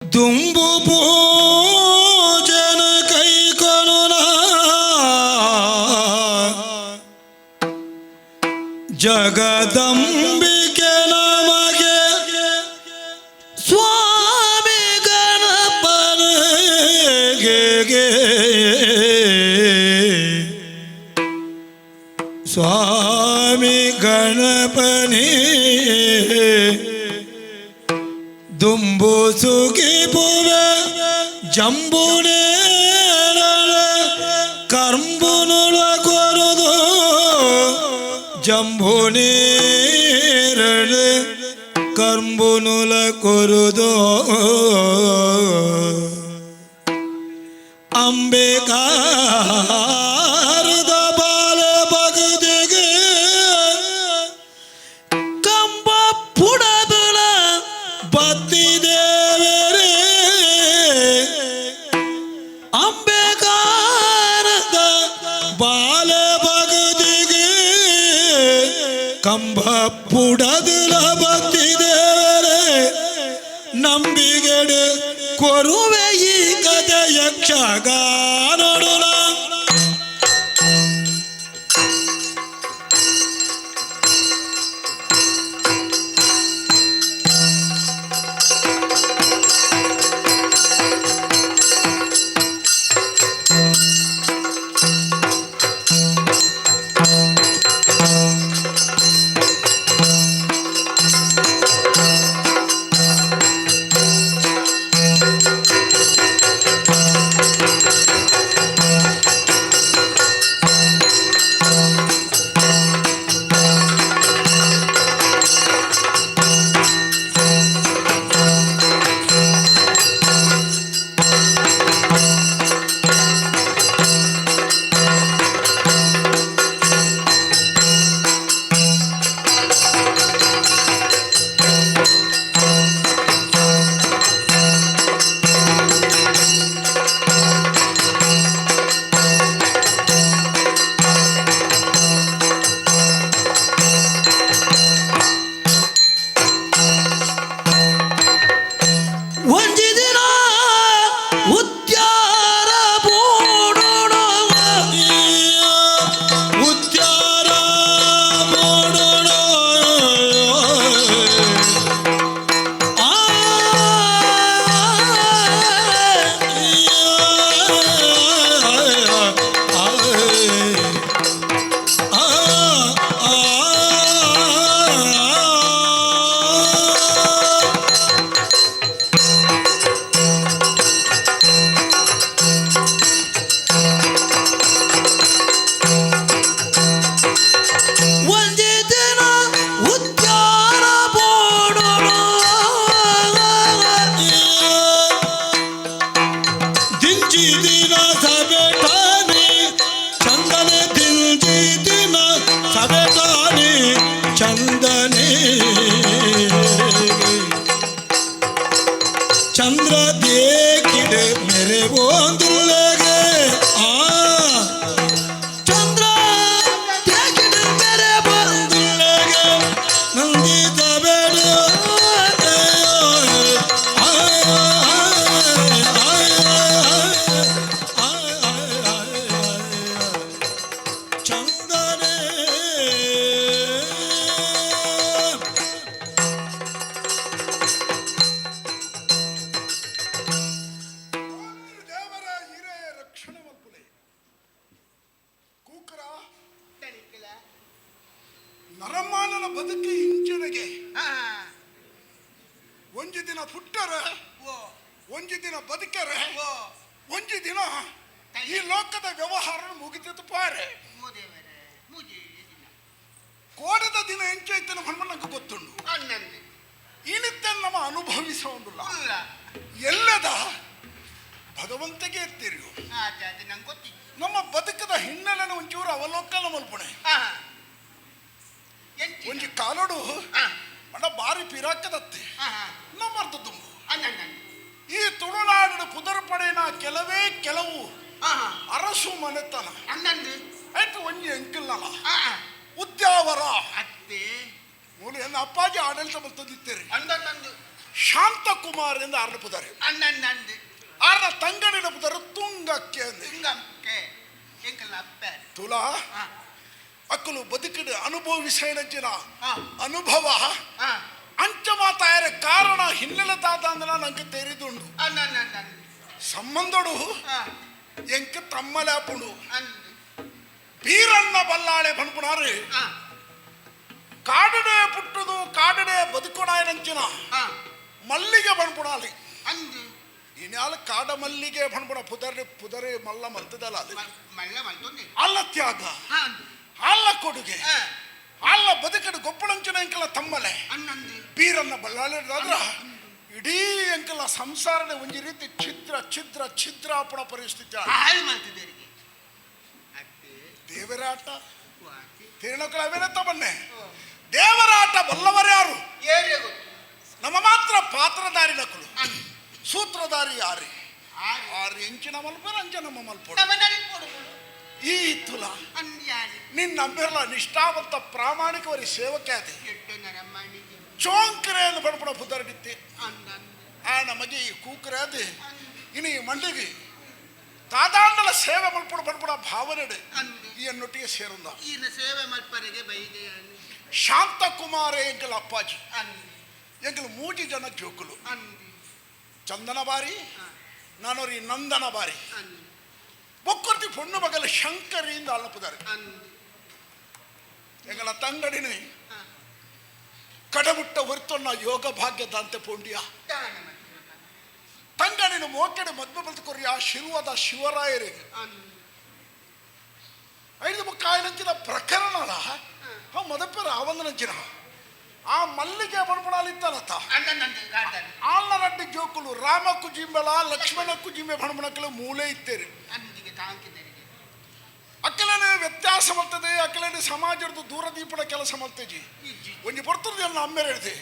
ದುಂಬು ಪೂಜನ ಕೈಕೊನುನ ಜಗದಂಬಿಕೆ ನಮಗೆ ಸ್ವಾಮಿ ಗಣಪನಿಗೆ ಸ್ವಾಮಿ ಗಣಪನಿ ದುಂಬು ಸುಗಿಪುವೆ ಜಂಬುನೇರಳ ಕರ್ಂಬುನುಳ ಕೊರುದು ಜಂಬುನೇರಳ ಕರ್ಂಬುನುಲ ಕೊರುದು ಅಂಬಿಕಾರದ ಬಾಲ ಬಗದಿಗೆ ಕಂಬ ಪುಡದುಲ ಬತ್ತಿ ದೇವರೇ ಅಂಬೆಗಾರದ ಬಾಲ ಬಗದಿಗೆ ಕಂಬ ಪುಡದುಲ ಬತ್ತಿ ದೇವರೇ ನಂಬಿಗೆಡು ಕೊರುವೆ ಈ ಕಥೆ ಯಕ್ಷಗಾನೊಡುಲ. ಒಂಜಿ ದಿನ ಉದ್ಯಾರ ಬೋಡೋಣ ಉದ್ಯಾರ ಬೋಡೋಣ ಆ ಒಂಜಿ ದಿನ ಉದ್ಯಾರ ಬೋಡೋಣ ದಿಂಜಿ ದಿನ ಸಬೆಟಾನಿ ಚಂದನೆ ದಿಂಜಿ ದಿನ ಸಬೆಟಾನಿ ಚಂದನೆ ಚಂದ್ರ ದೇಕಿಡೆ ಮೆರೆ ಓಂದುಲ್ಲಗೆ ಆ ಚಂದ್ರ ದೇಕಿಡೆ ಮೆರೆ ಬಂದುಲ್ಲಗೆ ನಂದಿತ ಬೇಡ. ಚಂದನೆ ದೇವರ ಹಿರೇ ರಕ್ಷಣೆ ಮಲ್ಪುಲೆ ಕೂಕರ ತಡಿಕಲ. ನರಮಾನನ ಬದುಕಿ ಇಂಚೆನಗೆ ಆ, ಒಂಜಿ ದಿನ ಪುಟ್ಟರೆ ಓ, ಒಂಜಿ ದಿನ ಬದುಕರೆ ಓ, ಒಂಜಿ ದಿನ ಈ ಲೋಕದ ವ್ಯವಹಾರ ಮುಗಿದಿತ್ತು ಪಾರೆ. ಓ ದೇವರೇ, ಮೂಜಿ ದಿನ. ಕೋಡದ ದಿನ ಎಂಚೈತನ ಹನುಮನಕ್ಕೆ ಗೊತ್ತುಂಡು. ಅನ್ನಂದು. ಇನಿತ್ತ ನಮ್ಮ ಅನುಭವಿಸೋಂಡುಲ್ಲ. ಉಲ್ಲ. ಎಲ್ಲದ ಭಗವಂತಗೆ ಎತ್ತಿರಿಯು. ಆತ, ಅದು ನಂಗೆ ಗೊತ್ತಿತ್ತು. ನಮ್ಮ ಬದುಕದ ಹಿನ್ನೆಲೆನ ಒಂಚೂರು ಅವಲೋಕನ ಮಲ್ಪುಣೆ. ಆ, ಎಂಚಿನ? ಒಂಜಿ ಕಾಲೋಡು ಆ, ಮಣ ಬಾರಿ ಪಿರಾಕದತ್ತೆ ಆ, ಆ, ನಮ್ಮರ್ಧ ತುಂಬು ಅನ್ನಂದನ್ನು. ಈ ತುಳುನಾಡಿನ ಪುದರ್ ಪಡೆಯನ ಕೆಲವೇ ಕೆಲವು ಆ, ಅರಸು ಮನೆತನ ಅನ್ನಂದು. ಆಯ್ತು ಒಂಜಿ ಎಂಕಿಲ್ಲಲ್ಲ ಆ, ಆ, ಉದ್ಯಾವರ ಅತ್ತೆ. ಮೂಲ ಎನ್ನ ಅಪ್ಪಾಜಿ ಆಡಳಿತ ಬರ್ತದಿತ್ತೇರಿ. ಅಂದನ್ನಂದು. ಶಾಂತಕುಮಾರ್ ಎಂದು ಆರ್ನ ಪುದಾರೆ. ಅನ್ನಂದು. ಆರ್ನ ತಂಗಡಿನ ಪುದರು ತುಂಗಕ್ಕೆ. ತುಂಗಕ್ಕೆ ಎಂಕಲ್ನ ಅಪ್ಪೆ. ತುಲಾ, ಅಕ್ಕಲು ಬದುಕಿಡು ಅನುಭವಿಸೈನಂಚಿನ ಅನುಭವ ಅಂಚ ಮಾತಾಯರ ಕಾರಣ ಹಿನ್ನೆಲೆ ತಾತ ಅಂದ್ರೆ ನಂಗೆ ತೆರಿದುಂಡು. ಸಂಬಂಧಡು ಎಂಕ ತಮ್ಮಲಾಪುಂಡು. ಬೀರಣ್ಣ ಬಲ್ಲಾಳೆ ಬನ್ಪುಣಾರು ಕಾಡಡೆ ಪುಟ್ಟುದು ಕಾಡಡೆ ಬದುಕೊಡಾಯನಂಚಿನ ಮಲ್ಲಿಗೆ ಬನ್ಪುಣಾಲಿ. ಇನ್ಯಾಲ ಕಾಡ ಮಲ್ಲಿಗೆ ಬನ್ಪುಣ ಪುದರಿ ಪುದರಿ ಮಲ್ಲ ಮಲ್ತದಲ್ಲ ಅಲ್ಲ ತ್ಯಾಗ ಅಲ್ಲ ಕೊಡುಗೆ ಅಲ್ಲ ಬದುಕಡು ಗೊಪ್ಪಳಂಚಿನ ಎಂಕಲ ತಮ್ಮಲೆ ಬೀರನ್ನ ಬಲ್ಲಾಳಿದ್ರ ಇಡೀ ಎಂಕಲ ಸಂಸಾರದ ಒಂಜಿ ರೀತಿ ಛಿದ್ರ ಛಿದ್ರ ಛಿದ್ರಾಪಣ ಪರಿಸ್ಥಿತಿ. ದೇವರಾಟ ತಿರುಣಕಳ ಅವೇನತ್ತ ಬನ್ನೆ ದೇವರಾಟ ಬಲ್ಲವರ್ಯಾರು ನಮ್ಮ ಮಾತ್ರ ಪಾತ್ರಧಾರಿ ನಕಲು ಸೂತ್ರಧಾರಿ ಯಾರಿ ಆರು ಎಂಚಿನ ಮಲ್ಪರ ಅಂಚ ನಮ್ಮ ಮಲ್ಪೋಡು ಈ ತುಲ ನಿನ್ನ ನಂಬಿರಲ್ಲ ನಿಷ್ಠಾವಂತ ಪ್ರಾಮಾಣಿಕವರಿ ಸೇವಕ ಅದೇ ಚೋಂಕರೆ ಎಂದು ಬಡಪಡ ಪುದರ್ಗಿತ್ತಿ ಆ ನಮಗೆ ಈ ಕೂಕರೆ ಅದೇ ಇನ್ನು ಈ ಮಂಡಿಗೆ ತಾದಾಂಡಲ ಸೇವೆ ಮಲ್ಪಡು ಬಡಪಡ ಭಾವನೆ ಈ ಅನ್ನೊಟ್ಟಿಗೆ ಸೇರಂದ ಸೇವೆ ಮಲ್ಪರಿಗೆ ಬೈದೆ. ಶಾಂತಕುಮಾರ ಎಂಕಲ್ ಅಪ್ಪಾಜಿ ಎಂಕಲ್ ಮೂಜಿ ಜನ ಜೋಕುಲು ಚಂದನ ಬಾರಿ ನಾನೋರಿ ನಂದನ ಬಾರಿ ಬೊಕ್ಕರ್ತಿ ಪೊಣ್ಣು ಮಗಲ ಶಂಕರಿಯಿಂದ ಅಲ್ಲಪುದಾರೆ ಎಂಗಲ ತಂಗಡಿನ ಕಡಮುಟ್ಟ ಹೊರ್ತೊನ್ನ ಯೋಗ ಭಾಗ್ಯದಂತೆ ಪೋಂಡಿಯ ತಂಗಡಿನ ಮೋಕೆಡೆ ಮದ್ವೆ ಬಲ್ತುಕೊರಿ ಆ ಶಿರುವಾದ ಶಿವರಾಯರಿಗೆ ಐದು ಕಾಯಿನಂಚಿನ ಪ್ರಕರಣಲ ಆ ಮದಪ್ಪರ ಆವಂದನಂಚಿನ ಆ ಮಲ್ಲಿಗೆ ಬಣಬಣಾಲಿತ್ತಲತ್ತ ಆಲ್ನರಡ್ಡಿ ಜೋಕುಲು ರಾಮ ಕುಜಿಂಬಲ ಲಕ್ಷ್ಮಣ ಕುಜಿಂಬೆ ಬಣಬಣಕಲು ಮೂಲೆ ಇತ್ತೇರಿ ಅಕ್ಕಲನೆ ವ್ಯತ್ಯಾಸ ಮಾಡ್ತದೆ ಅಕ್ಕಲನೆ ಸಮಾಜದ ದೂರ ದೀಪದ ಕೆಲಸ ಮಾಡ್ತೇಜಿ ಒಂಜಿ ಬರ್ತದೆ ಎಲ್ಲ ಅಮ್ಮೇರೆ ಹೇಳ್ದೆ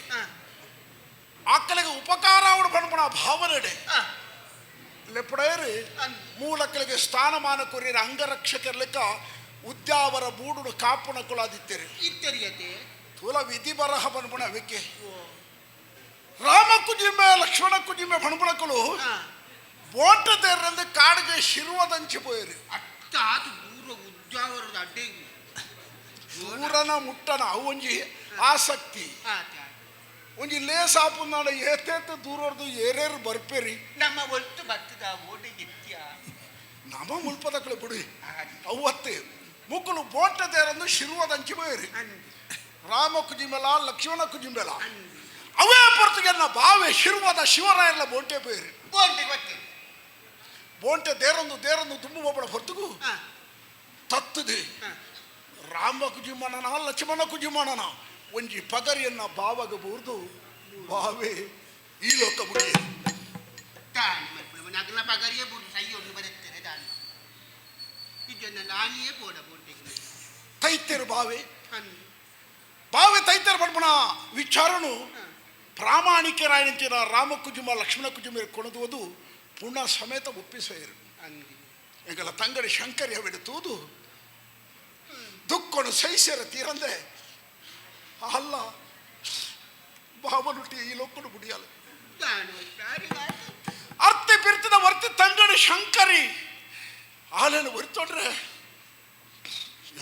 ಆಕಲಿಗೆ ಉಪಕಾರ ಅವಡು ಬಣಬಣ ಭಾವನೆಡೆ ಲೆಪ್ಪಡೇರಿ ಮೂಲಕ್ಕಲಿಗೆ ಸ್ಥಾನಮಾನ ಕೊರಿಯರ ಅಂಗರಕ್ಷಕರ್ಲಿಕ್ಕ ಉದ್ಯಾವರ ಬೂಡುಡು ಕಾಪುಣ ಕುಲಾದಿತ್ತೇರಿ ತುಲ ವಿಧಿ ಬರಹ ಬಣಬಣ ವಿಕ್ಕೆ ರಾಮ ಕುಜಿಂಬೆ ಲಕ್ಷ್ಮಣ ಕುಜಿಂಬೆ ಬಣಬಣಕಲು ಬೋಟದೇರಂದು ಕಾಡಿಗೆ ಶಿರುವದಂಚಿ ಪೋಯರು ದೂರನ ಮುಟ್ಟನ ಅವು ಒಂಜಿ ಆಸಕ್ತಿ ಒಂಜಿ ಲೇಸಾಪುನಾಡ ಏತೇತ ದೂರರ್ದು ಏರೇರು ಬರ್ಪೇರಿ ನಮ್ಮ ಒಟ್ಟು ಬರ್ತದ ಓಟಿಗೆ ನಮ್ಮ ಮುಲ್ಪದಕ್ಕಳು ಬಿಡಿ ಅವತ್ತೆ ಮುಕ್ಕಲು ಬೋಟದೇರಂದು ಶಿರುವದಂಚಿ ಪೋಯರು ರಾಮ ಕುಜಿಂಬೆಲ ಲಕ್ಷ್ಮಣ ಕುಜಿಂಬೆಲ ಅವೇ ಪೊರ್ತುಗೆನ್ನ ಬಾವೆ ಶಿರುವಾದ ಶಿವರಾಯರ್ಲ ಬೋಂಟೆ ಪೋಯರು ಬೋಂಟೆ ದೇರಂದು ದೇರಂದು ತುಂಬು ಒಬ್ಬಳ ಹೊರತುಗು ತತ್ತದೆ ರಾಮ ಕುಜಿಮಣನ ಲಕ್ಷ್ಮಣ ಕುಜಿಮಣನ ಒಂಜಿ ಪಗರಿಯನ್ನ ಬಾವಗ ಬೂರ್ದು ಬಾವೆ ಈ ಲೋಕ ಬುಡಿ ಪಗರಿಯೇ ಬೂರ್ದು ಸೈ ಒಂದು ಬರುತ್ತೇನೆ ದಾನ ಇದನ್ನ ನಾನಿಯೇ ಪೋಡ ಬೋಂಟೆಗೆ ತೈತೆರು ಬಾವೆ ಬಾವೆ ತೈತೆರು ಬಡ್ಬಣ ವಿಚಾರನು ಪ್ರಾಮಾಣಿಕರಾಯಂಚಿನ ರಾಮ ಕುಜುಮ ಲಕ್ಷ್ಮಣ ಕುಜುಮ ಕೊಣದುವುದು ಪುಣ್ಯ ಸಮೇತ ಒಪ್ಪಿಸೇರು ಎಂಗಲ ತಂಗಡಿ ಶಂಕರಿ ಅವೆಡುತ್ತುವುದು ದುಕ್ಕೊಡು ಸಹಿಸರ ತೀರಂದೆ ಅಲ್ಲ ಭಾವನುಟ್ಟಿ ಈ ಲೋಕನು ಬುಡಿಯಲ್ಲ ಅರ್ತಿ ಬಿರ್ತದ ವರ್ತಿ ತಂಗಡಿ ಶಂಕರಿ ಆಲೆನು ಒರಿತೊಡ್ರೆ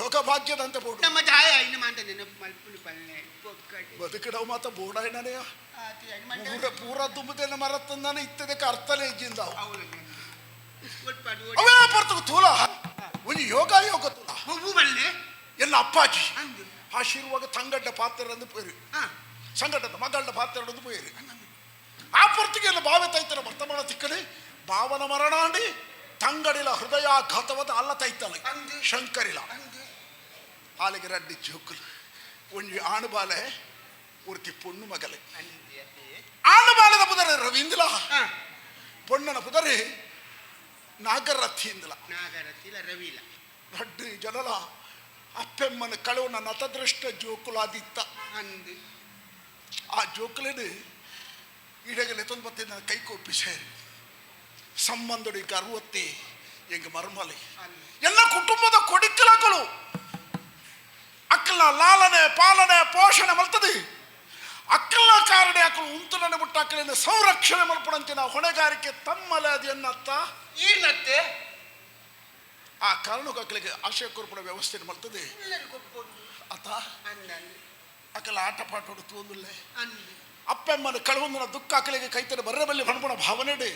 ಯೋಗ ಭಾಗ್ಯದಂತೆ ಬೋಡು ನಮ್ಮ ತಾಯ ಇನ್ನು ಮಾತ ನೆನಪು ಮಲ್ಪುನು ಪಲ್ಲೆ ಬದುಕಿಡವು ಮಾತ ಬೋಡಾಯ್ನನೆಯ ಪೂರ ಪೂರ ತುಂಬುದೇನ ಮರತ್ತಂದಾನೆ ಇತ್ತದಕ್ಕೆ ಅರ್ಥನೇ ಇಜ್ಜಿಂದ ಅವೇ ಬರ್ತಕ ತೂಲ ಒಂಜಿ ಯೋಗ ಯೋಗ ತೂಲ ಹೂವು ಬಲ್ಲೆ ಎಲ್ಲ ಅಪ್ಪಾಜಿ ಆಶೀರ್ವಾಗ ತಂಗಡ್ಡ ಪಾತ್ರ ಪೋಯಿರು ಸಂಗಡ್ಡದ ಮಗಳ್ಳ ಪಾತ್ರ ಪೋಯಿರು ಆ ಪೊರ್ತಿಗೆ ಎಲ್ಲ ಬಾವೆ ತೈತನ ವರ್ತಮಾನ ತಿಕ್ಕಲಿ ಭಾವನ ಮರಣಾಂಡಿ ತಂಗಡಿಲ ಹೃದಯಾಘಾತವಾದ ಅಲ್ಲ ತೈತಲ ಶಂಕರಿಲ ಆಲಿಗೆ ರಡ್ಡಿ ಜೋಕುಲು ಒಂಜಿ ಆಣುಬಾಲೆ ಒರ್ತಿ ಪೊಣ್ಣು ಮಗಲೆ ಆಣುಬಾಲದ ಪುದರ ರವೀಂದ್ರ ಪೊಣ್ಣನ ಪುದರಿ ನಾಗರಥೀಂದ್ರ ನಾಗರಥಿಲ ರವಿಲ ರಡ್ಡು ಜನಲ ಅಪ್ಪೆಮ್ಮನ ಕಳುವನ ನತದೃಷ್ಟ ಜೋಕುಲಾದಿತ್ತ ಅಂದು ಆ ಜೋಕುಲೇನು ಇಡಗಲೆ ತೊಂಬತ್ತಿನ ಕೈ ಕೊಪ್ಪಿಸೇರಿ ಸಂಬಂಧಡಿ ಗರ್ವತ್ತಿ ಎಂಗ ಮರ್ಮಲೆ ಎಲ್ಲ ಕುಟುಂಬದ ಕೊಡಿಕ್ಕಲಾಕಲು ಅಕ್ಕಲ ಲಾಲನೆ ಪಾಲನೆ ಪೋಷಣೆ ಮಲ್ತದೆ. ಅಕ್ಕಲ ಕಾರಣ ಅಕ್ಕಲು ಉಂತುನನ್ನು ಬಿಟ್ಟು ಅಕ್ಕಲಿನ ಸಂರಕ್ಷಣೆ ಮಲ್ಪಡಂಚಿನ ಹೊಣೆಗಾರಿಕೆ ತಮ್ಮಲೆ ಅದು ಎನ್ನತ್ತ ಈರ್ನತ್ತೆ ಆ ಕಾರಣಕ್ಕೂ ಅಕ್ಕಲಿಗೆ ಆಶಯ ಕೊರ್ಪಡ ವ್ಯವಸ್ಥೆ ಮಾಡ್ತದೆ ಅತ ಅಕ್ಕಲ ಆಟ ಪಾಠ ತೂಂದುಲ್ಲೆ ಅಪ್ಪೆಮ್ಮನ ಕಳವೊಂದನ ದುಃಖ ಅಕ್ಕಲಿಗೆ ಕೈತನ ಬರ್ರಬಲ್ಲಿ ಬಣ್ಪಣ ಭಾವನೆ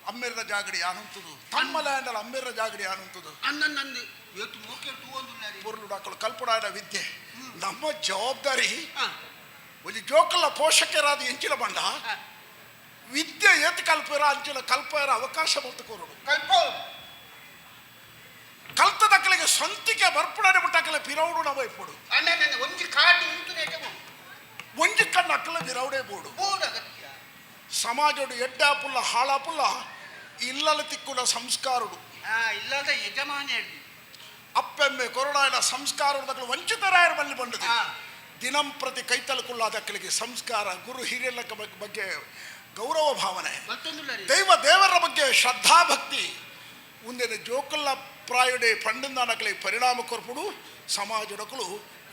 ಅಮ್ಮೆರ್ನ ಜಾಗಡಿ ಆನಂತದು ತಮ್ಮಲೆ ಅಂಡಲ ಅಮ್ಮೆರ್ನ ಜಾಗಡಿ ಆನಂತದು ಅನ್ನ ಇವತ್ತು ಮೋಕೆ ತೂವೊಂದುಲ್ಲ ಪೊರ್ಲು ಅಕ್ಕಲು ಕಲ್ಪುಡಾಡ ವಿದ್ಯೆ ನಮ್ಮ ಜವಾಬ್ದಾರಿ ಒಂದು ಜೋಕಲ್ಲ ಪೋಷಕರಾದ ಎಂಚಿನ ಬಂಡ ವಿದ್ಯೆ ಏತ್ ಕಲ್ಪರ ಅಂಚಿನ ಕಲ್ಪರ ಅವಕಾಶ ಕೊರಡು ಕಲ್ಪ ಕಲ್ತದಕ್ಕಲಿಗೆ ಸ್ವಂತಿಕೆ ಬರ್ಪುಡಾಡಿ ಬಿಟ್ಟಕ್ಕಲೆ ಪಿರೌಡು ನವ ಇಪ್ಪುಡು ಅಣ್ಣ ನನ್ನ ಒಂಜಿ ಕಾಡು ಉಂಟು ಒಂಜಿ ಕಣ್ಣು ಅಕ್ಕಲ ಬಿರೌಡೇ ಬೋಡು ಬೋಡು ಅಗತ್ಯ ಸಮಾಜೋಡು ಎಡ್ಡಾಪುಲ್ಲ ಹಾಳಾಪುಲ್ಲ ಇಲ್ಲಲ ತಿಕ್ಕುಲ ಸಂಸ್ಕಾರುಡು ಇಲ್ಲದ ಯಜಮಾನ ಅಪ್ಪೆಮ್ಮೆ ಕೊರಡಾಯನ ಸಂಸ್ಕಾರದಕ್ಕಲು ವಂಚಿತರಾಯರ ಬಲ್ಲಿ ಬಂದது ದಿನಂ ಪ್ರತಿ ಕೈತಲಕುಲ್ಲಾದಕ್ಕಲಿಗೆ ಸಂಸ್ಕಾರ ಗುರು ಹಿರಿಯರ ಬಗ್ಗೆ ಗೌರವ ಭಾವನೆ ದೈವ ದೇವರ ಬಗ್ಗೆ ಶ್ರದ್ಧಾಭಕ್ತಿ ಮುಂದಿನ ಜೋಕಲ್ಲ ಪ್ರಾಯುಡೆ ಪಂಡಂದಾನಕಲಿ ಪರಿಣಾಮ ಕೊರ್ಪುಡು ಸಮಾಜಡಕಲು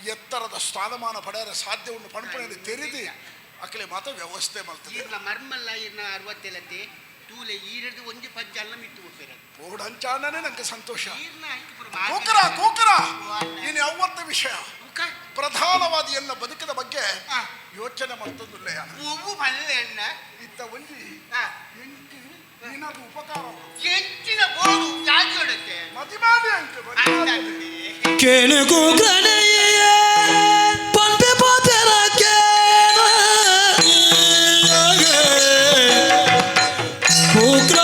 ಎತ್ತರದ ಸ್ಥಾನಮಾನ ಪಡೆಯರ ಸಾಧ್ಯ ಉಂಡು ಪಣಪಣೆ ತೆರೆದು ಅಕಲೆ ಮಾತ್ರ ವ್ಯವಸ್ಥೆ ಮಾಡ್ತದೆ ಈರ್ನ ಮರ್ಮಲ್ಲ ಈರ್ನ ಅರವತ್ತೇಲತ್ತೆ ತೂಲೆ ಈರದು ಒಂಜಿ ಪಜ್ಜ ಅಲ್ಲ ಮಿಟ್ಟು ಹೋಗ್ಬೇರ ಪೋಡಂಚಾಣನೆ ನಂಗೆ ಸಂತೋಷ ಈರ್ನ ಕೂಕರ ಕೂಕರ ಇನ್ನು ಯಾವತ್ತ ವಿಷಯ ಪ್ರಧಾನವಾದ ಎಲ್ಲ ಬದುಕಿನ ಬಗ್ಗೆ ಯೋಚನೆ ಮಾಡ್ತದಿಲ್ಲ ಹೂವು ಬಲ್ಲೆ ಅಣ್ಣ ಇತ್ತ ಒಂಜಿ ಎಂಟು ಏನಾದ್ರು ಉಪಕಾರ ಹೆಚ್ಚಿನ ಬೋಡು ಜಾತಿ ಹೊಡುತ್ತೆ ಮದಿಮಾದಿ ಅಂಕ ಕೇಳು ಕೂಗ್ರನೆಯೇ ಪಂಪೆ ಪಾತೆರ ಕೇಳ ಕೂಗ್ರ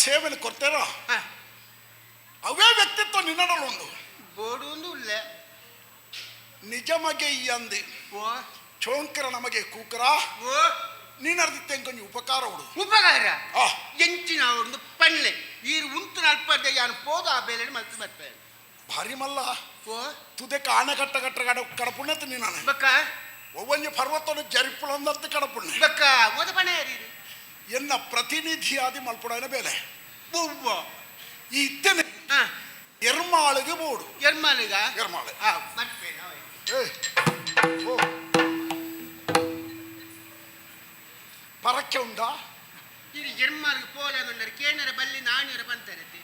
ಸೇವೆಯನ್ನು ಕೊಡ್ತೇರ ಅವೇ ವ್ಯಕ್ತಿತ್ವ ನಿನ್ನಡಲೊಂದು ಬೋಡುಂದು ನಿಜ ಮಗೆ ಈ ಅಂದಿ ಚೋಂಕರ ನಮಗೆ ಕೂಕರ ನೀನರ್ದಿತ್ತೆ ಕೊಂಚ ಉಪಕಾರ ಉಡು ಉಪಕಾರ ಎಂಚಿನ ಒಂದು ಪಣ್ಲೆ ಈರು ಉಂತು ನಲ್ಪದ್ದೆ ಯಾನು ಪೋದು ಆ ಬೇಲೆ ಮಲ್ತು ಬರ್ಪೆ ಭಾರಿ ಮಲ್ಲ ತುದೆಕ ಆಣೆಕಟ್ಟ ಕಟ್ಟ ಕಡ ಕಡಪುಣ್ಣತ್ತು ನೀನಾನೆ ಬಕ್ಕ ಒವ್ವಂಜಿ ಪರ್ವತನು ಜರಿಪುಳಂದತ್ತು ಕಡಪುಣ್ಣೆ ಬಕ್ಕ ಓದ ಪಣೆ ಎನ್ನ ಪ್ರತಿನಿಧಿಯಾದಿ ಮಲ್ಪುಡನ ಬೇಲೆ ಬೊವ್ವ ಈ ಇತ್ತನೆ ಎರ್ಮಾಳಿಗೆ ಬೋಡು ಎರ್ಮಾಳಿಗ ಎರ್ಮಾಳೆ ಮತ್ತೆ ಓ ಪರಕ್ಕೆ ಉಂಡಾ ಇದು ಎರ್ಮಾಳಿಗೆ ಪೋಲ ಅಂದರು ಕೇನರ ಬಲ್ಲಿ ನಾಣ್ಯರ ಬಂತಾರತೆ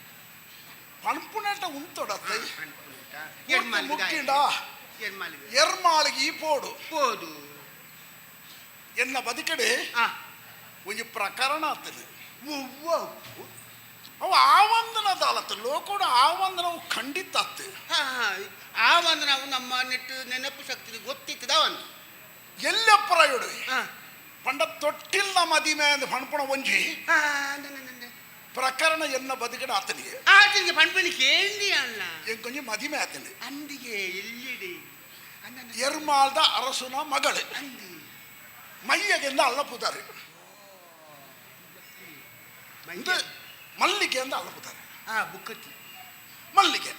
ಪಣಪುನಟ ಉಂತೊಡತ್ತೆ ಎರ್ಮಾಳಿಗೆ ಎರ್ಮಾಳಿಗೆ ಎರ್ಮಾಳಿಗೆ ಈ ಪೋಡು ಪೋದು ಎನ್ನ ಬದುಕಡೆ ಒಂಜಿ ಪ್ರಕರಣ ಆಗ್ತದೆ ಅವು ಆವಂದನ ದಾಲತ್ತು ಲೋಕೋಡ ಆವಂದನವು ಖಂಡಿತ ಆಗ್ತದೆ ಆ ಒಂದು ನಾವು ನಮ್ಮ ನೆಟ್ಟು ನೆನಪು ಶಕ್ತಿ ಗೊತ್ತಿತ್ತದ ಒಂದು ಎಲ್ಲಪ್ಪರ ಇಡು ಪಂಡ ತೊಟ್ಟಿಲ್ಲ ಮದಿಮೆ ಅಂದ್ ಪಣಪಣ ಒಂಜಿ ಪ್ರಕರಣ ಎನ್ನ ಬದುಕಡೆ ಆತನಿಗೆ ಆತನಿಗೆ ಪಣ್ಪಣಿ ಕೇಳಿ ಅಲ್ಲ ಎಂಕೊಂಜಿ ಮದಿಮೆ ಆತನಿ ಅಂದಿಗೆ ಎಲ್ಲಿಡಿ ಎರ್ಮಾಲ್ದ ಅರಸುನ ಮಗಳು ಮಯ್ಯಗೆಂದ ಅಲ್ಲಪುದಾರೆ ಮಲ್ಲಿಗೆ ಅಂದ ಅಲ್ಲಪುದಾರೆ. ಬುಕ್ಕತ್ತಿ ಮಲ್ಲಿಗೆ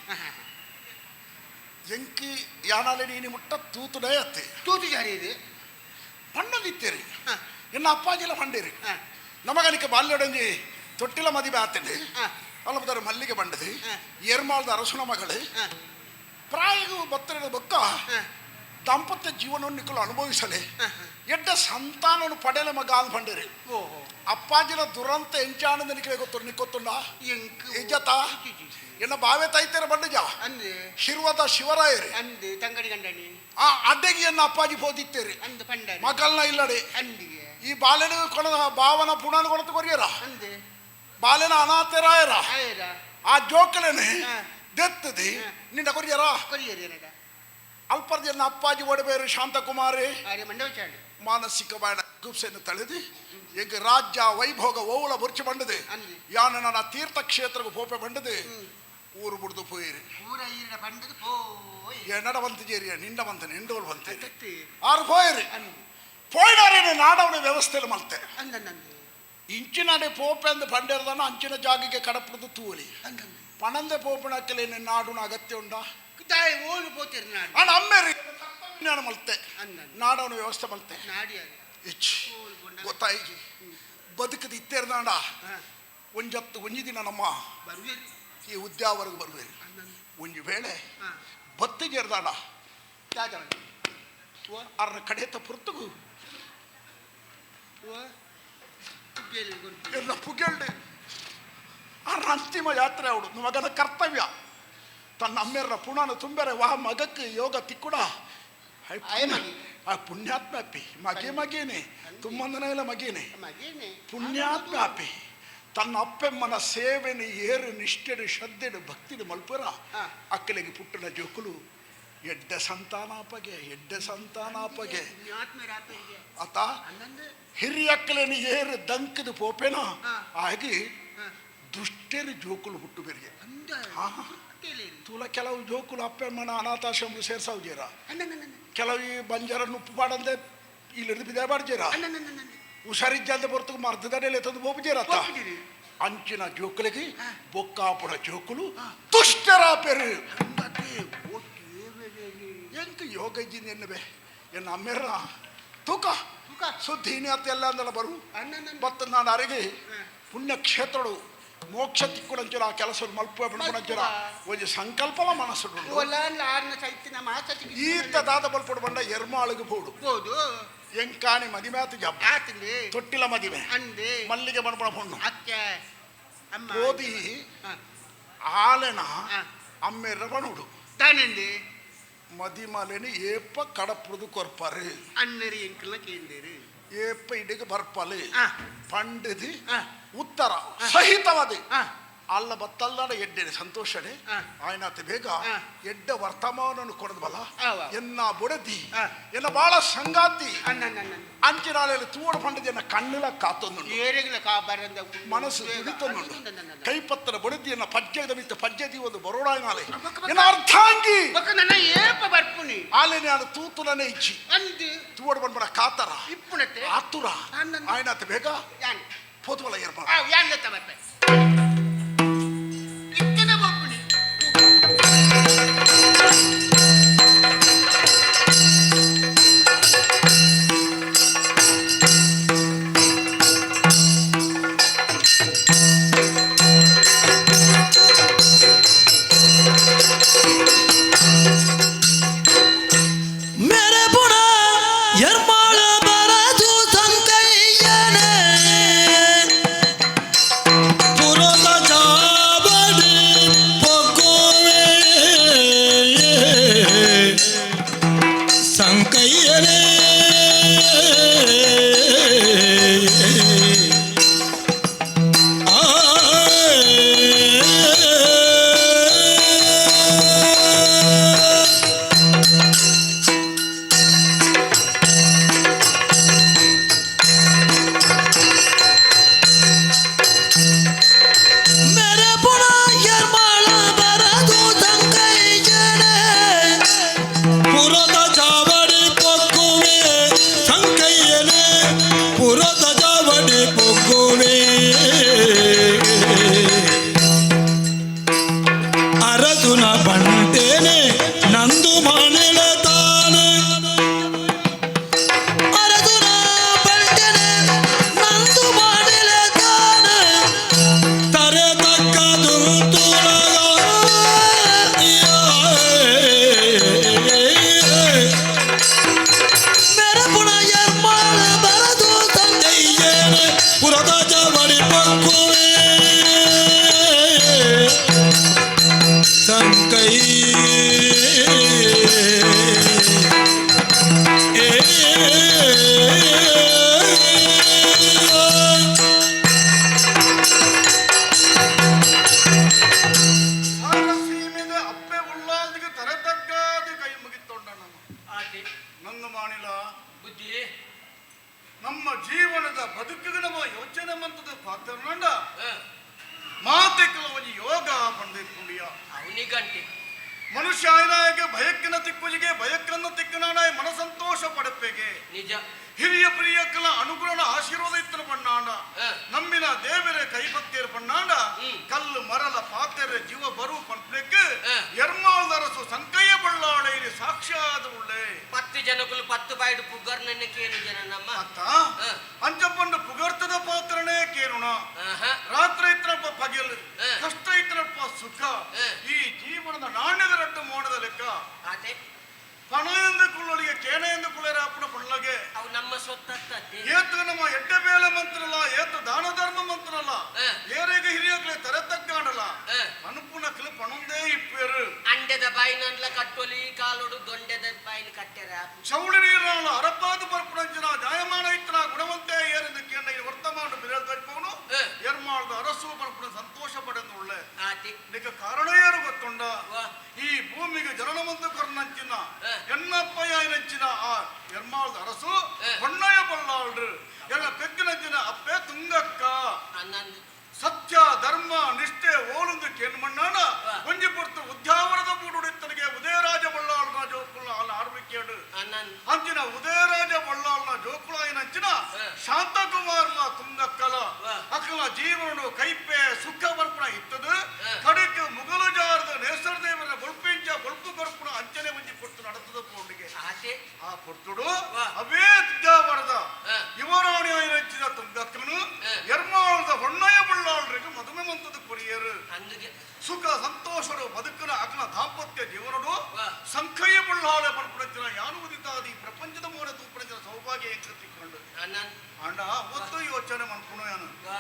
ಎಂಕಿ ಯಾನಾಲೆ ನೀನಿ ಮುಟ್ಟ ತೂತುಡೇ ಅತ್ತೆ ತೂತು ಜಾರಿ ಇದೆ ಪಣ್ಣದಿತ್ತೇರಿ ಎನ್ನ ಅಪ್ಪಾಜಿಲ ಪಂಡೇರಿ ನಮಗನಿಕ ಬಾಲ್ಯೊಡಂಜಿ ತೊಟ್ಟಿಲ ಮದಿವೆ ಆತೇನೆ ಅಲ್ಲಪುದಾರೆ ಮಲ್ಲಿಗೆ ಬಂಡದೆ ಎರ್ಮಾಲ್ದ ಅರಸುನ ಮಗಳು ಪ್ರಾಯಗೂ ಬತ್ತರದ ಬೊಕ್ಕ ದಾಂಪತ್ಯ ಜೀವನವನ್ನು ನಿಕ್ಕಲು ಅನುಭವಿಸಲೆ ಎಡ್ಡ ಸಂತಾನವನ್ನು ಪಡೆಯಲ ಮಗ ಅಂತ ಪಂಡೇರಿ. ಅಪ್ಪಾಜಿನ ದುರಂತ ಎಂಚಾನಂದ ನಿಕ್ಕಲೆ ಗೊತ್ತು ನಿಕ್ಕೊತ್ತುಂಡ ಇಜ್ಜತ ಎನ್ನ ಬಾವೆ ತೈತೆರ ಬಂಡಜ ಶಿರ್ವದ ಶಿವರಾಯರಿ ಅಂದು ತಂಗಡಿ ಗಂಡನಿ ಆ ಅಡ್ಡಗಿಯನ್ನ ಅಪ್ಪಾಜಿ ಪೋದಿತ್ತೇರಿ ಅಂದು ಪಂಡರಿ ಮಗಲ್ನ ಇಲ್ಲಡೆ ಅಂದಿಗೆ ಈ ಬಾಲೆನ ಕೊಣ ಭಾವನ ಪುಣಾನ ಕೊಣತು ಕೊರಿಯರ ಅಂದು ಬಾಲೆನ ಅನಾಥರಾಯರ ಆ ಜೋಕಲನೆ ದೆತ್ತದಿ ನಿನ್ನ ಕೊರಿಯರ ಕೊರಿಯರಿ ಅಲ್ಪರ್ಜನ ಅಪ್ಪಾಜಿ ಒಡಬೇರು ಶಾಂತಕುಮಾರಿ ಮಂಡವಚಾಂಡು ಮಾನಸಿಕ ಗುಪ್ಸೆಯನ್ನು ತಳೆದು ಎಂಗ ರಾಜ್ಯ ವೈಭೋಗ ಓವುಲ ಬುರ್ಚಿ ಬಂಡದೆ ಯಾನ ನನ್ನ ತೀರ್ಥಕ್ಷೇತ್ರಕ್ಕೆ ಪೋಪೆ ಬಂಡದೆ ಊರು ಬುಡ್ದು ಪೋಯಿರಿ ಎನ್ನಡ ಬಂತ ಜೇರಿಯ ನಿಂಡ ಬಂತ ನಿಂಡೋಲ್ ಬಂತೆ ಆರು ಪೋಯಿರಿ ಪೋಯ್ನಾರೇನು ನಾಡವನ ವ್ಯವಸ್ಥೆಯಲ್ಲಿ ಮಲ್ತೆ ಇಂಚಿನಾಡೆ ಪೋಪೆ ಅಂದ ಪಂಡೇರ್ದಾನ ಅಂಚಿನ ಜಾಗಿಗೆ ಕಡಪುಡ್ದು ತೂಲಿ ಪಣಂದೆ ಪೋಪಣಕ್ಕಲೇನು ನಾಡುನ ಅಗತ್ಯ ಉಂಡಾ ಅಣ್ಣ ಅಮ್ಮೇರಿ ನಾನು ಮಲ್ತೆ ನಾಡವನ ವ್ಯವಸ್ಥೆ ಮಲ್ತೆ ಇಚ್ ಗೊತ್ತಾಯಿ ಬದುಕದ ಇತ್ತೇರ್ದಾಂಡ ಒಂಜತ್ತು ಒಂಜಿ ದಿನ ನಮ್ಮ ಈ ಉದ್ಯಾವರೆಗೆ ಬರುವೇರಿ ಒಂಜಿ ವೇಳೆ ಬತ್ತಿಗೆ ಇರ್ದಾಂಡ ಅರ್ನ ಕಡೆತ ಪುರ್ತಗು ಎಲ್ಲ ಪುಗೆಲ್ಡೆ ಅರ್ನ ಅಂತಿಮ ಯಾತ್ರೆ ಅವಳು ಮಗನ ಕರ್ತವ್ಯ ತನ್ನ ಅಮ್ಮೆರ್ರ ಪುಣನ ತುಂಬೆರೆ ವಾ ಮಗಕ್ಕೆ ಯೋಗ ತಿಕ್ಕುಡ ಆ ಪುಣ್ಯಾತ್ಮ ಅಪ್ಪಿ ಮಗೆ ಮಗೇನೆ ತುಂಬಂದನ ಇಲ್ಲ ಮಗೇನೆ ಪುಣ್ಯಾತ್ಮ ಅಪ್ಪಿ ತನ್ನ ಅಪ್ಪೆಮ್ಮನ ಸೇವೆನು ಏರು ನಿಷ್ಠೆಡು ಶ್ರದ್ಧೆಡು ಭಕ್ತಿಡು ಮಲ್ಪುರ ಅಕ್ಕಲಿಗೆ ಪುಟ್ಟನ ಜೋಕುಲು ಎಡ್ಡ ಸಂತಾನಾಪಗೆ ಎಡ್ಡ ಸಂತಾನಾಪಗೆ ಆತ ಹಿರಿಯಕ್ಕಲೇನು ಏರು ದಂಕದ ಪೋಪೇನ ಆಗಿ ದುಷ್ಟರು ಜೋಕುಲು ಹುಟ್ಟು ಬೆರಿಗೆ ತೂಲ ಕೆಲವು ಜೋಕುಲು ಅಪ್ಪೆಮ್ಮನ ಅನಾಥಾಶ್ರಮ ಸೇರ್ಸಾವು ಜೇರ ಕೆಲವು ಈ ಬಂಜಾರ ನುಪ್ಪು ಪಾಡಂದೆ ಇಲ್ಲಿರ್ದು ಬಿದೆ ಬಾಡ್ಜೇರ ಹುಷಾರಿಜ್ಜಂದೆ ಬರ್ತకు ಮರ್ದದಡೆಲೆ ತಂದು ಬೋಪುಜೇರ ಅಂಚಿನ ಜೋಕುಲಿಗೆ ಬೊಕ್ಕಾಪುಡ ಜೋಕುಲು ದುಷ್ಟರ ಪೆರು ಎಂಕ ಯೋಗ ಇದ್ದೀನಿ ಎನ್ನುವೆ ಎನ್ನ ಅಮ್ಮೆರ್ರ ತೂಕ ಸುದ್ದೀನಿ ಅತ್ತ ಎಲ್ಲ ಅಂದಳ ಬರು ಬತ್ತ ನಾನು ಅರೆಗೆ ಪುಣ್ಯಕ್ಷೇತ್ರಡು ಮೋಕ್ಷ ತಿಕ್ಕುಡಂಚಿರ ಆ ಕೆಲಸ ಮಲ್ಪ ಬಿಡ್ಕೊಂಡಂಚಿರ ಒಂಜಿ ಸಂಕಲ್ಪಲ ಮನಸ್ಸು ಈತ ದಾದ ಬಲ್ಪಡು ಬಂಡ ಎರ್ಮಾಳಿಗೆ ಬೋಡು ಎಂಕಾಣಿ ಮದಿಮೆ ಆತು ಜಬ್ಬ ತೊಟ್ಟಿಲ ಮದಿಮೆ ಮಲ್ಲಿಗೆ ಬಣ್ಪಣ ಪೊಣ್ಣು ಓದಿ ಆಲೆನ ಅಮ್ಮೆರ್ರ ಬಣುಡು ಮದಿಮಲೆನಿ ಏಪ ಕಡಪುದು ಕೊರ್ಪಾರು ಅಣ್ಣರಿ ಎಂಕಲ್ನ ಕೇಂದೇರು ಏಪ ಇಡಿಗೆ ಬರ್ಪಲು ಪಂಡದು ಉತ್ತರ ಸಹಿತವಾದ ಅಲ್ಲ ಬತ್ತಲ್ದಾಡ ಎಡ್ಡೆ ಸಂತೋಷಡೆ ಆಯ್ನಾತ ಬೇಗ ಎಡ್ಡ ವರ್ತಮಾನವನ್ನು ಕೊಡದಬಲ್ಲ ಎನ್ನ ಬುಡದಿ ಎನ್ನ ಬಾಳ ಸಂಗಾತಿ ಅಂಚಿನಾಲೆಯಲ್ಲಿ ತೂವಡ ಪಂಡದಿ ಎನ್ನ ಕಣ್ಣುಲ ಕಾತೊಂದು ಮನಸ್ಸು ದುಡಿತೊಂದು ಕೈಪತ್ತರ ಬುಡದಿ ಎನ್ನ ಪಜ್ಜೆದ ಮಿತ್ತ ಪಜ್ಜೆದಿ ಒಂದು ಬರೋಡಾಯ್ನಾಲೆ ಎನ್ನ ಅರ್ಥಾಂಗಿ ಆಲೆ ನಾನು ತೂತುಲನೆ ಇಚ್ಚಿ ತೂವಡ ಬಂದ್ಬಡ ಕಾತರ ಆತುರ ಆಯ್ನಾತ ಬೇಗ ಪೋತುವಲ ಏರ್ಪಾಡು मेरे बुढ़ा यरमाल बरजू संकैयने पुरो ಮಾಡಿ ಪಕ್ಕುವೆ ಸಂಕೈ ಸೀಮೆದ ಅಪ್ಪೆ ಉಳ್ಳಾದಿಗೆ ತರತಕ್ಕಾದ ಕೈ ಮುಗಿತೊಂಡ ನಮ್ಮ ಆಟಿ ನನ್ನ ಮಾನಿಲ ಬುದ್ಧಿ ನಮ್ಮ ಜೀವನದ ಬದುಕಿಗೆ ನಮ್ಮ ಯೋಚನೆ ಮಂತದ ಪಾತ್ರನಂಡ ಹ, ಮಾತೆಕಲ ಒಂಜಿ ಯೋಗ ಪಂಡಿಪುಂಡಿಯ ಅವನಿಗಂಟೆ ಮನುಷ್ಯ ಆಯನಾಯಕ ಭಯಕ್ಕಿನ ತಿಕ್ಕುಜಿಗೆ ಭಯಕ್ಕನ್ನು ತಿಕ್ಕನಾಡಾಯ ಮನಸಂತೋಷ ಪಡಪೆಗೆ ನಿಜ ಹಿರಿಯ ಪ್ರಿಯಕ್ಕಲ ಅನುಗುಣನ ಆಶೀರ್ವಾದ ಇತ್ತನ ಪಣ್ಣಾಂಡ ಹ. ನಮ್ಮಿನ ದೇವರ ಕೈಭಕ್ತಿಯರ ಪಣ್ಣಾಂಡ ಹ್ಮ್. ಕಲ್ಲು ಮರಲ ಪಾತೆರ ಜೀವ ಬರು ಪಂಪ್ಲೆಕ್ ಹ. ಎರ್ಮಾಳ್ದರಸು ಸಂಕಯ್ಯ ಬಳ್ಳಾಳೆಯಲ್ಲಿ ಸಾಕ್ಷ್ಯಾದ ಉಳ್ಳೆ 10 ಜನಕ್ಕೂ 10 ಬಾಯ್ಡು ಪುಗರ್ನನ್ನ ಕೇನು ಜನ ನಮ್ಮ ಅತ್ತ ಹ. ಅಂಚಪ್ಪಂಡು ಪುಗರ್ತದ ಪಾತ್ರನೇ ಕೇರುಣ ಆಹಾ. ರಾತ್ರಿ ಇತ್ರಪ್ಪ ಪಗೆಲ್ ಹ. ಕಷ್ಟ ಇತ್ರಪ್ಪ ಸುಖ ಹ. ಈ ಜೀವನದ ನಾಣ್ಯದ ರಟ್ಟು ಮೋಡದ ಲೆಕ್ಕ ಆತೆ ಪಣ ಎಂದು ಕುಳ್ಳೊಳಿಗೆ ಕೇಣ ಎಂದು ಕುಳ್ಳರ ಅಪ್ಪನ ಪಳ್ಳಗೆ ಅವು ನಮ್ಮ ಸೊತ್ತತ್ತೆ ಏತು ನಮ್ಮ ಎಡ್ಡೆ ಬೇಲೆ ಮಂತ್ರಲ್ಲ ಏತು ದಾನ ಧರ್ಮ ಮಂತ್ರಲ್ಲ ಹ. ಏರೆಗೆ ಹಿರಿಯಕ್ಲೆ ತರತಕ್ಕಾಡಲ್ಲ ಹ. ಅನುಪುಣಕ್ಲು ಪಣೊಂದೇ ಇಪ್ಪೇರು ಅಂಡೆದ ಬಾಯಿನಲ್ಲ ಕಟ್ಟೊಲಿ ಕಾಲೊಡು ದೊಂಡೆದ ಬಾಯಿನ ಕಟ್ಟೆರ ಚೌಳಿ ನೀರಾಳ ಅರಪಾದ ಪರ್ಪುಣಂಚಿನ ಜಾಯಮಾನ ಇತ್ತನ ಗುಣವಂತೆ ಏರೆಂದು ಕೇಂದ್ರ ಈ ವರ್ತಮಾನ ಬಿರೇಳ್ತೈಪವನು ಹ. ಎರ್ಮಾಳ್ದ ಅರಸು ಪರ್ಪುಣ ಸಂತೋಷ ಪಡೆದು ಉಳ್ಳೆ ಆತಿ ನಿಕ ಕಾರಣ ಏರು ಗೊತ್ತುಂಡ ವಾ. ಈ ಭೂಮಿಗೆ ಜನನವಂತು ಕರ್ನಂಚಿನ ಹ. ಎಣ್ಣಪ್ಪಯ್ಯನಂಚಿನ ಆ ಎರ್ಮಾಳ್ದ ಅರಸು ಹ. ಹೊಣ್ಣಯ್ಯ ಬಲ್ಲಾಳ್ರು ಎಲ್ಲ ಪೆಕ್ಕಿನಂಚಿನ ಅಪ್ಪೆ ತುಂಗಕ್ಕ ಅನ್ನಂದು ಸತ್ಯ ಧರ್ಮ ನಿಷ್ಠೆ ಓಲುಂದು ಕೇನ್ಮಣ್ಣಾಣ ವಾ. ಒಂಜಿ ಪೊರ್ತು ಉದ್ಯಾವರದ ಬೂಡುಡಿತ್ತನಿಗೆ ಉದಯರಾಜ ಬಲ್ಲಾಳ್ನ ಜೋಕುಲ ಆಲ ಆರ್ವಿಕೇಡು ಅನ್ನಂದು ಅಂಚಿನ ಉದಯರಾಜ ಬಲ್ಲಾಳ್ನ ಜೋಕುಳಾಯಿನಂಚಿನ ಹ. ಶಾಂತಕುಮಾರ್ನ ತುಂಗಕ್ಕಲ ವಾ. ಅಕಲ ಜೀವನನು ಕೈಪೆ ಸುಖ ಬರ್ಪಣ ಇತ್ತದು ಹ. ಕಡೆಗೆ ಮುಗಲು ಜಾರದ ನೇಸರ ದೇವರ ಬೊಳ್ಪಿಂಚ ಬೊಳ್ಪು ಬರ್ಪಣ ಅಂಚನೆ ಒಂಜಿ ಪೊರ್ತು ನಡತದ ಪೋಂಡಿಗೆ ಆತೆ ಆ ಪೊರ್ತುಡು ವಾ. ಅವೇ ಉದ್ಯಾವರದ ಹ. ಯುವರಾಣಿ ಆಯಿನಂಚಿನ ತುಂಗಕ್ಕನು ಹ. ಎರ್ಮಾಳದ ಹೊಣ್ಣಯ್ಯ ಬಳ್ಳಾಳ್ರಿಗೆ ಮದುವೆ ಮಂತದ ಕೊರಿಯರು ಅಂದುಗೆ ಸುಖ ಸಂತೋಷರು ಬದುಕನ ಅಕಲ ದಾಂಪತ್ಯ ಜೀವನಡು ವಾ. ಸಂಖಯ್ಯ ಬಳ್ಳಾಳೆ ಪರ್ಪಡಂಚಿನ ಯಾನು ಉದಿತಾದಿ ಪ್ರಪಂಚದ ಮೋಡ ತೂಪಡಂಚಿನ ಸೌಭಾಗ್ಯ ಎಂಕತ್ತಿಕೊಂಡು ಅನ್ನಂದು ಅಂಡ ಒತ್ತು ಯೋಚನೆ ಮನ್ಪುಣು ಯಾನು ವಾ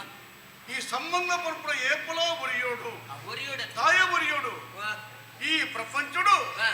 ಈ ಸಂಬಂಧ ಪರ್ಪಡ ಏಪಲೋ ಒರಿಯೋಡು ಒರಿಯೋಡ ತಾಯ ಒರಿಯೋಡು ವಾ ಈ ಪ್ರಪಂಚಡು ವಾ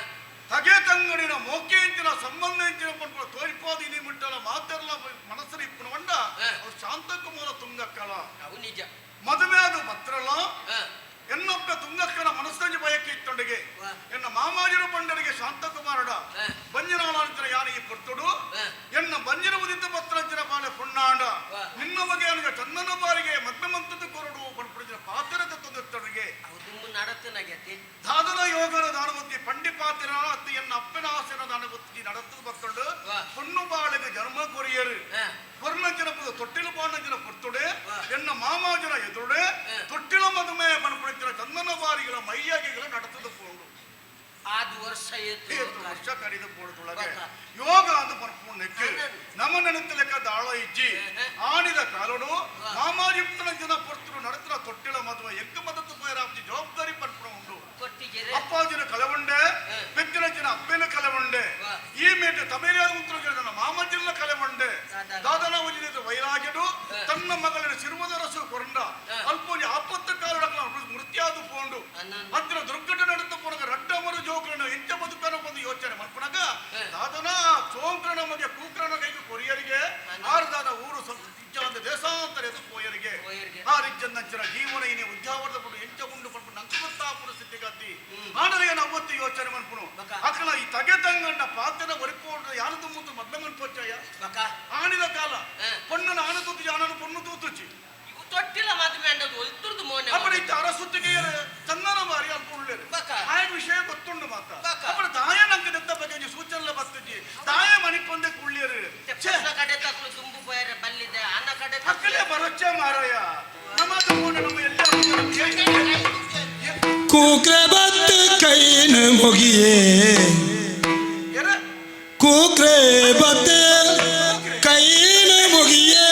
ತಗೆ ತಂಗಡಿನ ಮೋಕೆ ಇಂಚಿನ ಸಂಬಂಧ ಇಂಚಿನ ಪನ್ಪುಣ ತೋರಿಪಾದಿ ನಿಮಿಟ್ಟಲ ಮಾತೆಲ್ಲ ಮನಸ್ಸು ಇಪ್ಪುನ వంಡ ಹ. ಅವು ಶಾಂತಕುಮಾರ ತುಂಗಕ್ಕಲ ಅವು ನಿಜ ಮದುವೆ ಅದು ಪತ್ರಲ್ಲ ಹ ಎನ್ನೊಕ್ಕ ತುಂಗಕ್ಕನ ಮನಸ್ಸಂಜಿ ಬಯಕೆ ಇತ್ತೊಂಡಿಗೆ ವಾ. ಎನ್ನ ಮಾಮಾಜರು ಪಂಡರಿಗೆ ಶಾಂತಕುಮಾರಡ ಹ. ಬಂಜಿನಾಳಂತರ ಯಾನ ಈ ಪೊರ್ತುಡು ಹ. ಎನ್ನ ಬಂಜಿನ ಉದಿತ ಪತ್ರಂಚಿನ ಬಾಳೆ ಪುಣ್ಣಾಂಡ ವಾ. ನಿನ್ನ ಬಗೆಯ ಚಂದನ ಬಾರಿಗೆ ಮದ್ಮಂತದ್ದು ಕೊರಡು ಪಡ್ಪಡಿದ ಪಾತ್ರದ ತಂದಿತ್ತೊಂಡಿಗೆ ಅವು ದುಮ್ಮು ನಡತನಾಗೈತಿ ದಾದನ ಯೋಗನ ದಾನಬುದ್ಧಿ ಪಂಡಿ ಪಾತಿರ ಅತ್ತು ಎನ್ನ ಅಪ್ಪನ ಆಸೆನ ದಾನಬುದ್ಧಿ ನಡತದ ಬತ್ತೊಂಡು ವಾ. ಪೊಣ್ಣು ಬಾಳೆಗೆ ಜನ್ಮ ಕೊರಿಯರು ಹ ಕೊರ್ನಂಚಿನ ಪುದ ತೊಟ್ಟಿಲು ಪಾಂಡಂಚಿನ ಪೊರ್ತುಡೆ ವಾ. ಎನ್ನ ಮಾಮಾಜನ ಎದುರುಡೆ ಹ. ತೊಟ್ಟಿಲ ಮದುಮೆ ಪನ್ಪುಣಿತ್ತಿನ ಚಂದನ ಬಾರಿಗಳ ಮೈಯಾಗಿಗಳ ನಡತದ ಪೋಂಡು ಆದು ವರ್ಷ ಏತು ಏತು ವರ್ಷ ಕಡಿದು ಪೋಡದೊಳಗೆ ಬಕ. ಯೋಗ ಅಂದು ಪನ್ಪುಣಕ್ಕೆ ಅನ್ನನ್. ನಮ ನೆನತ ಲೆಕ್ಕ ದಾಳ ಇಜ್ಜಿ ಹ. ಆಣಿದ ಕಾಲಡು ವಾ. ಮಾಮಾಜಿಪ್ತನ ಜನ ಪೊರ್ತುಡು ನಡತನ ತೊಟ್ಟಿಲ ಮದುವೆ ಎಂಕ ಮದತ್ತು ಪೋಯರಾಪ್ತಿ ಜವಾಬ್ದಾರಿ ಪನ್ಪುಣ ಉಂಡು ಕೊಟ್ಟಿಗೆರೆ ಅಪ್ಪಾಜಿನ ಕಲವಂಡೆ ಹ. ಪೆತ್ತಿನ ಜನ ಅಪ್ಪನ ಕಲವಂಡೆ ವಾ. ಈ ಮೇಟೆ ತಮೇರಿಯಾದ ಉಂಟು ಮಾಮಜಿಲ್ಲ ಕಲವಂಡೆ ದಾದನ. ದಾದನ ವಜಿದ ವೈರಾಗ್ಯಡು ಹ. ತನ್ನ ಮಗಳಿನ ಸಿರುವದರಸು ಕೊರಂಡ ಹ. ಅಲ್ಪೋಜಿ ಆಪತ್ತು ಕಾಲಡಕಲ ಮೃತ್ಯಾದು ಪೋಂಡು ಅನ್ನನ್. ಅಂತಿನ ದುರ್ಘಟನೆ ನಡೆದ ಪೋಣಗ ರಡ್ಡಮರು ಜೋಕ್ರನ ಎಂಚ ಬದುಕನ ಒಂದು ಯೋಚನೆ ಮಲ್ಪಣಗ ಹ. ದಾದನ ಸೋಂಕ್ರನ ಮಗೆ ಕೂಕ್ರನ ಕೈಗೆ ಕೊರಿಯರಿಗೆ ಅನ್ನನ್. ಆರದಾದ ಊರು ಇಜ್ಜಾಂದ ದೇಶಾಂತರ ಎದು ಪೋಯರಿಗೆ ಪೋಯರಿಗೆ. ಆ ರಿಜ್ಜನ್ನಂಚಿನ ಜೀವನ ಇನಿ ಉದ್ಯಾವರದ ಪುಡು ಎಂಚ ಉಂಡು ಪನ್ಪು ನಂಕು ಗೊತ್ತಾಪುನ ಸ್ಥಿತಿಗತಿ ಆಂಡರೆ ಏನು ಅವತ್ತು ಯೋಚನೆ ಮನ್ಪುನು ಬಕ. ಅಕಲ ಈ ತಗೆ ತಂಗಣ್ಣ ಪಾತೆನ ಒರಿಪೋಂಡ್ರ ಯಾರು ಮುಂದೆ ಮದ್ವೆ ಮನ್ಪೊಚ್ಚಾಯ ಬಕ ಆಣಿದ ಕಾಲ ಹ. ಪೊಣ್ಣನ ಆಣ ತೂತು ಆಣನ ಪೊಣ್ಣು ತೂತುಚಿ ಇವು ತೊಟ್ಟಿಲ ಮದುವೆ ಅಂಡದು ಒಲ್ತುರ್ದು ಮೋನೆ ಅಪ್ಪಡ ಇತ್ತ ಅರಸುತ್ತಿಗೆ ಚಂದನ ಬಾರಿ ಅಲ್ಪ ಉಳ್ಳೇರು ಬಕ. ಆಯ್ ವಿಷಯ ಗೊತ್ತುಂಡು ಮಾತ ಬಕ. ಅಪ್ಪಡ ದಾಯ ನಂಗೆ ದತ್ತ ಬಗ್ಗೆ ಒಂಜಿ ಸೂಚನೆ ಬರ್ತುಜಿ ದಾಯ ಮಣಿಪಂದೆ ಕುಳ್ಳಿಯರು ಛೇ ಕಡೆ ತಕ್ಕಲು ತುಂಬು ಪೋಯರೆ ಬಲ್ಲಿದೆ ಅನ್ನ ಕಡೆ ಅಕ್ಕಲೇ ಬರೊಚ್ಚ ಮಾರಾಯ ನಮ್ಮದು ಮೋನೆ ನಮ್ಮ ಎಲ್ಲ ಕೂಕ್ರೆ ಬತ್ತ ಕೈನ ಮುಗಿಯೇ ಎರ ಕೂಕ್ರೆ ಬತ್ತ ಕೈನ ಮುಗಿಯೇ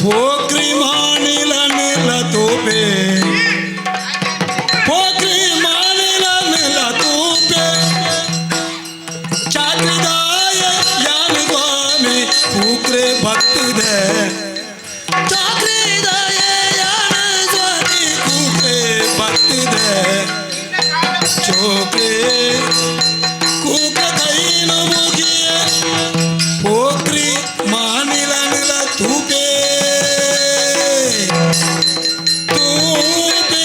ಪೋಕ್ರಿ ಮಾನಿಲ ನೆಲ ತೂಪೆ ಪೋಕ್ರಿ ಮಾನಿಲ ನೆಲ ತೂಪೆ ಚಾಕ್ರಿದಾಯ ಯಾನು ಸ್ವಾಮಿ ಕೂಕ್ರೆ ಭಕ್ತ ಬತ್ತಿದೆ ಚೋಕ್ರಿದಾಯೆ ಯಾನ ಸ್ವಾತಿ ಕೂಕ್ರೆ ಬತ್ತಿದೆ ಚೋಕ್ರೆ ಕೂಕ ಕೈನ ಮುಗಿಯ ಪೋಕ್ರಿ ಮಾನಿಲ ನಿಲ ತೂಪೇ ತೂಪೇ.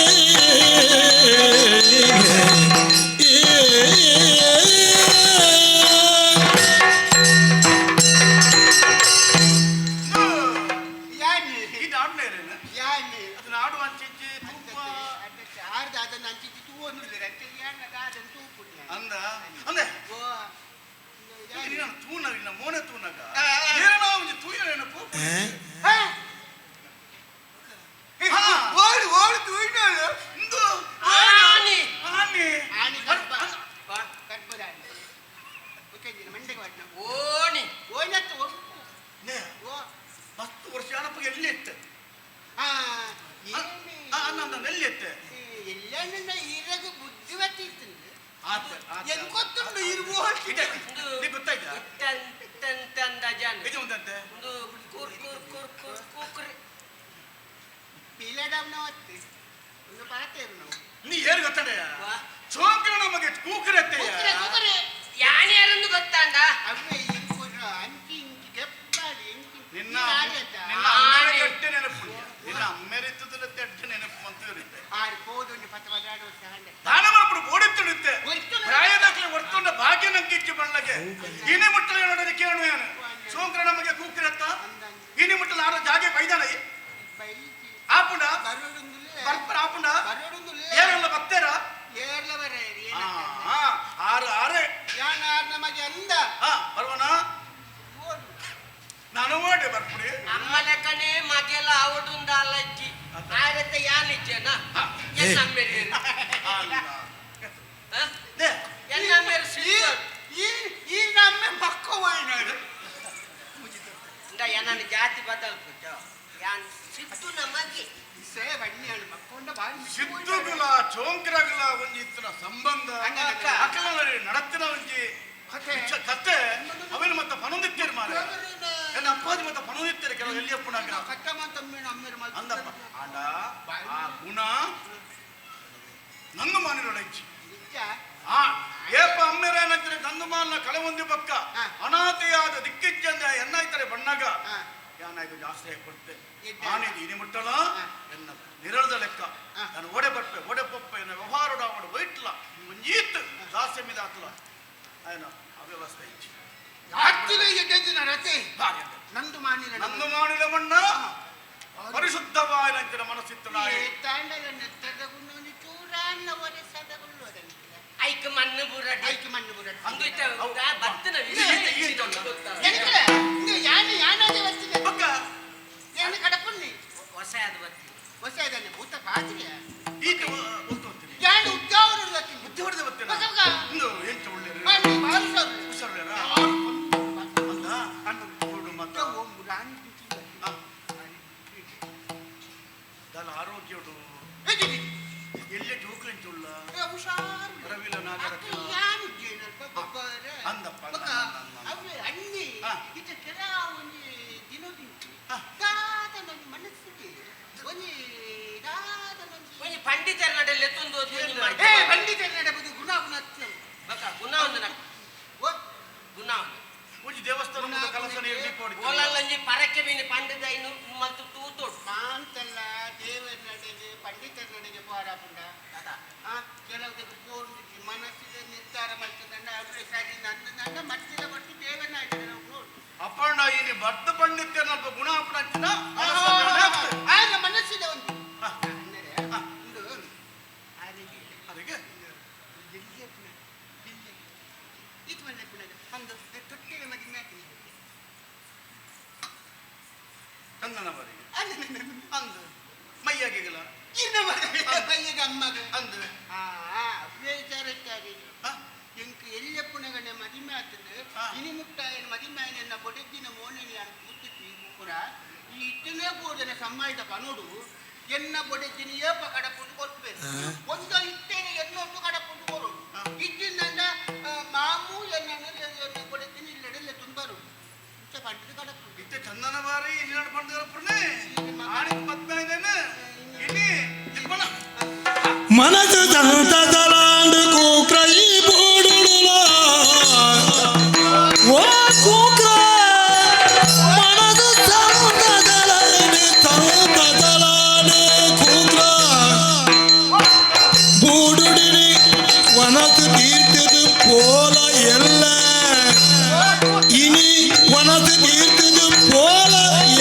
ಯಾನಿ ಇದು ಆಡ್ನೇರೇನು? ಯಾನಿ ಅದನ್ನ ಆಡುವ ಅಂಚಿಜ್ಜಿ ತೂಪ. ಆರ್ದ ಅದನ್ನ ಅಂಚಿಜ್ಜಿ ತೂವೊಂದುಲ್ಲೆರ್ ಅಂಚ ಯಾನ್ ಅದನ್ನ ತೂಪುಂಡು. ಅಂದ ಅಂದೆ. ಓ ನಿನ್ನ ತೂನಗ ನಿನ್ನ ಮೋನೆ ತೂನಗ ಆ, ಆ. ಏನೋ ಒಂಜಿ ತೂಯನೇನ ಪೋಪು. ಹಾ. ಹಾ. ಓಡು ಓಡು ತೂಯ್ನೋಳು. ಇಂದು ಆನಿ. ಆನಿ. ಆನಿ ಗರ್ಭ ಗರ್ಭದ ಆನಿ. ಒಕ್ಕೇಜಿನ ಮಂಡೆಗೆ ವಾಡ್ನ. ಓಣಿ. ಓನತ್ತು ಒಪ್ಪು. ನೇ, ಓ ಮಸ್ತ್ ವರ್ಷ ಆನಪ್ಪಗೆ ಎಲ್ಲಿ ಇತ್ತು? ಆ ಏನೇ ಆ, ಅನ್ನ ಅನ್ನ ಎಲ್ಲಿ ಇತ್ತು? ಎಲ್ಲ ಈರಗ ಬುದ್ಧಿವತಿ ಇತ್ತು. ಆತ ಆತ. ಎಂಕೊತ್ತುಂಡು ಇರ್ಬೋ. ಇದೆ ನೀ ಗೊತ್ತಾಯ್ತಾ? ತಂದ ಜನ ಇದು ಒಂದಂತೆ. ಒಂದು ಕೂರ್ ಕೂರ್ ಕೂರ್ ಕೂರ್ ಕೂಕ್ರಿ. ಪೀಲಡಮ್ನ ಒತ್ತಿ ಒಂದು ಪಾತೇರು ನಾವು. ನೀ ಏನು ಗೊತ್ತಂಡೆ? ವಾ. ಚೋಕ್ರ ನಮಗೆ ಕೂಕರತ್ತೆ. ಕೂಕರೆ ಕೂಕರೆ. ಯಾನ್ ಯಾರೊಂದು ಗೊತ್ತಾಂಡ? ಅವೇ ಇಂಕೊರ ಅಂಚಿ ಇಂಚಿ ಗೆಪ್ಪಾಡಿ ಇಂಚಿ. ನಿನ್ನ ಆಡತ. ನಿನ್ನ ಅಮ್ಮೇರೆ ಎಡ್ಡೆ ನೆನಪು, ನಿನ್ನ ಅಮ್ಮೇರೆ ಇತ್ತದಲ್ಲ ಎಡ್ಡೆ ನೆನಪು ಅಂತ ಇರುತ್ತೆ. ಆರು ಪೋದೊಂದು ಪತ್ತ ಬದಾಡು ಸಹಂಡೆ. ದಾನ ಮಾಡ್ಬಿಡು ಓಡಿತ್ತುಡುತ್ತೆ. ಒರ್ತುಂಡ. ಪ್ರಾಯದಾಗಲೇ ಒರ್ತುಂಡ ಭಾಗ್ಯ ನಂಗೆ ಇಚ್ಚು ಬಣ್ಣಗೆ ಇನಿ ಮುಟ್ಟಲ ನೋಡೋದು ಕೇಳು ಏನು ಸೋಂಕ್ರ ನಮಗೆ ಕೂಕಿರತ್ತ ಇನಿ ಮುಟ್ಟಲ ಆರೋ ಜಾಗೆ ಬೈದಾನ. ಬೈಜಿ. ಆಪುಂಡ. ಬರೋಡುಂದುಲ್ಲ. ಬರ್ಪರ ಆಪುಂಡ. ಬರೋಡುಂದುಲ್ಲ. ಏರಲ್ಲ ಬತ್ತೇರ. ಏರ್ಲ ಬರ. ಆ, ಆ, ಆರು ಆರೆ. ಯಾನ್ ಆರ್ ನಮಗೆ ಅಂದ. ಹಾ ಬರ್ವನ. ಓಡು. ನಾನು ಓಡೆ ಬರ್ಪುಡಿ. ಅಮ್ಮ ಲೆಕ್ಕನೆ ಮಗೆಲ್ಲ ಅವಡುಂದ ಅಲ್ಲಜ್ಜಿ ಆರತ್ತೆ ಯಾನ್ ಇಜ್ಜನ ಎನ್ನ ಅಮ್ಮೇರು. ಅಲ್ಲ. ಹ? ನೇ, ಎನ್ನ ಅಮ್ಮೇರು ಈ ಈ ಈ ನಮ್ಮ ಪಕ್ಕವಾಯಿನಾಡು. ಇಂದ ಏನನ್ನ ಜಾತಿ ಬದಲ್ಪುಜ ಯಾನ್ ಸಿಟ್ಟು ನಮಗೆ. ಸೇ ಬಣ್ಣಿಯಾಳು ಮಕ್ಕೊಂಡ ಬಾರಿ. ಸಿದ್ದುಗುಲ ಚೋಂಕ್ರಗುಲ ಒಂಜಿ ಇತ್ತಿನ ಸಂಬಂಧ ಅಕ್ಕ. ಅಕಲ ನಡತ್ತಿನ ಒಂಜಿ ಕತೆ. ಕತೆ ಅವೇನು ಮತ್ತೆ ಪನೊಂದಿತ್ತೇರು ಮಾರೆ ನನ್ನ ಅಪ್ಪಾಜಿ ಮತ್ತೆ ಪನೊಂದಿತ್ತೇರು ಕೆಲವು ಎಲ್ಲಿ ಅಪ್ಪನಾಗ ಕಟ್ಟಮ ತಮ್ಮೇಣ ಅಮ್ಮೇರು ಮಲ್ತು. ಅಂದಪ್ಪ ಆಂಡ ಆ ಗುಣ ನಂದು ಮಾನಿರೊಡೈಚಿ. ನಿಜ. ಆ ಏಪ ಅಮ್ಮೇರ ಏನಂತಾರೆ ನಂದು ಮಾಲಿನ ಕಳೆ ಒಂದು ಪಕ್ಕ ಹಾ. ಅನಾಥೆಯಾದ ದಿಕ್ಕಿಚ್ಚಂದ ಎನ್ನಾಯ್ತಾರೆ ಬಣ್ಣಗ ಹಾ. ಯಾನಾಯ್ತು ಜಾಸ್ತಿ ಕೊಡ್ತೆ ಎದ್ದ. ಆನೆಗೆ ಇನಿ ಮುಟ್ಟಲ ಹಾ. ಎನ್ನ ನಿರಳದ ಲೆಕ್ಕ ಹಾ. ನಾನು ಓಡೆ ಬರ್ಪೆ ಓಡೆ ಪೊಪ್ಪೆ ಎನ್ನ ವ್ಯವಹಾರೋಡ ಅವಡು ವೈಟ್ಲ ಒಂಜೀತ್ ದಾಸ್ಯ ಮಿದ ಆತಲ ಆಯ್ನ ಅವ್ಯವಸ್ಥೆ ಇಚ್ಚಿ. ಅತ್ತಿನ ಎಡ್ಡೆಂಜಿನ ರತೆ. ಭಾರಿ ಅಂದೆ. ನಂದು ಮಾನಿರ. ನಂದು ಮಾನಿಲ ಮಣ್ಣ ಪರಿಶುದ್ಧವಾಯಿನಂತಿನ ಮನಸ್ಸಿತ್ತು ನಾಯಿ. ತಾಂಡಲ ನೆತ್ತದ ಗುಂಡೋನಿ ಚೂರಾನ್ನ ಒರೆಸದ ಗುಳ್ಳೋದಂತೆ. ಐಕ್ ಮಣ್ಣು ಬುರಡಿ. ಐಕ್ ಮಣ್ಣು ಬುರಡಿ. ಅಂದು ಇತ್ತ ಬತ್ತಿನ ಈ- ಈ- ಈ- ಎನಕಲ ಇಂದು ಯಾನೆ ಯಾನಾದೆ ವಸ್ತಿಗೆ. ಬಕ್ಕ ಯಾನೆ ಕಡಪುಣ್ಣಿ. ಹೊಸ ಅದು ಬತ್ತಿ. ಹೊಸ ಇದನ್ನೆ ಭೂತ ಪಾತ್ರಿಯ. ಈತ ಒತ್ತೊತ್ತೀನಿ. ಯಾನು ಉದ್ಯಾವನ ಬರ್ತೀನಿ. ಬುದ್ಧಿ ಹೊಡೆದ ಬತ್ತೇನ. ಬಕ್ಕ ಬಕ್ಕ. ಇಂದು ಎಂಚ ಒಳ್ಳೆ ಬನ್ನಿ ಬಾರಿಸೋದು. ಹುಷಾರುಳ್ಳೇರಾ? ಅಂದ ಓಡು ಮತ್ತ. ಆ, ದಾಲ ಆರೋಗ್ಯಡು ಎಲ್ಲೆ ಜೋಕ್ಲೆಂಚುಳ್ಳ ರವಿಲ ನಾಗರತ್ನ. ಅಂದಪ್ಪ, ಅಂದ, ಅಂದ, ಅಂದ, ಅಂದ. ಆ. ಆ. ಒಂಜಿ ಪಂಡಿತರ ನಡೆಲ್ಲ ಎತ್ತೊಂದು ಓದು ಒಂಜಿ ಮಾಡ್ತಾರೆ. ಬಕ್ಕ ಗುಣ ಒಂದು ನಕ್ ಗುಣ ಒಂದು. ಒಂಜಿ ದೇವಸ್ಥಾನ ಮುಂದೆ ಕಲಸ ನೀರು ದೀಪ ಹೊಡಿತಾರೆ. ಓಲಲ್ಲಂಜಿ ಪರಕೆ ಮೀನು ಪಂಡಿತ ಇನ್ನು ಮತ್ತು ತೂತೋಡು. ಮಾಂತಲ್ಲ ದೇವರ ನಡೆಗೆ ಪಂಡಿತರ ನಡೆಗೆ ಪೋರಾಪುಂಡ ಕೆಲವುದಕ್ಕೆ ಪೋರ್ದು ಮನಸ್ಸಿಗೆ ನಿರ್ಧಾರ ಮಾಡ್ತದಂಡ ಅವ್ರೆ ಸರಿ ನನ್ನ ನನ್ನ ಮತ್ತಿದ ಒಟ್ಟು ದೇವನ ಅಪ್ಪಣ್ಣ ಇಲ್ಲಿ ಬರ್ತ ಪಂಡಿತ್ಯ ನಲ್ಪ ಗುಣ ಅಪ್ಪಣ ಹಚ್ಚಿನ ಆಗ ಮನಸ್ಸಿದೆ ಒಂದು ಹಾ. ಅಂದರೆ ಹಾ. ಒಂದು ಆರಿಗೆ ಅದಕ್ಕೆ ಎಲ್ಲಿಯ ಪುನಃ ಎಲ್ಲಿ ಇದು ಮನೆ ಪುನಃ ಒಂದು ತೊಟ್ಟಿಗೆ ಮದುವೆ ಹಾಕಿ ಚಂದನ ಬರಿಗೆ ಅಂದ ಅಂದು ಮೈಯಾಗಿಗಲ ಇನ್ನು ಪಯ್ಯಗ ಅಮ್ಮಗ ಅಂದು ಆ ಬೇಜಾರಕ್ಕಾಗಿ ಹಾ? ಎಂಕ್ ಎಲ್ಲಿಯ ಪುನಗನೆ ಮದಿಮೆ ಆತದೆ. ಹಾ. ಇನಿ ಮುಟ್ಟಾಯನ ಮದಿಮಾಯನ ಬೊಡೆದಿನ ಮೋನೆನಿ ಅನ್ ಕೂತಿತ್ತು ಪುರ ಈ ಇಟ್ಟನೇ ಬೋಧನೆ ಸಮ್ಮಾಯಿದ ಪನೋಡು ಎನ್ನ ಬೊಡೆದಿನ ಏಪ ಕಡಪುಂಡು ಕೊರ್ಪೇರು ಒಂದು ಇಟ್ಟೇನೆ ಎನ್ನೊಂದು ಕಡಪುಂಡು ಕೊರೋಡು ಹಾ. ಇಟ್ಟಿಂದ ಮಾಮು ಎನ್ನ ಬೊಡೆದಿನ ಇಲ್ಲಡೆಲ್ಲ ತುಂಬರು ಇಂಚ ಪಂಡದ ಕಡಪು ಇತ್ತೆ ಚಂದನ ಬಾರಿ ಇಲ್ಲಿ ಪಂಡ ಕಡಪುರ್ನೆ ಆಣಿ ಪದ್ಮ ಇದೇನೆ ಇನಿ ಇಪ್ಪನ ಮನಸ್ಸು ಸಂತಸಲಾಂಡು ಕೂಕ್ರ ಈ ಬೂಡುಡುಲ ಓ ಕೂಕ್ರ ಮನಸ್ಸು ಸಂತಸಲಾಂಡು ಸಂತಸಲಾಂಡು ಕೂಕ್ರ ಬೂಡುಡಿನಿ ವನಸು ತೀರ್ಥದು ಪೋಲ ಎಲ್ಲ ಇನಿ ವನಸು ತೀರ್ಥದು ಪೋಲ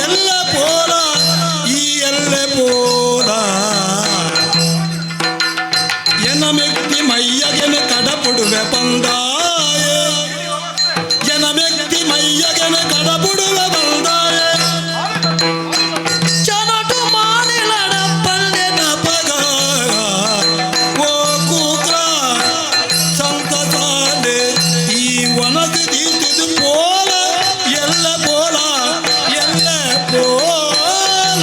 ಎಲ್ಲ ಪೋಲ ಈ ಎಲ್ಲ ಪೋಲ ಎನ ಮೆಕ್ತಿ ಮೈಯಗೆನೆ ಕಡಪುಡುವೆ ಬಂದಾಯೆ ಎನ ಮೆಕ್ತಿ ಮೈಯಗೆನೆ ಕಡಪುಡುವೆ ಬಂದಾಯೆ ಚನಟು ಮಾನಿಲಡ ಪಲ್ಲೆನ ಪಗ ಓ ಕೂಕ್ರ ಸಂತಸಾಲೆ ಈ ವನದ ದೀತಿದು ಪೋಲ ಎಲ್ಲ ಪೋಲ ಎಲ್ಲ ಪೋಲ.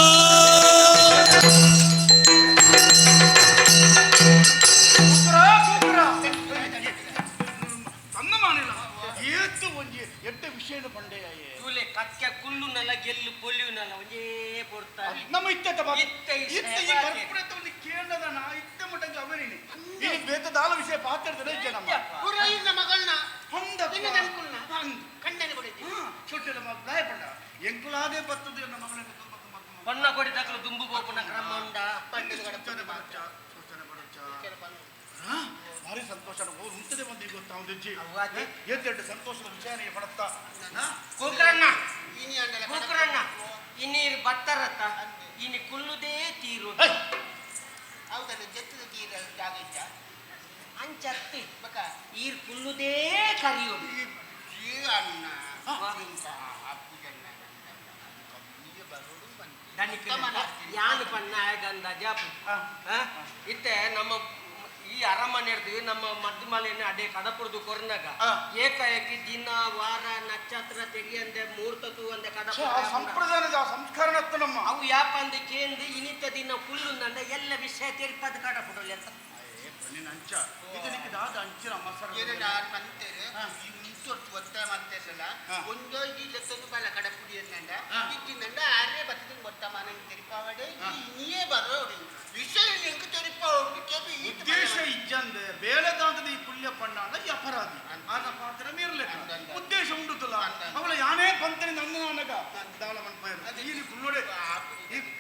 ಕೂಕ್ರ ಕೂಕ್ರ ತನ್ನ ಮಾನಿಲ್ಲ ಏತು ಒಂಜಿ ಎಡ್ಡೆ ವಿಷಯದ ಪಂಡೆಯಾಯೆ ತೂಲೆ ಕಕ್ಕೆ ಕುಲ್ಲುನಲ್ಲ ಗೆಲ್ಲು ಪೊಲಿಯುನಲ್ಲ ಒಂಜೇ ಪೊರ್ತಾರೆ. ನಮ್ಮ ಇತ್ತೆ ಇತ್ತೆ ಇತ್ತೆ ಇತ್ತೆ ಈ ಕರ್ಪುರತ್ತ ಒಂದು ಕೇಳದನ ಇತ್ತೆ ಮುಟ್ಟಂಗೆ ಅವರಿನಿ ಇನಿ ಬೇತದಾಲ ವಿಷಯ ಪಾತ್ರದ ಇಜ್ಜೆ ನಮ್ಮ ಪುರೋಹಿತ ಮಗಳನ್ನ ಹೊಂದ ನಿನ್ನ ಅನ್ಕುಲ್ನ ಕಂಡನೆ ಕೊಡಿದ್ದೆ ಚೊಟ್ಟೆಲ ಮಗ ಪಂಡ ಎಂಕುಲಾದೆ ಬರ್ತದೆ ನನ್ನ ಮಗಳನ್ನ ಹೊನ್ನ ಕೊಡಿ ತಕ್ಕಲು ದುಂಬು ಬೋಪುನ ಕ್ರಮ ಉಂಡ. ಪಂಡದ ಕಡಪು ಸೂಚನೆ ಬರಚ್ಚ ಸೂಚನೆ ಬರಚ್ಚ ಭಾರಿ ಸಂತೋಷ ಓ ಉಂಟದೆ ಒಂದು ಈಗ ಗೊತ್ತಾವುದಿಜ್ಜಿ ಅವ್ವಾದೆ. ಎದ್ದೆಡ್ಡು ಸಂತೋಷದ ವಿಚಾರ ಪಡತ್ತ ಕೂಕ್ರಣ್ಣ ಇನಿ ಅಂಡಲ ಕೂಕ್ರಣ್ಣ ಇನ್ನೀರು ಬತ್ತರತ್ತ ಇನಿ ಕುಲ್ಲುದೇ ತೀರು. ಹೌದಲ್ಲ ಜತ್ತದ ತೀರ ಜಾಗ ಇದ್ದ ಅಂಚತ್ತಿ ಬಕ ಈರ್ ಕುಲ್ಲುದೇ ಕರಿಯೋದು. ಈ ಈ ಅಣ್ಣ ಇಂಕ ಅಪ್ಪುಜಣ್ಣ ಕಮ್ಮಿಗೆ ಬರೋಡು ಬಂತು ದನಿಕ್ ಯಾನು ಪಣ್ಣ ಗಂಧ ಜಾಪು ಇತ್ತೆ ನಮ್ಮ ಈ ಅರಮನೆ ಇರ್ತೀವಿ ನಮ್ಮ ಮದ್ದು ಅದೇ ಕಡಪುರದು ಕೊರ್ನಾಗ ಏಕಾಏಕಿ ದಿನ ವಾರ ನಕ್ಷತ್ರ ತೆಗಿಯಂದೆ ಮುಹೂರ್ತ ತೂವಂದೆ ಕಡಪುರ ಸಂಪ್ರದಾಯದ ಸಂಸ್ಕರಣ ನಮ್ಮ ಅವು ಯಾಪಂದ ಕೇಂದ್ರ ಇನಿತ ದಿನ ಕುಲ್ಲುಂದಂಡ ಎಲ್ಲ ವಿಷಯ ತೆರಿಪದ ಕಡಪುಡಲಿ ಅಂತ. ನಿನ್ನ ಅಂಚ ಇದು ನಿಕ್ಕೆ ದಾದ ಅಂಚಿನ ಮಸರ ಏನಂಡ ಆರು ಮಂತೇರು ಈ ಮುಂಚೊಟ್ಟು ಒತ್ತಾಯ ಮಾಡ್ತಿರಲ್ಲ ಒಂದೋ ಈ ಲೆಕ್ಕನು ಬಲ ಕಡಪುಡಿ ಅನ್ನಂಡ ಇದ್ದಿಂದಂಡ ಆರೇ ಬತ್ತದ ಗೊತ್ತ ಮಾನಂಗೆ ತೆರಿಪಾವಡೆ ನೀಯೇ ಬರೋಡು ವಿಷಯ ಎಂಕ್ ತೆರಿಪಾವಡು ಕೆಬಿ ಉದ್ದೇಶ ಇಜ್ಜಂದೆ ಬೇಳೆದಾಂತದ ಈ ಪುಣ್ಯ ಪಣ್ಣಾಂಡ ಈ ಅಪರಾಧಿ ಆಗ ಪಾತ್ರ ಮೀರ್ಲೆಕ್ಕ ಉದ್ದೇಶ ಉಂಡುತ್ತಲ್ಲ ಅವಳ ಯಾನೇ ಪಂತನಿ ನನ್ನ ನಾನಗ ದಾಳ ಮನ್ಪಾಯ ಇಲ್ಲಿ ಕುಲ್ಲೋಡೆ ಈ ಎಂಕ್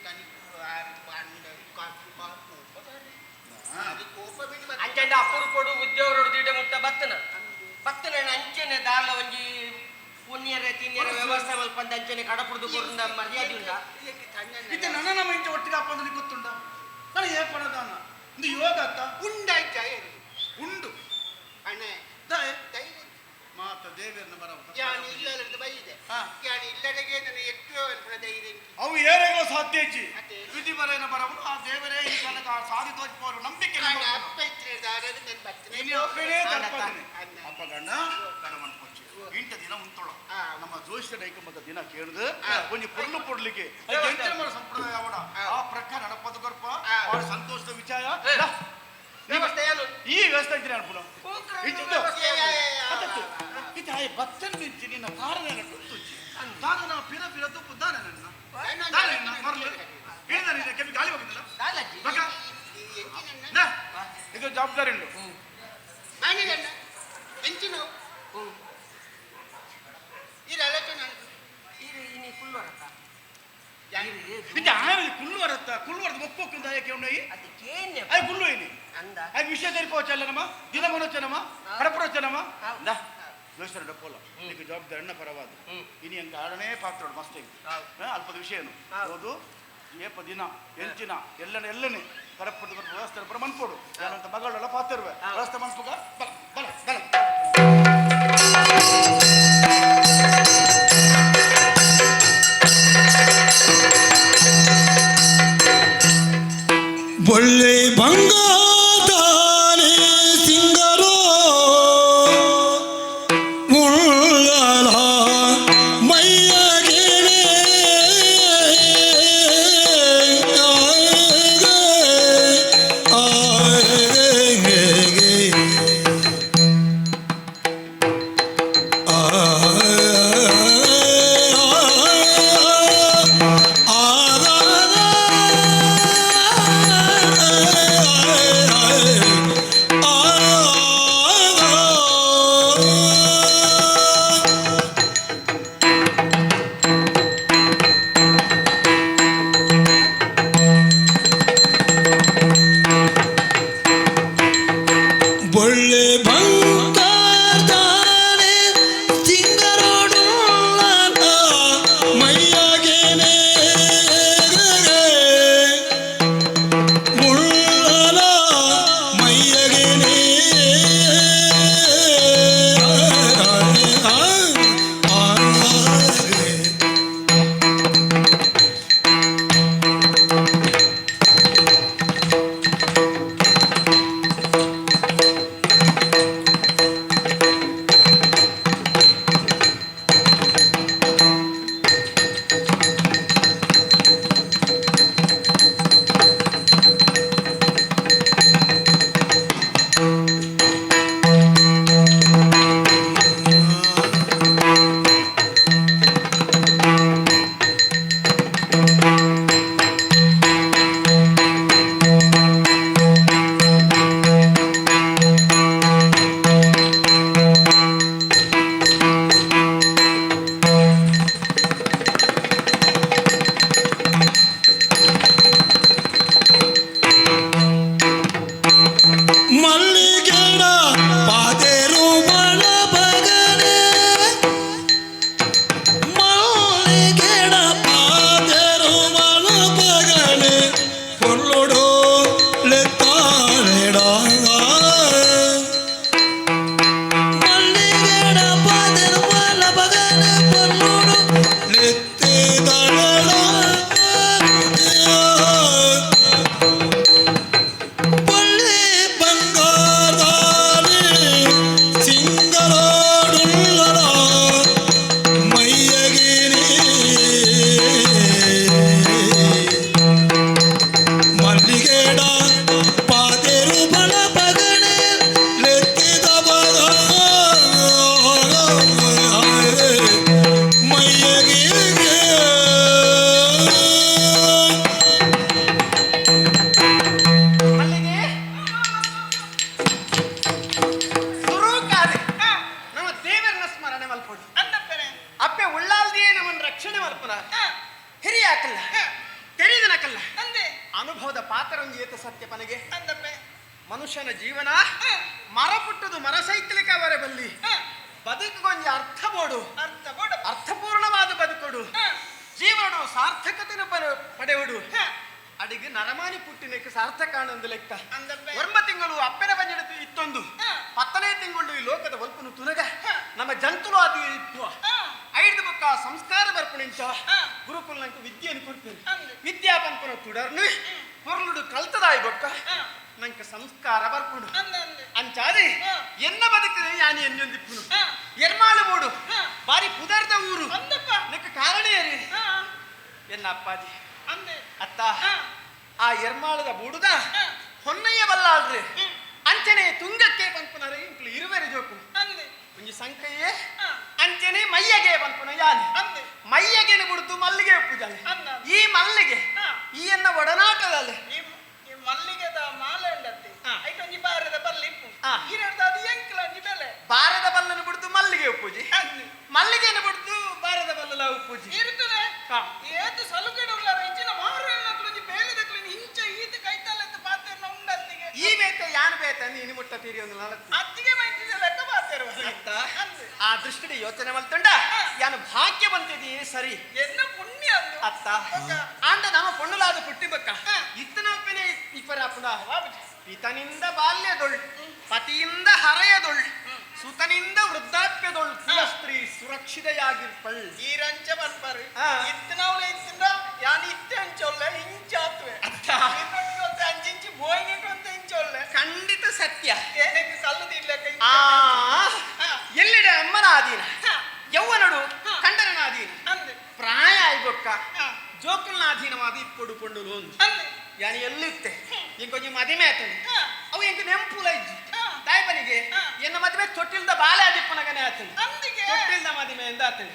ತನಿಕು ಆರು ಪಂಡ ಕಾಪು ಕೋಪ ಬರ್ರಿ ಅದು ಕೋಪ ಬಿಟ್ಟು ಬರ್ತದೆ. ಅಂಚಂಡ ಅಪ್ಪುರು ಕೊಡು ಉದ್ಯೋಗರೋಡು ದೀಡ ಮುಟ್ಟ ಬತ್ತನ ಬತ್ತನ ಅಂಚನೆ ದಾಲ ಒಂಜಿ ಪುಣ್ಯರ ತಿನ್ಯರ ವ್ಯವಸ್ಥೆ ಮಲ್ಪಂದ ಅಂಚನೆ ಕಡಪುರದು ಕೊರುಂದ ಮರ್ಯಾದೆ ಉಂಡ. ಎಂಕ್ ತನ್ನ ಇತ್ತೆ ನನ್ನ ನಮ್ಮ ಇಂಚ ಒಟ್ಟಿಗೆ ಅಪ್ಪಂದ್ರೆ ಗೊತ್ತುಂಡ ನಾನು ಏ ಪಣದಾನ ಇದು ಯೋಗ ಅತ್ತ ಉಂಡಾಯ್ತ ಉಂಡು ಅಣ್ಣೆ ದಾಯೆ ಧೈರ್ಯ ಮಾತ ದೇವೇರ್ನ ಬರ ಯಾನು ಇಲ್ಲದ ಬೈದೆ ಯಾನು ಇಲ್ಲಡೆಗೆ ನನ್ನ ಎಟ್ಟು ಅನ್ಪುಣ ಧೈರ್ಯ ಎಂಕಿ. ಅವು ಏರೆಗಳ ಸಾಧ್ಯ ಇಜ್ಜಿ ಅದೇ. ವಿಧಿ ಬರೇನ ಬರವನು ಆ ದೇವರೇ ಈ ಕಾಲಕ್ಕೆ ಆ ಸಾಧಿ ತೋಚ್ಪೋರು ನಂಬಿಕೆ ಕಾಂಡ ನಮ್ಮದು. ಅಪ್ಪ ಇದ್ರೆ ದಾರದ ನಾನು ಬರ್ತೇನೆ. ಇನಿ ಅಪ್ಪನೇ ತರ್ಪದಿನಿ ಅಣ್ಣ. ಅಪ್ಪ ಗಂಡ ಗಣ ಮನ್ಪೊಚ್ಚಿ ಇಂಟ ದಿನ ಉಂತೊಳ ನಮ್ಮ ಜೋಯಿಸ್ಯ ಡೈಕಂಬದ ದಿನ ಕೇಳುದು ಒಂಜಿ ಪೊರ್ಲು ಪೊರ್ಲಿಗೆ ಎಂಟಿನ ಮರ ಸಂಪ್ರದಾಯ ಅವಡ ಆ ಪ್ರಕಾರ ನಡಪದ ಕೊರ್ಪ ಅವರ ಸಂತೋಷದ ವಿಚಾರ ಲಾ, ವ್ಯವಸ್ಥೆ ಏನು ಈ ವ್ಯವಸ್ಥೆ ಇದ್ರೆ ಅನ್ಪುಣ ಇಜ್ಜಿದ್ದು ಏ, ಏ, ಏ, ಏ, ಅದತ್ತು ಇದು ಆಯ್ ಬತ್ತನ್ ಮಿಂಚಿ ನಿನ್ನ ಕಾರಣ ತುಚ್ಚಿ ತಾನು ನಾವು ಪಿರ ಪಿರ ತುಪ್ಪು ದಾನೆ ನನ್ನ ದಾನೆ ನನ್ನ ಮರಲು ಹೇಳಿದ ನಿನ್ನ ಕೆಮ್ಮಿ ಗಾಳಿ ಹೋಗಿದ್ದಲ್ಲ ದಾಲಜ್ಜಿ ಬಕ ಈ ಎಂಚಿನಣ್ಣ? ನಾ, ಇದು ಜವಾಬ್ದಾರಿ ಉಂಟು ಮಾನಿಗಣ್ಣ, ಎಂಚಿನವು? ಈ ಆಲೋಚನೆ ಉಂಟು. ಇರು ಇನಿ ಕುಲ್ಲುವರತ್ತ ಇದು ಆಮೇಲೆ ಕುಲ್ಲು ಬರತ್ತ ಕುಲ್ಲು ಬರತ್ತ ಒಪ್ಪೊಕ್ಕಿಂದ ಯಾಕೆ ಉಂಡಾಯಿ ಅದಕ್ಕೇನೆ ಆಯ್ ಕುಲ್ಲು ini ಅಂದ ಆಯ್ ವಿಷಯ ತೆರಿಪೋಚಲ್ಲನಮ್ಮ ದಿನ ಮನೋಚನಮ್ಮ ಕಡಪುರೋಚನಮ್ಮ ದಾ ದೋಸ್ತರ ಡಪ್ಪೋಲ ನಿಕ್ಕೆ ಜವಾಬ್ದಾರಿ ಅಣ್ಣ ಪರವಾದ ಇನಿ ಅಂಕ ಆಡನೇ ಪಾತ್ರ ಮಸ್ತ್ ಅಲ್ಪದ ವಿಷಯನು ಹೌದು ಏಪ ದಿನ ಎಂಚಿನ ಎಲ್ಲನೆ ಎಲ್ಲನೆ ಕಡಪುರದ ವ್ಯವಸ್ಥೆ ಪರ ಮನ್ಪೋಡು ಯಾನಂತ ಮಗಳೆಲ್ಲ ಪಾತಿರುವೆ ವ್ಯವಸ್ಥೆ ಮನ್ಪುಗ ಬಲ ಬಲ ಬಲ ಬೊಳ್ಳೆ ಬಂಗಾದಾನೆ ಸಿಂಗರೋ ಉಳ್ಳಲ ಮೈಯಗೆನೆ ಆ ಪಾತೆರುವನ ಪಗನೆ ಪೊರ್ಲುಡು ಲೆತ್ತಾಳೆಡ. ಮಲ್ಲಿಗೆಡ ಪಾತೆರುವನ ಪಗನೆ ಪೊರ್ಲುಡು ಲೆತ್ತಿದಳೆಡ. ಪೊಳ್ಳಿ ಬಂಗಾರದಾರಿ ಸಿಂಗರೋಡುಳ್ಳರ ಮೈಯಗಿರಿ. ಮಲ್ಲಿಗೆಡ ಪಾತೆರು ಬಲ ಪಗನೆ ಲೆತ್ತಿದ ಬಗ ಮೈಯಗಿರಿ. ಮಲ್ಲಿಗೆ, ಸುರೂಕಾದೆ ನಮ್ಮ ದೇವರನ್ನ ಸ್ಮರಣೆ ಮಲ್ಪೊಡು. ಅಂದಪ್ಪನೆ. ಅಪ್ಪೆ ಉಳ್ಳಾಲ್ದಿಯೇ ನಮ್ಮನ್ನು ರಕ್ಷಣೆ ಮಲ್ಪುನ. ಹಿರಿಯ ಹಾಕಲ್ಲ, ತೆರೆದನಕಲ್ಲ. ಅಂದೆ. ಅನುಭವದ ಪಾತ್ರೊಂದು ಏತ ಸತ್ಯ ಪನಗೆ. ಅಂದಪ್ಪೆ. ಮನುಷ್ಯನ ಜೀವನ ಮರ ಪುಟ್ಟದು ಮರ ಸೈತಲಿಕ ಅವರ ಬಲ್ಲಿ. ಬದುಕಿಗೊಂಜಿ ಅರ್ಥ ಬೋಡು. ಅರ್ಥ ಬೋಡು. ಅರ್ಥಪೂರ್ಣವಾದ ಬದುಕೊಡು. ಜೀವನ ಸಾರ್ಥಕತೆಯನ್ನು ಪಡೆಯುಡು. ಅಡಿಗೆ ನರಮಾನಿ ಪುಟ್ಟಿನಕ್ಕೆ ಸಾರ್ಥಕ ಆನಂದ ಲೆಕ್ಕ. ಅಂದಪ್ಪೆ. ಒರ್ಮ ತಿಂಗಳು ಅಪ್ಪೆನ ಬಂಜಿಡತು ಇತ್ತೊಂದು 10ನೇ ತಿಂಗಳು ಈ ಲೋಕದ ಒಲ್ಪನು ತುನಗ ನಮ್ಮ ಜಂತುಲು ಅದು ಇತ್ತು. ಐದು ಬೊಕ್ಕ ಸಂಸ್ಕಾರ ಬರ್ಪುಣಿಂಚ ಗುರುಕುಲಂಕ ವಿದ್ಯೆಯನ್ನು ಕೊಡ್ತೇನೆ. ಅಂದೆ. ವಿದ್ಯಾ ಪಂಪನ ತುಡರ್ನು ಪೊರ್ಲುಡು ಕಲ್ತದಾಯಿ ಬೊಕ್ಕ ನಂಗೆ ಸಂಸ್ಕಾರ ಬರ್ಪುಂಡು. ಅಂದೆ ಅಂದೆ. ಅಂಚಾದೆ ಎನ್ನ ಬದುಕಿನ ಯಾನಿ ಎನ್ನೊಂದಿಪ್ಪುನು. ಎರ್ಮಾಳು ಮೂಡು ಬಾರಿ ಪುದರ್ದ ಊರು. ಅಂದಪ್ಪ. ನಿಕ್ಕ ಕಾರಣ ಏರಿ ಎನ್ನ ಅಪ್ಪಾಜಿ. ಅಂದೆ. ಅತ್ತ ಆ ಎರ್ಮಾಳದ ಬೂಡುದ ಹೊನ್ನಯ್ಯ ಬಲ್ಲಾಳ್ರಿ ಅಂಚನೆ ತುಂಗಕ್ಕೆ ಪನ್ಪುನರ ಇಂಕ್ಲು ಇರುವೆರು ಜೋಕು. ಅಂದೆ. ಒಂಜಿ ಸಂಕಯ್ಯೆ ಅಂಚನೆ ಮಯ್ಯಗೆ ಪನ್ಪುನ ಯಾನೆ. ಅಂದೆ. ಮಯ್ಯಗೆನ ಬುಡ್ದು ಮಲ್ಲಿಗೆ ಪೂಜಾನೆ. ಅಂದ. ಈ ಮಲ್ಲಿಗೆ ಈ ಎನ್ನ ಒಡನಾಟದಲ್ಲಿ. ಈ ಈ ಮಲ್ಲಿಗೆದ ಮಾಲೆ ಉಂಡತ್ತಿ. ಐಟೊಂಜಿ ಬಾರದ ಬಲ್ಲೆ ಇಪ್ಪು. ಈರೆಡ್ದು ಅದು ಎಂಕ್ಲ ಒಂಜಿ ಬೆಲೆ. ಬಾರದ ಬಲ್ಲನ ಬಿಡ್ದು ಮಲ್ಲಿಗೆ ಉಪ್ಪುಜಿ. ಅಂದೆ. ಮಲ್ಲಿಗೆನ ಬಿಡ್ದು ಬಾರದ ಬಲ್ಲಲ ಉಪ್ಪುಜಿ. ಇರ್ತದೆ. ಏತು ಸಲುಗೆಡು ಉಳ್ಳಾರ ಇಂಚಿನ ಮಾರು ಒಂಜಿ ಬೇಲೆದಕ್ಲು ಇಂಚ ಈತ ಕೈತಲ್ಲತ್ತು ಪಾತೆರ್ನ ಉಂಡತ್ತಿಗೆ. ಈ ಬೇತೆ ಯಾನ್ ಬೇತೆ ನೀನು ಮುಟ್ಟ ತೀರಿ ಒಂದು ನಾಲ್ಕು. ಅತ್ತಿಗೆ ಮೈತಿದ ಲೆಕ್ಕ ಪಾತೆರು. ಅತ್ತ ಅಂದೆ. ಆ ದೃಷ್ಟಿಡಿ ಯೋಚನೆ ಮಲ್ತುಂಡ ಯಾನು ಭಾಗ್ಯ ಬಂತಿದ್ದೀ ಸರಿ. ಎನ್ನ ಪುಣ್ಯ ಅಂದು. ಅತ್ತ ಆಂಡ ನಮ್ಮ ಪೊಣ್ಣುಲಾದ ಪುಟ್ಟಿ ಬಕ್ಕ ಇತ್ತನಲ್ಪನೆ ಇಪ್ಪರ ಅಪ್ಪನ ಪಿತನಿಂದ ಬಾಲ್ಯದೊಳ್, ಪತಿಯಿಂದ ಹರೆಯದೊಳ್, ಸುತನಿಂದ ವೃದ್ಧಾಪ್ಯದೊಳ್ ಕುಲಸ್ತ್ರೀ ಸುರಕ್ಷಿತೆಯಾಗಿರ್ಪಳ್. ಈ ರಂಚ ಬರ್ಪಾರು. ಇತ್ತನವಳೆ ಇತ್ತಿಂದ ಯಾನ್ ಇತ್ತೆ ಅಂಚೊಲ್ಲೆ ಇಂಚ ಆತ್ವೆ. ಅತ್ತ. ನಿನ್ನೊಟ್ಟಿಗೆ ಒಂತೆ ಅಂಚಿಂಚಿ ಬೋಯಿನಿಟ್ಟು ಅಂತ ಇಂಚೊಲ್ಲೆ. ಖಂಡಿತ ಸತ್ಯ. ಏನಕ್ಕೆ ಕಲ್ಲು ತಿನ್ಲೆಕ್ಕ. ಆ ಎಲ್ಲಿಡೆ ಅಮ್ಮನ ಆಧೀನ, ಯೌವನಡು ಕಂಡನ ಆಧೀನ. ಅಂದೆ. ಪ್ರಾಯ ಆಯ್ಬೊಕ್ಕ ಜೋಕುಲ್ನ ಅಧೀನವಾದ ಇಪ್ಪೊಡು ಪೊಂಡುಲು ಒಂದು. ಅಂದೆ. ಯಾನ್ ಎಲ್ಲಿತ್ತೆ ಇಂಕೊಂಜಿ ಮದಿಮೆ ಆತಂಡು. ಅವು ಎಂಕ್ ನೆಂಪುಲ ಇಜ್ಜಿ. ತಾಯ್ಬನಿಗೆ ಎನ್ನ ಮದುವೆ ತೊಟ್ಟಿಲ್ದ ಬಾಲೆ ಆದಿಪ್ಪನಗನೆ ಆತಂಡು. ಅಂದಿಗೆ. ತೊಟ್ಟಿಲ್ದ ಮದಿಮೆ ಎಂದ ಆತಂಡು.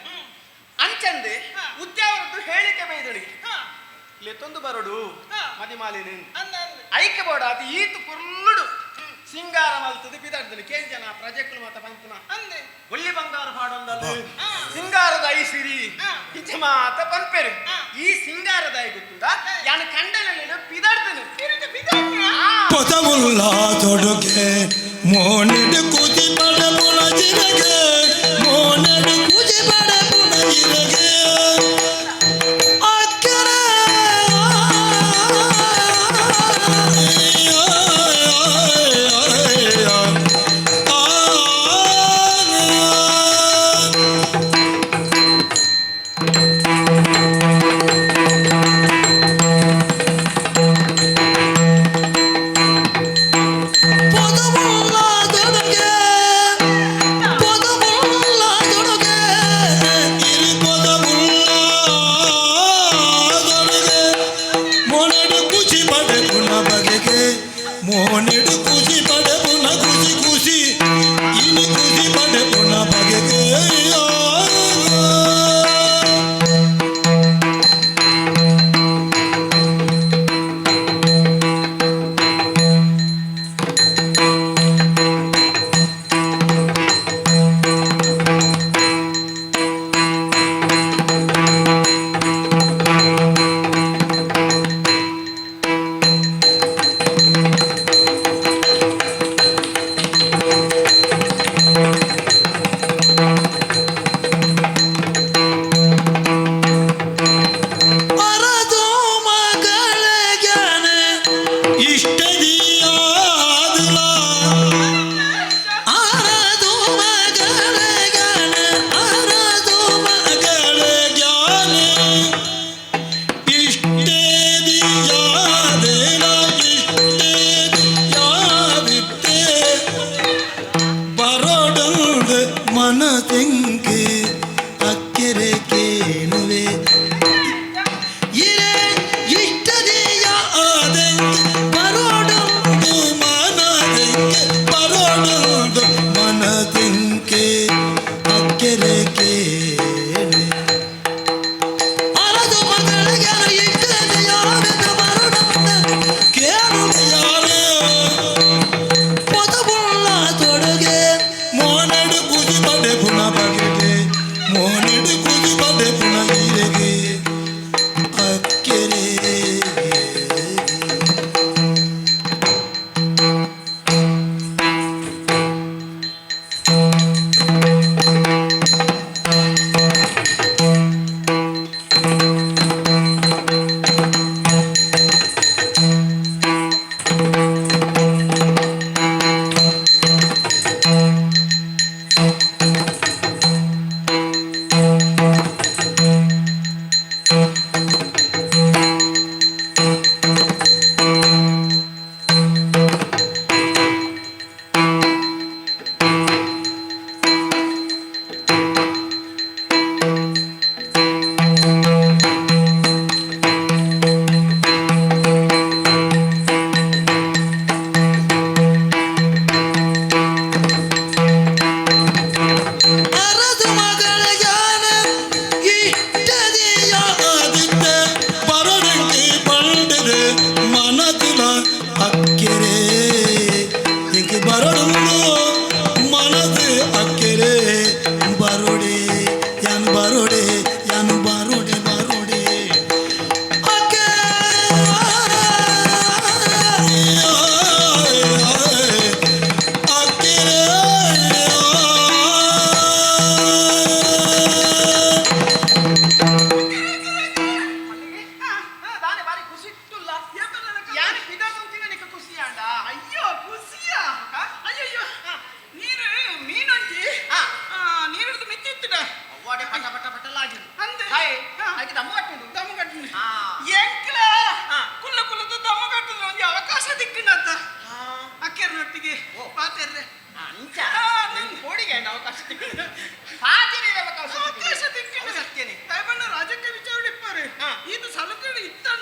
ಅಂಚಂದೆ ಉದ್ಯಾವರದ್ದು ಹೇಳಿಕೆ ಬೈದಳಿಗೆ ಲೆತ್ತೊಂದು ಬರಡು ಮದಿಮಾಲಿನ. ಅಂದ ಅಂದೆ. ಐಕೆ ಬೋಡ ಅದು ಈತು ಪುರ್ಲುಡು ಸಿಂಗಾರ ಮಲ್ತದು ಬಿದಾಡ್ದನು ಕೇಂಜನ ಪ್ರಜೆಕುಲು ಮತ ಪಂಪುನ. ಅಂದೆ. ಒಳ್ಳಿ ಬಂಗಾರ ಪಾಡೊಂದಲ್ಲ ಸಿಂಗಾರದ ಐಸಿರಿ ಇಂಚ ಮಾತ ಪನ್ಪೆರು. ಈ ಸಿಂಗಾರದ I ಗೊತ್ತುಂಡ ಯಾನು ಕಂಡನಲ್ಲಿ ಪಿದಾಡ್ದನು. ಪದವುಲ್ಲ ತೊಡುಗೆ ಮೋನೆಡು ಕೂತಿ ಪಡಪುಣ ಜಿರಗೆ, ಮೋನೆಡು ಕೂತಿ ಪಡಪುಣ ಜಿರಗೆ. ಅಕ್ಕರೆ ಪದವುಲ್ಲ ತೊಡುಗೆ, ಪದವುಲ್ಲ ತೊಡುಗೆ, ಇರು ಪದವುಲ್ಲ ತೊಡುಗೆ, ಮೋನೆಡು ಖುಷಿ ಪಡೆಪುನ ಬಗೆಗೆ, ಮೋನೆಡು ಖುಷಿ ಪಡೆಪುನ ಖುಷಿ ಖುಷಿ ಇನಿ ಖುಷಿ ಪಡೆಪುನ ಬಗೆಗೆ.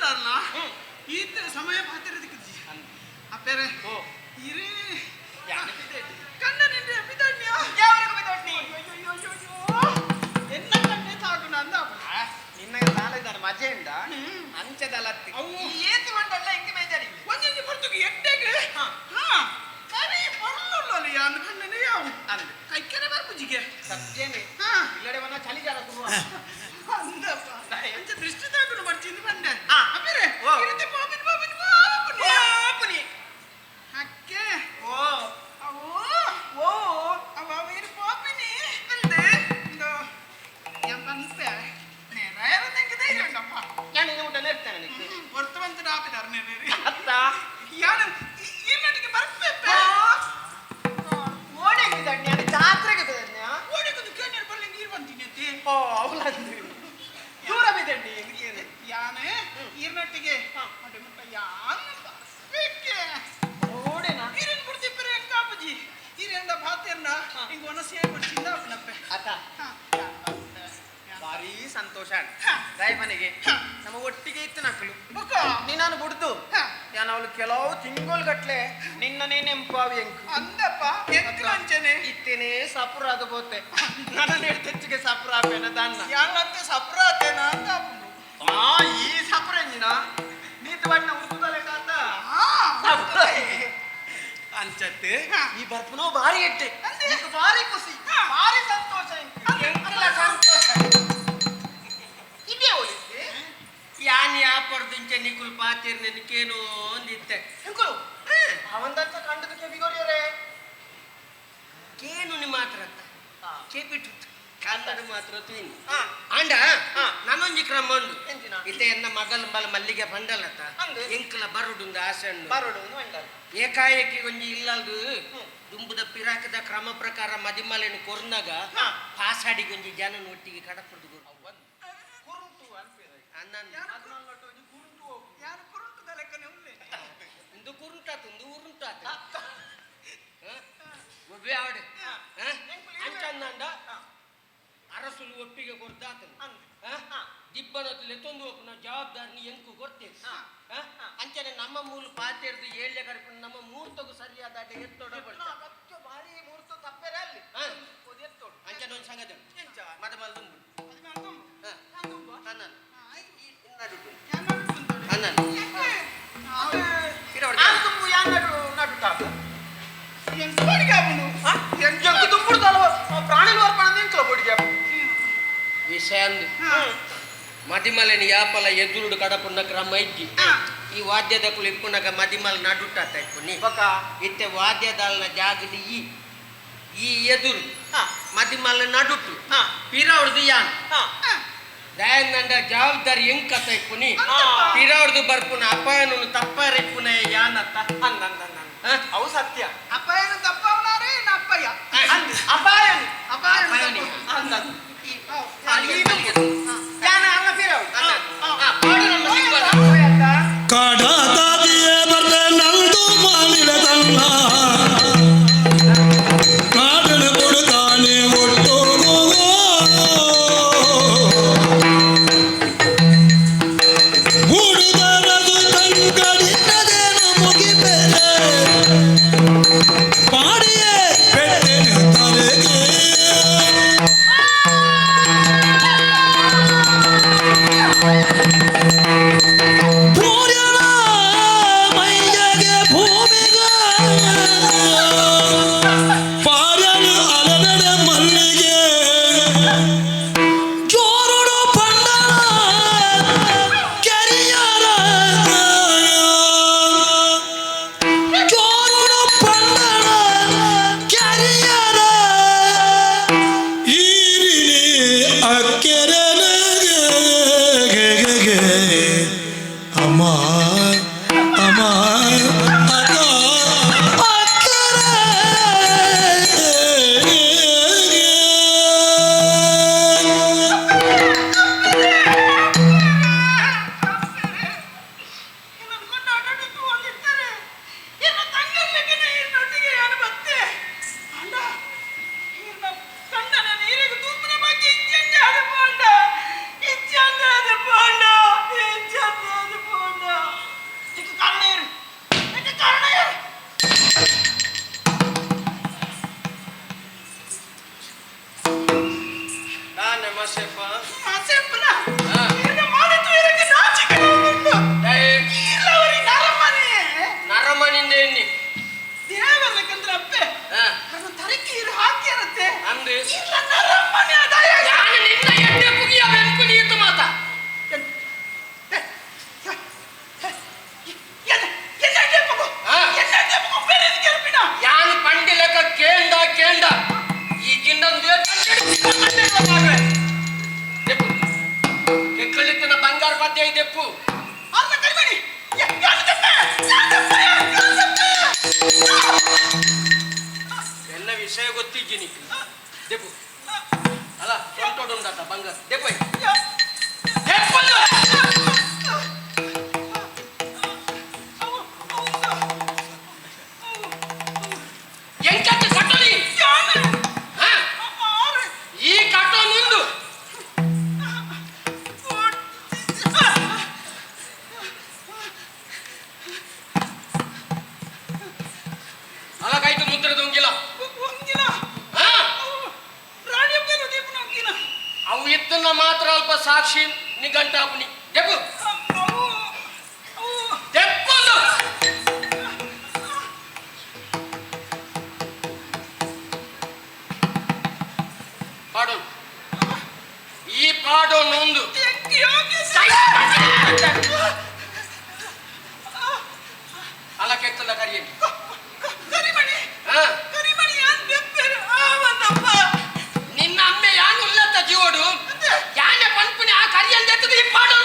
ಉಳ್ಳಾರ್ನ ಈತ ಸಮಯ ಪಾತಿರದಿಕ್ಕಿ ಅಪ್ಪೇರೆ ಇರೇ ಕಣ್ಣ ನಿಂಡೆ ಬಿದಣ್ಯ ಯಾವರೆಗೂ ಬಿದೊಡ್ನಿ? ಎನ್ನ ಕಣ್ಣೆ ಸಾಕು ನಂದ ನಿನ್ನ ನಾಳೆ ಮಜೆ ಉಂಡ ಅಂಚದಲತ್ತಿ ಅವು. ಏತಿ ಮಂಡಲ್ಲ ಎಂಗೆ ಬೇಜಾರಿ ಒಂಜೊಂಜಿ ಪೊರ್ತುಗು ಎಡ್ಡೆಗ್ ಹಾ ಕರಿ ಪೊರ್ಲುಲ್ಲಲಿ ಅಂದ್ ಕಣ್ಣನೆ ಯಾವ ಅಂದ್. ಕೈಕೆರೆ ಬರ್ಪುಜಿಗೆ ಸತ್ಯನೇ ಹಾ ಇಲ್ಲಡೆ ವನ ಚಳಿ ಜಾರ ಶುರು ಅಂದಪ್ಪ ಅಂಚ ದೃಷ್ಟಿ ತಾಕುನು ಬರ್ಚಿಂದು ಬಂಡೆ ಆ. ಅಪ್ಪೇರೆ ಓ. ಇರುತ್ತೆ ಪಾಪಿನ ಪಾಪಿನ ಪಾಪುನಿ ಪಾಪುನಿ. ಅಕ್ಕೆ ಓ ಅವು ಓ ಅವ ಇರು ಪಾಪಿನಿ ಅಂದೆ ಇಂದು ಎಂಬನ್ಸೆ ನೇರ ನಂಗೆ ಧೈರ್ಯ ಉಂಡಪ್ಪ ನಾನು ಇನ್ನು ಊಟ ನೇರ್ತೇನೆ ನಿಕ್ಕೆ ವರ್ತವಂತ ಆಪಿದಾರ ನೇರಿ ಅತ್ತ ಯಾರು ಈ ನಟಿಗೆ ಬರ್ಪೆಪ್ಪೆ ಓಡೆಗೆ ಬಿದೊಡ್ನಿ ಅದು ಜಾತ್ರೆಗೆ ಬಿದೊಡ್ನಿ ಓಡಿಗೊಂದು ಕೇಳಿ ಬರ್ಲಿ ನೀರು ಬಂತೀನಿ ಅತ್ತಿ ಓ ಅವಳಂದ್ರಿ ದೂರ ಬಿದೊಡ್ನಿ ಇದಕ್ಕೇನು ಯಾನೆ ಈರ್ನೊಟ್ಟಿಗೆ ಅಡೆ ಮುಟ್ಟ ಯಾನ್ ಬರ್ಬೇಕೆ ಓಡೆನಾ ಈರೇನು ಬಿಡ್ತಿಪ್ಪರೆ ಎಂಕಾಪುಜಿ ಈರೆಂಡ ಭಾತೆರ್ನ ಹಿಂಗ ಒನಸೆ ಕೊಡ್ಚಿಂದ ಅಪ್ಪನಪ್ಪೆ ಅತ್ತ ಹಾ ಭಾರಿ ಸಂತೋಷ ಮನೆಗೆ ನಮ್ಮ ಒಟ್ಟಿಗೆ ಇತ್ತು ನಕಲು ಬೊಕ್ಕ ನೀನಾನು ಬುಡ್ದು ಹಾ. ನಾನು ಅವಳು ಕೆಲವು ತಿಂಗಳು ಗಟ್ಲೆ ನಿನ್ನನೇ ನೆಂಪಾವಿ ಎಂಕು ಅಂದಪ್ಪ ಎಂಕ್ಲ ಅಂಚನೆ ಇತ್ತೇನೆ ಸಪುರ ಅದು ಬೋತೆ ನನ್ನ ಹೆಚ್ಚಿಗೆ ಸಪುರ ಆಪೇನ ದಾನ್ನ ಯಾನಂತೆ ಸಪ್ರ ಆತೇನ ಅಂತ ಆಪುಂಡು ಆ ಈ ಸಪುರ ಎಂಜಿನ ನೀತು ಬಣ್ಣ ಉರ್ದುದಲೆ ಕಾತ ಆ ಸಪುರ ಅಂಚತ್ತೆ ಹಾ. ಈ ಬರ್ಪುನೋ ಭಾರಿ ಎಟ್ಟೆ ಅಂದೆ? ಇಂಕ್ ಭಾರಿ ಖುಷಿ ಹಾ. ಭಾರಿ ಸಂತೋಷ ಇಂಕ್. ಅಂದೆ? ಎಂಕ್ಲ ಸಂತೋಷ ಇದೇ ಒಲಿತೆ ಯಾನ್ ಯಾಪರ್ದಿಂಚೆ ನಿಕುಲ್ ಪಾತಿರ್ ನಿನಕೇನೋ ಅಂದಿತ್ತೆ ಎಂಕುಲು ಅವಂದಂತ ಕಂಡದ ಕೆಬಿಗೋರಿಯರೇ ಕೇನು ನಿಮ್ಮ ಮಾತ್ರ ಕೆಬಿಟ್ಟು ಕನ್ನಡ ಮಾತ್ರ ತೀನು ಆಂಡ ನಾನೊಂಜಿ ಕ್ರಮ ಉಂಡು ಎಂಚಿನ? ಇತ್ತೆ ಎನ್ನ ಮಗಲ್ ಬಲ ಮಲ್ಲಿಗೆ ಬಂಡಲತ್ತ ಅಂದು. ಎಂಕಲ ಬರುಡುಂದು ಆಸೆ ಉಂಡು ಬರೋಡು ಒಂದು ಮಂಡಲ ಏಕಾಏಕಿ ಒಂಜಿ ಇಲ್ಲಲ್ದು ದುಂಬುದ ಪಿರಾಕದ ಕ್ರಮ ಪ್ರಕಾರ ಮದಿಮಲೆನು ಕೊರ್ನಾಗ ಪಾಸಾಡಿಗೆ ಒಂಜಿ ಜನನ ಒಟ್ಟಿಗೆ ಕಡಪುಡ್ದು ಕುರುಂಟು ಅನ್ಪಿರ ಅನ್ನ ಯಾರು ಕುರುಂಟುದ ಲೆಕ್ಕನೆ ಉಲ್ಲೆ ಇಂದು ಕುರುಂಟಾತು ಇಂದು ಉರುಂಟಾತು ಒಬ್ಬೇ ಆವಡೆ ಅಂಚಂದಂಡ ಅರಸುಲು ಒಪ್ಪಿಗೆ ಕೊರ್ದಾತನು ದಿಬ್ಬನೊತ್ತಲೆ ತೊಂದು ಹೋಗ್ನ ಜವಾಬ್ದಾರಿನಿ ಎಂಕು ಕೊಡ್ತೇವೆ ಅಂಚನೆ ನಮ್ಮ ಮೂಲ ಪಾತೆರ್ದು ಏಳ್ಯ ಕರ್ಕೊಂಡು ನಮ್ಮ ಮೂರ್ತಗು ಸರಿಯಾದ ಅಡ್ಡೆ ಎತ್ತೋಡ ಅಗತ್ಯ ಭಾರಿ ಮುಹೂರ್ತ ತಪ್ಪೇರೆ ಅಲ್ಲಿ ಹಾ. ಒಂದು ಎತ್ತೋಡು ಅಂಚನೆ ಒಂದು ಸಂಗತಿ ಉಂಟು. ಎಂಚ ಮದ ಮಲ್ ದುಂಬು ಅದು ನಾನು ತುಂಬ ಹಾ. ನಾನು ತುಂಬ ಅನ್ನ ಆಯ್ತು ಯಾನ್ ನಡುಟು ಅನ್ನ ಆನ್ ತುಂಬು ಯಾನ್ ನಡು ನಡುಟಾತ ಎಂಕ್ ಬಡಿಗೆ ಆಪುಂಡು ಎಂಕ್ ದುಂಬುಡ್ದಲ್ವ ಪ್ರಾಣಿಲ್ ವರ್ಪಣ ಎಂಕ್ಲ ಬೊಡಿಗೆ ವಿಷಯ ಅಂದು ಮದಿಮಲೆನ ಯಾಪಲ ಎದುರುಡು ಕಡಪುಣ್ಣ ಕ್ರಮ ಇಜ್ಜಿ ಈ ವಾದ್ಯದಕುಲು ಇಪ್ಪುನಗ ಮದಿಮಲ್ ನಡುಟಾತ ಇಪ್ಪುನಿ ಬೊಕ ಇತ್ತೆ ವಾದ್ಯದಾಲ್ನ ಜಾಗದ ಈ ಈ ಎದುರು ಮದಿಮಲ್ ನಡುಟು ಪಿರವ್ರದು ಯಾನ್ ದಯಾನಂದ ಜವಾಬ್ದಾರಿ ಎಂಕತ್ತ ಇಪ್ಪುನಿ ಪಿರವ್ರದು ಬರ್ಪುನ ಅಪಾಯನು ತಪ್ಪಾರ ಇಪ್ಪುನ ಯಾನತ್ತ ಅಂದ ಅವು ಸತ್ಯ ಅಪಾಯನು ತಪ್ಪವನಾರೇ ನಾ ಅಪ್ಪಯ್ಯ ಅಪಾಯನು ಅಪಾಯನು ಅಪಾಯನಿ. ಅಂದ ಯಾನ ಅನ್ನ ಪಿರವ್ ಪಾಡು ನಮ್ಮ ಸಿಗ್ಬಲ್ಲ. ಕಾಡಾದಾದಿಯೇ ಬರ್ದೆ ನಂದು ಮಾಲಿನ ತನ್ನ ಕಾಡಲು ಕೊಡುತ್ತಾನೆ ಒಟ್ಟು ಬೂಡುದರದು ತಂಗಡಿನದೇನು ಮುಗಿಬೇರೆ ಪಾಡಿಯೇ ಪೆಟ್ಟೆನು ತಲೆಗೆ. ಭೂರ್ಯನ ಮೈಯಗೆ ಭೂಮಿಗ ಪಾರ್ಯನು ಅಲನಡ ಮಲ್ಲಿಗೆ ಜೋರುಡು ಪಂಡನ ಕೆರಿಯರ ಜೋರುಡು ಪಂಡನ ಕೆರಿಯರ ಈರಿನಿ ಅಕ್ಕೆರನಗೆ ಅಮ್ಮ ಅಮ್ಮ ಅಕ್ಕ ಅಕ್ಕರೆ. ನನ್ನ ಕೊಂಡಾಟಕ್ಕೆ ಹೋಗಿರ್ತಾರೆ ಎನ್ನ ತಂಗರ್ಲೆಕ್ಕನೆ ಈರ್ನೊಟ್ಟಿಗೆ ಯಾನು ಬತ್ತೆ ಅಣ್ಣ ಈರ್ನ ಕಣ್ಣನ ನೀರಿಗೆ ತೂಪನ ಬಗ್ಗೆ ಇಚ್ಚಂದೆ ಅದು ಪೋಂಡ ಇಚ್ಚಂದೆ ಅದು ಪೋಂಡ ಇಚ್ಚಂದೆ ಅದು ಪೋಂಡ. ದೆಪ್ಪು ಅರ್ಧ ಕರಿಮಣಿ ಯಾರು ದೆಪ್ಪೆ? ಯಾರು ದೆಪ್ಪೆ? ಯಾರು ದೆಪ್ಪೆ? ಎಲ್ಲ ವಿಷಯ ಗೊತ್ತಿದ್ದೀನಿ ದೆಪ್ಪು ಅಲ್ಲ ಸೊಂಟೋಡುಂಡಾತ ಬಂಗಾರ ದೆಪ್ಪ ದೆಪ್ಪಲ್ಲ ಎಂಕತ್ತೆ ಕಟ್ಟೋಲಿ ಹಾ? ಈ ಕಟ್ಟೋ ನಿಂದು ಅಲ್ಲ ಕಾಯ್ತು ಮುದ್ರದ ಉಂಗಿಲ್ಲ ಹಾ? ಅವು ಇತ್ತನ್ನ ಮಾತ್ರ ಅಲ್ಪ ಸಾಕ್ಷಿ ನಿಘಂಟ ಅಪ್ನಿ ದೆಪ್ಪು ದೆಪ್ಪಲ್ಲ ಪಾಡು ಈ ಪಾಡು ನೊಂದು ಅಲ್ಲ ಕೆತ್ತಲ್ಲ ಕರಿಯಲಿ ಹಾ? ನಿನ್ನ ಅಮ್ಮೆ ಯಾನು ಉಲ್ಲತ್ತ ಜೀವೋಡು ಯಾನೆ ಪನ್ಪುನಿ ಆ ಕರಿಯಲ್ ದೆತ್ತದ ಈ ಪಾಡು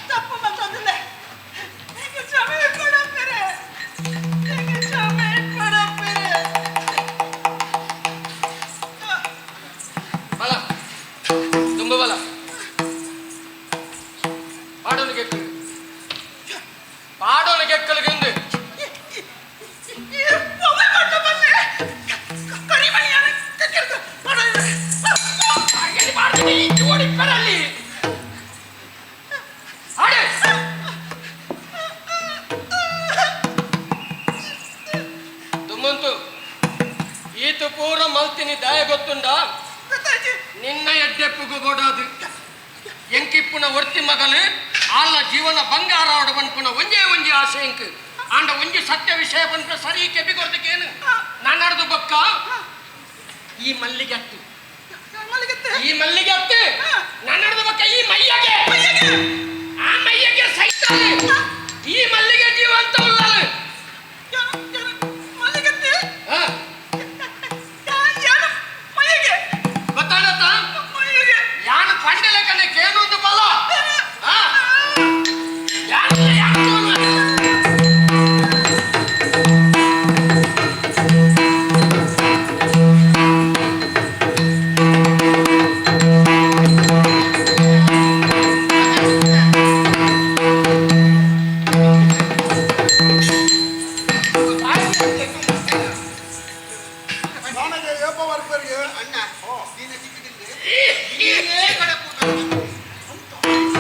ತಪ್ಪು ಮಾತಾಡಲ್ಲ ಕ್ಷಮೆ ಕೊಡಪ್ಪರೆ ಕ್ಷಮೆ ಕೊಡಪ್ಪರೆ ಬಲ ತುಂಬ ಬಲ ಪಾಡೋನು ಕೆಕ್ಕಲು ಪಾಡೋನು ಕೆಕ್ಕಲಿಗೆ ಎಲ್ಲಿ ಮಾಡ್ತೀನಿ ಈ ಜೋಡಿ ಪೆರಲ್ಲಿ ಆಡು ದುಮ್ಮಂತು ಈತ ಪೂರ ಮಲ್ತಿನಿ ದಾಯ ಗೊತ್ತುಂಡ ನಿನ್ನ ಎಡ್ಡೆಪ್ಪುಗು ಬೋಡಾದು ಎಂಕಿಪ್ಪುನ ಒರ್ತಿ ಮಗಲು ಆಲ್ಲ ಜೀವನ ಬಂಗಾರ ಆಡ ಪನ್ಪುನ ಒಂಜೇ ಒಂಜಿ ಆಸೆ ಎಂಕ್ ಆಂಡ ಒಂಜಿ ಸತ್ಯ ವಿಷಯ ಪನ್ಪುನ ಸರಿ ಕೆಬಿ ಕೊಡ್ತಕ್ಕೇನು ನಾನಾಡ್ದು ಬಕ್ಕ ಈ ಮಲ್ಲಿಗೆ ಅತ್ತು ಈ ಮಲ್ಲಿಗೆ ಅತ್ತು ನಾನಾಡ್ದು ಬಕ್ಕ ಈ ಮೈಯಗೆ ಆ ಮೈಯಗೆ ಸೈತಾನೆ ಈ ಮಲ್ಲಿಗೆ ಜೀವಂತ ಉಳ್ಳಾಲು ಹಾ ಗೊತ್ತಾಡತ್ತ ಯಾನು ಪಂಡಲೆ ಕಣೆ ಕೇನೊಂದು ಬಲ ಹಾ ಯಾನು ಯಾನು ನನಗೆ ಏಪ ಬರ್ಪರಿಗೆ ಅಣ್ಣ ನೀನು ಸಿಕ್ಕಿದ್ರೆ ನೀನೇ ಕಡಪು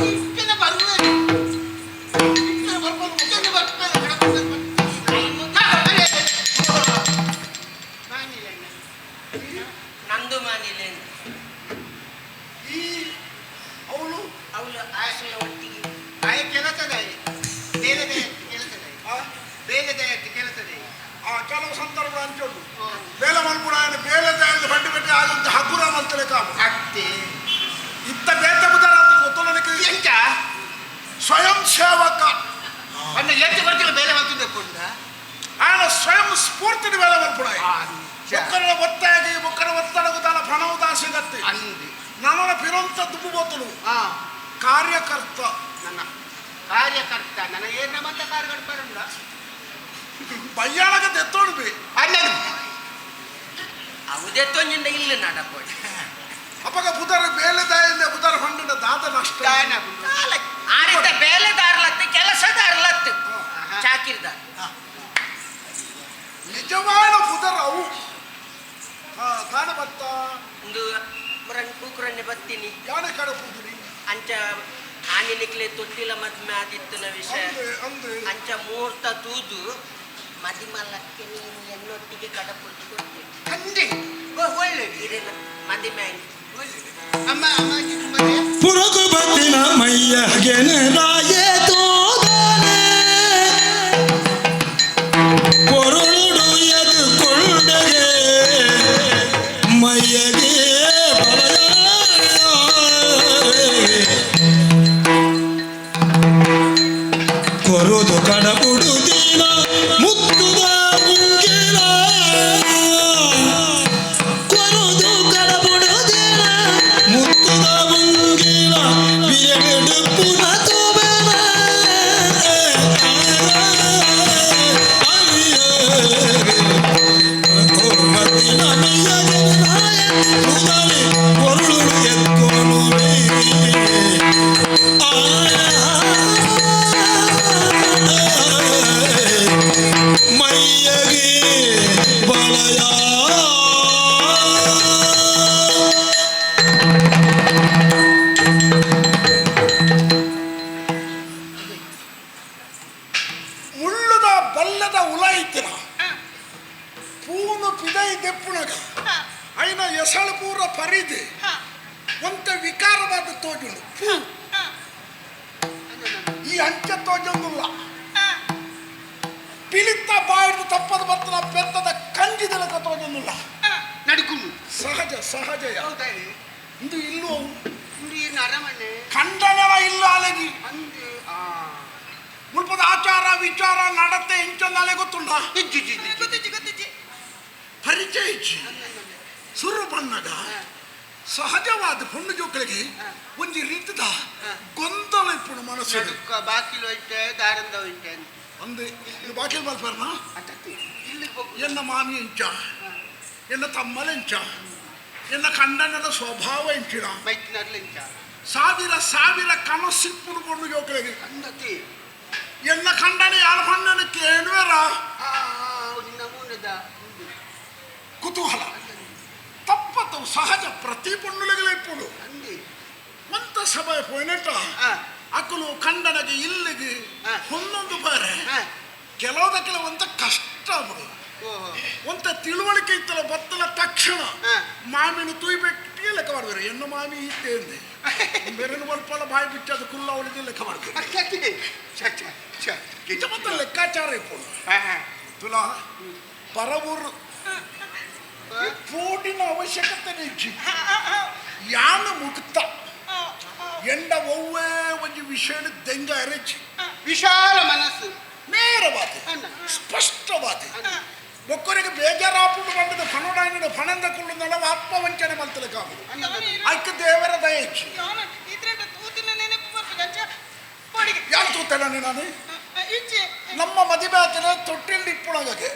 ಇಷ್ಟನ ಬರುವೆ ಇಷ್ಟನ ಬರ್ಬೋದು ಇಷ್ಟನ ಬರ್ಬೋದು ಕಡಪು ಮಾನಿಲ್ಲ ಅಣ್ಣ. ನಂದು ಮಾನಿಲ್ಲ ಈ ಅವಳು ಅವಳು ಆಸೆಯ ಒಟ್ಟಿಗೆ ಆಯ ಕೆಲಸದಾಯಿ ಬೇಲೆದಾಯ ಕೆಲಸದಾಯಿ ಆ, ಬೇಲೆದಾಯ ಕೆಲಸದಾಯಿ ಆ ಕೆಲವು ಸಂದರ್ಭ ಅಂಚುಂಡು ಬೇಲೆ ಮಲ್ಪುಣ ಬೇಲೆ ತಾಯಿದ ಬಡ್ಡಿ ಬಡ್ಡಿ ಆದಂತ ಹಗುರ ಮಂತಲೆ ಕಾಮ ಅತ್ತೆ ಇತ್ತ ಬೇತ ಬುಧರ ಅಂತ ಗೊತ್ತೊಲ್ಲನಿಗೆ ಎಂತ ಸ್ವಯಂ ಸೇವಕ ಅಣ್ಣ ಎಷ್ಟು ಬರ್ತಿಲ್ಲ ಬೇಲೆ ಮಾಡ್ತಿದ್ದೆ ಪುಂಡ ఆయన ಸ್ವಯಂ ಸ್ಫೂರ್ತಿನ ಬೇಲೆ ಮಲ್ಪುಣ ಒಕ್ಕರ ಒತ್ತಾಗಿ ಒಕ್ಕರ ಒತ್ತಡಗು ತಾನ ಪ್ರಣವದಾಸಿಗತ್ತಿ ಅಂದಿ ನನ್ನ ಪಿರಂತ ದುಂಬು ಬೋತಲು ಆ ಕಾರ್ಯಕರ್ತ ನನ್ನ ಕಾರ್ಯಕರ್ತ ನನ್ನ ಏನ ಮತ್ತೆ ಕಾರ್ಯಕರ್ತ ಬರಂಡ ಬಯ್ಯಾಳಗ ದೆತ್ತೋಡು ಬಿ ಅಣ್ಣನು ಅವುದೇ ತೊಂಜಿಂದ ಇಲ್ಲ ನಡಪೋಡಿ ಅಪ್ಪಗ ಬುಧರ ಬೇಲೆ ತಾಯಿಂದ ಬುಧರ ಹೊಂಡಿನ ದಾದ ನಷ್ಟ ದಾನ ಆರಿತ ಬೇಲೆದಾರ್ಲತ್ತು ಕೆಲಸದಾರ್ಲತ್ತು ಚಾಕಿರ್ದಾರ್ ನಿಜವಾದ ಬುಧರ ಅವು ಹಾ ದಾನ ಬತ್ತ ಒಂದು ಮುರನ್ ಕೂಕುರನ್ನೆ ಬತ್ತೀನಿ ಯಾನೆ ಕಡೆ ಪೂಜರಿ ಅಂಚ ಆನಿನಿಕ್ಲೆ ತೊಟ್ಟಿಲ ಮದ್ಮೆ ಆದಿತ್ತನ ವಿಷಯ ಅಂದೆ ಅಂದೆ ಅಂಚ ಮೂರ್ತ ತೂದು ಮದಿಮಲ್ಲಕ್ಕೆ ನೀನು ಎನ್ನೊಟ್ಟಿಗೆ ಕಡಪುಡ್ದು ಕೊಡ್ತೀನಿ ಅಂದಿ ಒಳ್ಳೆ ಇದೇನ ಮದಿಮೆ ಆಯ್ತು. ಅಮ್ಮ ಅಮ್ಮ ಮನೆ ಪುರಗು ಬತ್ತಿನ ಮೈಯಗೆನ ರಾಯೇ ತೋದಾನೆ ಪೊರುಳುಡು ಎದು ಕೊಂಡಗೆ ಮೈಯಗೆ ಬಲಯಾನೆ. ಕೊರುದು ಕಡಬುಡುದಿನ ಮುತ್ತುದ ಮುಂಗಿಲ. ದೆಪ್ಪುಣಗ ಐನ ಎಸಳು ಪೂರ ಪರಿದೆ ಒಂತ ವಿಕಾರವಾದ ತೋಜುಂಡು ಈ ಅಂಚ ತೋಜೊಂದುಲ್ಲ ಪಿಲಿತ್ತ ಬಾಯಿಡು ತಪ್ಪದ ಬತ್ತನ ಪೆತ್ತದ ಕಂಜಿದಲಕ ತೋಜೊಂದುಲ್ಲ ನಡುಕುನು ಸಹಜ ಸಹಜ ಇಂದು ಇಲ್ಲೋ ಅರಮನೆ ಖಂಡನರ ಇಲ್ಲ ಅಲೆಗಿ ಮುಲ್ಪದ ಆಚಾರ ವಿಚಾರ ನಡತೆ ಇಂಚೊಂದು ಅಲೆ ಗೊತ್ತುಂಡ ಪರಿಚಯ ಇಚ್ಚಿ ಸುರು ಬಣ್ಣಗ ಸಹಜವಾದ ಪೊಣ್ಣು ಜೋಕಳಿಗೆ ಒಂಜಿ ರೀತಿದ ಗೊಂದಲ ಇಪ್ಪುಡು ಮನಸ್ಸು ಬಾಕಿಲು ಹೋಯ್ತೆ ದಾರಂದ ಹೋಯ್ತೆ ಅಂದೆ ಇದು ಬಾಕಿಲ್ ಮಲ್ಪರ್ನ ಎನ್ನ ಮಾಮಿ ಇಂಚ ಎನ್ನ ತಮ್ಮಲೆಂಚ ಎನ್ನ ಕಂಡನದ ಸ್ವಭಾವ ಇಂಚಿನ ಸಾವಿರ ಸಾವಿರ ಕನಸಿಪ್ಪುಡು ಪೊಣ್ಣು ಜೋಕಳಿಗೆ ಎನ್ನ ಕಂಡನೆ ಯಾರು ಪಣ್ಣನ ಕೇಳುವರ ಕುತೂಹಲ ತಪ್ಪತ್ತು ಸಹಜ ಪ್ರತಿ ಪೊಣ್ಣುಲಿಗೆ ಇಪ್ಪುಡು ಮಂತ ಸಭೆ ಪೋಯಿನಟ್ಟ ಅಕುಲು ಕಂಡನಗೆ ಇಲ್ಲಿಗೆ ಒಂದೊಂದು ಬಾರೆ ಕೆಲವದ ಕೆಲವಂತ ಕಷ್ಟ ಬಿಡು ಒಂತ ತಿಳುವಳಿಕೆ ಇತ್ತಲ್ಲ ಬತ್ತಲ ತಕ್ಷಣ ಮಾಮಿನ ತೂಯ್ಬೇಕು ಲೆಕ್ಕ ಮಾಡ್ಬೇರೆ ಎನ್ನು ಮಾಮಿ ಇತ್ತೆ ಅಂದೆ ಬೇರೆ ಒಲ್ಪಲ ಬಾಯಿ ಬಿಚ್ಚದು ಕುಲ್ಲ ಅವಳಿಗೆ ಲೆಕ್ಕ ಮಾಡ್ಬೇಕು ಮತ್ತೆ ಲೆಕ್ಕಾಚಾರ ಇಪ್ಪುಡು ತುಲಾ ಪರವೂರು ಪೋಟಿನ ಅವಶ್ಯಕತೆ ಇಜ್ಜಿ ಯಾನ ಮುಕ್ತ ಎಂಡ ಒವ್ವೇ ಒಂಜಿ ವಿಷಯ ದೆಂಗ ಅರೆಚಿ ವಿಶಾಲ ಮನಸ್ಸು ನೇರವಾದ ಸ್ಪಷ್ಟವಾದ ಒಕ್ಕರಿಗೆ ಬೇಜಾರಾಪುಂಡು ಬಂದದ ಫಣೋಡಾಯಿನ ಫಣಂದ ಕುಳ್ಳುಂದಲ್ಲ ಆತ್ಮವಂಚನೆ ಮಲ್ತಲೆ ಕಾಮುಡು ಐಕ ದೇವರ ದಯೆಚ್ಚಿ ಯಾರು ತೂತಲ್ಲ ನಾನು ನಮ್ಮ ಮದುವೆ ಆತನ ತೊಟ್ಟಿಲ್ ಇಪ್ಪುಣಗಗೆ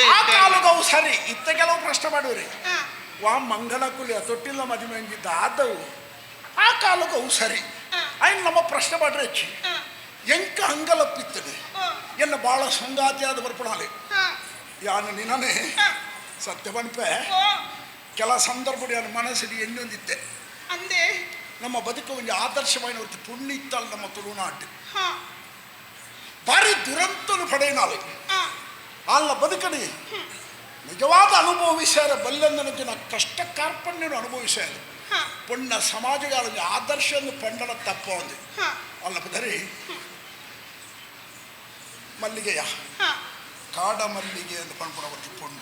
ಆ ಕಾಲಗವು ಸರಿ ಇತ್ತ ಕೆಲವು ಪ್ರಶ್ನೆ ಮಾಡುವರಿ ವಾ ಮಂಗಳ ಕುಲಿಯ ತೊಟ್ಟಿಲ್ಲ ಮದುವೆ ಅಂಗಿದ್ದ ಆದವು ಆ ಕಾಲಗವು ಸರಿ ಐನ್ ನಮ್ಮ ಪ್ರಶ್ನೆ ಮಾಡ್ರೆ ಹೆಚ್ಚಿ ಎಂಕ ಅಂಗಲಪ್ಪಿತ್ತದೆ ಎನ್ನ ಬಾಳ ಸಂಗಾತಿಯಾದ ಬರ್ಪಣಾಲೆ ಯಾನು ನಿನ್ನನೆ ಸತ್ಯ ಬನ್ಪೆ ಕೆಲ ಸಂದರ್ಭ ಯಾನು ಮನಸ್ಸಿಗೆ ಎಣ್ಣೊಂದಿದ್ದೆ ನಮ್ಮ ಬದುಕು ಒಂದು ಆದರ್ಶమైన ಪುಣ್ಯ ಇತ್ತಲ್ಲ ನಮ್ಮ ತುಳುನಾಟು ಭಾರಿ ದುರಂತನು ಪಡೆಯನಾಳೆ ಅಲ್ಲ ಬದುಕಡಿ ನಿಜವಾದ ಅನುಭವಿಸ್ಯಾರ ಬಲ್ಲೆಂದನಂಚಿನ ಕಷ್ಟ ಕಾರ್ಪಣ್ಯನು ಅನುಭವಿಸ್ಯಾರ ಪೊಣ್ಣ ಸಮಾಜಗಳ ಆದರ್ಶ ಪಂಡನ ತಪ್ಪ ಒಂದು ಅಲ್ಲ ಬದರಿ ಮಲ್ಲಿಗೆಯ ಕಾಡ ಮಲ್ಲಿಗೆ ಎಂದು ಪಣ್ಪುಣ ಪೊಣ್ಣು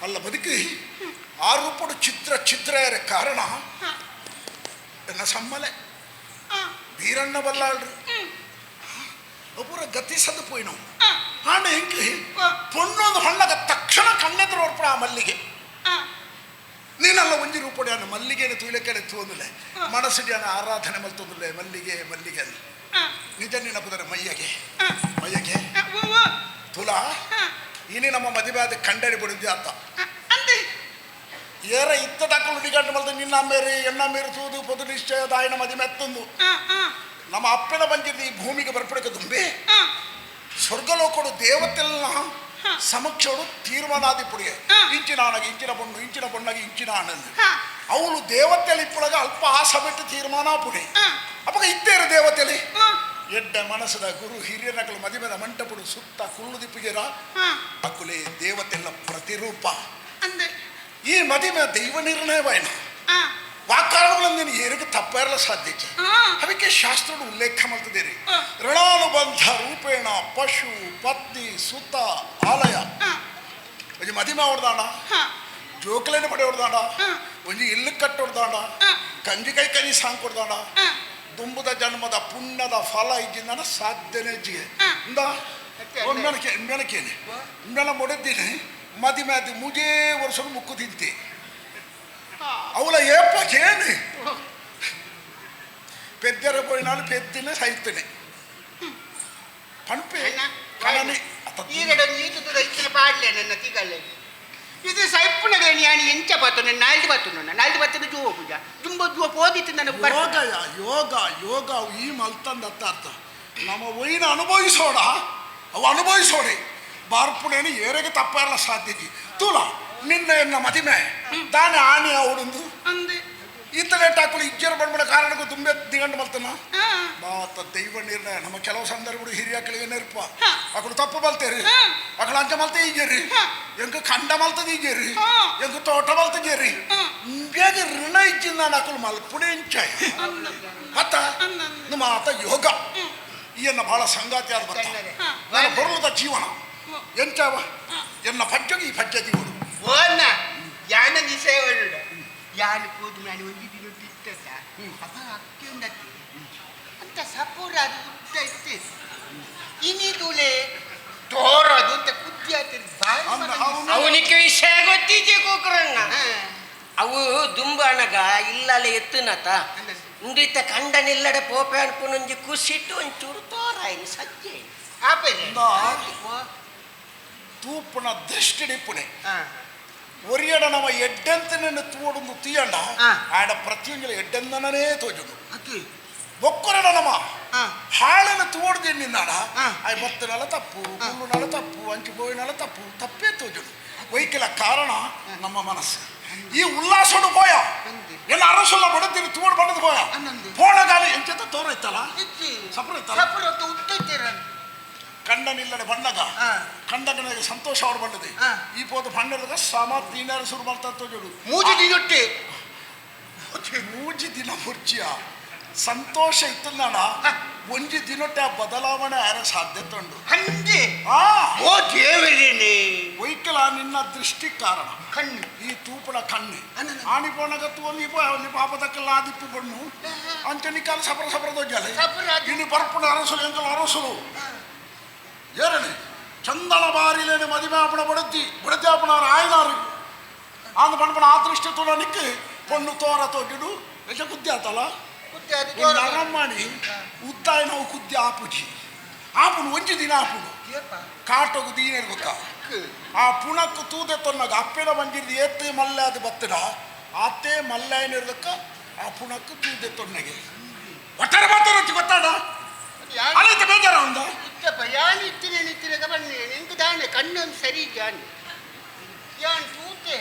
ಅಲ್ಲ ಬದುಕಿ ಆ ರೂಪಡು ಚಿತ್ರ ಚಿತ್ರ ಕಾರಣ ಎನ್ನ ಸಮ್ಮಲೆ ಬೀರಣ್ಣ ಬಲ್ಲಾಳ್ರು ಒಬ್ಬರ ಗತಿಸದು ಪೋಯಿನವು ಆಂಡ ಹೆಂಗೆ ಪೊಣ್ಣೊಂದು ಹಣ್ಣಗ ತಕ್ಷಣ ಕಣ್ಣೆದುರು ಹೊರ್ಪಡ ಆ ಮಲ್ಲಿಗೆ ನೀನಲ್ಲ ಒಂಜಿ ರೂಪಡಿ ಅನ್ನ ಮಲ್ಲಿಗೆನ ತೂಲೆಕಡೆ ತೂಂದಿಲ್ಲ ಮನಸ್ಸಿಗೆ ಆರಾಧನೆ ಮಲ್ತೊಂದಿಲ್ಲ ಮಲ್ಲಿಗೆ ಮಲ್ಲಿಗೆ ಅಂತ ನಿಜ ನೆನಪುದರೆ ಮೈಯಗೆ ಮೈಯಗೆ ತುಲಾ ಇನಿ ನಮ್ಮ ಮದುವೆ ಆದ ಕಂಡರಿ ಬಿಡಿದ್ದೆ ಅಂತ ಏರ ಇತ್ತದಾಕಲು ನುಡಿಗಂಟು ಮಲ್ದ ನಿನ್ನ ಮೇರಿ ಎಣ್ಣ ಮೇರಿ ತೂದು ಪೊದು ನಿಶ್ಚಯ ದಾಯಿನ ಮದುವೆ ಎತ್ತೊಂದು ನಮ್ಮ ಅಪ್ಪನ ಬಂದಿದ್ದು ಈ ಭೂಮಿಗೆ ಬರ್ಪಡಕ್ಕೆ ತುಂಬಿ ಸ್ವರ್ಗಲೋಕಡು ದೇವತೆಲ್ಲ ಸಮಕ್ಷರು ತೀರ್ಮಾನಾದಿ ಪುಡಿಗೆ ಇಂಚಿನ ಆಣಗೆ ಇಂಚಿನ ಬಣ್ಣು ಇಂಚಿನ ಬಣ್ಣಗೆ ಇಂಚಿನ ಆನಂದ ಅವಳು ದೇವತೆಲಿ ಇಪ್ಪಳಗ ಅಲ್ಪ ಆಸೆ ಬಿಟ್ಟು ತೀರ್ಮಾನ ಪುಡಿ ಅಪ್ಪಗ ಇದ್ದೇರು ದೇವತೆಲಿ ಎಡ್ಡ ಮನಸ್ಸದ ಗುರು ಹಿರಿಯನಕಲು ಮದಿಮೆದ ಮಂಟಪಡು ಸುತ್ತ ಕುಳ್ಳು ದಿಪ್ಪಿಗೆರ ಅಕುಲೆ ದೇವತೆಲ್ಲ ಪ್ರತಿರೂಪ ಈ ಮದಿಮೆ ದೈವ ನಿರ್ಣಯವಾಯಿನ ವಾಕಾರಣಗಳನ್ನು ಏರಿಗೆ ತಪ್ಪಿರಲ ಸಾಧ್ಯ ಅದಕ್ಕೆ ಶಾಸ್ತ್ರದ ಉಲ್ಲೇಖ ಮಾಡ್ತಿದ್ದೀರಿ ಋಣಾನುಬಂಧ ರೂಪೇಣ ಪಶು ಪತ್ನಿ ಸುತ ಆಲಯ ಒಂಜಿ ಮದಿಮೆ ಹೊಡ್ದಾಣ ಜೋಕಲೇನ ಪಡೆ ಹೊಡ್ದಾಣ ಒಂಜಿ ಇಲ್ಲು ಕಟ್ಟ ಹೊಡ್ದಾಣ ಕಂಜಿ ಕೈ ಕೈ ಸಾಂಗ್ ಕೊಡ್ದಾಣ ದುಂಬುದ ಜನ್ಮದ ಪುಣ್ಯದ ಫಲ ಇಜ್ಜಿಂದ ಸಾಧ್ಯನೇ ಇಜ್ಜಿಗೆ ಇಂದ ಒಮ್ಮೆನಕೆ ಇಮ್ಮೆನಕೇನೆ ಇಮ್ಮೆನ ಮೊಡೆದ್ದೀನಿ ಮದಿಮೆ ಅದು ಮುಜೇ ವರ್ಷ ಮುಕ್ಕು ತಿಂತೆ ಅವಳ ಏಪ ಕೇಳಿ ಪೆದ್ದರ ಪೋಯಿನಾಳು ಪೆದ್ದಿನ ಸೈತನೆ ಪಣಪೆ ಕಣನೆ ಈರೆಡ ಪಾಡ್ಲೆ ನನ್ನ ತಿಗಲ್ಲೆ ಇದು ಸೈಪುನಗ ನಾನು ಎಂಚ ಬತ್ತುನ ನಾಲ್ದು ಬತ್ತುನ ನಾಲ್ದು ಬತ್ತನ ಜುವ ಪೂಜ ಜುಂಬ ಜುವ ಪೋದಿತ್ತು ನನಗೆ ಯೋಗ ಯೋಗ ಯೋಗ ಈ ಮಲ್ತಂದ ಅರ್ಥ ನಮ್ಮ ಒಯ್ನ ಅನುಭವಿಸೋಣ ಅವು ಅನುಭವಿಸೋಡಿ ಬಾರ್ಪುಣೇನು ಏರೆಗೆ ತಪ್ಪಾರಲ ಸಾಧ್ಯತೆ ತೂಲ ನಿನ್ನ ಎನ್ನ ಮದಿಮೆ ತಾನೇ ಆನೆ ಅವಡೊಂದು ಈತಲೇಟ್ ಹಾಕುಲು ಇಜ್ಜರ ಬಂದ್ಬಿಡ ಕಾರಣಕ್ಕೂ ತುಂಬೆ ದಿಗಂಡು ಮಲ್ತನ ಮಾತ ದೈವ ನಿರ್ಣಯ. ನಮ್ಮ ಕೆಲವು ಸಂದರ್ಭಗಳು ಹಿರಿಯಕಳಿಗೆ ನೆನಪ ಅಕಳು ತಪ್ಪು ಮಲ್ತೇರಿ, ಅಕಳು ಅಂಚ ಮಲ್ತೆ ಈಜೇರಿ, ಎಂಕ ಖಂಡ ಮಲ್ತದ ಈಜೇರಿ, ಎಂಕ ತೋಟ ಮಲ್ತಜೇರಿ, ಬೇಗ ಋಣ ಇಜ್ಜಿಂದ ಅಕಳು ಮಲ್ಪುಣೆ ಇಂಚಾಯ ಅತ್ತ ನಮ್ಮ ಆತ ಯೋಗ ಈಯನ್ನ ಬಹಳ ಸಂಗಾತಿ ಆದ ಬರ್ತ ನನ್ನ ಬರುವುದ ಜೀವನ ಎಂಚಾವ ಎನ್ನ ಪಜ್ಜಗೆ ಈ ಪಜ್ಜ ಜೀವನ ಓನ್ನ ಯಾನ ನಿಶಯ ಯಾನು ಕೂದು ನಾನು ಒಂದು ದಿನ ಬಿಟ್ಟದ ಅಪ್ಪ ಅಕ್ಕಿ ಉಂಡತ್ತೆ ಅಂತ ಸಪೂರ ಅದು ಉದ್ದ ಇತ್ತೆ ಇನಿದುಲೆ ತೋರದು ಅಂತ ಕುದ್ದಿ ಆತದೆ ಬಾರಿ ಅವನಿಗೆ ವಿಷಯ ಗೊತ್ತಿದ್ದೆ ಕೂಕ್ರಣ್ಣ. ಅವು ದುಂಬ ಅನಗ ಇಲ್ಲಲೆ ಎತ್ತುನತ ಇಂದಿತ್ತ ಕಂಡನಿಲ್ಲಡೆ ಪೋಪೆ ಅನ್ಪುನೊಂಜಿ ಕುಸಿಟ್ಟು ಒಂಚೂರು ತೋರಾಯಿನಿ ಸಜ್ಜೆ ತೂಪುನ ದೃಷ್ಟಿ ನಿಪ್ಪುನೆ ಒರಿಯಡ ನಮ್ಮ ಎಡ್ಡೆಂತನನ್ನು ತೋಡುಂದು ತೀಯಂಡ ಆಡ ಪ್ರತಿಯೊಂಜಲ ಎಡ್ಡೆಂದನೇ ತೋಜುಡು ಒಕ್ಕರಡ ನಮ್ಮ ಹಾಳನ್ನು ತೋಡ್ದು ನಿನ್ನಾಡ ಆಯ್ ಬತ್ತನಲ್ಲ ತಪ್ಪು, ಗುಳ್ಳುನಲ್ಲ ತಪ್ಪು, ಅಂಚು ಬೋಯಿನಲ್ಲ ತಪ್ಪು, ತಪ್ಪೇ ತೋಜುಡು. ವೈಕಲ ಕಾರಣ ನಮ್ಮ ಮನಸ್ಸು. ಈ ಉಲ್ಲಾಸೋಡು ಪೋಯ ಎಲ್ಲ ಅರಸುಲ್ಲ ಬಡತೀನಿ ತೋಡು ಬಡದು ಪೋಯ ಪೋಣಗಾಲಿ ಎಂಚೆತ್ತ ತೋರ ಇತ್ತಲ್ಲ ಸಪುರ ಇತ್ತಲ್ಲ ಕಂಡನಿಲ್ಲಡೆ ಬಣ್ಣಗ ಕಂಡನಿಗೆ ಸಂತೋಷ ಅವ್ರು ಬಂದದೆ. ಈ ಪೋದ ಬಣ್ಣದ ಸಮ ದಿನ ಶುರು ಮಾಡ್ತಾ ತೋಜುಡು ಮೂಜಿ ದಿನೊಟ್ಟೆ ಮೂಜಿ ದಿನ ಮುರ್ಚಿಯ ಸಂತೋಷ ಇತ್ತು ನಾಡ ಒಂಜಿ ದಿನೊಟ್ಟೆ ಆ ಬದಲಾವಣೆ ಆರ ಸಾಧ್ಯತೆ ಉಂಟು. ಹಂಗೆ ಓ ದೇವರೇನೆ ವೈಕಲ ನಿನ್ನ ದೃಷ್ಟಿ ಕಾರಣ ಕಣ್ಣು ಈ ತೂಪಣ ಕಣ್ಣು ಆಣಿ ಪೋಣಗತ್ತು ಒಂದು ಈ ಪಾಪದಕ್ಕೆಲ್ಲ ಆದಿಪ್ಪು ಬಣ್ಣು ಅಂಚನಿ ಕಾಲ ಸಪರ ಸಪರ ದೊಜ್ಜಾಲೆ ಇನ್ನು ಪರ್ಪುಣ ಅರಸುಲು ಎಂಕಲ ಅರಸುಲು ಏರಣಿ ಚಂದನ ಬಾರಿಲೇನೆ ಮದಿಮಾಪಣ ಬಡತಿ ಬಡತಿ ಆಯ್ದಾರು ಆಂದ ಪಣಪಣ ಆ ದೃಷ್ಟಿ ತೋಡ ನಿಕ್ಕು ಪೊಣ್ಣು ತೋರ ತೋಜಿಡು ಎಜ ಕುದ್ದಿ ಆತಲ್ಲ ಅರಮಣಿ ಉತ್ತಾಯ ನಾವು ಕುದ್ದಿ ಆಪುಜಿ ಆಪುನು ಒಂಜಿ ದಿನ ಆಪುನು ಕಾಟೋಗು ದೀನ ಗೊತ್ತಾ ಆ ಪುಣಕ್ಕು ತೂದೆ ತೊನ್ನಾಗ ಅಪ್ಪೆನ ಬಂದಿದ್ದು ಏತ್ತೆ ಮಲ್ಲೆ ಅದು ಬತ್ತಡ ಆತೆ ಮಲ್ಲಾಯನಿರ್ದಕ್ಕ ಆ ಪುಣಕ್ಕು ತೂದೆ ತೊನ್ನಗೆ ಒಟ್ಟಾರೆ ಮಾತಾಡೋದು ಗೊತ್ತಾಡ ಅಲ್ಲೈತೆ ಬೇಜಾರ ಒಂದು ಇತ್ತಪ್ಪ ಯಾನ್ ಇತ್ತಿನ ಇತ್ತಿನ ಬನ್ನಿ ನಿಂಗೆ ದಾನೆ ಕಣ್ಣೊಂದು ಸರಿ ಜಾನ್ ಯಾನ್ ತೂತೆ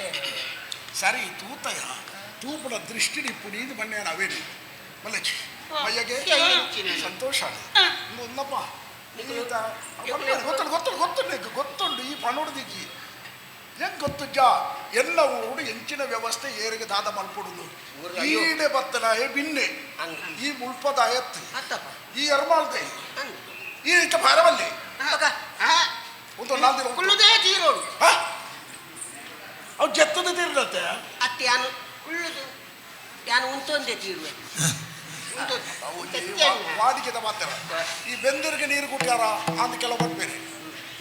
ಸರಿ ತೂತಯ ತೂಪುಣ ದೃಷ್ಟಿ ಪುಡಿ ಇದು ಬನ್ನಿ ಅವೇನು ಮಲ್ಲಚ್ಚಿ ಮಯ್ಯಗೆ ಸಂತೋಷ ಒಂದಪ್ಪ ಗೊತ್ತುಂಡು ಗೊತ್ತುಂಡು ಗೊತ್ತುಂಡು ಗೊತ್ತುಂಡು ಈ ಪಣುಡ್ದಿಜ್ಜಿ ಹೆಂಗೆ ಗೊತ್ತುಜ್ಜ ಎಲ್ಲ ಊರು ಎಂಚಿನ ವ್ಯವಸ್ಥೆ ಏರಿಗೆ ದಾದ ಮಲ್ಪಡುದು ಈಡೆ ಬತ್ತನಾಯ ಬಿನ್ನೆ ಈ ಮುಳ್ಪದ ಎತ್ತು ಈ ಎರ್ಮಾಲ್ದೆ ಈ ಇತ್ತ ಭಾರವಲ್ಲಿ ಒಂದು ನಾಲ್ಕು ಕುಳ್ಳುದೇ ತೀರೋಡು ಅವು ಜತ್ತದ ತೀರ್ಲತ್ತೆ ಅತ್ತೆ ಯಾನು ಕುಳ್ಳುದು ಯಾನು ಉಂಟೊಂದೇ ತೀರುವೆ ವಾಡಿಕೆದ ಮಾತ್ರ ಈ ಬೆಂದರಿಗೆ ನೀರು ಕುಟ್ಟಾರ ಅಂದ ಕೆಲವು ಬೇರೆ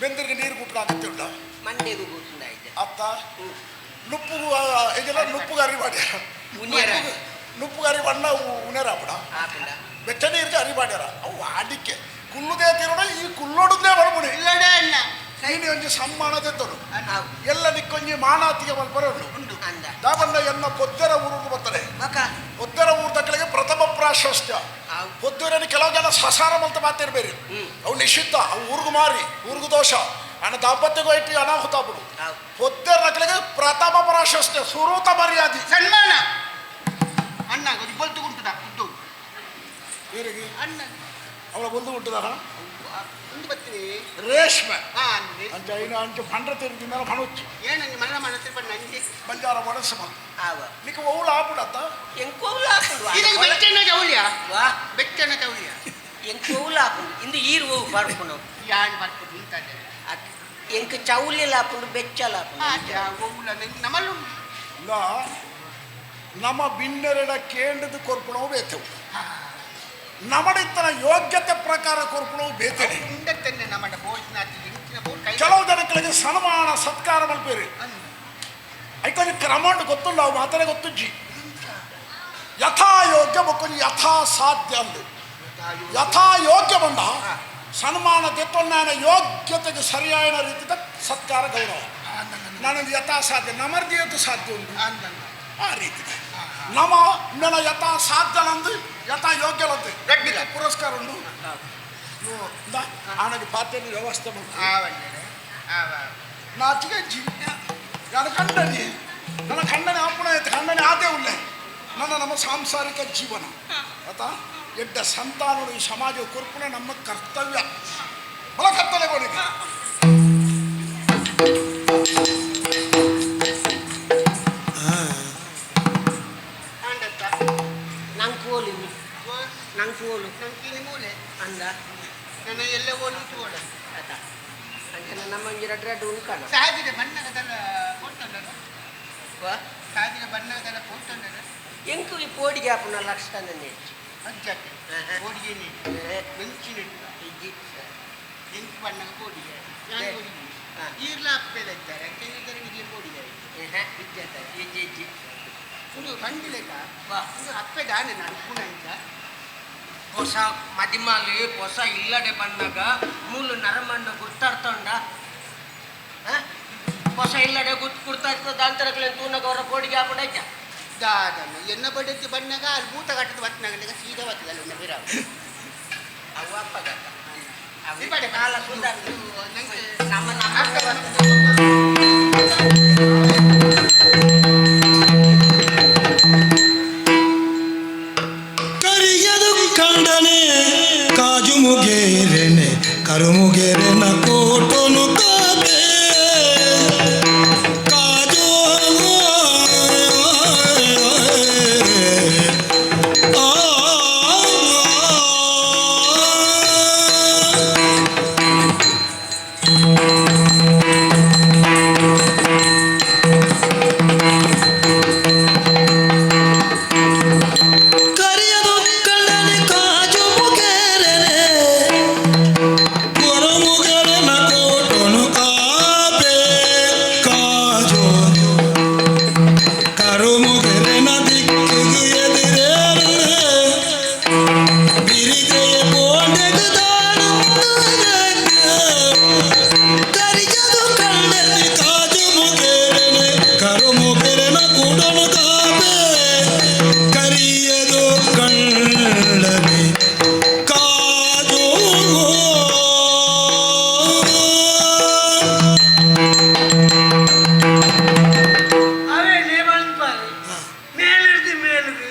ಬೆಂದರಿಗೆ ನೀರು ಕುಟ್ಟ ಅಗತ್ಯ ಉಂಟ ಮಂಡೆಗೂ ಕೂತುಂಡಾಯ್ತು ಅತ್ತ ನುಪ್ಪು ಇದೆಲ್ಲ ನುಪ್ಪುಗೆ ಅರಿ ಮಾಡ್ಯಾರ ನುಪ್ಪುಗೆ ಅರಿ ಬಣ್ಣ ಉನೇರ ಬಿಡ ಬೆಚ್ಚ ನೀರಿಗೆ ಅರಿ ಮಾಡ್ಯಾರ ಅವು ವಾಡಿಕೆ ಕುಲ್ಲುದೇ ತಿರೋಡ ಈ ಕುಲ್ಲೋಡುದೇ ಬರ್ಬಿಡಿ ನೀನು ಒಂಜಿ ಸಮ್ಮಾನದೆ ತೊಡು ಎಲ್ಲ ನಿಕ್ಕೊಂಜಿ ಮಾನಾತಿಗೆ ಬರೋಡು ದಾಬಣ್ಣ ಎನ್ನ ಪೊದ್ದರ ಊರು ಬರ್ತಾರೆ ಪೊದ್ದರ ಊರು ತಕ್ಕಳಿಗೆ ಪ್ರಥಮ ಪ್ರಾಶಸ್ತ್ಯ. ಪೊದ್ದೂರನ್ನು ಕೆಲವು ಜನ ಸಸಾರ ಮಲ್ತ ಮಾತಿರ್ಬೇರಿ ಅವು ನಿಷಿದ್ಧ, ಅವು ಊರ್ಗು ಮಾರಿ ಊರ್ಗು ದೋಷ ಅಣ್ಣ ದಾಂಪತ್ಯಗೂ ಇಟ್ಟು ಅನಾಹುತ ಬಿಡು. ಪೊದ್ದರ ನಕಲಿಗೆ ಪ್ರಥಮ ಪ್ರಾಶಸ್ತ್ಯ ಸುರೂತ ಮರ್ಯಾದೆ ಸನ್ಮಾನ ಅಣ್ಣ ಬೊಲ್ತು ಉಂಟುದ ಅಣ್ಣ ಅವಳ ಬೊಲ್ದು ಉಂಟುದಾರ ಒಂದು ಬತ್ತೀನಿ ರೇಷ್ಮೆ ಅಂಚ ಐನ ಅಂಚ ಪಂಡ್ರ ತಿರುಗಿನ ಪಣುಚ್ಚು ಏನಂಜಿ ಮಲ್ಲ ಮನಸ್ಸು ಬಣ್ಣ ಅಂಜಿ ಬಂಜಾರ ಮನಸ್ಸು ಬಂತು ನಿಕ್ಕ ಓಳು ಆಪುಡತ್ತ ಎಂಕೋಲು ಆಪುಂಡು ಇದಕ್ಕೆ ಬೆಚ್ಚನ ಚೌಲ್ಯ ಬೆಚ್ಚನ ಚೌಲ್ಯ ಎಂಕೋಲು ಆಪುಂಡು ಇಂದು ಈರು ಹೋಗು ಬರ್ಪುಂಡು ಯಾನ್ ಬರ್ಪುಂಡು ಇಂತದೆ ಎಂಕ್ ಚೌಲ್ಯಲ ಆಪುಂಡು ಬೆಚ್ಚಲ ಆಪುಂಡು ನಮ್ಮಲ್ಲೂ ಇಲ್ಲ ನಮ್ಮ ಬಿನ್ನೆರಡ ಕೇಂದ್ರದ ಕೊರ್ಪುಣವು ಬೇತೆವು ನಮ್ಮಡಿತ್ತನ ಯೋಗ್ಯತೆ ಪ್ರಕಾರ ಕೊರ್ಪುಣವು ಬೇತೇನೆ ಕೆಲವು ಜನಗಳಿಗೆ ಸನ್ಮಾನ ಸತ್ಕಾರ ಮಲ್ಪೇರಿ ಐಕೊಂಜಿ ಕ್ರಮ ಗೊತ್ತುಲ್ಲ ಅವು ಮಾತಾನೆ ಗೊತ್ತುಜ್ಜಿ ಯಥಾಯೋಗ್ಯ ಬೊಕ್ಕೊಂಜಿ ಯಥಾ ಸಾಧ್ಯ ಅಂದು ಯಥಾಯೋಗ್ಯ ಬಂದ ಸನ್ಮಾನ ದೆತ್ತೊನ್ನಾನ ಯೋಗ್ಯತೆಗೆ ಸರಿಯಾದ ರೀತಿಯ ಸತ್ಕಾರ ಗೌರವ ನನಗೆ ಯಥಾ ಸಾಧ್ಯ ನಮರ್ದಿಯದ್ದು ಸಾಧ್ಯ ಉಂಟು ಆ ರೀತಿ ನಮ ನನ್ನ ಯಥಾ ಸಾಧ್ಯನಂದು ಯಥಾ ಯೋಗ್ಯನಂದು ಪುರಸ್ಕಾರ ಉಂಟು ಆನಗೆ ಪಾತ್ರೆ ವ್ಯವಸ್ಥೆ ನಾಚಿಗೆ ಜಿ ನಾನು ಖಂಡನೆ ನನ್ನ ಖಂಡನೆ ಅಪ್ಪಣ ಆಯ್ತು ಖಂಡನೆ ಆದೇ ಉಳ್ಳೆ ನನ್ನ ನಮ್ಮ ಸಾಂಸಾರಿಕ ಜೀವನ ಆತ ಎಡ್ಡ ಸಂತಾನರು ಈ ಸಮಾಜ ಕೊರ್ಪುಣ ನಮ್ಮ ಕರ್ತವ್ಯ ಬಲ ಕತ್ತಲೆ ಕೊಡಿಗೆ ಆಂಡತ್ತ ನಂಗೆ ಓಲು ನಂಗೆ ಓಲು ನಂಗೆ ಮೂಲೆ ಅಂದ ನನ್ನ ಎಲ್ಲ ಓಲು ತೋಡ ಆತ ಅಂಚನ ನಮ್ಮ ಒಂಜಿ ರಡ್ಡು ರಡ್ಡು ಉಂಕಣ ಸಾದಿದ ಬಣ್ಣಗದಲ್ಲ ಕೊಟ್ಟಂಡರು ವಾ ಸಾದಿದ ಬಣ್ಣಗದಲ್ಲ ಕೊಟ್ಟಂಡರು ಎಂಕು ಈ ಪೋಡಿಗೆ ಆಪುನ ಲಕ್ಷಣ ನೆಚ್ಚು ಅಜ್ಜಕ್ಕೆ ಕೋಡಿಗೆ ನೀರು ಮೆಂಚಿನ ಇಜ್ಜಿ ಎಂಕು ಬಣ್ಣಗ ಕೋಡಿಗೆ ನಾನು ಬೇ. ಕೋಡಿಗೆ ಹಾ. ಈರ್ಲ ಅಪ್ಪೆಲ್ಲ ಇದ್ದಾರೆ ಅಂತ ಹೇಳಿದರೆ ಇಲ್ಲಿ ಕೋಡಿಗೆ ವಿದ್ಯಾತಾರೆ ಇಜ್ಜಿ ಇಜ್ಜಿ ಒಂದು ಬಂದಿಲೆಕ್ಕ ವಾ ಒಂದು ಅಪ್ಪೆ ದಾನೆ ನಾನು ಪುನಂಚ ಹೊಸ ಮದಿಮಾಲಿ ಹೊಸ ಇಲ್ಲಡೆ ಬಂದಾಗ ಮೂಲು ನರಮಣ್ಣ ಗುರ್ತಾಡ್ತೊಂಡ ಹೊಸ ಇಲ್ಲಡೆ ಗುರ್ತು ಗುರ್ತಾಡ್ತದ ದಾಂತರಗಳನ್ನ ತೂನಗ ಅವರ ಪೋಡಿಗೆ ಆಪುನ ಇಜ್ಜ ದಾದನ ಎನ್ನ ಬಡತಿ ಬಣ್ಣಗ ಅಲ್ಲಿ ಭೂತ ಕಟ್ಟದ ಬತ್ತನಾಗ ಸೀದಾ ಬತ್ತದಲ್ಲ ಎನ್ನ ಬಿರಾವ ಅವು ಅಪ್ಪಗತ್ತ ಈ ಬಡೆ ಕಾಲ ಸುಂದರ ನಂಗೆ ನಮ್ಮ ಅಪ್ಪೆ ನಮ್ಮ ಬರ್ತದೆ. ಕರಿಯದು ಕಂಡನೆ ಕಾಜು ಮುಗೇರೆನೆ ಕರುಮುಗೇರೆನ ಕೋಟೋನು ಕಾಬೆ ಕಾಜು ಆ, ಆ. ಕರಿಯದು ಕಳ್ಳನೆ ಕಾಜು ಮುಗೇರನೆ ಕೊರಮುಗರನ ಕೋಟನು ಕಾಪೆ ಕಾಜು ಕರುಮುಗರನ ದಿಕ್ಕಿಗೆ ಎದಿರೇರನೆ ಬಿರಿದೆಯ ಬೋಂಡೆಗೆ ಕರಿಯದು ಕಳ್ಳನೆ ಕಾಜು ಮುಗೇರನೆ ಕರುಮುಗರನ ಕೂಡನು ಕಾಪೆ ಕರಿಯದು ಕಳ್ಳನೆ ಕಾಜು ಅವೇ ನೇಮನ್ಪಾರು ಮೇಲಿರ್ದು ಮೇಲಿಗೆ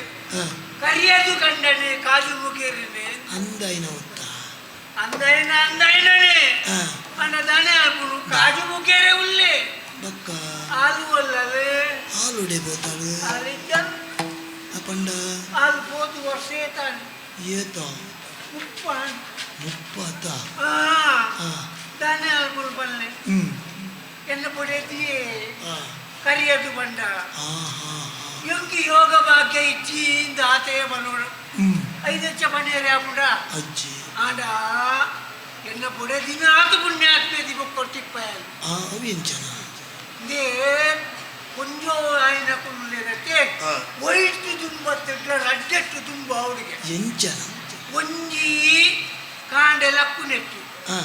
ಕರಿಯದು ಕಂಡನೆ ಕಾಜು ಮುಗೇರಿನೆ ಅಂದೈನ ಉತ್ತ ಅಂದೈನ ಅಂದೈನನೆ ಅಂಡ ದಾನೆ ಆಪುನು ಕಾಜು ಮುಗೇರೆ ಉಲ್ಲೆ ಬಕ್ಕ ಆಲು ಅಲ್ಲದೆ ಹಾಲುಡೆ ಬೋತಾಳು ಆಲಿದ್ದ ಅಪಂಡ ಆಲು ಪೋತು ವರ್ಷ ತಾನೆ ಏತ ಮುಪ್ಪಾನ್ ಮುಪ್ಪತ್ತ ಆ ಆ ದಾನೆ ಆಪುನು ಬಲ್ಲೆ ಹ್ಮ್ ಎನ್ನ ಪೊಡೆತಿಯೇ ಆ ಕರಿಯದು ಬಂಡ ಆ ಹಾ ಹಾ ಎಂಕಿ ಯೋಗ ಭಾಗ್ಯ ಇಚ್ಚಿಂದ ಆತೆಯ ಬನ್ನೋಡು ಹ್ಮ್ ಐದಚ್ಚ ಪನೇರೆ ಆಪುಡ ಅಜ್ಜಿ ಆಂಡ ಎನ್ನ ಪೊಡೆ ದಿನ ಆತು ಪುಣ್ಯ ಆತ್ಮೇದಿ ಬೊಕ್ಕೊರ್ತಿಪ್ಪಾಯಲ್ ಆ ಅವಿಂಚನ they ಕೊಂಜೋ ಆಯ್ನ ಕುಲ್ಲೇರತ್ತೆ ಒಯ್ತು ತುಂಬ ತಿಟ್ಲ ರಡ್ಡೆಟ್ಟು ತುಂಬ ಅವಳಿಗೆ ಎಂಚನ ಒಂಜಿ ಕಾಂಡೆ ಲಕ್ಕು ನೆಟ್ಟು ಆ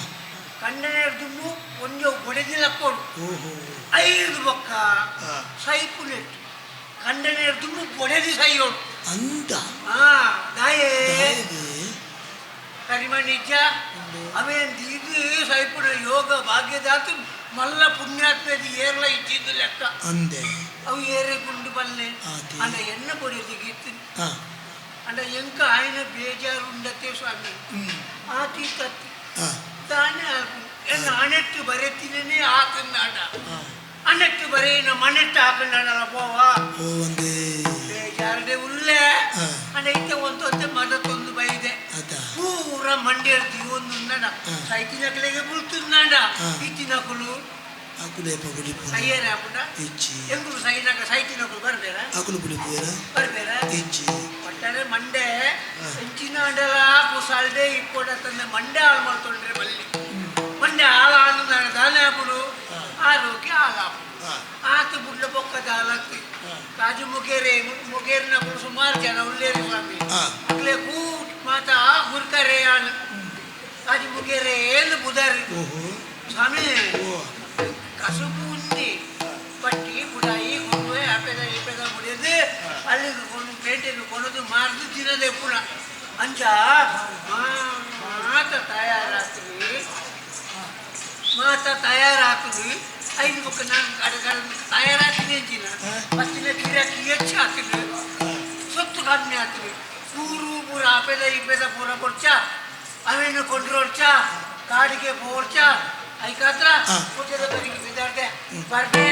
ಕಂಡನೆ ದುಂಬು ಒಂಜೋ ಬೊಡೆದಿ ಲಕ್ಕೋಡು ಓಹೋ ಐದು ಬೊಕ್ಕ ಆ. ಸೈಪು ನೆಟ್ಟು ಕಂಡನೆ ದುಂಬು ಬೊಡೆದಿ ಸೈಯೋಡು ಅಂತ ಆ ದಾಯೇ ದಾಯೆಗೆ ಕರಿಮಣಿಜ ಅವೇನ್ ಇದು ಸೈಪುನ ಯೋಗ ಭಾಗ್ಯದಾತು ಮಲ್ಲ ಪುಣ್ಯಾತ್ಮದಿ ಏರ್ಲ ಇಚ್ಚಿದ್ದು ಲೆಕ್ಕ ಅಂದೆ ಅವು ಏರೆ ಗುಂಡು ಬಲ್ಲೆ ಆತಿ. ಅಂಡ ಎನ್ನ ಕೊಡಿಯೋದು ಗೀತು ಆ ಅಂಡ ಎಂಕ ಆಯ್ನ ಬೇಜಾರು ಉಂಡತೆ ಸ್ವಾಮಿ ಹ್ಮ್ ಆತಿ ಕತ್ತಿ ಆ ತಾನೇ ಆಕು ಎನ್ನ ಅಣೆಟ್ಟು ಬರೆತಿನೇ ಆಕಂದಾಡ ಆ ಅಣೆಟ್ಟು ಬರೆಯಿನ ಮನೆಟ್ಟು ಹಾಕಂದಾಡಲ್ಲ ಪೋವಾ ಓ ಒಂದೇ ಬೇಜಾರಡೆ ಉಲ್ಲೆ ಆ. ಅಂಡ ಇತ್ತೆ ಒಂದೊಂತೆ ಮದ ತೊಂದು ಬೈದೆ ಆತ ಪೂರ ಮಂಡ್ಯರ್ತಿ ಒಂದುಂದಡ ಆ. ಸೈತಿನಕಲೆಗೆ ಬುಲ್ತುಂದಾಂಡ ಆ. ಇತ್ತಿನಕುಲು ಅಕುಲೇಪ ಬುಲಿಪು ಸೈಯರ ಆಪುಂಡ ಇಚ್ಚಿ ಎಂಕುಲು ಸೈನಕ ಸೈತಿನಕುಲು ಬರ್ಬೇರ ಅಕುಲು ಬುಲಿಪುರ ಬರ್ಬೇರ ಇಚ್ಚಿ ಒಟ್ಟಾರೆ ಮಂಡೆ ಆ. ಎಂಚಿನಾಂಡಲ ಕುಸಾಲ್ಡೆ ಇಪ್ಪೊಡ ತಂದೆ ಮಂಡೆ ಹಾಳು ಮಾಡ್ತೊಂಡ್ರೆ ಬಲ್ಲಿ ಮಂಡೆ ಹಾಳು ಆನು ದಾನೆ ಆಪುಡು ಆರೋಗ್ಯ ಹಾಳಾಪುಡು ಆ. ಆತ ಬುಡ್ಲ ಬೊಕ್ಕದ ಹಾಲಾಗ್ತಿ ಆ. ಕಾಜು ಮುಗೇರೆ ಮುಗೇರಿನಕುಲು ಸುಮಾರು ಜನ ಉಲ್ಲೇರಿ ಸ್ವಾಮಿ ಆ. ಅಕ್ಲೆ ಕೂಟ್ ಮಾತಾ ಗುರ್ಕರೆ ಆನು ಕಾಜು ಮುಗೇರೆ ಏನು ಬುದಾರಿ ಓಹೋ ಸ್ವಾಮಿ ಓ ಕಸುಬು ಉಂದಿ ಪಟ್ಟಿ ಪುಡಾಯಿ ಕೊಂಡು ಆಪೆದ ಈಪೆದ ಮುಡಿಯೋದು ಅಲ್ಲಿಗೆ ಕೊಂಡು ಪೇಟೆಗೆ ಕೊನದು ಮಾರ್ದು ತಿನ್ನದೆ ಪುನ ಅಂಚ ಮಾತ ತಯಾರಾಗ್ತೀವಿ ಮಾತ ತಯಾರಾಗ್ತೀವಿ ಐದು ಬುಕ್ಕ ನಾನು ಕಡೆ ಕಡೆ ತಯಾರಾಗ್ತೀನಿ ಅಂಚಿನ ಫಸ್ಟಿನ ಗಿರಾಕಿ ಹೆಚ್ಚು ಹಾಕಿದ್ವಿ ಸೊತ್ತು ಕಮ್ಮಿ ಆಗ್ತದೆ ಊರು ಪೂರ ಆಪೆದ ಇಪ್ಪೆದ ಪೂರ ಕೊಡ್ಚ ಅವೇನು ಕೊಂಡ್ರೋಡ್ಚ ಕಾಡಿಗೆ ಪೋಡ್ಚ ಐಕಾತ್ರ ಪೂಜೆದ ಬರಿಗೆ ಬಿದ್ದಾಡ್ದೆ ಬರ್ದೆ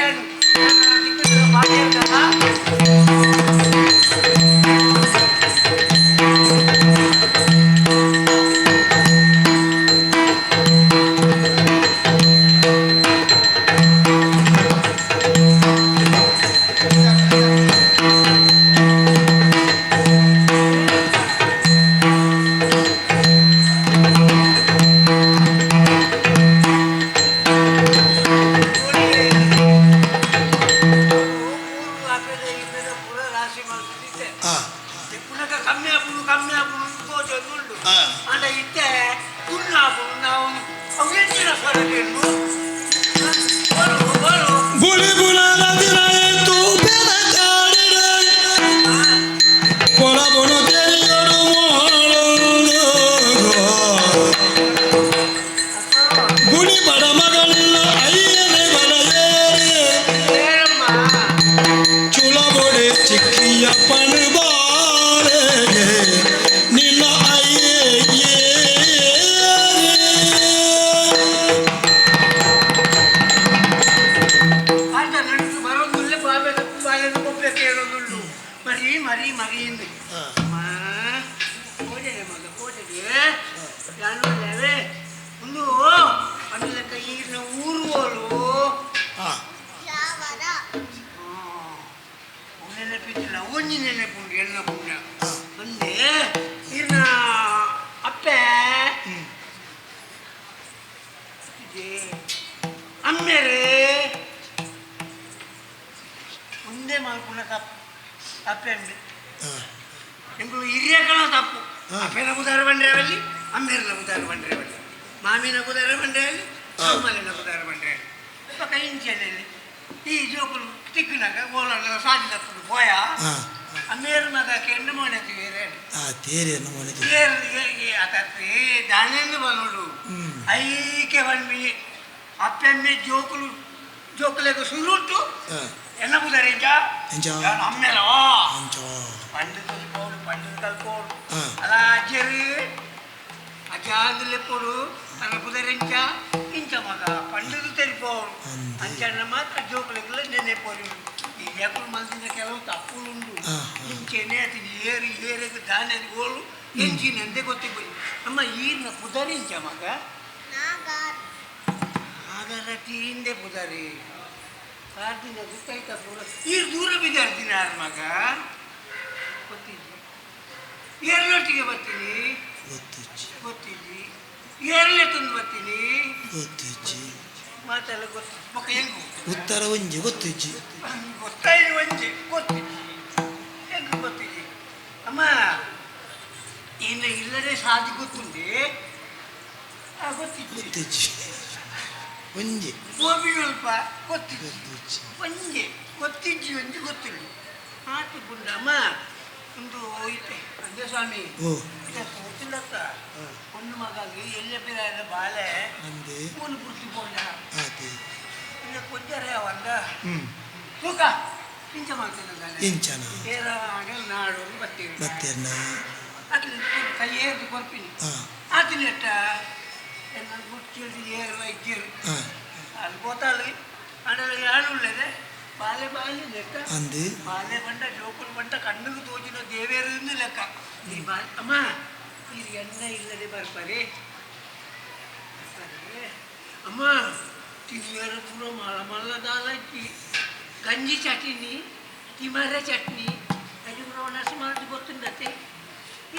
ಉತ್ತರ ಒಂಜಿ ಗೊತ್ತಿಜ್ಜಿ ಗೊತ್ತಾಯಿ ಒಂಜಿ ಗೊತ್ತಿಜ್ಜಿ ಹೆಂಗೆ ಗೊತ್ತಿಜ್ಜಿ ಅಮ್ಮ ಇನ್ನು ಇಲ್ಲದೆ ಸಾಧಿ ಗೊತ್ತುಂಡೆ ಗೊತ್ತಿಜ್ಜಿ ಗೊತ್ತಿಜ್ಜಿ ಒಂಜಿ ಗೋಬಿನಲ್ಪ ಗೊತ್ತಿಜ್ಜಿ ಗೊತ್ತಿಜ್ಜಿ ಒಂಜಿ ಗೊತ್ತಿಜ್ಜಿ ಒಂಜಿ ಗೊತ್ತಿಲ್ಲ ಆತು ಗುಂಡಮ್ಮ ಒಂದು ಹೋಯ್ತೆ ಅಂದೆ ಸ್ವಾಮಿ ಓ ಗೊತ್ತಿಲ್ಲತ್ತ ಒಂದು ಮಗಾಗಿ ಎಲ್ಲ ಪಿರಾಯದ ಬಾಳೆ ಅಂದೆ ಕೂಲು ಪುರ್ತಿ ಪೋಂಡ ಆತೆ ಕೊಂಜರೆ ಅವಂದ ತೂಕ ಇಂಚ ಮಾಡ್ತೇನೆ ಇಂಚನ ನಾಡು ಬರ್ತೀವಿ ಬತ್ತೇರ್ನ ಅಟ್ಲಿ ಕೈ ಏರ್ದು ಕೊರ್ಪಿನಿ ಆತಿನೆಟ್ಟ ಎನ್ನ ಗುಚ್ಚಿಲ್ದು ಏರು ಇಜ್ಜಿರು ಅಲ್ಲಿ ಗೋತಾಳಿ ಆಂಡಲ ಯಾಳುಳ್ಳದೆ ಬಾಲೆ ಬಾಲೆ ಲೆಕ್ಕ ಅಂದು ಬಾಲೆ ಬಂಡ ಜೋಕುಲು ಬಂಡ ಕಣ್ಣುಗೆ ತೋಚಿನ ದೇವೇರಿಂದ ಲೆಕ್ಕ ಈ ಬಾಲೆ ಅಮ್ಮ ಇದು ಎಣ್ಣೆ ಇಲ್ಲದೆ ಬರ್ತಾರೆ ಬರ್ತಾರೆ ಅಮ್ಮ ತಿನ್ನರ ಪೂರ ಮಳ ಮಲ್ಲ ದಾಲಕ್ಕಿ ಗಂಜಿ ಚಟ್ನಿ ತಿಮರೆ ಚಟ್ನಿ ಅದು ಪೂರ ಒಣಸು ಮಾಡಿ ಗೊತ್ತುಂಡತೆ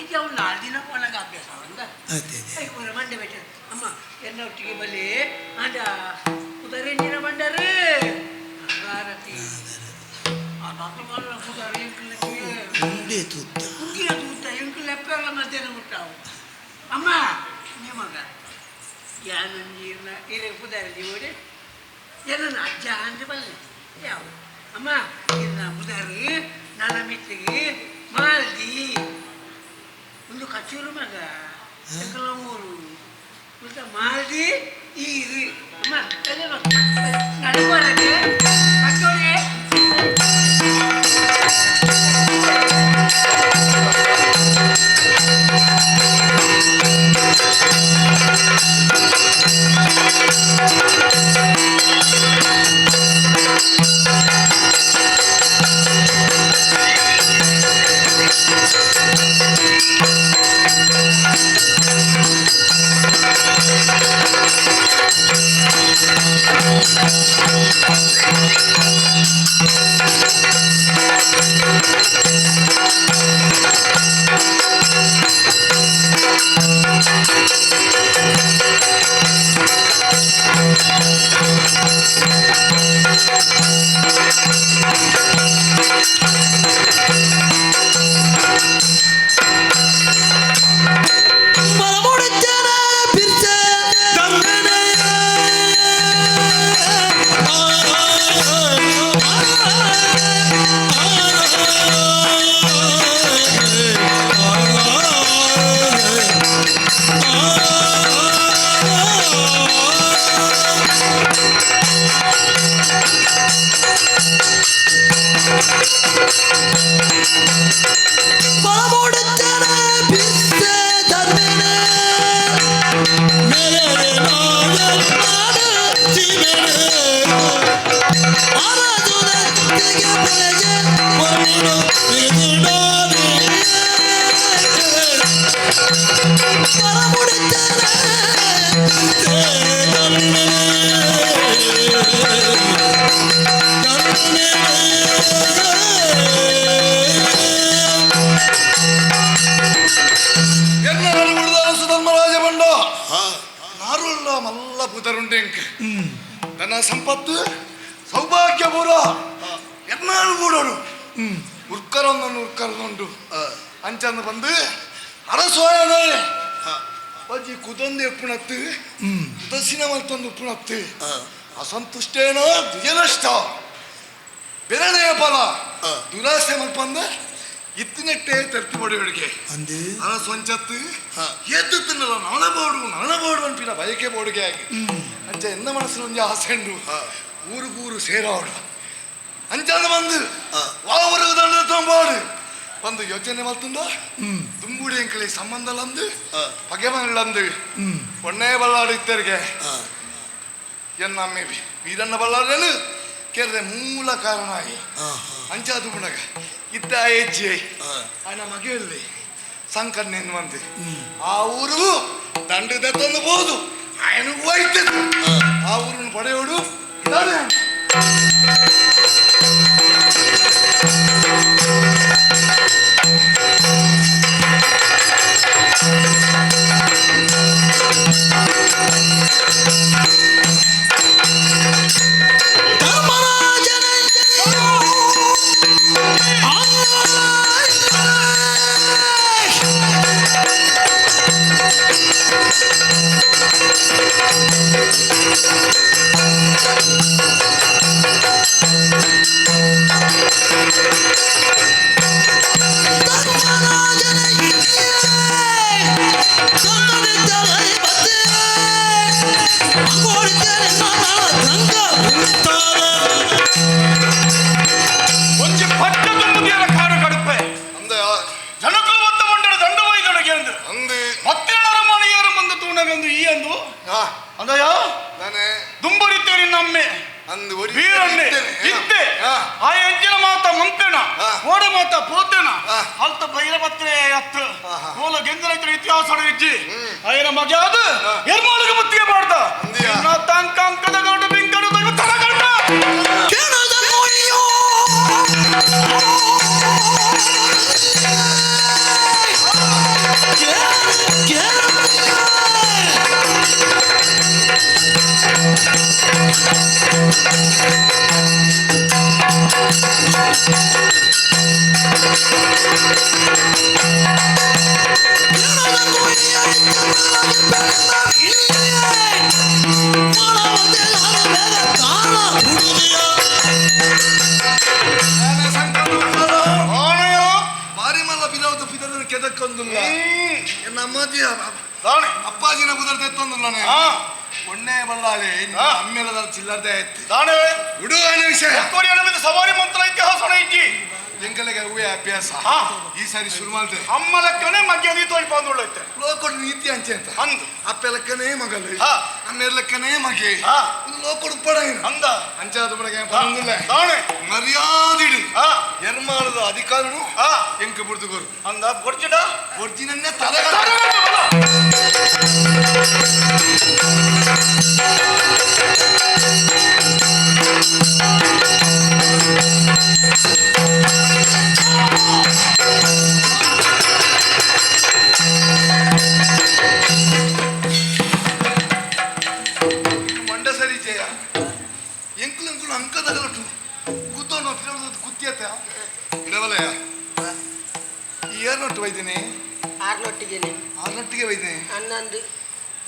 ಈಗ ಅವ್ನು ನಾಲ್ಕು ದಿನ ಒಣಗ ಅಭ್ಯಾಸ ಅವಂದ ಅದೇ ಅದೇ ಪೂರ ಮಂಡೆ ಬೆಟ್ಟ ಅಮ್ಮ ಎನ್ನ ಒಟ್ಟಿಗೆ ಬಲಿ ಅಂಡ ಕುದರೆಂಜಿನ ಬಂಡರು ಭಾರತಿ ಉಂಡೆ ತೂತ ಉಂಡಿಯ ತೂತ ಎಂಕು ಲೆಪ್ಪೆಲ್ಲ ಮಧ್ಯಾಹ್ನ ಮುಟ್ಟಾವು ಅಮ್ಮ ನಿಮಗ ಯಾನಂಜೀರ್ನ ಇರೆ ಪುದಾರಿ ಜೀವಡೆ ಏನನ್ನ ಅಜ್ಜ ಅಂದ್ರೆ ಬಲ್ಲೆ ಯಾವ ಅಮ್ಮ ಇನ್ನ ಪುದಾರಿ ನನ್ನ ಮಿತ್ತಿಗೆ ಮಾಲ್ದಿ ಒಂದು ಕಚೂರು ಮಗ ಊರು ಮತ್ತೆ ಮಾಲ್ದಿ ಈರಿ ಅಮ್ಮ ತಲೆ ನಡುವರೆಗೆ ಕಚೋರಿ. ಸಂಪತ್ತು ಸೌಭಾಗ್ಯ ಪೂರ ಎನ್ನಾಳು ಕೂಡೋಡು ಉರ್ಕರೊಂದನ್ನು ಉರ್ಕರದುಂಟು ಅಂಚಂದು ಬಂದು ಅರಸೋಯನೆ ಬಜ್ಜಿ ಕುದೊಂದು ಎಪ್ಪುಣತ್ತು ಉದಸಿನ ಮಲ್ತೊಂದು ಉಪ್ಪುಣತ್ತು ಅಸಂತುಷ್ಟೇನೋ ದ್ವಿಜನಷ್ಟ ಬೆರಣೆಯ ಫಲ ದುರಾಸೆ ಮಲ್ಪಂದ ಇತ್ತಿನೆಟ್ಟೆ ತರ್ತಿ ಬಡಿಯವಳಿಗೆ ಅಂದು ಅರಸೊಂಚತ್ತು ಎದ್ದು ತಿನ್ನಲ್ಲ ನಳ ಬೋಡು ನಳ ಬೋಡು ಅನ್ಪಿನ ಬಯಕೆ ಬೋಡಿಗೆ ಆಗಿ ಅಂಚ ಎನ್ನ ಮನಸ್ಸಿನ ಒಂಜಿ ಆಸೆ ಉಂಡು ಊರುಗೂರು ಸೇರಾವಡು ಅಂಚಾದ ಬಂದು ವಾವರು ದಂಡ ತೊಂಬಾಡು ಬಂದು ಯೋಚನೆ ಮಲ್ತುಂಡ ದುಂಬುಡಿ ಎಂಕಲಿ ಸಂಬಂಧಲಂದು ಪಗೆ ಮನಲಂದು ಒಣ್ಣೆ ಬಲ್ಲಾಡು ಇತ್ತರಿಗೆ ಎನ್ನಮ್ಮೆ ವೀರಣ್ಣ ಬಲ್ಲಾಡನು ಕೆರೆ ಮೂಲ ಕಾರಣ ಆಗಿ ಅಂಚಾದು ಬುಣಗ ಇತ್ತ ಹೆಜ್ಜೆ ಆಯ್ನ ಮಗೆಯಲ್ಲಿ ಸಂಕಣ್ಣೆನ್ನು ಬಂದು ಆ ಊರು ದಂಡದ ತಂದು ಬೋದು ಆಯನಿಗೂ ಹೋಯ್ತದ್ದು ಆ ಊರನ್ನು ಪಡೆಯೋಡು ಇದಾರೆ. ಒಂಜಿ ಪಟ್ಟ ತುಂಬುದಿಯರ ಕಾಡು ಕಡುಪೆ ಅಂದ ಜನಕುಲು ಮತ್ತ ಮಂಡಳ ದಂಡ ವೈದೊಳಗೆ ಅಂದು ಅಂದು ಮತ್ತೆ ಅರಮನೆಯರು ಬಂದು ತೂಣಗಂದು ಈ ಅಂದು ಆ, ಅಂದಯ್ಯ ನಾನೇ ದುಂಬರಿತೇನೆ ನಮ್ಮೆ ಅಂದು ಒರಿ ವೀರಣ್ಣೆ ಇತ್ತೇನೆ. ಇತ್ತೆ ಆ, ಆ ಎಂಜಿನ ಮಾತ ಮಂತೆನ ಆ. ಓಡ ಮಾತ ಪೋತೆನ ಆ. ಅಲ್ತ ಬೈರಬತ್ರೆ ಅತ್ತು ಆಹಾ. ಓಲ ಗೆಂದರೈತರ ಇತಿಹಾಸ ಇಜ್ಜಿ ಆಯನ ಮಗ ಅದು ಎರ್ಮಾಳಿಗೆ ಮುತ್ತಿಗೆ ಮಾಡ್ದ ಅಂದ್ಯಾ? ಇನ್ನ ತಂಕ ಅಂಕದ ಗೌಡ ಬಿಂಕಡು ತಲಗಂಟ ನಾನೇ ಸಂಕಟ ಉಳ್ಳಾಲ. ಆಣೆಯ ಬಾರಿ ಮಲ್ಲ ಬಿಲವದ ಪಿದರನ್ನು ಕೆದಕ್ಕೊಂದುಲ್ಲ ಎನ್ನ ಅಮ್ಮಾಜಿ ದಾಣೆ ಅಪ್ಪಾಜಿನ ಬುದರ್ ತೆತ್ತೊಂದುಲ್ಲ ಆ ಒಣ್ಣೆ ಬಲ್ಲಾಳೆ ಆ. ಅಮ್ಮೆಲದ ಚಿಲ್ಲರ್ದೆ ಆಯ್ತು ದಾಣೆ ಹುಡುಗನ ವಿಷಯ ಕೊರಿಯನ ಮೇಲೆ ಸವಾರಿ ಮಂತ್ರ ಇತಿಹಾಸ ಇಜ್ಜಿ ಎಂಕಲೆಗೆ ಹೂವೇ ಅಭ್ಯಾಸ ಆ. ಈ ಸಾರಿ ಶುರು ಮಾಡ್ದೆ ಅಮ್ಮ ಲೆಕ್ಕನೆ ಮಗ್ಯ ನೀ ತೋಯ್ಪ ಅಂದುಳ್ಳೈತೆ ಲೋಕೊಡು ನೀತಿ ಅಂಚೆ ಅಂತ ಅಂದು ಅಪ್ಪ ಲೆಕ್ಕನೇ ಮಗಲು ಹಾ. ಅಮ್ಮ ಲೆಕ್ಕನೇ ಮಗೆ ಹಾ. ಒಂದು ಲೋಕೊಡು ಪಡ ಏನು ಅಂದ ಅಂಚಾದ ಬಡಗೆ ಬಂದಿಲ್ಲ ದಾಣೆ ಮರ್ಯಾದಿಡು ಆ ಎರ್ಮಾಳದ ಅಧಿಕಾರನು ಆ ಎಂಕ ಬುಡ್ದುಗೋರು ಅಂದ ಬೊರ್ಜಿಡ ಒರ್ಜಿನನ್ನೇ ತಲೆಗ ಮಂಡ ಸರಿ ಜಯ ಎಂಕುಲು ಎಂಕುಲು ಅಂಕದಗಲಟು ಕೂತೋನು ಕುತ್ತಿಯತ್ತ ಇಡವಲಯ ಈ ಏರ್ನೊಟ್ಟು ವೈದಿನಿ ಆರ್ನೊಟ್ಟಿಗೆನೆ ಆರ್ನೊಟ್ಟಿಗೆ ವೈದಿನಿ ಹನ್ನೊಂದು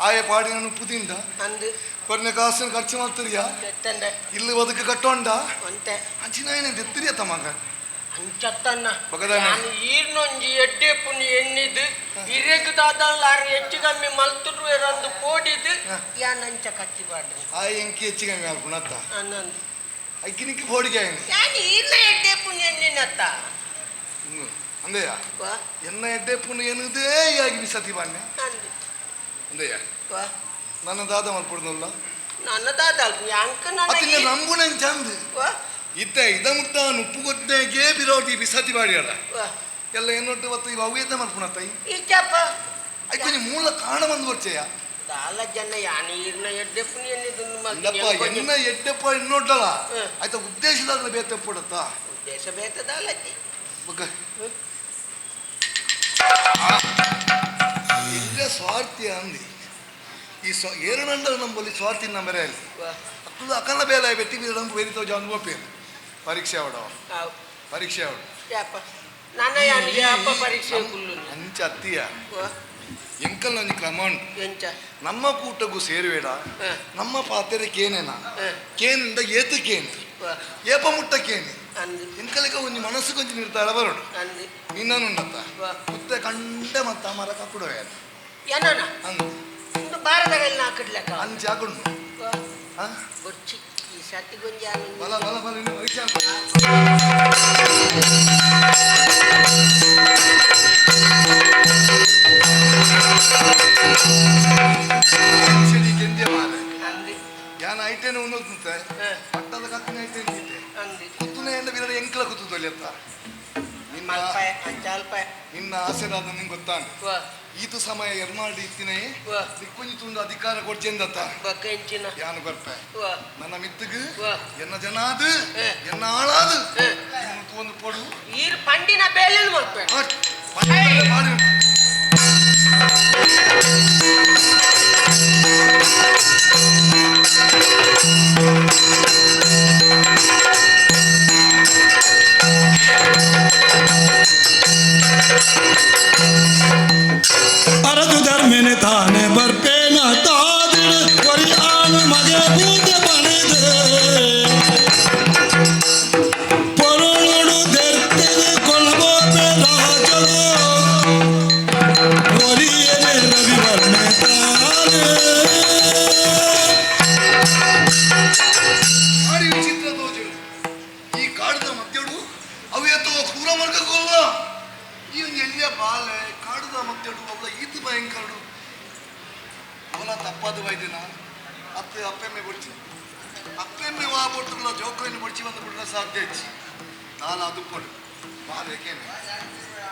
ಆಯ ಪಾಡಿನ ಪುದಿಂಡ ಅಂದು ಕೊನೆ ಕಾಸನ್ನು ಖರ್ಚು ಮಾಡ್ತೀರಿಯಾ ಎತ್ತಂಡೆ ಇಲ್ಲಿ ಬದುಕು ಕಟ್ಟೋಂಡ ಒಂತೆ ಅಂಚಿನ ದೆತ್ತಿರಿಯ ತಮಗ ಅಂಚತ್ತನ್ನ ಬಗದಾನೆ. ನಾನು ಈರ್ನೊಂಜಿ ಎಡ್ಡೆ ಪುನಿ ಎಣ್ಣಿದ್ದು ಇರೆಗ್ ದಾದಲ್ಲಾರು ಹೆಚ್ಚು ಕಮ್ಮಿ ಮಲ್ತುಡು ಎರಂದು ಪೋಡಿದ್ದು ಯಾನ್ ಅಂಚ ಕತ್ತಿ ಪಾಡ್ರಿ ಆ ಎಂಕಿ ಹೆಚ್ಚಿಗೆ ಅಲ್ಪುಣತ್ತ ಹನ್ನೊಂದು ಐಕಿನಿಕ್ಕಿ ಬೋಡಿಗೆ ಆಯ್ನ ಯಾನ್ ಈರ್ನ ಎಡ್ಡೆ ಪುನಿ ಎಣ್ಣಿನತ್ತ ಅಂದಯ್ಯ ವಾ ಎನ್ನ ಎಡ್ಡೆ ಪುಣ್ಯ ಎನ್ನುವುದೇ ಯಾಗಿ ಬಿಸತಿ ಬಾನ್ಯ ಅಂದು ಅಂದಯ್ಯ ವಾ ನನ್ನ ದಾದ ಮಲ್ಪುಡ್ನಲ್ಲ ನನ್ನ ದಾದಲ್ ಯಾಂಕ ನನ್ನ ಅತಿನ ನಂಬುನಂ ಚಂದ ವಾ ಇತ್ತ ಇದ ಮುಟ್ಟ ಉಪ್ಪು ಕೊಟ್ಟೆಗೆ ಬಿರೋಟಿ ಬಿಸತಿ ಬಾಡಿಯಲ್ಲ ವಾ ಎಲ್ಲ ಎನ್ನೊಟ್ಟು ಬತ್ತು ಇವ ಅವ್ಯದ ಮಲ್ಪುಣತ್ತ ಇಚ್ಚಪ್ಪ ಐಕೊಂಜಿ ಮೂಲ ಕಾಣ ಬಂದು ಬರ್ಚೆಯ ದಾಲ ಜನ ಯಾನ್ ಈರ್ನ ಎಡ್ಡೆ ಪುನಿ ಎಣ್ಣಿದ್ದು ಇಲ್ಲಪ್ಪ ಎನ್ನ ಎಡ್ಡೆಪ್ಪ ಇನ್ನೊಡ್ಡಲ್ಲ ಹ್ಮ್. ಆಯ್ತಾ ಉದ್ದೇಶದಾಗಲ ಬೇತೆಪ್ಪಡತ್ತ ಉದ್ದೇಶ ಬೇತದಾಲಜ್ಜಿ ಬಗ್ಗ ಇಲ್ಲ ಸ್ವಾರ್ಥಿ ಅಂದಿ ಈ ಸ್ವ ಏರನಂಡಲ ನಂಬಲ್ಲಿ ಸ್ವಾರ್ಥಿ ನಂಬರೇ ಅಲ್ಲಿ ವಾ ಅಕ್ಕಲು ಅಕ್ಕಲು ಅಕಲ್ಲ ಬೇಲೆ ಬೆಟ್ಟಿ ಬೀಳಂಗು ಬೇರೆ ಜಾನ್ ಗೋಪೇರು ಪರೀಕ್ಷೆ ಅವಡ ಪರೀಕ್ಷೆ ಅವಡು ನನ್ನ ಯಾನ್ ಪರೀಕ್ಷೆ ಕುಲ್ಲು ಅಂಚ ಅತ್ತಿಯ ಎಂಕಲ್ ಒಂಜಿ ಕ್ರಮ ಉಂಟು. ನಮ್ಮ ಕೂಟಗೂ ಸೇರುವೇಡ ನಮ್ಮ ಪಾತ್ರೆ ಕೇನೇನ ಕೇನಿಂದ ಏತು ಕೇನು ಏಪ ಮುಟ್ಟ ಕೇನು ಎಂಕಲಿಗ ಒಂಜಿ ಮನಸ್ಸು ಕೊಂಚ ನಿರ್ಧಾರ ಬರೋಡು. ನಿನ್ನನುಂಡತ್ತ ಕುತ್ತೆ ಕಂಡೆ ಮತ್ತ ಮರ ಕಕ್ಕುಡವೆ ಅಂಚೆ ಹಾಕೊಂಡು ಬಲ ಬಲ ಬಲ ಇನ್ನು ಪರೀಕ್ಷೆ. ಯಾನ್ ಐಟೇನು ಉನ್ನೋದಂತೆ ಪಟ್ಟದ ಕತ್ತಿನ ಐಟೇನು ಇತ್ತೆ ಕುತ್ತುನೆ ಎಂಡ ಬಿರಡ ಎಂಕಲ ಕುತ್ತುದೊಲಿ ಅತ್ತ ನಿನ್ನ ನಿನ್ನ ಆಸೆದಾದ ನಿಂಗೆ ಗೊತ್ತಾಂಡು ಈತು ಸಮಯ ಎರ್ಮಾಡಿ ಇತ್ತಿನೇ ನಿಕ್ಕೊಂಜಿ ತುಂಡು ಅಧಿಕಾರ ಕೊಡ್ಚೆಂದತ್ತ ಯಾನು ಬರ್ಪೆ ನನ್ನ ಮಿತ್ತಗ್ ಎನ್ನ ಜನಾದು ಎನ್ನ ಆಳಾದು ಒಂದು ಪೊಡು ಈರ್ ಪಂಡಿನ ಬೇಲೆ ಮಾಡ್ಪೆ ಮಾಡಿ. ಅರದು ಧರ್ಮನೆ ತಾನೆ ಬರ್ಪೇನ ತಾದಿಡು ಕೊರಿ ಆನು ಮಗೆ ಬೂದ ಬಣಿದು ಪೊರುಳುಡು ದೆರ್ತಿದು ಕೊಲ್ಬೋಪೆ ರಾಜರು ಒರಿಯನೆ ರವಿವರ್ಣೆ ತಾನೆ. ಭಾರಿ ವಿಚಿತ್ರ ದೋಜು ಈ ಕಾಡದ ಮಧ್ಯಡು ಅವು ಎತ್ತೋ ಕ್ರೂರ ಮರ್ಗಕ್ಕೊಲ್ಲ ಈ ಒಂದು ಎಳ್ಳೆಯ ಬಾಲೆ ಕಾಡದ ಮಧ್ಯಡು ಅವಳ ಈತು ಭಯಂಕರಡು ಅವಲ ತಪ್ಪಾದ ವೈದ್ಯನ ಅತ್ತೆ ಅಪ್ಪೆಮ್ಮೆ ಬೊಡ್ಚಿ ಅಪ್ಪೆಮ್ಮೆ ವಾ ಬೊಟ್ಟುಗಳ ಜೋಕರಿನ ಬೊಡ್ಚಿ ಬಂದು ಬಿಡಲ ಸಾಧ್ಯ ಹೆಚ್ಚಿ ತಾಲ ಅದು ಕೊಡು ಬಾಲೆ ಕೇನೆ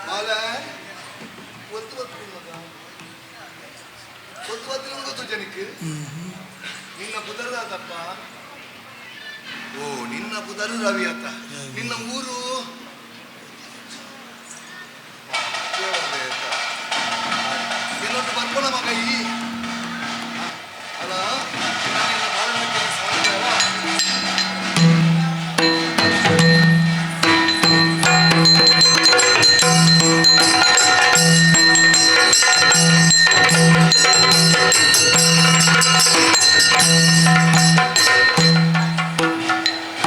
ಬಾಲೆ ಒತ್ತು ಒತ್ತು ಮಗ ಒತ್ತು ಒತ್ತಿನ ಗೊತ್ತು ಜನಕ್ಕೆ ನಿನ್ನ ಪುದರ್ದಾತಪ್ಪ. ಓ ನಿನ್ನ ಪುದರು ರವಿ ಅತ್ತ ನಿನ್ನ ಊರು ಇನ್ನೊಂದು ಬರ್ಬೋಣ ಮಗ ಈ ಅಲ್ಲ ನಿನ್ನ ಬಾಳಕ್ಕೆ ಸಾಧ್ಯ.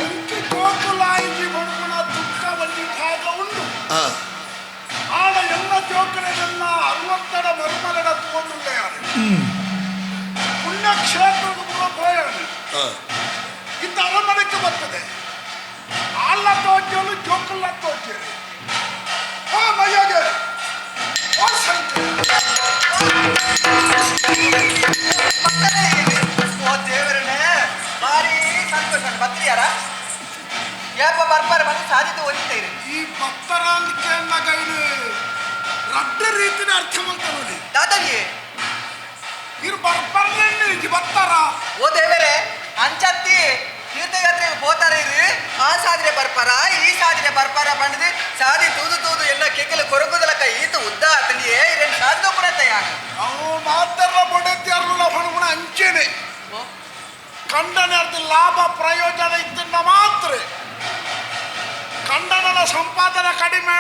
ಎಂಕಿ ಜೋಕುಲಾಯಿಜಿ ಬಡುಗುಣ ದುಃಖ ಒಂಜಿ ಭಾಗ ಉಂಡು. ಆಡ ಎಲ್ಲ ಜೋಕುಲೆನ್ನ ಅರವತ್ತೆಡ ಮರುಮಲೆಡ ತಗೊಂಡುಳ್ಳೆಯಾರೆ ಪುಣ್ಯಕ್ಷೇತ್ರದ ಪೂರ ಪೋಯಾನೆ ಇತ್ತ ಅರಮನೆಗೆ ಬರ್ತದೆ ಅಲ್ಲ ತೋಚಲು ಜೋಕುಲ್ಲ ತೋಚೇರಿ ಆ ಮಯ್ಯಾಗೆ ಓ ಸಂಖ್ಯೆ. ಓ ದೇವರನೇ ಭಾರಿ ಸಂತೋಷ ಬತ್ತಿಯಾರ ಏಪ ಬರ್ಪಾರ ಬಂದು ಸಾಧ್ಯತೆ ಒಲಿತೈರಿ. ಈ ಭಕ್ತರಾಂದಿಕೆಯನ್ನ ಗೈಡು ರಡ್ಡ ರೀತಿನ ಅರ್ಥ ಮಾಡ್ತಾರೆ. ದಾದಾಜಿ ಇರು ಬರ್ಪರ್ನೆಣ್ಣು ಇಜಿ ಬತ್ತಾರ. ಓ ದೇವರೇ ಅಂಚತ್ತಿ ತೀರ್ಥಯಾತ್ರೆ ಪೋತಾರ ಇರು ಆ ಸಾಧನೆ ಬರ್ಪಾರ ಈ ಸಾಧನೆ ಬರ್ಪಾರ ಬಂಡದು ಸಾದಿ ತೂದು ತೂದು ಎಲ್ಲ ಕೆಕ್ಕಲ ಕೊರಗುದಲಕ್ಕ ಈತ ಉದ್ದ ಆತನಿಯೇ ಇರೇನು ಸಾಧು ಕೂಡ ತಯಾರ. ಅವು ಮಾತ್ರ ಬೊಡೆತ್ಯಾರಲ್ಲ ಹೊಣಗುಣ ಅಂಚೆನೆ ಕಂಡನೆ ಅರ್ಧ ಲಾಭ ಪ್ರಯೋಜನ ಇದ್ದನ್ನ ಮಾತ್ರ ಕಂಡನನ ಸಂಪಾದನೆ ಕಡಿಮೆ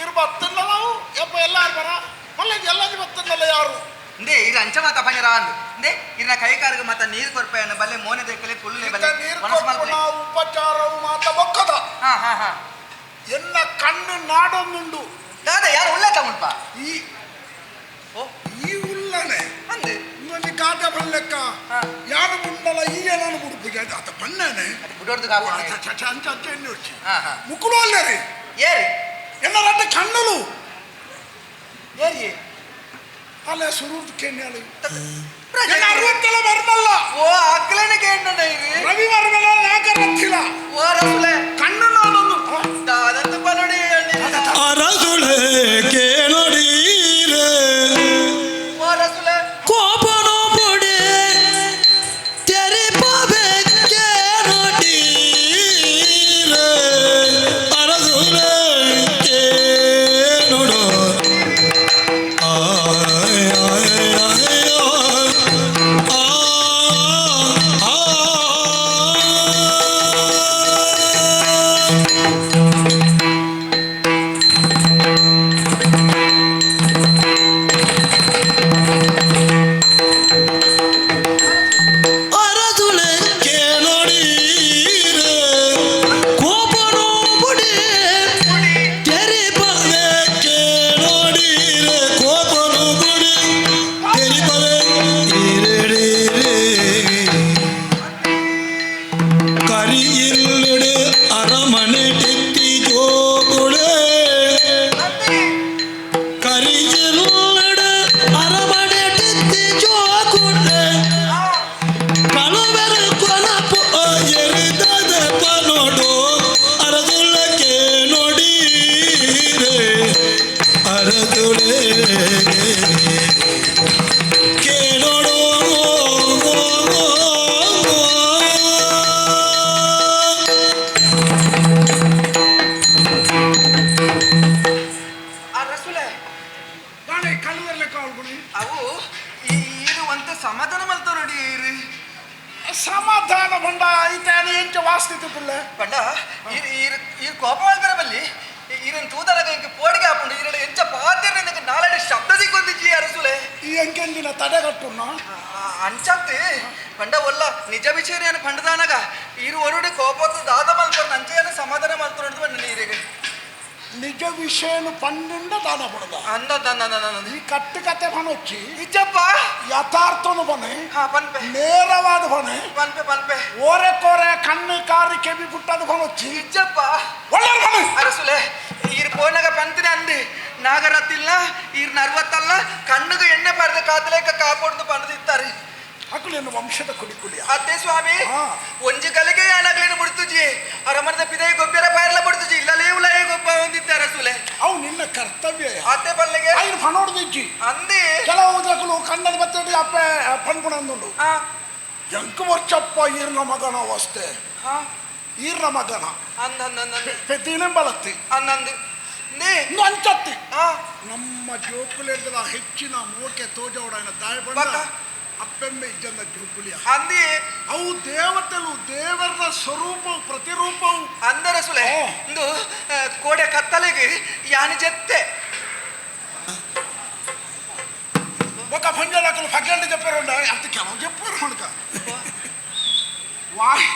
ಇರು ಬತ್ತಲ್ಲ ನಾವು ಯಪ್ಪ ಎಲ್ಲಾರು ಬರ ಮಲ್ಲ ಎಲ್ಲ ಬತ್ತನ್ನಲ್ಲ ಯಾರು ಇಂದೇ ಇರು ಅಂಚ ಮಾತ ಪಂಜರ ಅಂದು ಇಂದೇ ಇರ್ನ ಕೈ ಕಾರಿಗೆ ಮಾತ ನೀರು ಕೊರ್ಪೆಯನ್ನು ಬಲ್ಲೆ ಮೋನೆ ದೇಕಲೆ ಕುಲ್ಲೆ ಬಲ್ಲೆ ನೀರು ಮನಸ್ಸು ಮಲ್ಪಲೆ. ಕೊರ್ಪುನ ಉಪಚಾರವು ಮಾತ ಬೊಕ್ಕದ ಹಾ ಹಾ ಹಾ ಎನ್ನ ಕಣ್ಣು ನಾಡೊಂದುಂಡು. ದಾದ ಯಾರು ಉಳ್ಳ ತಗೊಂಡ್ಪ ಈ ಓ ಈ ಉಲ್ಲನೆ ಅಂದು ಇನ್ನೊಂದು ಕಾಟ ಬಲ್ಲೆಕ್ಕ ಯಾರು ಮುಂಡಲ ಈ ಏನಾನು ಬುಡುಪಿಗೆ ಆತ ಬಣ್ಣನೆ ಅದು ಬುಡೋರ್ದು ಕಾಪು ಅಂಚ ಅಂಚ ಎಣ್ಣೆ వచ్చಿ ಹಾ ಹಾ ಮುಕ್ಕುಲು ಅಲ್ಲರಿ ಏರಿ ಎನ್ನ ರಡ್ಡ ಕಣ್ಣುಲು ಏರಿ ಅಲ್ಲ ಸುರೂರ್ ಕೆನ್ಯಾಳು ಎನ್ನ ಅರವತ್ತೆಲ್ಲ ಬರ್ಮಲ್ಲ. ಓ ಅಕ್ಲೇನೆ ಕೇಂದ್ರ ಇರಿ ರವಿ ವರ್ಮಲ ನಾಗರಥಿಲ ಓ ರಸುಲೆ ಕಣ್ಣು ನಾಡೊಂದು ದಾದಂತ ಪನೋಡಿ ಅರಸುಳೆ ಕೇಳೊಡೀರೆ ಓ ರಸುಲೆ ಕೋಪನೋ ಪುಡೆ ತೆರಿಪಬೇಕೆ ನೋಡೀರೆ ಅರಸುಳೆ ಕೇಳೊಡು ಆಯ್ ಆಯ್ ಆಯ್ ಆ ಆ ಆ. ಈ ಕೋಪ ಬಲ್ಲಿ ಈರನ್ ತೂದನಗ ಇಂಕ ಪೋಡಿಗೆ ಹಾಕೊಂಡು ಈರಡ ಎಂಚ ಪಾತೆರ್ನ ನಾಲಡಿ ಶಬ್ದ ಸಿಕ್ಕೊಂದಿಜ್ಜಿ ಅರಸುಲೆ ಈ ಅಂಕೆಂದಿನ ತಡೆಗಟ್ಟುನ್ನ ಅಂಚತ್ತಿ ಪಂಡ ಒಲ್ಲ ನಿಜ ವಿಷಯ ಪಂಡದಾನಗ ಈರು ಒರುಡೆ ಕೋಪದ ದಾದ ಮಲ್ಪರ್ನ ಅಂಚೆಯನ್ನು ಸಮಾಧಾನ ಮಲ್ಪುನದು ಬಂದ ನೀರಿಗೆ ನಿಜ ವಿಷಯನು ಪಂಡುಂಡ ದಾನ ಪಡದ ಅಂದ ಈ ಕಟ್ಟು ಕತೆ ಪಣೊಚ್ಚಿ ನಿಜಪ್ಪ ಯಥಾರ್ಥನು ಬನೆ ಹಾ ಪನ್ಪೆ ನೇರವಾದ ಬನೆ ಪನ್ಪೆ ಪನ್ಪೆ ಓರೆ ಕೋರೆ ಕಣ್ಣು ಕಾರು ಕೆವಿ ಪುಟ್ಟದು ಪಣೊಚ್ಚಿ ನಿಜಪ್ಪ ಒಳ್ಳೆ ಬನೆ ಅರಸುಲೆ ಈರು ಪೋನಾಗ ಪಂತಿನ ಅಂದಿ ನಾಗರತ್ತಿಲ್ಲ ಈರ್ ನರ್ವತ್ತಲ್ಲ ಕಣ್ಣುಗೆ ಎಣ್ಣೆ ಪಡೆದ ಕಾತಲೇಕ ಕಾಪೊಡ್ದು ಪಂಡದಿತ್ತಾರೆ ಅಕುಲೇನು ವಂಶದ ಕುಡಿಕುಲಿಯ ಅತ್ತೆ ಸ್ವಾಮಿ ಒಂಜಿ ಕಲಿಗೆ ಯಾನಾಗ್ಲೇನು ಮುಡ್ತುಜಿ ಅರಮನದ ಪಿದೈ ಗೊಬ್ಬರ ಪಾಯರ್ಲ ಮುಡ್ತುಜಿ ಇಲ್ಲಲೇ ಉಲೇ ಗೊಬ್ಬ ಹೊಂದಿದ್ದಾರೆ ಅರಸುಲೆ ಅವು ನಿನ್ನ ಕರ್ತವ್ಯ ಅತ್ತೆ ಪಲ್ಲಿಗೆ ಐನು ಪಣೋಡ್ದಿಜ್ಜಿ ಅಂದಿ ಕೆಲವು ದಕಲು ಕಣ್ಣದ ಬತ್ತಡಿ ಅಪ್ಪೆ ಪನ್ಪುಣ ಅಂದುಂಡು ಎಂಕು ವರ್ಷಪ್ಪ ಈರ್ನ ಮಗನ ಅವಸ್ಥೆ ಈರ್ನ ಮಗನ ಪೆದ್ದೀನೇ ಬಳತ್ತಿ ಅನ್ನಂದು ಅಂಚತ್ತಿ ನಮ್ಮ ಜೋಕುಲೆಗಳ ಹೆಚ್ಚಿನ ಮೋಕೆ ತೋಜೋಡಾಯನ ತಾಯಿ ಬಂದ ಅಪ್ಪೆಮ್ಮೆ ಇಜ್ಜಂದ ಜೋಕುಲಿಯ ಅಂದಿ ಅವು ದೇವತೆಲು ದೇವರ ಸ್ವರೂಪವು ಪ್ರತಿರೂಪವು ಅಂದರ ಸುಲೆ ಇಂದು ಕೋಡೆ ಕತ್ತಲೆಗೆ ಯಾನಿ ಜೆತ್ತೆ ఒక పంజాలకులు పగ్గండి చెప్పారు అంత ಕೆಲವು చెప్పారు మనక వాయి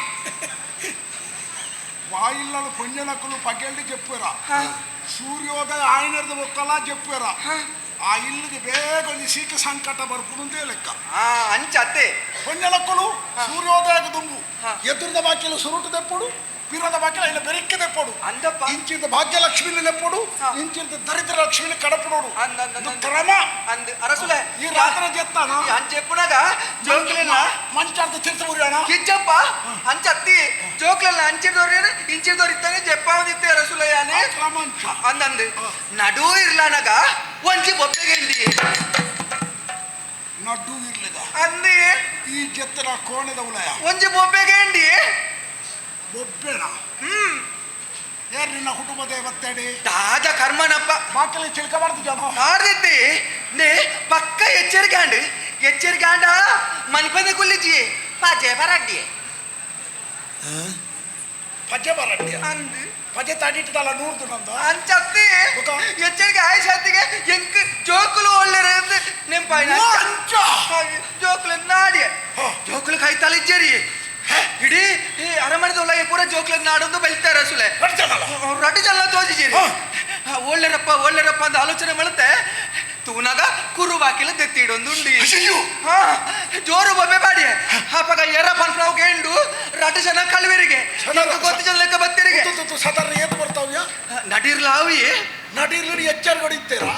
వాయిళ్ళను పొంజనకులు పగ్గండి చెప్పారా సూర్యోదయ ఆయనది ఒక్కలా చెప్పారా ಆ ಇಲ್ಲಿಗೆ ಬೇಗ ಒಂದು ಸೀಕ ಸಂಕಟ ಬರ್ಪುಂದೇ ಲೆಕ್ಕ ಅಂಚತ್ತೆ పొంజనక్కులు ಸೂರ್ಯೋದಯಕ್ಕೆ ದುಂಬು ಎದುರದ ಬಾಕಿಲು ಸುರುಟು ದೆಪ್ಪುಡು ಪಿರದ ಬಾಕಿಲು ಇಲ್ಲ ಬೆರಿಕ್ಕೆ ದೆಪ್ಪಡು ಅಂದಪ್ಪ ಇಂಚಿದ ಭಾಗ್ಯಲಕ್ಷ್ಮಿని ಲೆಪ್ಪುಡು ಇಂಚಿದ ದರಿದ್ರ ಲಕ್ಷ್ಮಿని ಕಡಪುಡು ಕ್ರಮ ಅಂದ್ ಅರಸುಲೆ ಈ ರಾತ್ರಿ ಜೆತ್ತಾನ ಅಂಚೆಪ್ಪುನಾಗ ಜೋಕ್ಲೆಲ್ಲ ಮಂಚಾರ್ದ ತೀರ್ಥ ಕಿಚ್ಚಪ್ಪ ಅಂಚತ್ತಿ ಜೋಕ್ಲೆಲ್ಲ ಅಂಚಿದೋರಿ ಇಂಚಿದೋರಿ ಇತ್ತಾನೆ ಜೆಪ್ಪ ಒಂದಿತ್ತೆ ಅರಸುಲೆ ಯಾನೆ ಕ್ರಮ ಅಂಚ ಅಂದಂದು ನಡು ಇರ್ಲಾನಾಗ ಒಂಜಿ ಬೊಬ್ಬೆಗೆಂಡಿ ನಡು ಇರ್ಲಿಗ ಅಂದಿ ಈ ಜೆತ್ತನ ಕೋಣೆದ ಉಲಯ ಒಂಜಿ ಬೊಬ್ಬೆಗೆಂಡಿ ಬೊಬ್ಬೆಣ ಯಾರು ನಿನ್ನ ಕುಟುಂಬ ದೇವತ್ತೇಡಿ ತಾಜ ಕರ್ಮನಪ್ಪ ಬಾಕಲಿ ಚಿಲ್ಕ ಮಾಡ್ತು ಜನ ಮಾಡ್ದಿದ್ದಿ ನೇ ಪಕ್ಕ ಎಚ್ಚರಿಕೆ ಅಂಡ್ ಎಚ್ಚರಿಕೆ ಅಂಡ ಮನ್ಪಂದೆ ಕುಲ್ಲಿಜಿ ಪಾಜೆ ಬರಡ್ಡಿ ಪಜೆ ಬರಡ್ಡಿ ಅಂದು ಪಜೆ ತಾಡಿಟ್ಟದಲ್ಲ ನೂರ್ದು ನಂದು ಅಂಚತ್ತಿ ಎಚ್ಚರಿಕೆ ಆಯ್ಸತ್ತಿಗೆ ಎಂಕ್ ಜೋಕುಲು ಒಳ್ಳೆರ ನೆಂಪಾಯ್ನ ಅಂಚ ಜೋಕುಲು ನಾಡಿಯ ಜೋಕುಲು ಕೈ ತಲಿಜ್ಜರಿ ಇಡೀ ಅರಮನೆದ ಒಳಗೆ ಪೂರ ಜೋಕ್ಲ ನಾಡೊಂದು ಬೆಳಿತಾರೆ ಅಸುಲೆ ರಡ್ಡು ಜನ ತೋಜಿಜಿರಿ ಒಳ್ಳೆರಪ್ಪ ಒಳ್ಳೆರಪ್ಪ ಅಂತ ಆಲೋಚನೆ ಮಾಡುತ್ತೆ ತೂನಾಗ ಕುರು ಬಾಕಿಲ ದೆತ್ತಿಡೊಂದು ಉಂಡಿ ಹಾ ಜೋರು ಬೊಬ್ಬೆ ಬಾಡಿ ಅಪ್ಪಗ ಎರ ಪನ್ಪನಾವು ಕೇಂಡು ರಡ್ಡು ಜನ ಕಳುವೆರಿಗೆ ಗೊತ್ತು ಜನ ಲೆಕ್ಕ ಬತ್ತಿರಿಗೆ ಸದರ್ ಏತ್ ಬರ್ತಾವ್ಯ ನಡಿರ್ಲಾವಿ ನಡಿರ್ಲಿ ಎಚ್ಚರ ಇತ್ತೀರಾ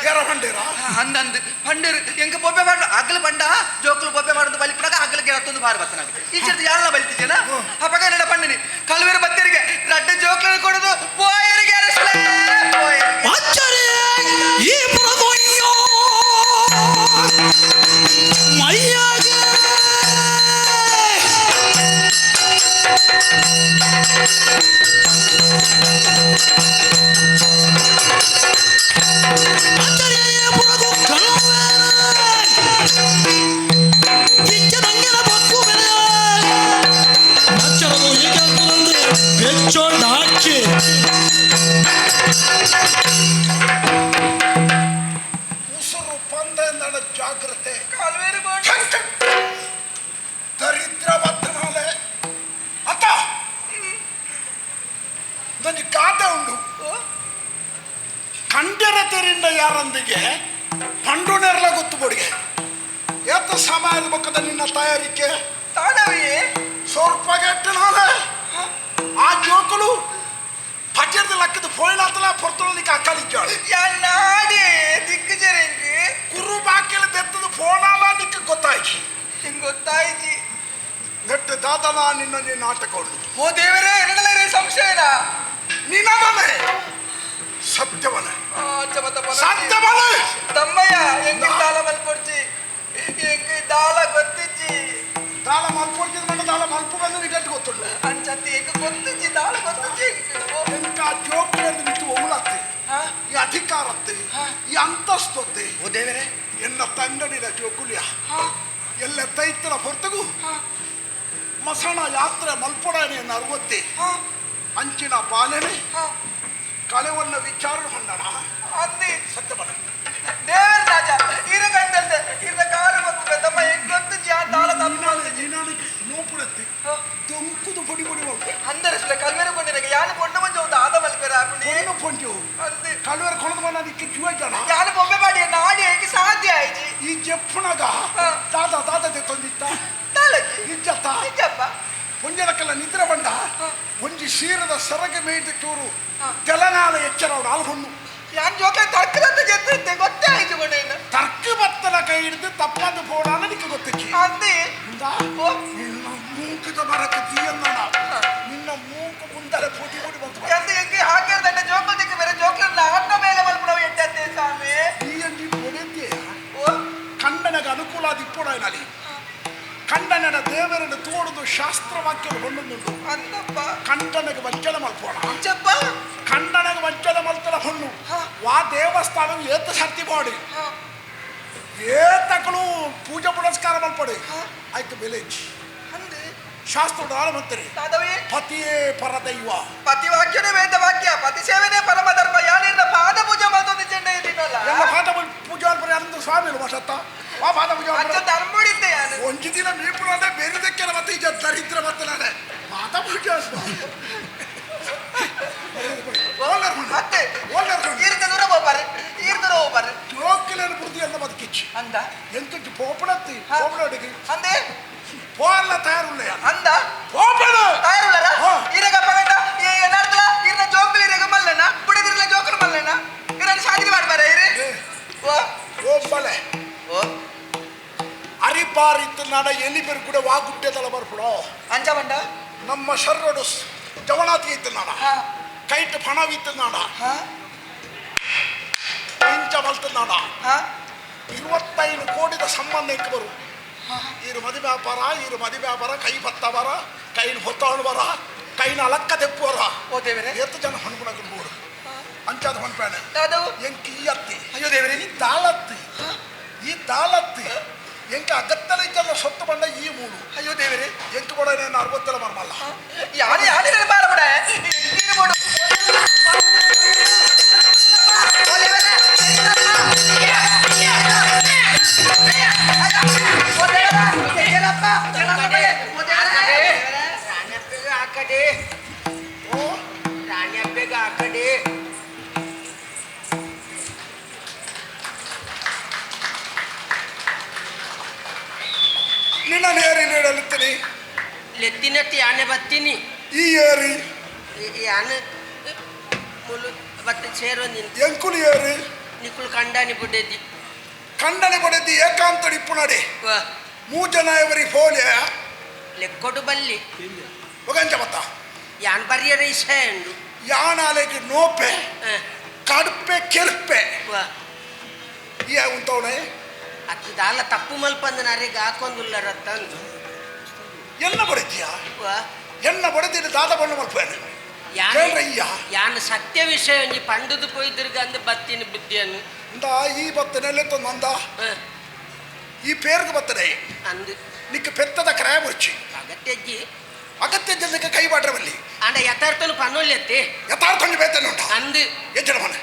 ಎರ ಬಂಡೀರಾ ಅಂದಂದು ಪಂಡರು ಎಂಕ ಬೊಬ್ಬೆ ಮಾಡು ಅಗಲು ಪಂಡ ಜೋಕುಲು ಬೊಬ್ಬೆ ಮಾಡೋದು ಬಲಿಪುನಾಗ ಅಗಲು ಗೆಳತ್ತೊಂದು ಬಾರು ಬತ್ತನಾಗ ಈ ಚರ್ದ ಯಾರನ್ನ ಬಲಿತಿದ್ದೇನ ಅಪ್ಪಗ ನಡ ಪಂಡನಿ ಕಳುವೆರು ಬತ್ತಿರಿಗೆ ರಡ್ಡು ಜೋಕ್ಲನ್ನು ಕೊಡೋದು ಪೋಯರಿಗೆ ಅರಸುಲೆ ಈ ಪುರದೊಯ್ಯೋ ಮೈಯಾಗೆ ಬೆಚ್ಚೊಂಡು ಹಾಕಿ ಉಸುರು ಪಂದ ನಡ ಜಾಗ್ರತೆ ದರಿದ್ರ ಬತ್ತನಾಲೆ ಅತ್ತ ನನಗೆ ಗಾದೆ ಉಂಡು ಕಂಡಿರ ತೆರಿಂದ ಯಾರೊಂದಿಗೆ ಪಂಡು ನೆರಲ ಗೊತ್ತು ಬೊಡಿಗೆ ಏತ ಸಮಯದ ಬಕ್ಕದ ನಿನ್ನ ತಯಾರಿಕೆ ತಾಡವಿ ಸ್ವಲ್ಪ ಗೆಟ್ಟನಾಲೆ ಆ ಜೋಕುಲು ಪಜರದ ಲಕ್ಕದ ಫೋಯಿನಾತಲ ಪೊರ್ತುಲದಿಕ್ಕೆ ಅಕ್ಕಲಿದ್ದಾಳೆ ನಾಡಿ ದಿಕ್ಕು ಜರಿಂಗಿ ಕುರು ಬಾಕಿಲ ದೆತ್ತದ ಫೋನಾಲ ನಿಕ್ಕ ಗೊತ್ತಾಯ್ತು ಹಿಂಗ್ ಗೊತ್ತಾಯ್ತಿ ನೆಟ್ಟು ದಾದನ ನಿನ್ನ ನೀನು ನಾಟಕ ಉಂಡು ಓ ದೇವರೇ ಎರಡಲೇ ಸಂಶಯನ ನಿನ್ನವನೇ ಸತ್ಯವನೇ ಸತ್ಯವನೇ ತಮ್ಮಯ್ಯ ಎಂಗೆ ದಾಳ ಮಲ್ಪೊಡ್ಚಿ ಎಂಗೆ ದಾಳ ಗೊತ್ತಿಜ್ಜಿ ದಾಳ ಮಲ್ಪೊಡ್ಚಿದ ಮಂಡ ದಾಳ ಮಲ್ಪ ಬಂದು ನಿಗಟ್ಟು ಗೊತ್ತುಂಡು ಅಂಚತ್ತಿ ಎಂಗೆ ಗೊತ್ತಿಜ್ಜಿ ದಾಳ ಗೊತ್ತಿಜ್ಜಿ ಎಂಕ ಜೋಕ್ಲೇರ್ದು ಬಿಟ್ಟು ಒಗುಲತ್ತೆ ಈ ಅಧಿಕಾರತ್ತೆ ಈ ಅಂತಸ್ತತ್ತೆ ಓ ದೇವರೇ ಎನ್ನ ತಂಡನಿನ ಜೋಕುಲಿಯ ಎಲ್ಲ ತೈತರ ಹೊರತಗು ಮಸಣ ಯಾತ್ರೆ ಮಲ್ಪೊಡಾನೆ ಅರವತ್ತೆ ಅಂಚಿನ ಪಾಲನೆ ಕಳೆವನ್ನ ವಿಚಾರ ಹೊಂದಣ ಅಂದಿ ಸತ್ಯ ಬರ ದೇವರ ರಾಜ ಇರ ಕಂಡಲ್ದೆ ಇರ ಕಾರು ಮತ್ತು ತಮ್ಮ ಹೆಂಗೊತ್ತು ಜಾ ತಾಳ ತಪ್ಪು ನಿನಾನಕ್ಕೆ ನೋಪುಡತ್ತೆ ದೊಂಕುದು ಪೊಡಿ ಪೊಡಿ ಮಾಡ್ಬೇಕು ಅಂದರೆ ಸುಲ ಕಲ್ವೇರ ಕೊಂಡಿನಗೆ ಯಾನು ಪೊಣ್ಣು ಮಂಜು ಒಂದು ಆದ ಮಲ್ಪೆರ ಆಪುಣಿ ಪೊಣ್ಣು ಪೊಂಜು ಅಂದಿ ಕಲ್ವೇರ ಕೊಣದ ಮನ ನಿಕ್ಕೆ ಜೀವ ಜನ ಯಾನು ಬೊಂಬೆ ಮಾಡಿ ನಾಡಿ ಹೇಗೆ ಸಾಧ್ಯ ಆಯ್ಜಿ ಈ ಜಪ್ಪುನಗ ದಾದ ದಾದದೆ ತಂದಿತ್ತ ತಾಳಜ್ಜಿ ಇಜ್ಜತ್ತ ಇಜ್ಜಪ್ಪ ಪೊಂಜನಕ್ಕೆಲ್ಲ ನಿದ್ರೆ ಬಂಡ ಒಂಜಿ ಶೀರದ ಸರಗೆ ಮೇಯ್ದ ಚೂರು ತೆಲನಾಲ ಎಚ್ಚರ ಅವಳು ಹೊಣ್ಣು ಯಾನ್ ಜೋಕೆ ತರ್ಕದಂತ ಜೆತ್ತಿದ್ದೆ ಗೊತ್ತೇ ಆಯ್ತು ಕೊಂಡೇನು ತರ್ಕ ಬತ್ತಲ ಕೈ ಹಿಡಿದು ತಪ್ಪಾದ ಪೋಡಾನ ನಿಕ್ಕೆ ಗೊತ್ತಿಚ್ಚಿ ಅಂದಿ ನಿನ್ನ ಮೂಕದ ಮರಕ್ಕೆ ತೀಯನ್ನ ನಿನ್ನ ಮೂಕು ಮುಂದಲೆ ಪೂಟಿ ಪೂಟಿ ಬಂತು ಎಂದ ಎಂಗೆ ಹಾಕಿರ್ದಂಡ ಜೋಕಲ್ ದಿಕ್ಕ ಬೇರೆ ಜೋಕ್ಲನ್ನ ಅನ್ನ ಮೇಲೆ ಮಲ್ಪಡವ ಎಟ್ಟಂತೆ ಸ್ವಾಮಿ ಈ ಅಂಜಿ ಪೊಡೆದ್ದೆ ಕಂಡನಗ ಅನುಕೂಲ ಆದಿಪ್ಪೋಡ ನಾಲಿ ಕಂಡನಡ ದೇವರನ್ನು ತೋಡುದು ಶಾಸ್ತ್ರವಾಕ್ಯ ಹೊಣ್ಣುಂಡು ಅಂದಪ್ಪ ಕಂಡನಗ ವಂಚನೆ ಮಲ್ಪೋಣ ಅಂಚಪ್ಪ ಕಂಡನಗ ವಂಚನೆ ಮಲ್ತಲ ಹೊಣ್ಣು ವಾ ದೇವಸ್ಥಾನ ಏತ ಸರ್ತಿ ಮಾಡಿ ಏತಕಳು ಪೂಜೆ ಪುರಸ್ಕಾರ ಮಲ್ಪಡಿ ಆಯ್ತು ವಿಲೇಜ್ ಶಾಸ್ತ್ರ ಮಂತ್ರಿ ಪತಿಯೇ ಪರದೈವ ಪತಿ ವಾಕ್ಯನೇ ವೇದ ವಾಕ್ಯ ಪತಿ ಸೇವೆನೇ ಪರಮ ಧರ್ಮ ಯಾನಿರ್ನ ಪಾದ ಪೂಜೆ ಮಲ್ತೊಂದು ಚೆಂಡ ಇದ್ದೀನಲ್ಲ ಎಲ್ಲ ಪಾದ ಪೂಜೆ ಮಲ್ಪರೆ ಅನಂತ ಸ್ವಾಮಿ ಮಠತ್ತ ಆ ಪಾದ ಪೂಜೆ ಅಂಚ ಧರ್ಮಡಿದ್ದೆ ಯಾನು ಒಂಜಿ ದಿನ ಮೀಪುಣದೆ ಬೇರೆದಕ್ಕೆ ಮತ್ತೆ ಈಗ ದರಿದ್ರ ಮತ್ತೆ ನಾನೆ ಪಾದ ಪೂಜೆ ಮತ್ತೆ ಈರ್ದ ದೂರ ಹೋಗ್ಬಾರೆ ಈರ್ದ ದೂರ ಹೋಗ್ಬಾರೆ ಜೋಕಿಲೇನು ಬುದ್ಧಿ ಎಲ್ಲ ಬದುಕಿಚ್ಚಿ ಅಂದ ಎಂತ ಪೋಪಡತ್ತಿ ಪೋಪಡೋಡಿಗೆ ಅಂದೆ போகல தயார் ಅಂದ போகல ತಯಾರುಳ್ಳರ ಇರಗ ಪಗಂಡ ಏನಾರ್ತಲ ಇರ್ನ ಜೋಕುಲು ಇರಗ ಮಲ್ಲನ ಬುಡದಿರ್ಲ ಜೋಕುಲು ಮಲ್ಲನ ಇರನ ಶಾದಿ ಮಾಡ್ಬಾರ ಇರಿ ಓ ಓ ಬಲೆ ಓ ಅರಿಪಾರಿತ್ತು ನಾಡ ಎಲ್ಲಿ ಬೇರು ಕೂಡ ವಾಗುಟ್ಟೆ ತಲ ಬರ್ಪುಡೋ ಅಂಜ ಬಂಡ ನಮ್ಮ ಶರ್ರಡು ಜವಣಾತಿ ಇತ್ತು ನಾಡ ಕೈಟ್ ಪಣವಿತ್ತು ನಾಡ ಇಂಚ ಮಲ್ತು ನಾಡ 25 ಕೋಟಿದ ಸಂಬಂಧ ಇಕ್ಕ ಬರು ಈರು ಮದಿ ವ್ಯಾಪಾರ ಈರು ಮದಿ ವ್ಯಾಪಾರ ಕೈ ಬತ್ತವರ ಕೈನ ಹೊತ್ತಾಳುವರ ಕೈನ ಅಲಕ್ಕ ತೆಪ್ಪುವರ ಓ ದೇವರೇ ಎತ್ತು ಜನ ಹೊಣ್ಕೊಳಕ್ಕೆ ಬೋಡು ಅಂಚಾದ ಹೊಣ್ಪೇಣೆ ಎಂಕ್ ಈ ಅತ್ತಿ ಅಯ್ಯೋ ದೇವರೇ ಈ ದಾಳತ್ತಿ ಈ ದಾಳತ್ತಿ ಎಂಕ ಅಗತ್ತಲ ಇದ್ದಲ್ಲ ಸೊತ್ತು ಬಂಡ ಈ ಮೂಡು ಅಯ್ಯೋ ದೇವರೇ ಎಂಕ್ ಕೂಡ నేను ಅರವತ್ತೆಲ್ಲ ಬರಮಲ್ಲ ಯಾರು ಯಾರು ಬಾರ ಬಿಡ ನೀರು ಬೋಡು ಓ ದೇವರೇ ನಿನ್ನ ನೇರಿ ನೀಡಲುತ್ತೀನಿ ಲೆತ್ತಿನತ್ತಿ ಆನೆ ಬತ್ತೀನಿ ಈ ಏರಿ ಈ ಆನೆ ಮುಲು ಬತ್ತ ಸೇರೊಂದಿನಿ ಎಂಕುಲು ಏರಿ ನಿಕ್ಕುಲು ಕಂಡಾನಿ ಬುಡ್ಡೆದ್ದಿ ಕಂಡನೆ ಬಡೆದ್ದಿ ಏಕಾಂತ ಇಪ್ಪುನಡೆ ಮೂಜನ ಇವರಿ ಫೋಲೆ ಲೆಕ್ಕೊಡು ಬಲ್ಲಿ ಒಗಂಜ ಬತ್ತ ಯಾನ್ ಬರಿಯರ ಇಷ್ಟ ಉಂಡು ಯಾನಾಲೆಗೆ ನೋಪೆ ಕಡುಪೆ ಕೆರ್ಪೆ ಈ ಉಂತವಣೆ ಅತ್ತು ದಾಲ ತಪ್ಪು ಮಲ್ಪಂದ ನರೆಗೆ ಹಾಕೊಂದುಲ್ಲರ ತಂದು ಎಲ್ಲ ಬಡಿದ್ಯಾ ಎನ್ನ ಬಡದಿನ ದಾದ ಬಣ್ಣ ಮಲ್ಪೇನೆ ಕೇಳ್ರಯ್ಯ ಯಾನ್ ಸತ್ಯ ವಿಷಯ ಒಂಜಿ ಪಂಡುದು ಪೊಯ್ದಿರ್ಗ ಅಂದ್ ಬತ್ತಿನ ಬುದ್ಧಿಯನ್ನು ಇಂದ ಈ ಬತ್ತನೆಲ್ಲ ತಂದ ಈ ಪೇರ್ಗೆ ಬತ್ತನೆ ಅಂದು ನಿಕ್ಕ ಪೆತ್ತದ ಕ್ರಾಯ ಮುರ್ಚಿ ಅಗತ್ಯಜ್ಜಿ ಅಗತ್ಯ ಜಲ್ಲಕ್ಕೆ ಕೈ ಬಾಟ್ರವಲ್ಲಿ ಅಂಡ ಯಥಾರ್ಥನು ಪನ್ನೊಲ್ಲೆತ್ತೆ ಯಥಾರ್ಥನು ಬೇತನೆ ಉಂಟ ಅಂದು ಎಜ್ಜನ ಮನೆ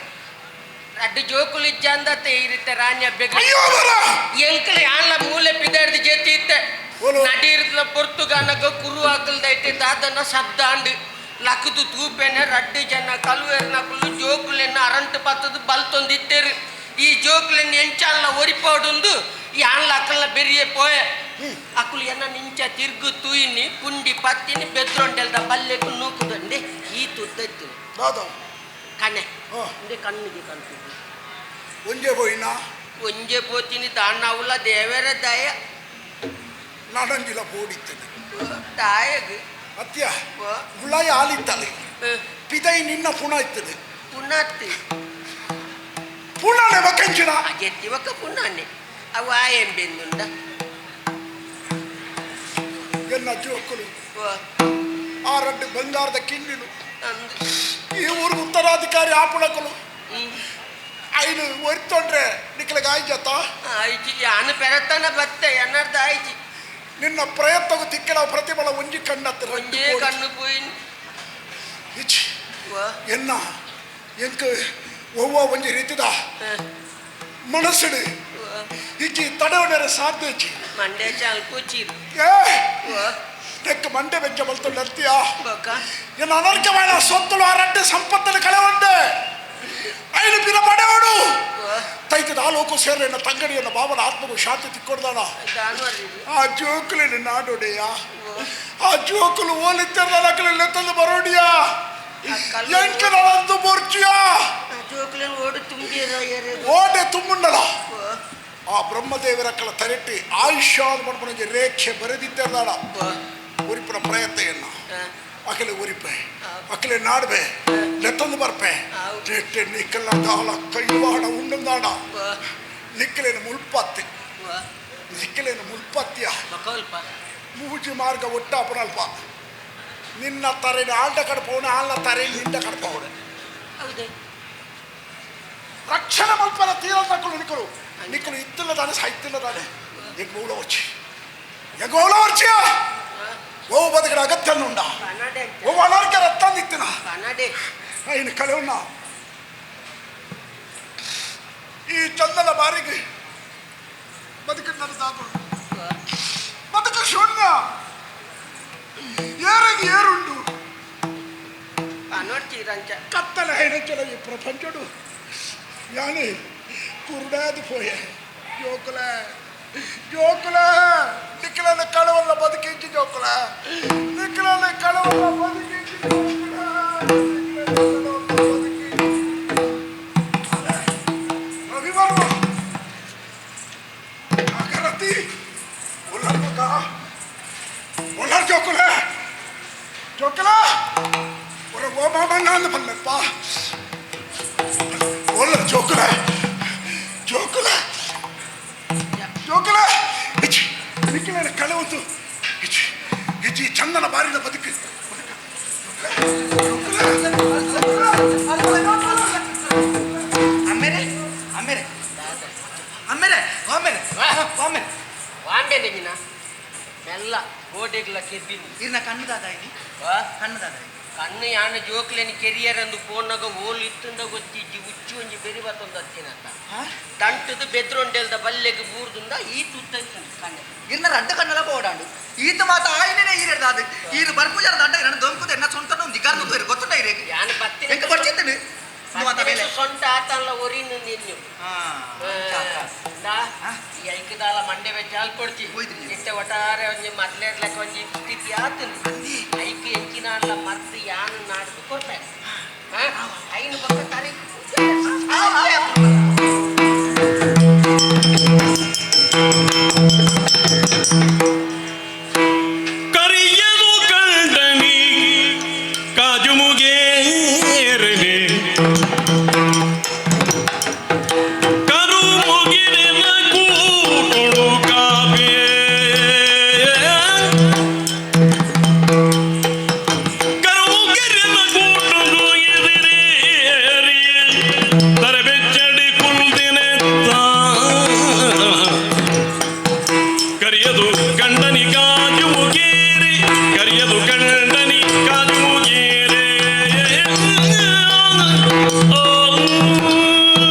ಅಡ್ಡು ಜೋಕುಲು ಇಜ್ಜಂದತ್ತೆ ಈ ರೀತಿ ರಾಣ್ಯ ಬೆಗ್ ಅಯ್ಯೋ ಬರ ಎಂಕಲು ಯಾನ್ಲ ಮೂಲೆ ಪಿದಾಡ್ದು ಜೇತಿ ಇತ್ತೆ ನಡೀರ್ದ ಪೊರ್ತುಗಾನಗ ಕುರು ಹಾಕಲ್ದೈತೆ ದಾದನ ಶಬ್ದ ಅಂಡು ಲಕ್ಕದು ತೂಪೆನೆ ರಡ್ಡು ಜನ ಕಲ್ವೇರ್ನಕುಲು ಜೋಕುಲೆನ್ನ ಅರಂಟು ಪತ್ತದು ಬಲ್ತೊಂದಿತ್ತೇರು ಈ ಜೋಕುಲೆನ್ನ ಎಂಚಾನ್ಲ ಒರಿಪೋಡುಂದು ಯಾನ್ಲ ಅಕ್ಕಲ್ನ ಬೆರಿಯೆ ಪೋಯೆ ಅಕ್ಕಲು ಎನ್ನ ನಿಂಚ ತಿರ್ಗು ತೂಯಿನಿ ಪುಂಡಿ ಪತ್ತಿನಿ ಬೆದ್ರೊಂಡೆಲ್ದ ಬಲ್ಲೆಕು ನೂಕುದಂಡೆ ಈ ತುದ್ದೈತು ಕಣೆ ಇಂದೆ ಕಣ್ಣಿಗೆ ಕಾಣ್ತಿದ್ದೆ ಒಂಜೆ ಪೋಯಿನ ಒಂಜೆ ಪೋತಿನಿ ದಾಣ್ಣವುಲ ದೇವರ ದಯ ನಾಡಂಜಿಲ ಪೋಡಿತ್ತದೆ ತಾಯಗ್ ಅತ್ಯ ಉಳಾಯ ಆಲಿತ್ತಲೆ ಪಿದೈ ನಿನ್ನ ಪುಣ ಇತ್ತದೆ ಪುಣಾತ್ ಪುಣನೆ ಬಕಂಚಿನ ಅಜೆತ್ತಿವಕ ಪುಣಾನೆ ಅವ ಆಯೆಂಬೆಂದುಂಡ ಎನ್ನ ಜೋಕುಲು ಆ ರಡ್ಡು ಬಂಗಾರದ ಕಿಂಡಿಲು ಈ ಊರು ಉತ್ತರಾಧಿಕಾರಿ ಆಪುಣಕುಲು ಐನು ಒರಿತೊಂಡ್ರೆ ನಿಕ್ಕಲಿಗೆ ಆಯ್ಜತ್ತ ಆಯ್ಚಿ ಯಾನು ಪೆರತನ ಬತ್ತೆ ಎನ್ನರ್ದ ಆಯ್ಚಿ ನಿನ್ನ ಪ್ರಯತ್ನಕ್ಕೂ ತಿಕ್ಕಲ ಪ್ರತಿಫಲ ಒಂಜಿ ಕಣ್ಣತ್ತು ಒಂಜೇ ಕಣ್ಣು ಪೋಯಿನ್ ಇಚ್ ಎನ್ನ ಎಂಕ್ ಒವ್ವ ಒಂಜಿ ರೀತಿದ ಮನಸ್ಸುಡು ಇಜ್ಜಿ ತಡವಣರ ಸಾಧ್ಯ ಇಜ್ಜಿ ಮಂಡೆ ಚಾಲ್ ಕೂಚಿರು ಏ ನೆಕ್ ಮಂಡೆ ಬೆಚ್ಚ ಬಲ್ತು ಅತ್ತಿಯಾ ಬೊಕ್ಕ ಎನ್ನ ಅನರ್ಘమైన ಸೊತ್ತುಲು ಆ ರಡ್ಡು ಸಂಪತ್ತನ್ನು ಕಳೆವಂಡೆ ಐನು ಪಿರ ಪಡೆವಡು ತೈತದ ಆಲೋಕ ಸೇರ ಎನ್ನ ತಂಗಡಿಯನ್ನ ಬಾವನ ಆತ್ಮಗೂ ಶಾಂತಿ ತಿಕ್ಕೊಡ್ದಾನ ಆ ಜೋಕುಲಿನ ನಾಡೊಡೆಯ ಆ ಜೋಕುಲು ಓಲಿತ್ತೆರ್ದಲಕಲಿಲ್ಲ ತಂದು ಬರೋಡಿಯಾ ಎಂಕನಂದು ಬೋರ್ಚಿಯಾ ಜೋಕುಲಿನ ಓಡು ತುಂಬಿರ ಓಡೆ ತುಂಬುಂಡಲ ಆ ಬ್ರಹ್ಮದೇವರ ಕಲ ತರೆಟ್ಟಿ ಆಯುಷ್ಯಾದ ಮನ್ಪುನಂಜಿ ರೇಖೆ ಬರೆದಿತ್ತೆರ್ದಾಡ ಉರಿಪುನ ಪ್ರಯತ್ನ ಅಕಲೆ ಉರಿಪೆ ಅಕಲೆ ನಾಡ್ಬೆ ಲೆತ್ತೊಂದು ಬರ್ಪೆ ರೆಟ್ಟೆ ನಿಕ್ಕಲ್ಲ ದಾಲ ಕೈವಾಡ ಉಂಡಂದಾಡ ನಿಕ್ಕಲೇನು ಮುಲ್ಪತ್ತಿ ನಿಕ್ಕಲೇನು ಮುಲ್ಪತ್ತಿಯ ಮೂಜಿ ಮಾರ್ಗ ಒಟ್ಟಾಪುನಲ್ಪ ನಿನ್ನ ತರೆನ ಆಲ್ಡ ಕಡಪವನು ಆಲ್ನ ತರೆ ನಿಂಡ ಕಡಪವನು ರಕ್ಷಣೆ ಮಲ್ಪನ ತೀರಂತಕ್ಕಳು ನಿಕ್ಕಲು ನಿಕ್ಕಲು ಇತ್ತಿಲ್ಲದಾನೆ ಸಾಯ್ತಿಲ್ಲದಾನೆ ಎಗ್ వచ్చి ಎಗೋಳ ವರ್ಷ ಓ ಬದುಕಡ ಅಗತ್ಯನುಂಡ ಓ ಅನಾರ್ಕ ರಕ್ತ ನಿತ್ತಿನ ఆయన కళ ఉన్నా ಈ ಚಂದನ ಬಾರಿಗೆ ಬದುಕಿನ ಸಾಕು ಬದುಕು ಶೂನ್ಯ ಏರಿಗೆ ಏರುಂಡು ಕತ್ತಲ ಹೆಣಚಲ ಈ ಪ್ರಪಂಚಡು ಯಾನೆ ಕುರುಡಾದು ಪೋಯೆ ಜೋಕುಲ ಜೋಕುಲ ನಿಕ್ಕಲನ ಕಳವಲ್ಲ ಬದುಕಿಂಚಿ ಜೋಕುಲ ನಿಕ್ಕಲನ ಕಳವಲ್ಲ ಬದುಕಿಂಚಿ ಜೋಕುಲ ರವಿವರ್ಮ ಅಗರತಿ ಉಲ್ಲರ್ ಮಗ ಉಲ್ಲರ್ ಜೋಕುಲ ಜೋಕುಲ ஒரு ஓமாமண்ணான்னு பண்ணப்பா உಲ್ಲರ್ ಜೋಕುಲ ಜೋಕುಲ ಜೋಕುಲ ಇಚ್ಚಿ ನಿಕ್ಕಿನ ಕಳೆವಂತು ಇಚ್ಚಿ ಇಚ್ಚಿ ಚಂದನ ಬಾರಿದ ಬದುಕು ಅಮ್ಮೇರೆ ಅಮ್ಮೇರೆ ಅಮ್ಮೇರೆ ಆಮೇಲೆ ಆಮೇಲೆ ವಾಂಬೆ ನೆಗಿನ ಮೆಲ್ಲ ಗೋಡೆಗ್ಲ ಕೆಬ್ಬಿನಿ ಇರ್ನ ಕಣ್ಣು ದಾದ ಇನಿ ಕಣ್ಣು ದಾದ ಕಣ್ಣು ಯಾನ ಜೋಕ್ಲೇನಿ ಕೆರಿಯರ್ ಅಂದು ಫೋನಾಗ ಓಲು ಇತ್ತಂದ ಗೊತ್ತಿಜ್ಜಿ ಉಚ್ಚು ಒಂಜಿ ಬೆರಿ ಬತ್ತೊಂದು ಅತ್ತಿನತ್ತ ದಂಟದ ಬೆದ್ರೊಂಡೆಲ್ದ ಬಲ್ಲೆಗ್ ಬೂರ್ದುಂದ ಈ ತುತ್ತ ಕಣ್ಣು ಇರ್ನ ರಡ್ಡ ಕಣ್ಣಲ ಬೋಡಾಂಡು ಈತ ಮಾತ ಆಯ್ನೇ ಈರೆಡ್ದಾದು ಈರು ಬರ್ಪುಜಾರ ದಂಡ ಇರಣ ದೊಂಕುದ ಎನ್ನ ಸೊಂಟ ದಿಗಾರ್ನು ತೋರಿ ಗೊತ್ತುಂಡ ಇರೇಗೆ ಯಾನ ಬತ್ತಿನ ಎಂಕ ಬರ್ಚಿತ್ತನು ಮಾತ ಬೇಲೆ ಸೊಂಟ ಆತಲ್ಲ ಒರಿನು ನಿನ್ನು ಈ ಐಕದಾಲ ಮಂಡೆ ಬೆಚ್ಚ ಹಾಲ್ ಕೊಡ್ತಿ ಇತ್ತೆ ಒಟ್ಟಾರೆ ಒಂಜಿ ಮರ್ಲೇರ್ಲಕ್ಕ ಒಂಜಿ ಸ್ಥಿತಿ ಆತನು ಐಕ್ ಎಂಚಿನ ಅಲ್ಲ ಮರ್ದು ಯಾನು ನಾಡ್ದು ಕೊಡ್ತಾರೆ ಐನು ಪಕ್ಕ ತರೆ ಕರಿಯದು ಕಂಡನಿ ಕಾಜು ಮುಗೇರನೆ ಕರು ಮುಗಿಲಿನ ಕೂಟೊಡು ಕಾಪೆ ಕರು ಮುಗಿಲಿನ ಕೂಟೊಡು ಎದಿರೇರಿ ತರಬೆಚ್ಚಡಿ ಕುಲ್ದಿನೆತ್ತ ಕರಿಯದು ಕಂಡನಿ ಕಾಜು ಮುಗೇರಿ ಕರಿಯದು ಕಂಡನಿ ಕಾಜು ಮುಗೇರಿ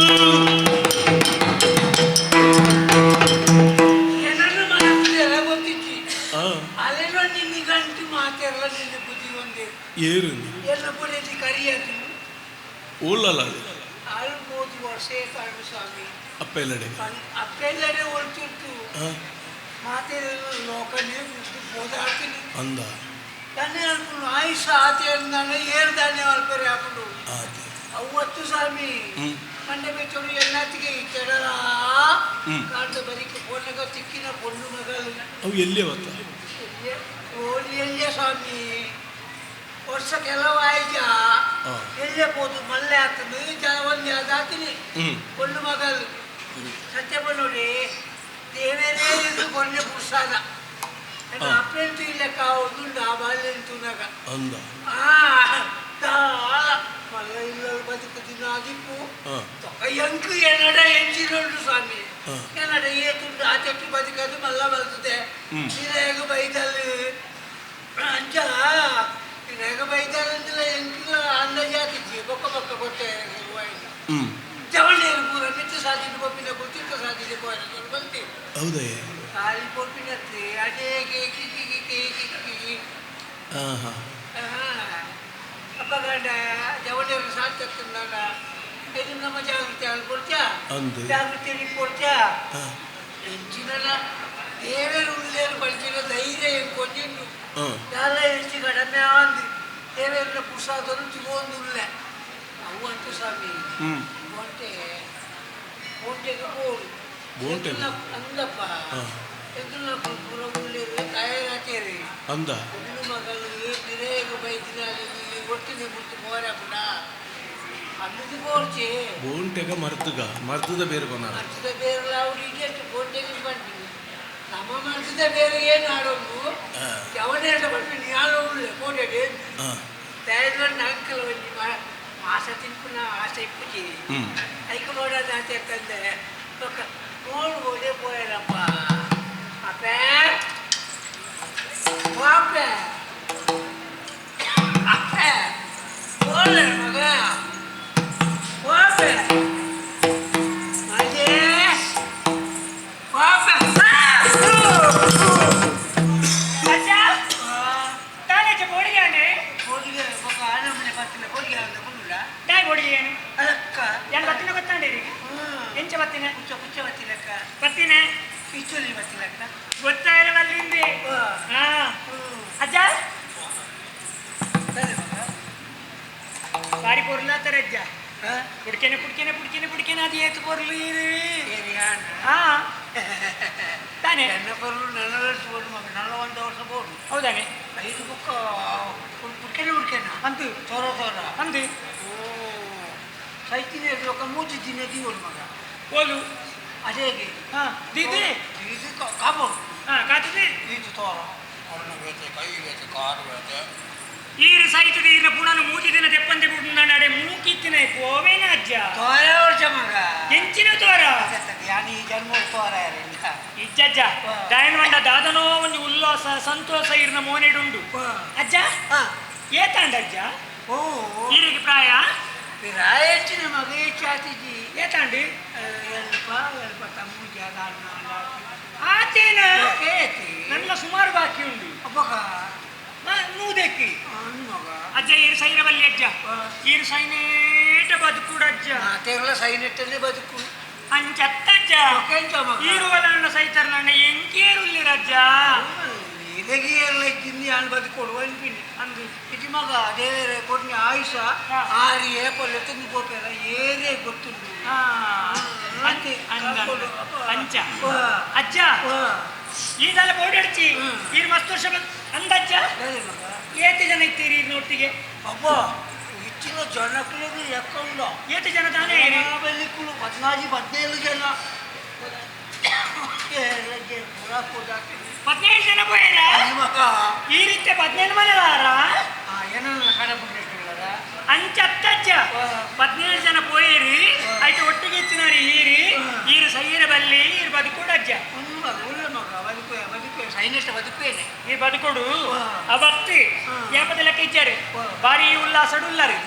ಏನನ್ನು ಮನಸ್ಸೆಲ್ಲ ಗೊತ್ತಿಜ್ಜಿ ಅಲ್ಲೇನೋ ನಿನ್ನ ಗಂಟು ಮಾತೆಲ್ಲ ನಿನ್ನ ಬುದ್ಧಿ ಒಂದೇ ಏರು ಎಲ್ಲ ಬರೀತಿ ಕರಿಯದು ಊಲಲ್ಲ ಆಳ್ಬೋದು ವರ್ಷ ಕಾಡು ಸ್ವಾಮಿ ಅಪ್ಪೆಲ್ಲಡೆ ಅಪ್ಪೆಲ್ಲಡೆ ಹೊರಟಿತ್ತು ಮಾತೆಲ್ಲ ಲೋಕನೇ ಬೋಧಾಡ್ತೀನಿ ಅಂದ ತನ್ನೇ ಅನ್ಕೊಂಡು ಆಯುಷ ಆತೆ ಅಂದಾನೆ ಏರ್ದಾನೆ ಅಲ್ಪರಿ ಹಾಕೊಂಡು ಅವತ್ತು ಸ್ವಾಮಿ ಮಂಡೆ ಬೆಚ್ಚೋಡು ಎಲ್ಲತ್ತಿಗೆ ಈ ಕೆಡಲ ಕಾಂತ ಬರೀಕೆ ಫೋನಾಗ ತಿಕ್ಕಿನ ಪೊಣ್ಣು ಮಗಳು ಅವು ಎಲ್ಲಿ ಅವತ್ತ ಓಲಿ ಎಲ್ಲೇ ಸ್ವಾಮಿ ವರ್ಷ ಕೆಲವು ಆಯ್ತ ಎಲ್ಲೇ ಹೋದು ಮಲ್ಲೆ ಆಗ್ತದೆ ಜನ ಒಂದೇ ಅದಾತೀನಿ ಪೊಣ್ಣು ಮಗಳು ಸತ್ಯ ನೋಡಿ ದೇವರೇ ಇದು ಕೊನ್ನೆ ಪುರುಷಾದ ಅಪ್ಪೆಂತೂ ಇಲ್ಲ ಕಾವದುಂಡು ಆ ಬಾಲ್ಯಂತೂನಾಗ ಅಂದ ದಾಳ ಮಲ್ಲ ಇಲ್ಲ ಬದುಕು ದಿನ ಆದಿಪ್ಪು ಎಂಕು ಎನ್ನಡ ಎಂಚಿನೋಡು ಸ್ವಾಮಿ ಎನ್ನಡ ಏತುಂಡು ಆ ಚೆಟ್ಟಿ ಬದಿಕದು ಮಲ್ಲ ಬರ್ತದೆ ಇರೇಗ ಬೈದಲ್ ಅಂಚ ಇರೇಗ ಬೈದಲ್ ಅಂದಿಲ್ಲ ಎಂಕಿಲ್ಲ ಅಂದಾಜಾತಿಜ್ಜಿ ಬೊಕ್ಕ ಬೊಕ್ಕ ಕೊಟ್ಟೆ ಜವಳಿಯರು ಪೂರ ಮಿತ್ತ ಸಾಧಿನ ಪೊಪ್ಪಿನ ಗೊತ್ತಿತ್ತ ಸಾಧಿನ ಬಂತಿ ಹೌದೇ ಖಾಲಿ ಪೊಪ್ಪಿನತ್ತಿ ಅದೇ ಕಿ ಕಿ ಕಿ ಕಿ ಕಿ ಕಿ ಹಾಂ ಅಪ್ಪ ಗಂಡ ಜವಳಿಯರು ಸಾಧ್ಯ ಇದು ನಮ್ಮ ಜಾಗೃತಿ ಕೊಡ್ತ್ಯಾ ಅಂದು. ಜಾಗೃತಿ ಕೊಡ್ತ್ಯಾ ಎಂಚಿನ ದೇವರು ಉಳ್ಳೇರು ಪಂಚಿನ ಧೈರ್ಯ ಕೊಂಜಿಂಡು ಹಾಂ ದಾಲ ಹೆಚ್ಚು ಕಡಿಮೆ ಆಂದು ದೇವರನ್ನ ಪ್ರಸಾದನು ತಿಗೊಂದು ಉಳ್ಳೆ ಅವು ಅಂಟು ಸ್ವಾಮಿ ಹ್ಞೂ ಬೋಂಟೆ ಬೋಂಟೆಗೆ ಬೋಡು ಬೋಂಟೆಗೆ? ಅಂದಪ್ಪ ಹಾ. ಎದುರು ಪೂರ ಉಳ್ಳೇರು ತಯಾರಾತೇರಿ ಅಂದ ಹುಣ್ಣು ಮಗಳು ತಿರೇಗ ಬೈದಿನ ಒಟ್ಟಿಗೆ ಬಿಟ್ಟು ಮೋರಪುಡ ಅನ್ನದು ಬೋರ್ಚೆ ಬೋಂಟೆಗ ಮರ್ತುಗ ಮರ್ತದ ಬೇರೆ ಕೊನಾರ ಮರ್ತದ ಬೇರೆ ಅವ್ರು ಈಗೆಷ್ಟು ಬೋಂಟೆಗೆ ಬಂದಿನಿ ನಮ್ಮ ಮರ್ತದ ಬೇರೆ ಏನು ಆಡೋದು ಯಾವನೇ ಬರ್ತೀನಿ ಯಾರೋ ಉಳ್ಳೆ ಕೋಟೆ ಹಾಂ ದಯದ್ವನ್ನ ಅಂಕಲ್ ಒಂಜಿ ಮಾಸ ತಿನ್ಪುನ ಆಸೆ ಇಪ್ಪುಜಿ ಹ್ಞೂ ಐಕ ಮಾಡೋದು ಆಸೆ ತಂದೆ ಬೊಕ್ಕ ನೋಡು ಹೋದೆ ಪೋಯರಪ್ಪ ಅಪ್ಪೆ ವಾಪೆ ಅಪ್ಪೆ ಹೋಲೆ ಮಗ ವಾಪೆ ಮಜೆ ವಾಪೆ ಅಜ್ಜ ತಾನೇಚೆ ಬೋಡಿಗೆ ಅಂಡೆ ಹೋಗಿಗೆ ಬೊಕ್ಕ ಆನಮನೆ ಬತ್ತಿನ ಹೋಗಿ ಅಂದ ಬುಲ್ಲ ತಾಯಿ ಬೋಡಿಗೆ ಏನು ಅದಕ್ಕ ಯಾನ್ ಬತ್ತಿನ ಗೊತ್ತಾಂಡಿರಿ ಎಂಚ ಬತ್ತಿನ ಕುಚ್ಚ ಕುಚ್ಚ ಬತ್ತಿಲಕ್ಕ ಬತ್ತಿನ ಇಚ್ಚೊಲಿ ಬತ್ತಿಲಕ್ಕ ಗೊತ್ತಾಯಿರವಲ್ಲಿಂದೆ ಹಾ ಅಜ್ಜ ಸರಿ ಮಗ ಬಾರಿ ಪೊರ್ಲಾತರ ಅಜ್ಜ ಪುಡ್ಕೆನೆ ಪುಡ್ಕೆನೆ ಪುಡ್ಕೆನೆ ಪುಡ್ಕೆನೆ ಅದು ಏತು ಪೊರ್ಲು ಹಾ ತಾನೆ ಎನ್ನ ಪೊರ್ಲು ನನ್ನ ವರ್ಷ ಬೋಡು ಮಗ ನಲವತ್ತು ವರ್ಷ ಬೋಡು ಹೌದಾನೆ ಐದು ಬುಕ್ಕ ಪುಡ್ಕೆನೆ ಪುಡ್ಕೆನ ಅಂತು ತೋರ ತೋರ ಅಂದು ಓ ಸೈತಿನ ಇರ್ಲಕ್ಕ ಮೂಜಿ ದಿನ ದೀವೋಡು ಮಗ ಓಲು ಅದೇಗೆ ಹಾ ದೀದಿ ಇದು ಕಾಬೋಡು ಹಾ ಕಾತದೆ ಇದು ತೋರ ಕಣ್ಣು ಬೇತೆ ಕೈ ಬೇತೆ ಕಾರು ಬೇತೆ ಈರು ಸೈತದ ಈರಿನ ಪುಣನು ಮೂಜಿ ದಿನ ದೆಪ್ಪಂದೆ ಬಿಟ್ಟು ಮೂಕಿತ್ತಿನ ಪೋವೇನ ಅಜ್ಜ ತೋರ ವರ್ಷ ಮಗ ಎಂಚಿನ ತೋರ ಯಾನಿ ಈ ಜನ್ಮ ತೋರ ಇಜ್ಜಜ್ಜ ದಾಯನ ಮಂಡ ದಾದನೋ ಒಂದು ಉಲ್ಲಾಸ ಸಂತೋಷ ಈರಿನ ಮೋನೆಡುಂಡು ಅಜ್ಜ ಏತಾಂಡ ಅಜ್ಜ ಓ ಈರಿಗೆ ಪ್ರಾಯ ಪ್ರಾಯಚಿನ ಮಗ ಹೆಚ್ಚಾತಿಜಿ ಏತಾಂಡು ಎಲ್ಪ ಎಲ್ಪ ತಮ್ಮು ಜಾಗ ಆತೇನ ಕೇತಿ ನನ್ನ ಸುಮಾರು ಬಾಕಿ ಉಂಡು ಅಬ್ಬಕ ನೂದೆಕ್ಕಿ ಮಗ ಅಜ್ಜ ಈರು ಸೈನ ಬಲ್ಲಿ ಅಜ್ಜ ಈರು ಸೈನೇಟ ಬದುಕುಡು ಅಜ್ಜ ಮಾತೆಲ್ಲ ಸೈನೆಟ್ಟಲ್ಲಿ ಬದುಕು ಅಂಚತ್ತಜ್ಜ ಎಂಚ ಮಗ ಈರುವಲನ್ನ ಸೈತರ ನನ್ನ ಎಂಕೇರುಲ್ಲಿರಜ್ಜ ಇದಕ್ಕೆ ಜಿನ್ನಿ ಆನ್ ಬದುಕೊಡು ಅನ್ಪಿನಿ ಅಂದು ಇದು ಮಗ ದೇವರೇ ಕೊಡ್ನಿ ಆಯುಷ ಆರು ಏಪಲ್ಲೆ ತುಂಬಿ ಪೋಪೆಲ್ಲ ಏರೇ ಗೊತ್ತುಂಟು ಅಂತೆ ಅಂಚ ಅಜ್ಜ ಈದೆಲ್ಲ ಬೋರ್ಡ್ ಈರು ಮಸ್ತ್ ವರ್ಷ ಅಂದಜ್ಜ ಏತು ಜನ ಇತ್ತೀರಿ ಈರಿನೊಟ್ಟಿಗೆ ಅಬ್ಬ ಹೆಚ್ಚಿನ ಜನಕ್ಕಳಿಗೆ ಲೆಕ್ಕ ಉಂಡ ಏತು ಜನ ತಾನೇ ಬೆಲಿಕ್ಕುಲು ಹದಿನಾಲ್ಕು ಹದಿನೇಳು ಜನ ಹದಿನೇಳು ಜನ ಪೋಯರ ಈ ರೀತಿ ಹದಿನೇಳು ಮನೆದಾರ ಏನನ್ನ ಕಡಪಟ್ಟಿಟ್ಟಿಲ್ಲದ ಅಂಚತ್ತಜ್ಜ ಹದಿನೇಳು ಜನ ಪೋಯಿರಿ ಆಯ್ತು ಒಟ್ಟಿಗೆ ಇತ್ತಿನಾರಿ ಈರಿ ಈರು ಸೈರ ಬಲ್ಲಿ ಈರು ಬದುಕುಡು ಅಜ್ಜ ಮಗ ಉಳ್ಳ ಮಗ ಬದುಕು ಬದುಕು ಸೈನೆಸ್ಟ್ ಬದುಕೇನೆ ಈ ಬದುಕುಡು ಅವತ್ತಿ ಯಾಪದ ಲೆಕ್ಕ ಇಚ್ಚಾರಿ ಬಾರಿ ಉಲ್ಲಾಸಡು ಉಲ್ಲಾರಿ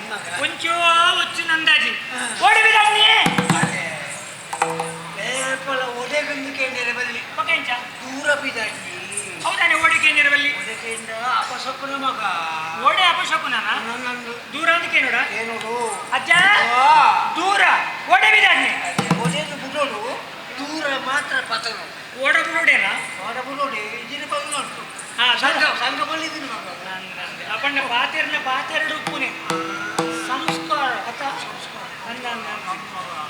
ಒಂಚೋ ಒಚ್ಚು ನಂದಾಜಿ ಓಡಿ ಬಿದ್ದಾಜ್ಞೆ ಒಡೆಗಂದು ಬಲ್ಲಿ ಒಕೆಂಚ ದೂರ ಬಿದ್ದಾಜ್ಞಿ ಹೌದಾನೆ ಓಡಿಕೆ ಬಲ್ಲಿ ಒಡೆಕೆಂಡ ಅಪಶಕುನ ಮಗ ಓಡೆ ಅಪಶಕುನ ದೂರ ಅಂದಕ್ಕೆ ನೋಡ ಏನೋಡು ಅಜ್ಜ ದೂರ ಓಡೆ ಬಿದ್ದಾಜ್ಞೆ ಒಡೆದು ಬಿಡೋಡು ದೂರ ಮಾತ್ರ ಪತನು ಓಡ ಬಿಡೋಡೇನಾ ಓಡ ಬಿಡೋಡೆ ಇದಿನ ಪತನ ಉಂಟು ಹಾ ಸಂಘ ಸಂಘ ಬಲ್ಲಿದ್ದೀನಿ ಮಗ ಅಪ್ಪಣ್ಣ ಪಾತೆರನ ಪಾತೆರಡು ಉಪ್ಪುನೆ ಸಂಸ್ಕಾರ ಅಥ ಸಂಸ್ಕಾರ ಅಂದ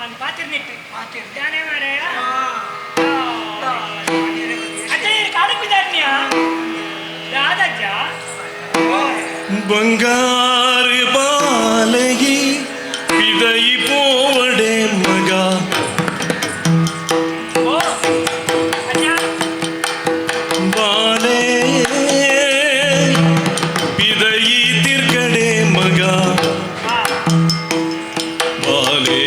ಅಂದ ಪಾತೆರ್ನಿಟ್ಟು ಪಾತೆರ್ ಧ್ಯಾನ ಮಾರಾಯ ಅಜ್ಜ ಕಾಡು ಬಿದ್ದಾಜ್ಞಾ ದಾದಜ್ಜ ಬಂಗಾರ ಬಾಲಗಿ ಪಿದೈ ಪೋವಡೆ ಮಗ ಓ ಅಜ್ಜ ಬಾಲೆ ಪಿದೈ ತಿರ್ಗಡೆ ಮಗ ಬಾಲೆ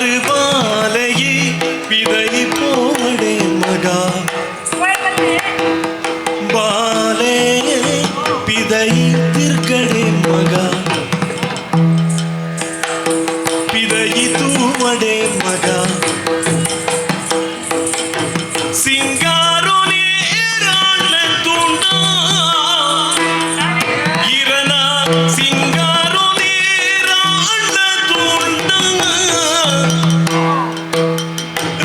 ಬಂಗಾರು ಬಾಲಯಿ ಪಿದಯಿ ಪೋವಡೆ ಮಗ ಬಾಲೆ ಪಿದಯಿ ತಿರ್ಗಡೆ ಮಗ ಪಿದಯಿ ತೂವಡೆ ಮಗ ಸಿಂಗಾರು ನೇರಾಳ ತುಂಡ ಇರನ ಸಿಂಗಾರು ನೇರಾಳ ತುಂಡ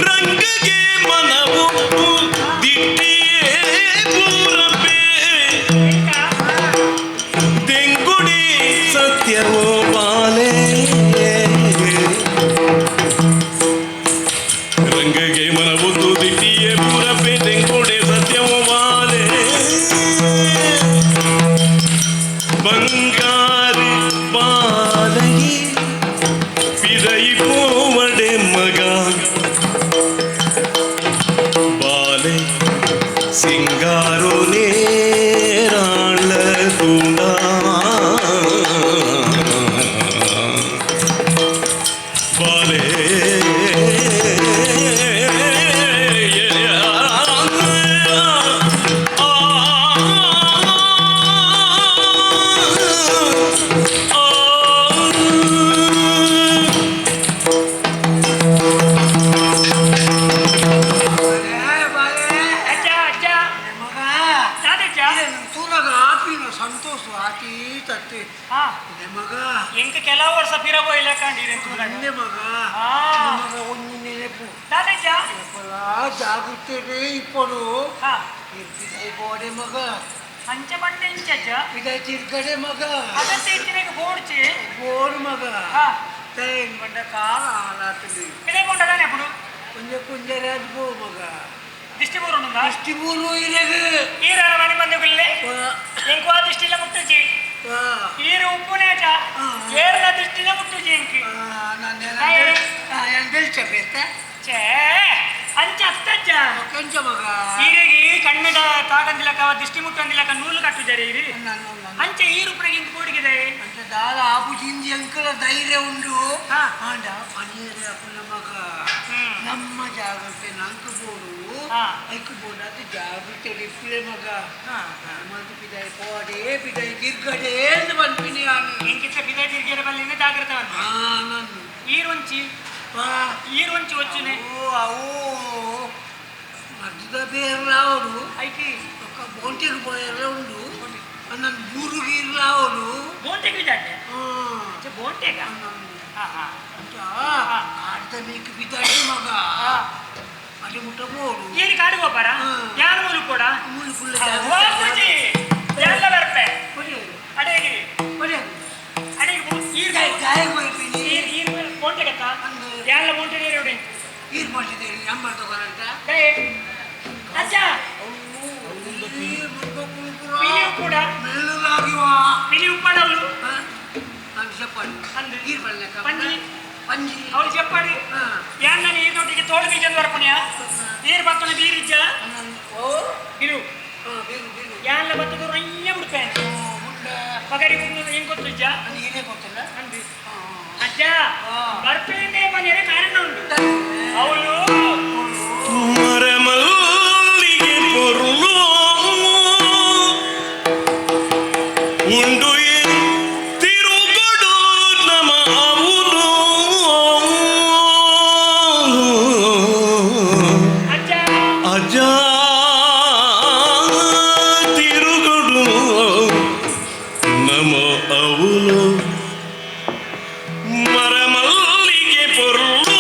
ರಂಗಗೆ ಮನವೊಪ್ಪು ದಿಟ್ಟಿಯೇ ಪೂರಪೇ ತೆಂಗುಡಿ ಸತ್ಯವೋ ಬಾಲೆ ರಂಗಗೆ ಮನವೊತ್ತು ದಿಟ್ಟಿಯೇ ಪೂರಪೆ ತೆಂಗುಡಿ ಸತ್ಯವೋ ಬಾಲೆ ಬಂಗಾರಿ ಬಾಲಗಿ ಪಿದಯಿ ಪೋವಡೆ ಮಗ ಬಾಲೆ ಸಿಂಗಾರೋ ನೇರಾಳ ತುಂಡ ಬಾಲೆ ಅಜ್ಜ ಅಜ್ಜ ಮಗ ದಾದಜ್ಜ ತೂನಗ ಆಪಿನ ಸಂತೋಷ ಆತಿ ತತ್ತಿ ಹಾ ಮಗ ಎಂಕ ಕೆಲವು ವರ್ಷ ಪಿರಬೋ ಇಲ್ಲ ಕಂಡಿರಿ ತೂನಗ ನಿನ್ನೆ ಮಗ ಆ. ಮಗ ಒಂದು ನೆನಪು ದಾದಜ್ಜ ಜಾಗೃತಿ ಇಪ್ಪಡು ಹಾ ಇರ್ತಿದೆ ಬೋಡೆ ಮಗ ಅಂಚ ಬಂಡೆ ಇಂಚಜ್ಜ ಇದ ತಿರ್ಗಡೆ ಮಗ ಅದಕ್ಕೆ ಇತ್ತಿನಗ ಬೋಡ್ಚಿ ಬೋರ್ ಮಗ ಹಾ ತೇನ್ ಬಂಡ ಕಾಲ ಹಾಲಾತಲಿ ಪಿದೈ ಕೊಂಡದಾನೆ ಅప్పుడు ಕೊಂಜ ಕೊಂಜರಾಜ್ ಬೋ ಮಗ ದಿಷ್ಟಿ ಬೋರುಂಡ ದಿಷ್ಟಿ ಬೋರು ಇರಗ ಈರನ ಮನೆ ಮಂದಿಗುಲ್ಲೆ ಎಂಕು ಆ ದಿಷ್ಟಿಲ ಮುಟ್ಟುಜಿ ಈರು ಉಪ್ಪುನೇಟ ಏರ್ನ ದಿಷ್ಟಿಲ ಮುಟ್ಟುಜಿ ಎಂಕಿ ಛೇ ಅಂಚ ಅತ್ತಜ್ಜ ಕಂಚ ಮಗ ಈರೆಗೆ ಕಣ್ಣದ ತಾಗಂದಿಲಕ ದಿಷ್ಟಿ ಮುಟ್ಟಂದಿಲಕ ನೂಲು ಕಟ್ಟುಜಾರೆ ಈರಿ ಅಂಚೆ ಈರು ಉಪ್ಪುನಗೆ ಇಂಕ್ ಪೋಡಿಗಿದೆ ಅಂಚ ದಾಲ ಆಪುಜಿಂದಿ ಅಂಕಲ ಧೈರ್ಯ ಉಂಡು ಆಂಡ ಪನೀರ್ ಅಪ್ಪನ ಮಗ ನಮ್ಮ ಜಾಗ್ರತೆ ನಂಕು ಬೋಡು ಐಕು ಬೋಡು ಅದು ಜಾಗ್ರತೆ ಇಪ್ಪಲೆ ಮಗ ನಮ್ಮದು ಪಿದಾಯಿ ಪೋಡೆ ಪಿದಾಯಿ ತಿರ್ಗಡೆ ಎಂದು ಬಂದ್ಪಿನಿ ನಾನು ಎಂಕಿತ್ತ ಪಿದಾಯಿ ತಿರ್ಗಡೆ ಬಲ್ಲಿನ ಜಾಗ್ರತೆ ಬಂತು ನಾನು ಈರೊಂಚಿ ಈರೊಂಚಿ ಒಚ್ಚುನೆ ಅವು ಅವು ಮದ್ದದ ಬೇರ್ಲಾವರು ಐಕಿ ಒಕ್ಕ ಬೋಂಟಿಗೆ ಪೋಯೆಲ್ಲ ಉಂಡು ನನ್ನ ಬೂರುಗೆ ಇರ್ಲಾವರು ಬೋಂಟೆಗೆ ಜಾಗೆ ಬೋಂಟೆಗ ಅಂತ ಆಡ್ದ ಮೇಕ್ ಬಿದ್ದಾಡಿ ಮಗ ಅಲ್ಲಿ ಮುಟ್ಟ ಬೋಡು ಏರಿ ಕಾಡು ಗೋಪಾರ ಯಾರು ಮೂಲು ಕೂಡ ಮೂಲು ಫುಲ್ ಎಲ್ಲ ಬರ್ಪೆ ಅಡೇಗಿ ಅಡೇಗಿ ಈರ್ ಈರ್ ಈರ್ ಬೋಂಟೆಗತ್ತ ಯಾಲ್ಲ ಬೋಂಟೆ ನೀರು ಇಡಿ ಈರ್ ಬೋಂಟೆ ಅಂಬರ್ ತಗೋರಂತ ಅಜ್ಜ ಪಿಲಿ ಉಪ್ಪುಡ ಪಿಲಿ ಉಪ್ಪಡವಳು ಅಂದು ಪಂಜಿ ಪಂಜಿ ಅವಳು చెప్పాడు ಯಾನ್ನ ನೀರಿನೊಟ್ಟಿಗೆ ತೋಳು ಬೀಜ ಬರ್ಪುಣ್ಯ ನೀರು ಬತ್ತನ ಬೀರಿಜ್ಜ ಬಿರು ಯಾನ್ಲ ಬತ್ತದ ರೊಯ್ಯ ಬಿಡ್ಪೆ ಪಗರಿ ಹೆಂಗ್ ಗೊತ್ತಿಜ್ಜ ನೀರೇ ಗೊತ್ತಿಲ್ಲ ಅಂದು ಅಜ್ಜ ಬರ್ಪೇನೆ ಮನೆಯ ಕಾರಣ ಉಂಟು ಅವಳು ಮರಮಲ್ಲಿಗೆ ಪೊರುಳು ಉಂಡು ತಿರುಗಡು ನಮ ಅವನು ಅಜ್ಜ ಅಜ ತಿರುಗಡು ನಮ ಅವನು ಮರಮಲ್ಲಿಗೆ ಪೊರುಳು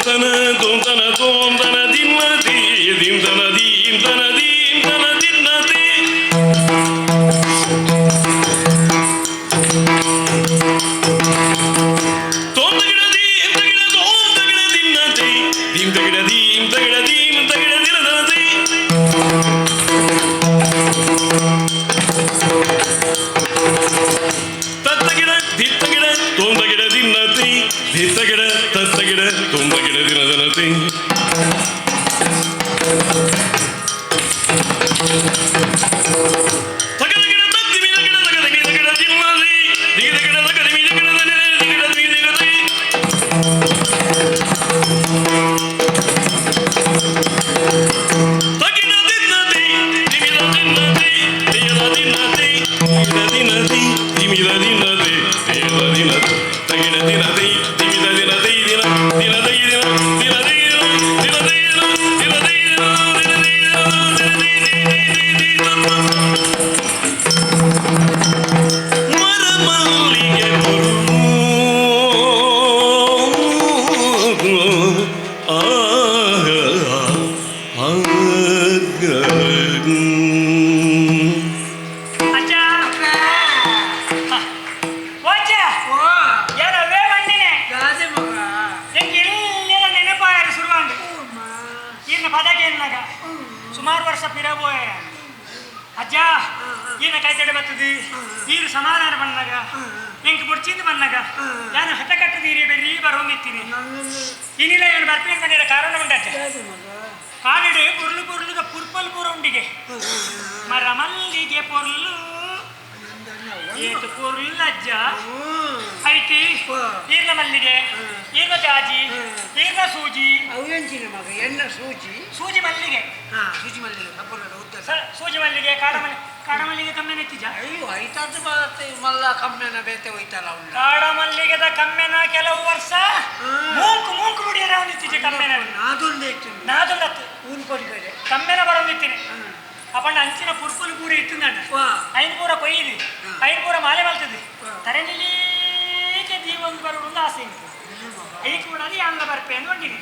ತನ ತೋಂತನ ತೋಂತನ ದಿನ್ನತಿ ದಿಂತನ ದೀಂತನ ದೀಂತನ ದಿನ್ನತಿ ತೋಂತಗಿಡ ದೀಂತಗಿಡ ತೋಂತಗಿಡ ದಿನ್ನತಿ ದೀಂತಗಿಡ ದೀಂತಗಿಡ ದೀಂತಗಿಡ ದಿನದನತಿ ತತ್ತಗಿಡ ದಿತ್ತಗಿಡ ತೋಂತಗಿಡ ದಿನ್ನತಿ ದಿತ್ತಗಿಡ ತತ್ತಗಿಡ ತೋಂತಗಿಡ ದಿನದನತಿ ತಗದಗಿಡ ತದ್ದಿಮಿದಗಿಡ ತಗದಗಿಡಗಿಡ ದಿನ್ನತಿ ದಿಗಿದಗಿಡ ತಗದಿಮಿದಗಿಡ ದಿಗಿಡ ದಿಗಿದಗಿಡ ತಗಿಡ ದಿನ್ನತಿ ದಿಮಿದ ದಿನ್ನತಿ ದಿಯದ ದಿನ್ನತಿ ದಿಗಿದ ದಿನ್ನತಿ ದಿಮಿದ ದಿನ್ನತಿ ದಿಯದ ದಿನ್ನತಿ ತಗಿಡ ದಿನತಿ ದಿಮಿದ ದಿನತಿ ದಿನ ದಿನದೈ ದಿನ ದಿನದೈ ದಿನ ದಿನದೈ ದಿನ ದಿನದೈ ದಿನ ಮರಮಲ್ಲಿಗೆ ಅಜ್ಜ ಓಜ್ಜ ಯಾರವೇ ಬಂದಿನೆ ಗಾದೆ ಮಗ ಎಂಕ್ ಎಲ್ಲೆಲ್ಲ ನೆನಪಾಯರು ಶುರುವಾಂಡು ಈರ್ನ ಪದಕ್ಕೆ ಏನಾಗ ಸುಮಾರು ವರ್ಷ ಪಿರಬೋಯ ಅಜ್ಜ ಈನ ಕೈ ತಡೆ ಬರ್ತದೆ ಈರು ಸಮಾಧಾನ ಬಂದಾಗ ಎಂಕ್ ಬುಡ್ಚಿಂದ ಬಂದಾಗ ನಾನು ಹಠ ಕಟ್ಟದೀರಿ ಬೆರೀ ಬರೋಂದಿತ್ತೀನಿ ಇನ್ನಿಲ್ಲ ಏನು ಬರ್ಪೇನು ಬಂದಿರ ಕಾರಣ ಉಂಟಜ್ಜ ಕಾಲಿಡು ಪುರ್ಲು ಪುರ್ಲುದ ಪುರ್ಪಲ್ ಪೂರ ಉಂಡಿಗೆ ಮರ ಮಲ್ಲಿಗೆ ಪೊರ್ಲು ಏತು ಪೊರ್ಲು ಅಜ್ಜ ಐತಿ ಈರ್ನ ಮಲ್ಲಿಗೆ ಈರ್ನ ಜಾಜಿ ಈರ್ನ ಸೂಜಿ ಅವೆಂಚಿನ ಮಗ ಎಣ್ಣ ಸೂಜಿ ಸೂಜಿ ಮಲ್ಲಿಗೆ ಹಾ ಸೂಜಿ ಮಲ್ಲಿಗೆ ಸಪುರದ ಉದ್ದ ಸೂಜಿ ಮಲ್ಲಿಗೆ ಕಾಡ ಮಲ್ಲಿಗೆ ಕಾಡ ಮಲ್ಲಿಗೆ ಕಮ್ಮೆನ ಇತ್ತಿಜ ಅಯ್ಯೋ ಐತಾದ ಮಲ್ಲ ಕಮ್ಮೆನ ಬೇತೆ ಹೋಯ್ತಲ್ಲ ಅವನು ಕಾಡ ಮಲ್ಲಿಗೆದ ಕಮ್ಮೆನ ಕೆಲವು ವರ್ಷ ಮೂಂಕು ಮೂಂಕು ಬಿಡಿಯರ ಅವನಿತ್ತಿಜ ಕಮ್ಮೆನ ನಾದೊಂದು ಇತ್ತು ನಾದೊಂದತ್ತು ಊರು ಕೊಡಿಬೇರೆ ಕಮ್ಮೆನ ಬರೋಂದಿತ್ತೀನಿ ಅಪ್ಪಣ್ಣ ಅಂಚಿನ ಪುರ್ಪುಲು ಪೂರ ಇತ್ತು ಐನ್ ಪೂರ ಕೊಯ್ಯಿದಿ ಐನ್ ಪೂರ ಮಾಲೆ ಮಲ್ತದೆ ತರೆನಿಲೀಕೆ ದೀವೊಂದು ಬರೋದು ಆಸೆ ಉಂಟು I ಕೂಡ ಯಾನ್ಲ ಬರ್ಪೆ ಅಂದ್ ಒಂಡಿನಿ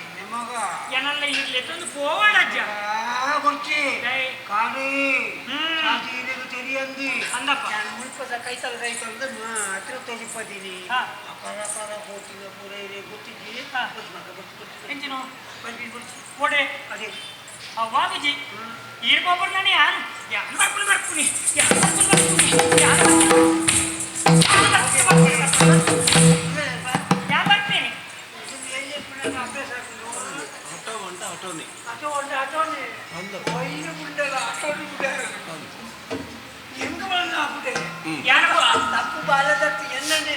ಎನಲ್ಲ ಇರ್ಲಿ ಒಂದು ಪೋವಣ ಅಜ್ಜ ಗೊಚ್ಚಿ ಕಾಡಿ ತೆರಿಯಂದಿ ಅಂದಪ್ಪ ನಾನು ಮುಲ್ಪದ ಕೈತಲ ಕೈತಲದ ಮಾತ್ರ ತೊಜುಪದೀನಿ ಅಪರ ಅಪರ ಹೋತಿನ ಪೂರ ಇರೇ ಗೊತ್ತಿದ್ದಿ ಮಗ ಗೊತ್ತು ಎಂಚಿನು ಬರ್ಬಿ ಗೊಚ್ಚಿ ಓಡೆ ಅದೇ ಅವ್ವಾ ವಿಜಿ ಈರ್ ಗೊಬ್ಬರ ನಾನು ಯಾನ್ ಯಾನ್ ಬರ್ಪುನಿ ಬರ್ಪುನಿ ಯಾನ್ ಬರ್ಪುನಿ ಬರ್ಪುನಿ ಯಾನ್ ಯಾನ್ ಬರ್ತೀನಿ ಆಟೋ ಉಂಟು ಆಟೋನೇ ಒಯ್ಯ ಮುಂಡೆಲ್ಲ ಆಟೋನಿ ಮುಂಡೆ ಹೆಂಗ ಬಂದ ಆಗ್ಬಿಟ್ಟೆ ಯಾನಪ್ಪ ತಪ್ಪು ಬಾಲದತ್ತು ಎನ್ನನೆ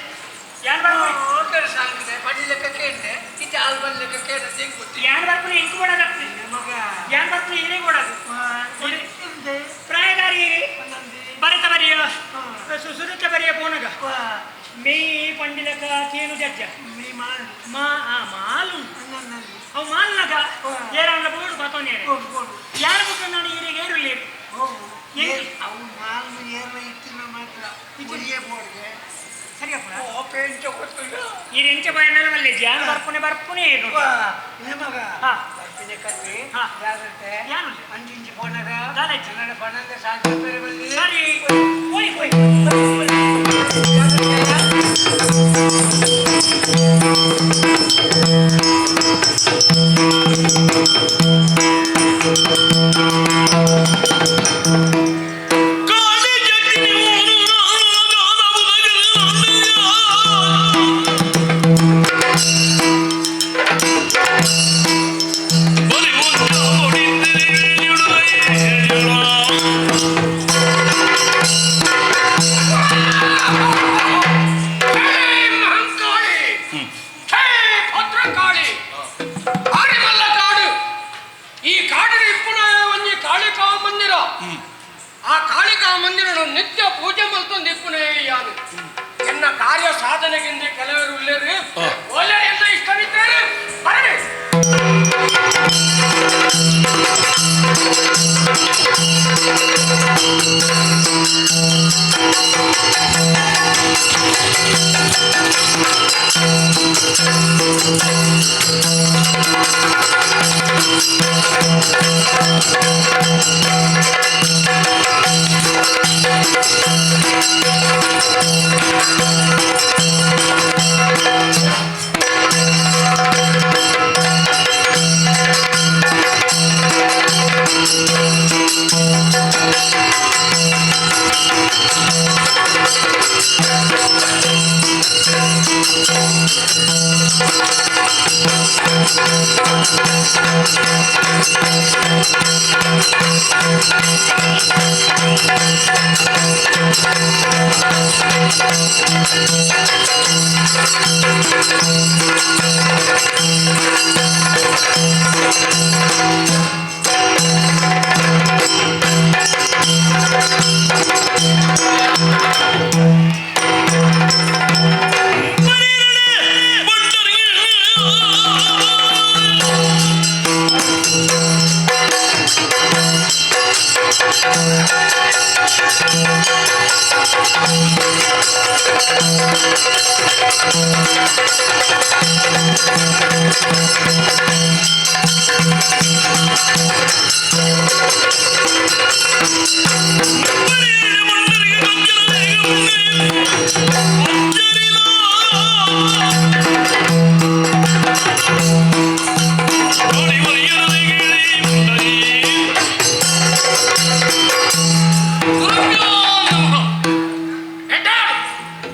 ಯಾನ್ ಬರ್ಪುನಿ ಹೋಟೆಲ್ ಸಾಂಗಿದೆ ಬಡಿ ಲೆಕ್ಕ ಕೇಂಡೆ ಇತ್ತೆ ಆಲ್ ಬನ್ ಲೆಕ್ಕ ಕೇಂಡೆ ಹೆಂಗ್ ಗೊತ್ತಿ ಯಾನ್ ಬರ್ಪುನಿ ಇಂಕು ಕೊಡೋದತ್ತಿ ಮಗ ಯಾನ್ ಬರ್ಪುನಿ ಹೀರೆ ಕೊಡೋದು ಪ್ರಾಯದಾರಿ ಭರತ ಬರಿಯ ಸುಸುರುತ ಬರಿಯ ಪೋನಗ ಮೇ ಪಂಡಿಲಕ ಕೇನು ಜಜ್ಜ ಮಾ ಆ ಮಾಲು ಅವು ಮಾಲ್ನಾಗ ಏರಲ್ಲ ಬೋಡು ಬತ್ತೋನೇರೆ ಯಾರು ಬಿಟ್ಟು ನಾನು ಈರಿಗೆ ಏರುಲ್ಲೇರು ಅವು ಮಾಲು ಏರ್ಲ ಇತ್ತಿನ ಮಾತ್ರ ಒಯ್ಯೆ ಬೋರ್ಡ್ಗೆ ಸರಿಯಪ್ಪ ಓ ಪೇಂಟ್ ಗೊತ್ತಿಲ್ಲ ಈ ಎಂಚ ಬಾಯನ್ನೆಲ್ಲ ಮಲ್ಲೆ ಜಾನ್ ಬರ್ಪುನೆ ಬರ್ಪುನೆ ಏರು ಮಗ ಹಾ. ಬರ್ಪಿನ ಕತ್ತಿ ಹಾ. ಜಾಗ್ರತೆ ಯಾನು ಅಂಜಿಂಚಿ ಪೋನಾಗ ದಾದಾಜಿ. ನನ್ನ ಬಣ್ಣದ ಸಾಂತಿ ಬೇರೆ ಬಲ್ಲಿ ಸರಿ ಹೋಯ್ ಹೋಯ್ ಕಾಳಿ ಜಗ್ಗಿ ಮಹಂಕಾಳಿ ಹೇ ಭದ್ರಕಾಳಿ ಆರಿಮಲ್ಲ ಕಾಡು ಈ ಕಾಡಿನ ಇಪ್ಪುನ ಒಂಜಿ ಕಾಳಿಕಾ ಮಂದಿರ ಆ ಕಾಳಿಕಾ ಮಂದಿರ ನಿತ್ಯ ಪೂಜೆ ಮಲ್ತೊಂದು ಇಪ್ಪುನೇ ಯಾನು ಎನ್ನ ಕಾರ್ಯ ಸಾಧನೆಗಿಂದ ಕೆಲವರು ಉಳ್ಳೇರು ಒಳ್ಳೆ ಎಲ್ಲ ಇಷ್ಟವಿದ್ದಾರೆ ಬರಲಿ ಆ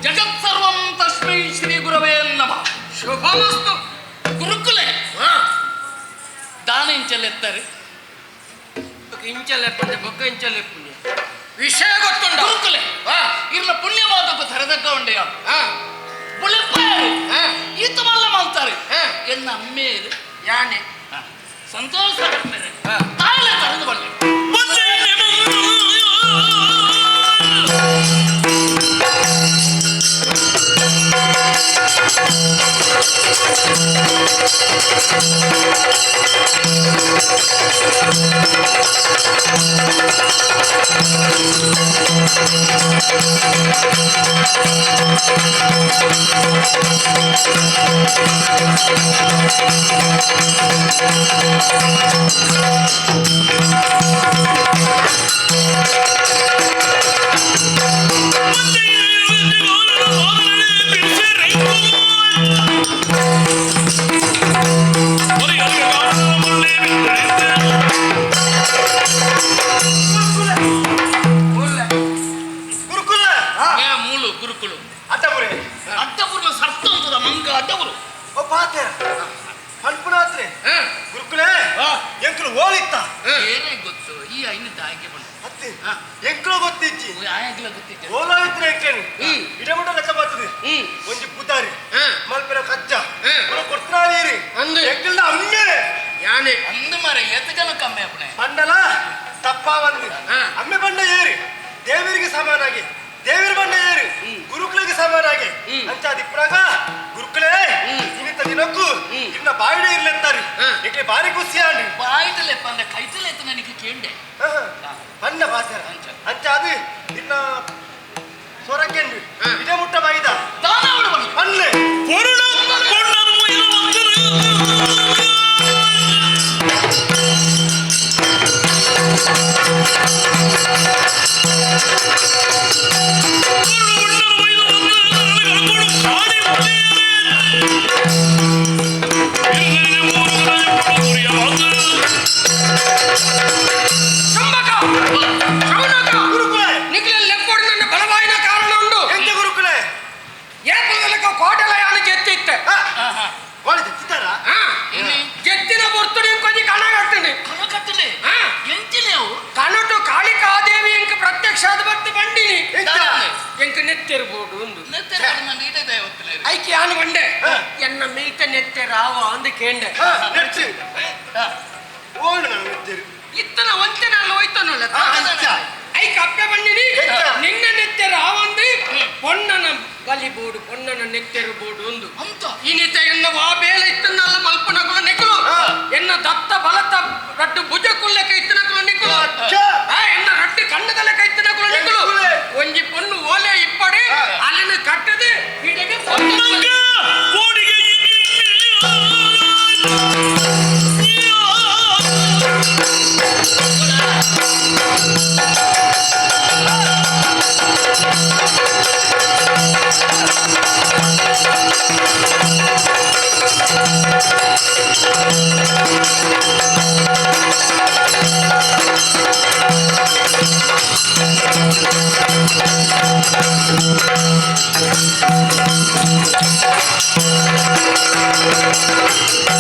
ಜಗತ್ಸರ್ವಂ ತಸ್ಮೈ ಶ್ರೀ ಗುರವೇ ನಮಃ. ಶುಭಮಸ್ತು. ಗುರುಕುಲೆ ದಾನ ಇಂಚಲೆತ್ತಾರೆ ಇಂಚಲೆಪ್ಪಂದೆ ಬೊಕ್ಕ ಇಂಚಲೆಪ್ಪುನಿ ವಿಷಯ ಗೊತ್ತುಂಡ ಗುರುಕುಲೆ ಇರ್ನ ಪುಣ್ಯವಾದಕ್ಕೂ ತರದಕ್ಕ ಉಂಡೆಯ ಬುಳೆಪ್ಪಾರು ಈತ ಮಲ್ಲ ಮಾಡ್ತಾರೆ ಎನ್ನ ಅಮ್ಮೇರು ಯಾನೆ ಸಂತೋಷ ಪಡ್ತಾರೆ ತಾಯಿಲೆ ತರದು ಬಲ್ಲೆ. ಗುರುಕುಲ ಮೂಲು ಗುರುಕುಲು ಅಡ್ಡಪುರೆ ಅಡ್ಡಪುರ ಸರ್ತಂತದ ಮಂಗ ಅಡ್ಡಪುರು ಓ ಪಾತೆ ಪನ್ಪುನಾತ್ರೆ ಗುರುಕುಲೇ ಎಂಕುಲು ಓಳಿತ್ತ ಏನೇ ಗೊತ್ತು ಈ ಐನು ದಾಯಿಗೆ ಬಂದು ಅತ್ತೆ ಎಂಕುಲು ಗೊತ್ತಿಜ್ಜಿ ಆಯಾಗ್ಲ ಗೊತ್ತಿದ್ದೆ ಓಲಾಯಿತ್ರ ಎಂಕ್ಲೇನು ಇಡಮುಟ ಲೆಕ್ಕ ಬರ್ತದೆ ಒಂಜಿ ಪುತಾರಿ ಮಲ್ಪೆರ ಕಜ್ಜ ಕೊಡ್ತಾರೀರಿ ಎಂಕಲ್ನ ಅಮ್ಮೆ ಯಾನೆ ಅಂದು ಮಾರೆ ಏತ ಜನ ಕಮ್ಮಿ ಅಪ್ಪಣೆ ಬಂಡಲ ತಪ್ಪ ಬಂದು ಅಮ್ಮೆ ಬಂಡ ಏರಿ ದೇವರಿಗೆ ಸಮಾನಾಗಿ ದೇವರ ಬಂಡ ಏರಿ ಗುರುಕುಲಿಗೆ ಸಮಾನಾಗಿ ಅಂಚ ದಿಪ್ರಾಗ ಗುರುಕುಲೇ ಇನ್ನಿತ್ತ ದಿನಕ್ಕೂ ಇನ್ನ ಬಾಯಿಡೆ ಇರ್ಲೆತ್ತಾರೆ ಏಕೆ ಬಾರಿ ಖುಷಿ ಆಂಡಿ ಬಾಯ್ದಲೆಪ್ಪ ಅಂದ್ರೆ ಕೈತಲೆತ್ತ ನನಗೆ ಕೇಂಡೆ ಬಣ್ಣ ಬಾಸರ ಅಂಚ ಅದು ಇನ್ನ ಸೊರಕೆಂಡು ಇದೇ ಮುಟ್ಟ ಬಾಯಿದ ಅಲ್ಲೇ ಬಲವಾಯಿನ ಕಾರಣ ಉಂಡು ಎಂತ ಗುರುಕುಲೆ ಏಪಲಕ ಕೋಟೆಲಯಾನ ಜೆತ್ತಿತ್ತೆ ಕೋಟೆ ಜೆತ್ತಿತ್ತಾರ ಜೆತ್ತಿನ ಬೊರ್ತುಡು ಇಂಕೊಂಜಿ ಕಣ ಕಟ್ಟುಂಡು ಕಣ ಕಟ್ಟಲೆ ಎಂಚಿಲೇವು ಕಣಟು ಕಾಳಿಕಾದೇವಿ ಎಂಕ ಪ್ರತ್ಯಕ್ಷ ಆದ ಬತ್ತು ಬಂಡಿನಿ ಎಂಕ ನೆತ್ತೆರ್ಬೋಡು ಉಂದು ಐಕೆ ಯಾನು ಬಂಡೆ ಎನ್ನ ಮೇಯ್ತ ನೆತ್ತೆರಾವ ಅಂದು ಕೇಂಡೆ ಇತ್ತನ ಒಂತೆ ನಾನು ಹೋಯ್ತನಲ್ಲ ಐಕೆ ಅಪ್ಪೆ ಬಂಡಿನಿ ನಿನ್ನ ನೆತ್ತೆರಾವಂದು ಪೊನ್ನನ ಬಲಿ ಬೋಡು ಪೊನ್ನನ ನೆತ್ತೆರು ಬೋಡು ಒಂದು ಇನಿತ ಎನ್ನ ವಾ ಬೇಲೆ ಇತ್ತನಲ್ಲ ಮಲ್ಪನಗುಲ ನಿಕುಲು ಎನ್ನ ದತ್ತ ಬಲತ ರಡ್ಡು ಭುಜ ಕುಲ್ಲಕ ಇತ್ತನಗುಲ ನಿಕುಲು ಎನ್ನ ರಡ್ಡು ಕಣ್ಣದಲಕ ಇತ್ತನಗುಲ ನಿಕುಲು ಒಂಜಿ ಪೊಣ್ಣು ಓಲೆ ಇಪ್ಪಡೆ ಅಲ್ಲಿನ ಕಟ್ಟದೆ ಇಡೆಗೆ Thank you.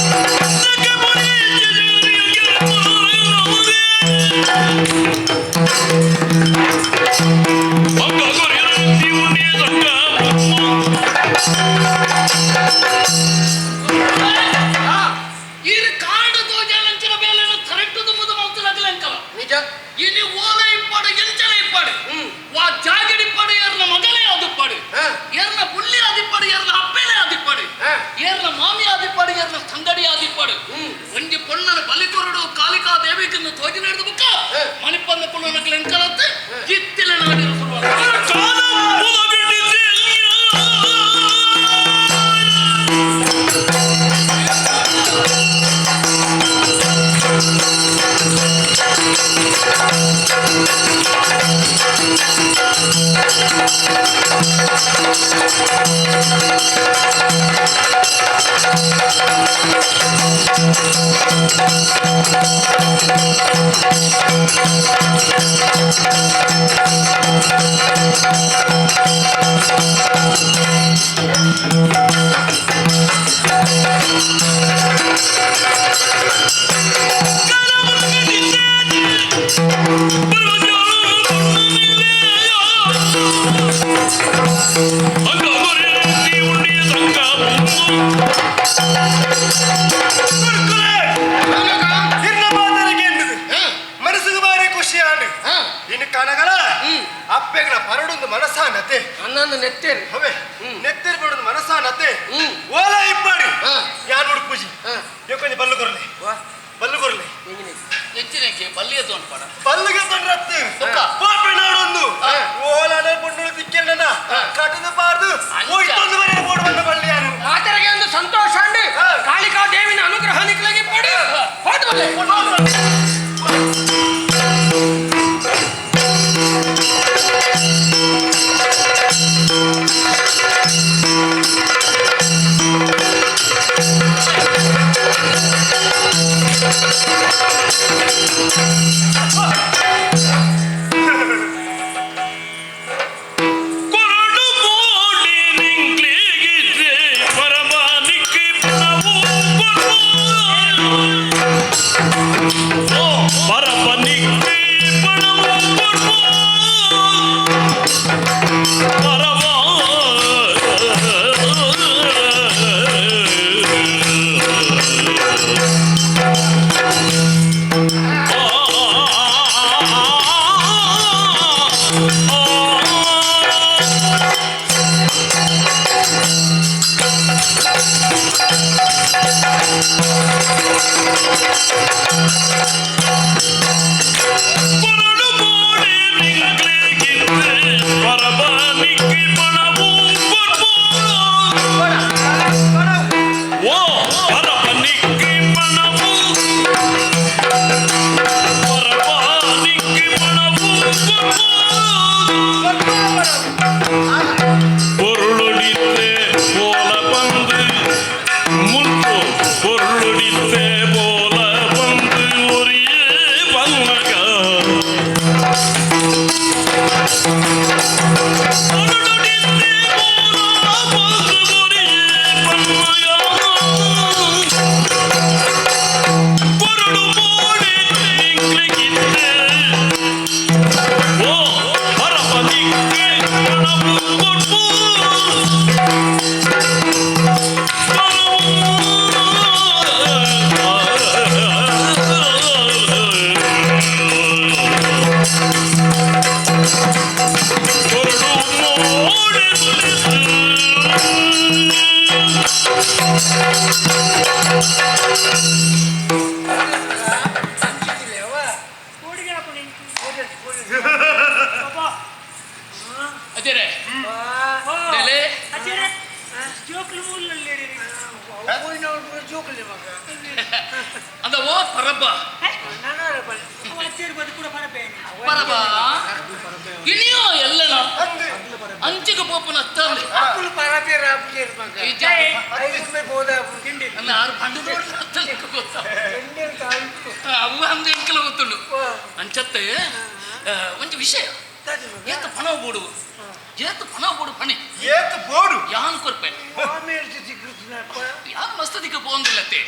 ಯಾರು ಮಸ್ತದಿಕ್ಕೆ ಪೋಂದಿಲ್ಲತ್ತೆ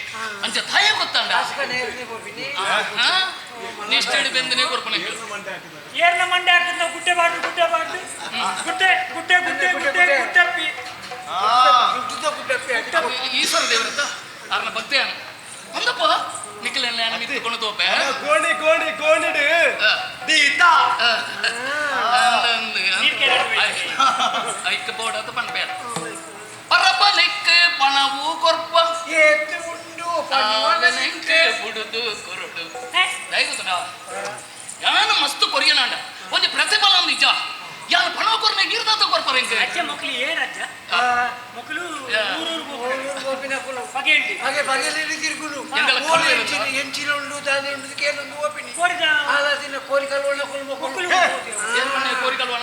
ಅಂಚ ತಾಯ ಗೊತ್ತಾಂಡ ನಿಷ್ಠೆಡು ಬೆಂದನೆ ಕೊರ್ಪನೆ ಏರ್ನ ಮಂಡೆ ಹಾಕಿದ್ನ ಗುಡ್ಡೆ ಬಾಡ್ದು ಗುಡ್ಡೆ ಬಾಡ್ದು ಗುಡ್ಡೆ ಗುಡ್ಡೆ ಗುಡ್ಡೆ ಗುಡ್ಡೆ ಗುಡ್ಡಪ್ಪಿ ಈಶ್ವರ ದೇವರತ್ತ ಅರ್ನ ಭಕ್ತಿ ಅಂದಪ್ಪ ನಿಖಲೆಲ್ಲ ಮಿತ್ತುಕೊಂಡು ತೋಪೆ ಕೋಣಿ ಕೋಣಿ ಕೋಣಿಡು ದೀತಾ ಐಕ್ ಬೋಡದ ಪನ್ಪೇರ ಪರಬಲಿಕ್ ಪಣವು ಕೊರ್ಪ ಆಲನೆಂಕೆ ಬುಡುದು ಕುರುಡು ದಯಗುತ್ತಡ ಯಾನು ಮಸ್ತ್ ಕೊರಿಯನಾಂಡ ಒಂದು ಪ್ರತಿಫಲ ನಿಜ ಯಾನು ಪಣವು ಕೊರ್ನ ನೀರ್ದಾತ ಕೊರ್ಪರ ಇಂಕೆ ಅಜ್ಜ ಮಕ್ಕಳು ಏರಜ್ಜ ಮಕ್ಕಳು ಊರೂರು ಊರೂರು ಬಗೆ ಬಗೆ ಬಗೆಲಿ ತಿರುಗುಲು ಓಲೆ ಎಂಚಿನ ಎಂಚಿನ ಉಂಡು ದಾನೆ ಉಂಡು ಕೇನೊಂದು ಓಪಿನಿ ಆಲಾದಿನ ಕೋರಿ ಕಲ್ವಣ ಮಕ್ಕಳು ಏನ್ ಕೋರಿ ಕಲ್ವಣ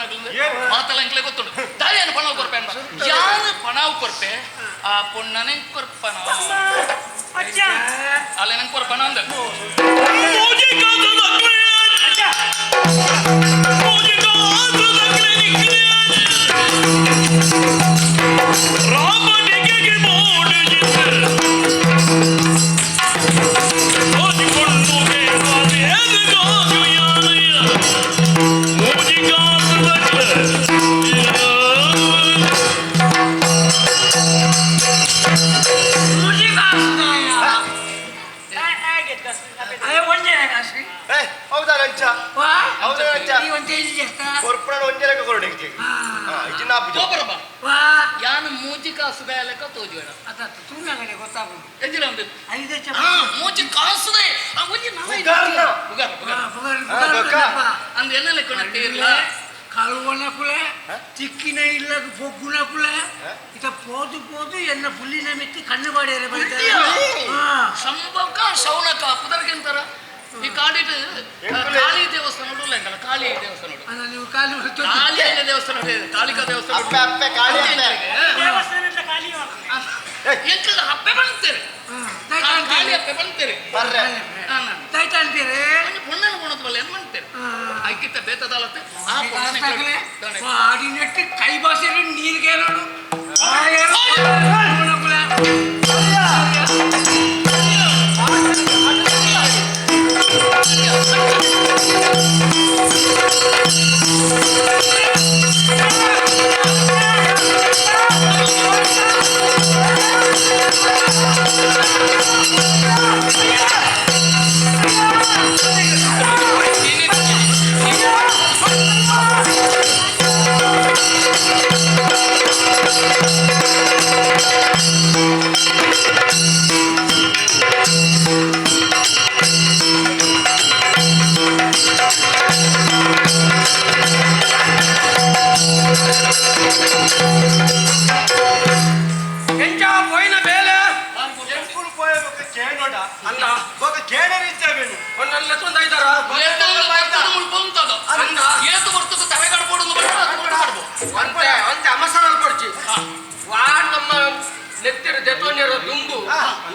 ಮಾತಲ್ಲ ಇಂಕ್ಲೆ ಗೊತ್ತುಂಡು ತಾಯಿ ಪಣವು ಕೊರ್ಪೆ ಅಂದ ಯಾರು ಪಣವು ಕೊರ್ಪೆ ಆ ಪೊಣ್ಣನೆ ಕೊರ್ಪನ ಅಜ್ಜ ಅಲ್ಲ ನಂಗೆ ಕೊರ್ಪನ ಅಂದ ಯಾನು ಮೂಜಿ ಕಾಸುದ ಲೆಕ್ಕ ತೋಜುವೇಡ ಮೂಜಿ ಕಾಸುದೆ ಅಂದ್ ಎನ್ನ ಲೆಕ್ಕ ತೀರ್ಲ ಕಲ್ವನ ಕುಲೆ ತಿಕ್ಕಿನ ಇಲ್ಲದ ಬೊಗ್ಗುನ ಕುಲೆ ಇತ ಪೋದು ಪೋದು ಎನ್ನ ಪುಲ್ಲಿನ ಮೆತ್ತಿ ಕಣ್ಣು ಬಾಡಿಯರೆ ಸಂಭವಕ ಶೌನಕ ಪುದರ್ಗೆಂತಾರ ಈ ಕಾಡಿಟ್ ಕಾಳಿ ದೇವಸ್ಥಾನ ನೋಡಲ್ಲ ಎಂಕಲ್ಲ ಕಾಳಿ ದೇವಸ್ಥಾನ ನೋಡು ನೀವು ಕಾಲಿ ಕಾಳಿ ದೇವಸ್ಥಾನ ಕಾಳಿಕಾ ದೇವಸ್ಥಾನ ದೇವಸ್ಥಾನದ ಕಾಲಿ ಎಂಕಲ್ಲ ಅಪ್ಪೆ ಬಂತೇರೆ ಕಾಳಿ ಅಪ್ಪೆ ಬಂತೇರೆ ಅಂತೀರಿ ಪೊಣ್ಣನ ಕೊಣದ ಬಲ್ಲ ಏನ್ ಮಾಡ್ತೇರೆ ಐಕಿತ್ತ ಬೇತದಾಲತ್ತೆ ಆ ಪೊಣ್ಣನ ಆಡಿನಟ್ಟು ಕೈ ಭಾಷೆ ನೀರಿಗೆ ನೋಡು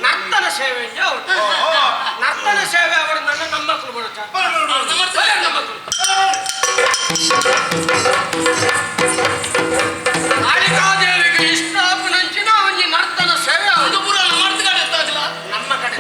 ನರ್ತನ ಸೇವೆ ನರ್ತನ ಸೇವೆ ಅವರು ನನ್ನ ನಮ್ಮ ಮಕ್ಕಳು ಬರುತ್ತಾರೆ ಕಾಳಿಕಾದೇವಿಗೆ ಇಷ್ಟಾಪನಂಚಿನ ಒಂಜಿ ನರ್ತನ ಸೇವೆ ನಮ್ಮ ಕಡೆ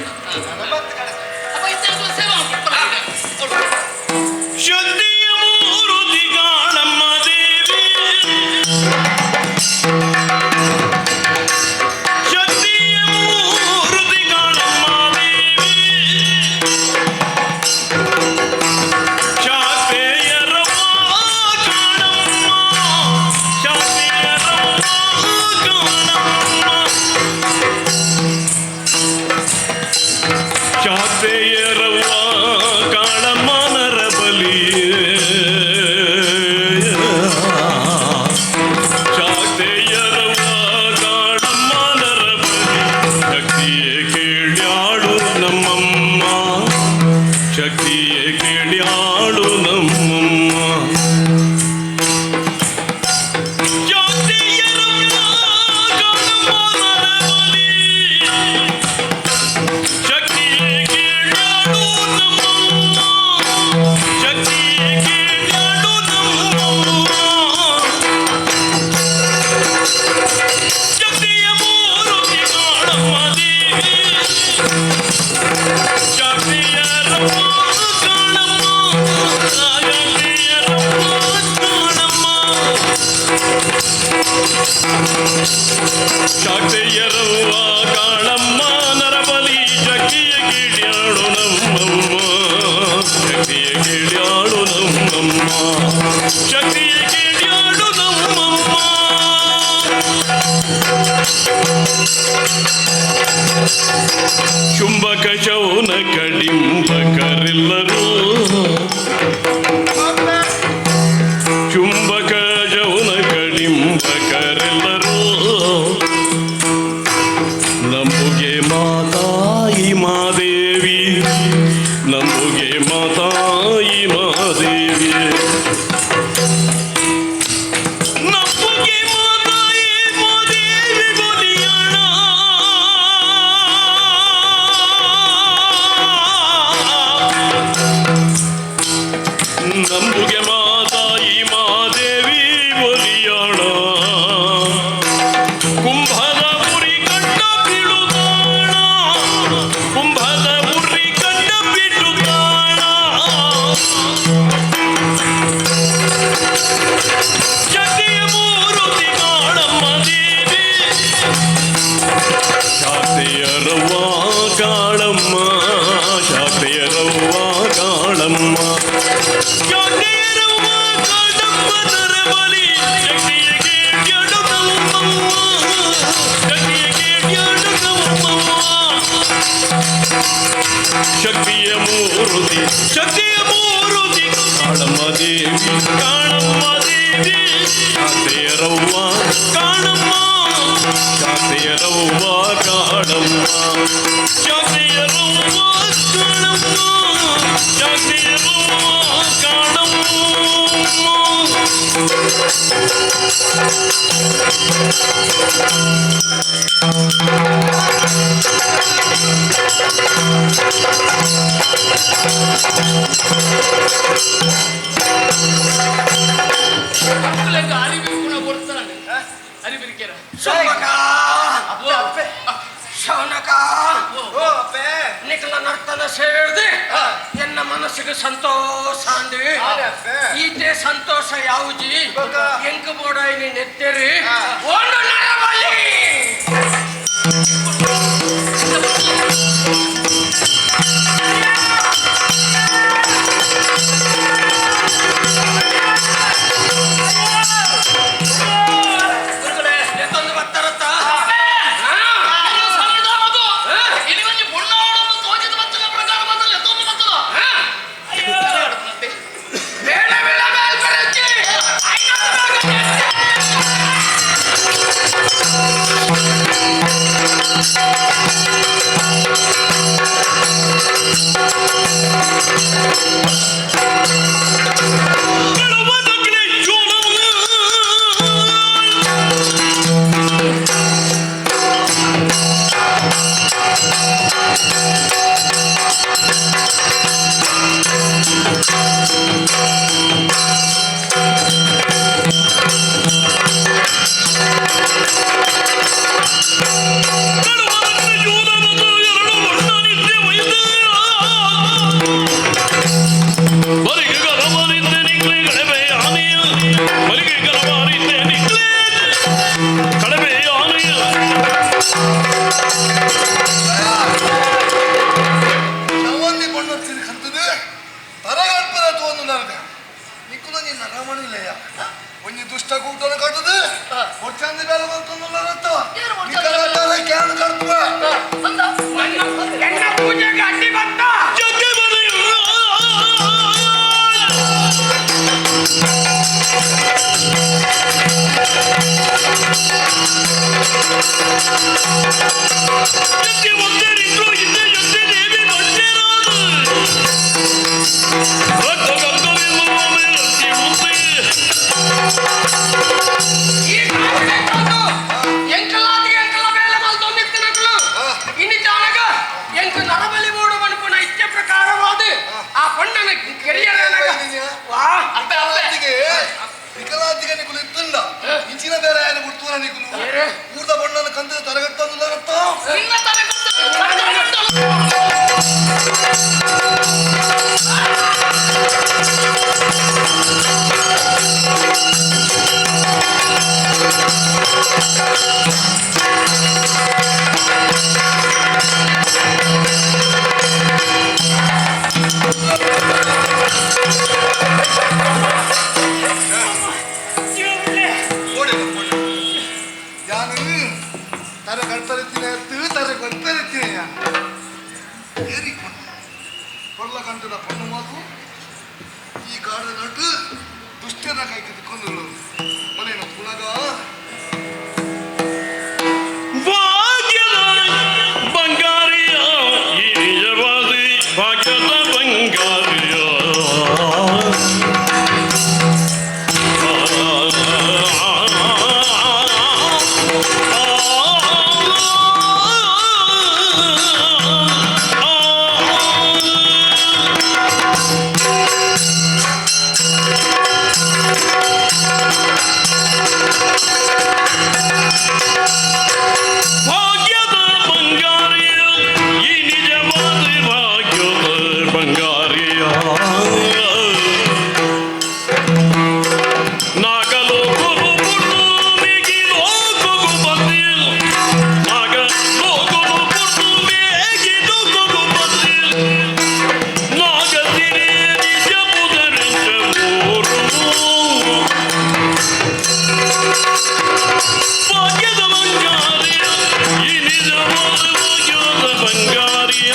ಶಕ್ತಿಯ ಮೂರು ಶಕ್ತಿಯ ಕೇಳ್ಯಾಡು ನಮ್ಮಮ್ಮ. ಚುಂಬಕ ಶೌನಕ ಡಿಂಬಕರೆಲ್ಲರೂ, ಚುಂಬಕ ಶೌನಕ ಡಿಂಬಕರೆಲ್ಲರೂ ನಂಬುಗೆ ಮಾತಾಯಿ ಮಾದೇವಿ, ನಂಬುಗೆ ಮಾತಾಯಿ ಮಾದೇವಿ, ನಂಬುಗೆ ಮಾತಾಯಿ ಮಾದೇವಿ ಬಲಿಯಣ. ನಂಬುಗೆ ಮಾತಾಯಿ ಮಾದೇವಿ ಬಲಿಯಣ. ಕುಂಭದ ಉರಿ ಕಂಡ ಬಿಡುತ್ತಾಣ, ಕುಂಭದ ಉರಿ ಕಂಡ ಬಿಡುತ್ತಾಣ. ಶಕ್ತಿಯ ಮೂರುತಿ ಕಾಳಮ್ಮ ದೇವಿ, ಶಾಕ್ತಿಯರವ್ವ ಕಾಳಮ್ಮ, ಶಾಕ್ತಿಯರವ್ವ ಕಾಳಮ್ಮ, ಶಾಕ್ತಿಯರವ್ವ ಕಾಳಮ್ಮ ನರಬಲಿ. ಶಕ್ತಿಯ ಕೇಳ್ಯಾಡು ನಮ್ಮವ್ವ, ಶಕ್ತಿಯ ಕೇಳ್ಯಾಡು ನಮ್ಮವ್ವ. ಶಕ್ತಿಯ ಮೂರುತಿ, ಶಕ್ತಿಯ ಮೂರುತಿ ಕಾಳಮ್ಮ ದೇವಿ, ಕಾಳಮ್ಮ ದೇವಿ, ಶಾಕ್ತಿಯರವ್ವ ಕಾಳಮ್ಮ, ಶಾಕ್ತಿಯರವ್ವ ಕಾಳಮ್ಮ, ಶಾಕ್ತಿಯರವ್ವ ಕಾಳಮ್ಮ, ಶಾಕ್ತಿಯರವ್ವ ಕಾಳಮ್ಮ. ನಿಖಲ ನರ್ತನ ಸೇರಿದೆ ಎನ್ನ ಮನಸ್ಸಿಗೆ ಸಂತೋಷ ಅಂದು. ಈತೆ ಸಂತೋಷ ಯಾವುಜಿ ಎಂಕು ಬೋಡಾಯಿ ನೆತ್ತೇರಿ ಒಂದು ನರಬಲಿ. ಎತ್ತೊಂದು ಬತ್ತರತ್ತ ಬೇಡ ಬೇಡ ಮೇಲ್ ಬರಕ್ಕೆ. ಶವಂದಿ ಬಣ್ಣೊತ್ತಿನ ಕಂತದೆ ತರಗಲ್ಪದ ತೋಂದು ನಿಕ್ಕುನ ನಿನ್ನ ರಮಣಿಲೆಯ ಒಂಜಿ ದುಷ್ಟ ಕೂಟನ ಕಟ್ಟದು ಒಚ್ಚಂದಿ ಬೇಲೆ ಬಂತಂದುಲ್ಲರತ್ತ can ಕರ್ತುವ. ಎನ್ನ ಪೂಜೆಗೆ ಅಡ್ಡಿ ಬಂತ. ಈ ಕಾಲಕ್ಕೆ ಎಂಕಲಾದಿಗೆ ಎಂಕಲ ಬೇಲೆ ಮಲ್ತೊಂದಿತ್ತನಕಲು ಇನ್ನಿದ್ದಾನಗ ಎಂಕು ನರಬಲಿ ಮೂಡು ಮನುಪುನ ಇಚ್ಛೆ ಪ್ರಕಾರವಾದ ಆ ಪಣ್ಣನ ಕೆರಿಯರನಗ ವಾ ವಿಕಲಾಂತಿಗೆ ವಿಕಲಾಂತಿಗೆ ನಿಕುಲು ಇತ್ತುಂಡ ಇಂಚಿನ ಬೇರೆ ఆయన ಗುರ್ತುವನ ನಿಕುಲು ಊರ್ದ ಬಣ್ಣನ ಕಂತದ ತರಗಟ್ಟಂದುಲ್ಲರತ್ತ. ಿ. ಏರಿ ಪೊರ್ಲ ಕಂಟದ ಪೊಣ್ಣು ಮಾತು ಈ ಕಾಡದ ನಟ್ಟು ದುಷ್ಟರ ಕೈಗೆ ತಿಕ್ಕೊಂದು ಮನೇನ ಪುನಗ ಭಾಗ್ಯದ ಬಂಗಾರಿಯ ಈ ನಿಜವಾದಿ ಭಾಗ್ಯದ ಬಂಗಾರಿಯ ಭಾಗ್ಯದ ಬಂಗಾರಿಯ ಈ ನಿಜವಾದ ಭಾಗ್ಯದ ಬಂಗಾರಿಯ ನಾಗಲೋಕರು ಮೇಗಿ ಲೋಕಗು ಬಂದಿಲ್ಲ ನಾಗ ಲೋಕರು ಮೇಗಿ ಲೋಕಗು ಬಂದಿಲ್ಲ ನಾಗತಿರಿ ನಿಜ ಬುಧರಿಂಚ ಊರು ಭಾಗ್ಯದ ಬಂಗಾರಿಯ ಈ ನಿಜವಾದ ಭಾಗ್ಯದ ಬಂಗಾರಿಯ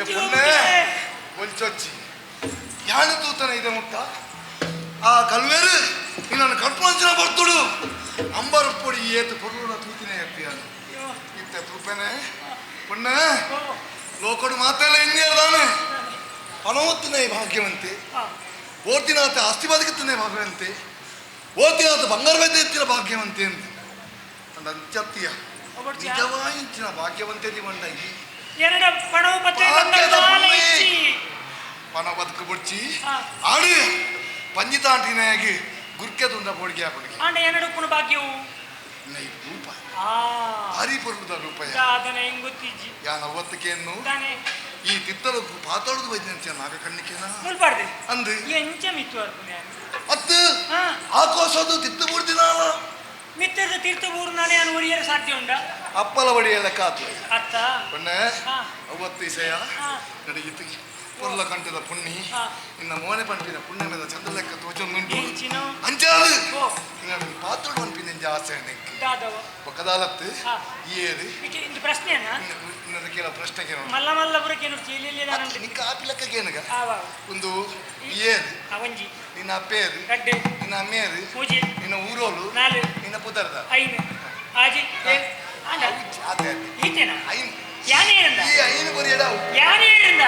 ಪೊನ್ನೆ ಒಲ್ಚೊಚ್ಚಿ ಯಾಣ ತೂತನ ಇದೆ ಮುಟ್ಟ ಆ ಕಲ್ವೇರು ನಿನ್ನನ್ನು ಕಟ್ಪಂಚಿನ ಬರ್ತುಡು ಅಂಬರ್ ಪೊಡಿ ಏತು ಪೊರ್ಲುನ ತೂತಿನ ಎತ್ತಿಯಾನು ಇತ್ತ ತೂಪೆನೆ ಪೊನ್ನೆ ಲೋಕಡು ಮಾತೆಲ್ಲ ಇನ್ನೇರ್ದಾನೆ ಪಣವತ್ತಿನ ಭಾಗ್ಯವಂತೆ ಓರ್ತಿನಾಥ ಆಸ್ತಿ ಬದುಕುತ್ತನೆ ಭಾಗ್ಯವಂತೆ ಓರ್ತಿನಾಥ ಬಂಗಾರ ಬೈದ ಎತ್ತಿನ ಭಾಗ್ಯವಂತೆ ಅಂತ ಅಂದ ಅಂಚತ್ತಿಯ ನಿಜವಾಯಿಂಚಿನ ಭಾಗ್ಯವಂತೆ ದಿವಂಡ ಈ ಎರಡ ಪಣವು ಪತ್ತೆ ಭಾಗ್ಯದ ಬಂಗಾರ ಪುಣ್ಯ. ಇಚ್ಚಿ. ಪಣ ಬದುಕು ಬುಡ್ಚಿ ಆಡು ಪಂಜಿತಾಂಟಿನಾಗಿ ಗುರ್ಕೆ ತುಂಡ ಬೋಡಿಗೆ ಹಾಕೊಡಿಗೆ ಆಂಡ ಎರಡು ಪುಣ ಭಾಗ್ಯವು ನೈ ರೂಪ ಆ ಭಾರಿ ಪೊರ್ಲುದ ರೂಪಯ ಸಾಧನ ಹೆಂಗ್ ಗೊತ್ತಿಜ್ಜಿ ಯಾನ ಅವತ್ತಕೇನು ತಾನೆ ಈ ತಿತ್ತಲು ಪಾತಾಳದ ವೈದ್ಯಂಚ ನಾಗ ಕಣ್ಣಿಕೇನ ಮುಲ್ಪಾಡ್ದೆ ಅಂದು ಎಂಚ ಮಿತ್ತು ಅರ್ಪುನೆ ಅತ್ತು ಆಕೋಸೋದು ತಿತ್ತು ಬುಡ್ದಿನಾಲ ಮಿತ್ತದ ತೀರ್ಥ ಊರು ನಾಳೆ ನಾನು ಒರಿಯರ ಸಾಧ್ಯ ಉಂಡ ಅಪ್ಪಲ ಬಡಿಯ ಲೆಕ್ಕ ಆತು ಅತ್ತ ಪೊನ್ನೆ ಹಾ. ಅವತ್ತು ಇಸಯ ಹಾ. ನಡೆಯಿತು ಪೊರ್ಲ ಕಂಠದ ಪುಣ್ಣಿ ಹಾ. ನಿನ್ನ ಮೋನೆ ಪಂಪಿನ ಪುಣ್ಯಮೆದ ಚಂದ್ರಲೆಕ್ಕ ತೋಚೊಂದುಂಟು ಎಂಚಿನೋ ಅಂಚಾದು ಓ. ನಿನ್ನ ಪಾತ್ರೋಡು ಪನ್ಪಿನ ಎಂಜ ಆಸೆ ನೆಕ್ಕು ದಾದವ ಒಕದಾಲತ್ತು ಹಾ. ಏರು ಇಕ್ಕೆ ಇಂದು ಪ್ರಶ್ನೆಯನ್ನ ನಿನ್ನ ಕೇಳ ಪ್ರಶ್ನೆ ಕೇಳೋಣ ಮಲ್ಲ ಮಲ್ಲಪುರಕ್ಕೆ ಏನು ಚೀಲಿಲ್ಲ ನಾನು ನಿಕ್ಕ ಆಪಿ ಲೆಕ್ಕಕ್ಕೇನುಗ ಆವ ಒಂದು ಏರು ಅವಂಜಿ ನಿನ್ನ ಅಪ್ಪೇರು ರಡ್ಡು ನಿನ್ನ ಅಮ್ಮೇರು ಮೂಜಿ ನಿನ್ನ ಊರೋಳು ನಾಲು ನಿನ್ನ ಪುದರ್ದ ಐನು ಆಜಿ ಏಳು ಆಂಡ ಆತೆ ಆತೆ ಈತೇನಾ ಐನ್ ಯಾನೇ ಇರಂದ ಈ ಐನು ಬರಿಯಡ ಯಾನೇ ಇರಂದ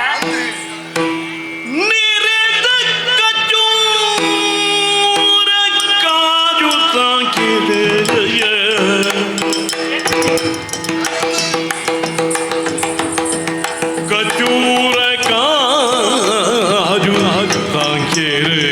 ನಿರೆದ ಕಚೂರ ಕಾಜು ತಾಕಿದೆಯ ಕಚೂರ ಕಾಜು ತಾಕಿರೆ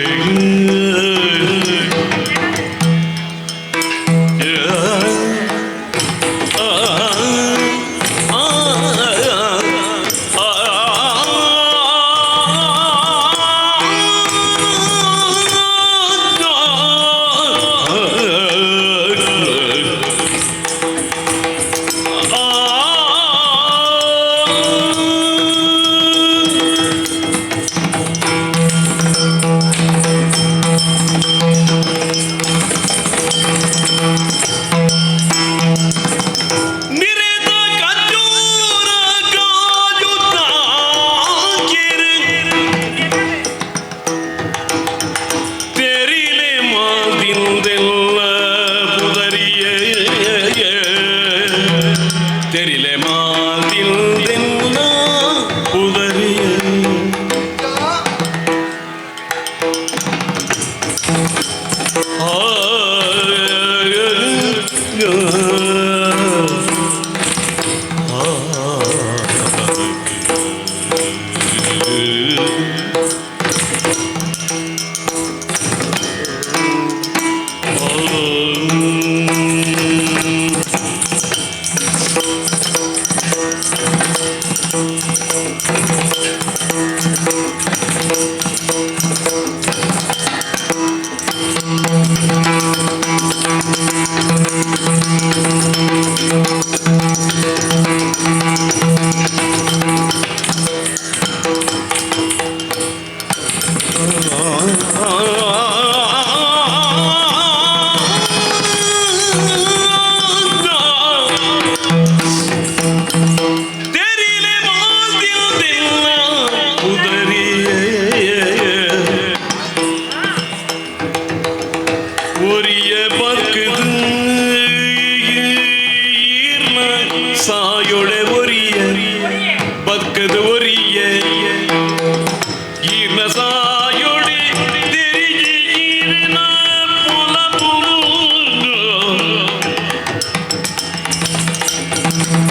ನಿರೆದ ಕಚೂರ ಕಾಜು ತಾಕಿರೆ ತೆರಿಲೆ ಮಾದಿಂದೆಲ್ಲ ಪುದರಿಯೇ ತೆರಿಲೆ ಮಾದಿಂದೆಲ್ಲ ಪುದರಿಯೇ ಆ Oh.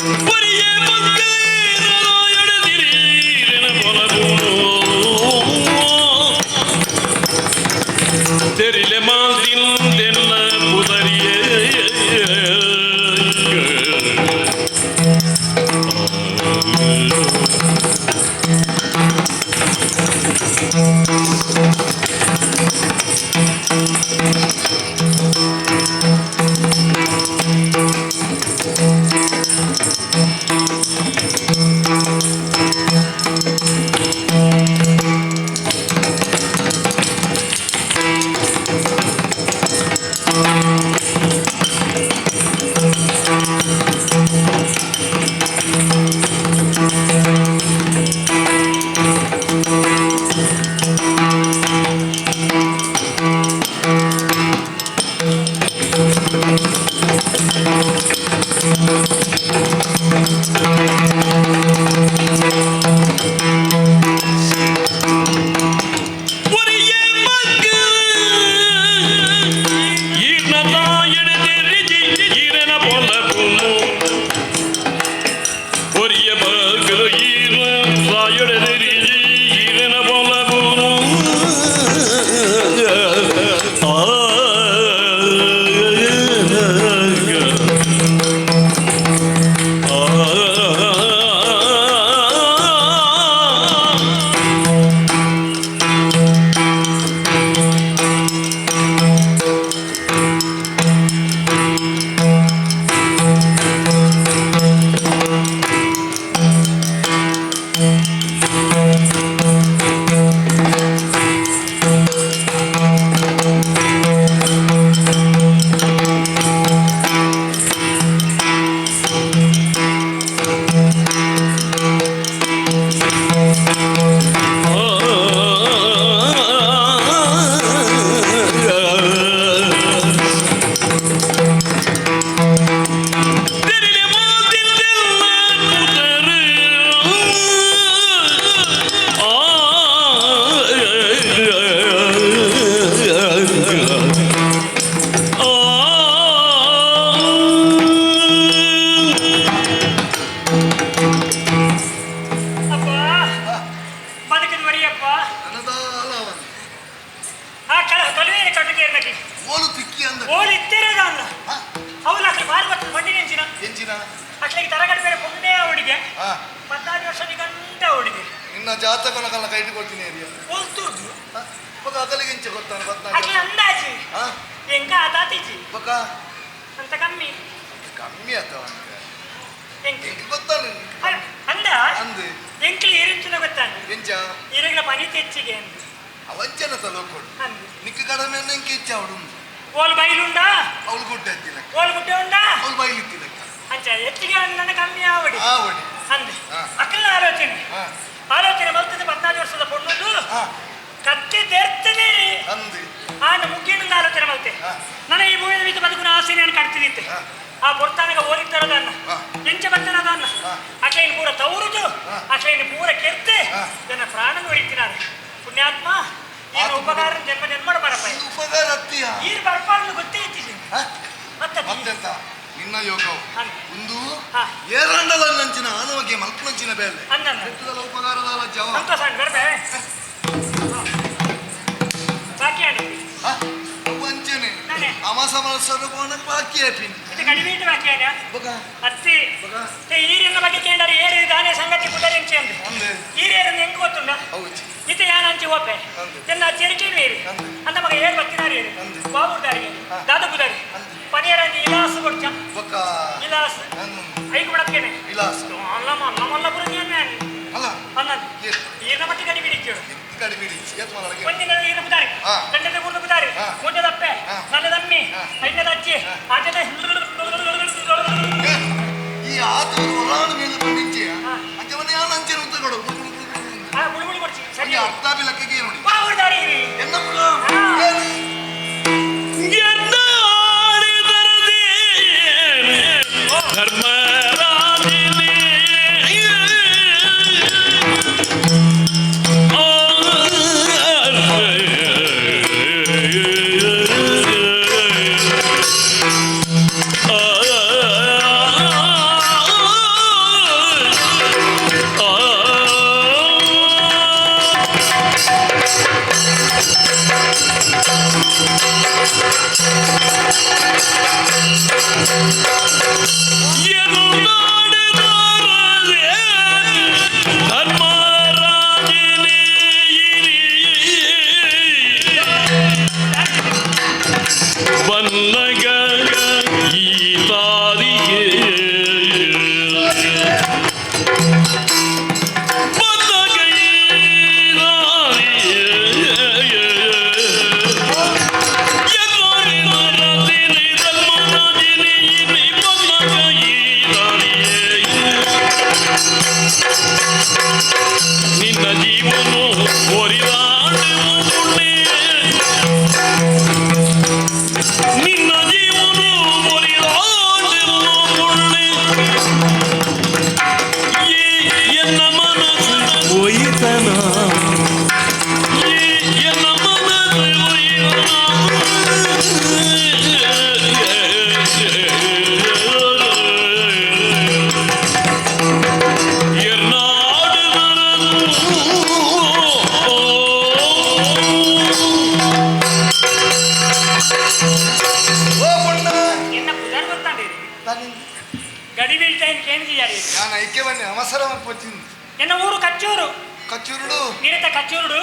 ಗಡಿ ಬೀಳ್ತಾ ಕೇಂದ್ರ ನಾನು ಐಕೆ ಬನ್ನಿ ಅವಸರ ಪೊಚ್ಚಿಂದು ಎನ್ನ ಊರು ಕಚ್ಚೂರು ಕಚ್ಚೂರುಡು ನೀರತ್ತ ಕಚ್ಚೂರುಡು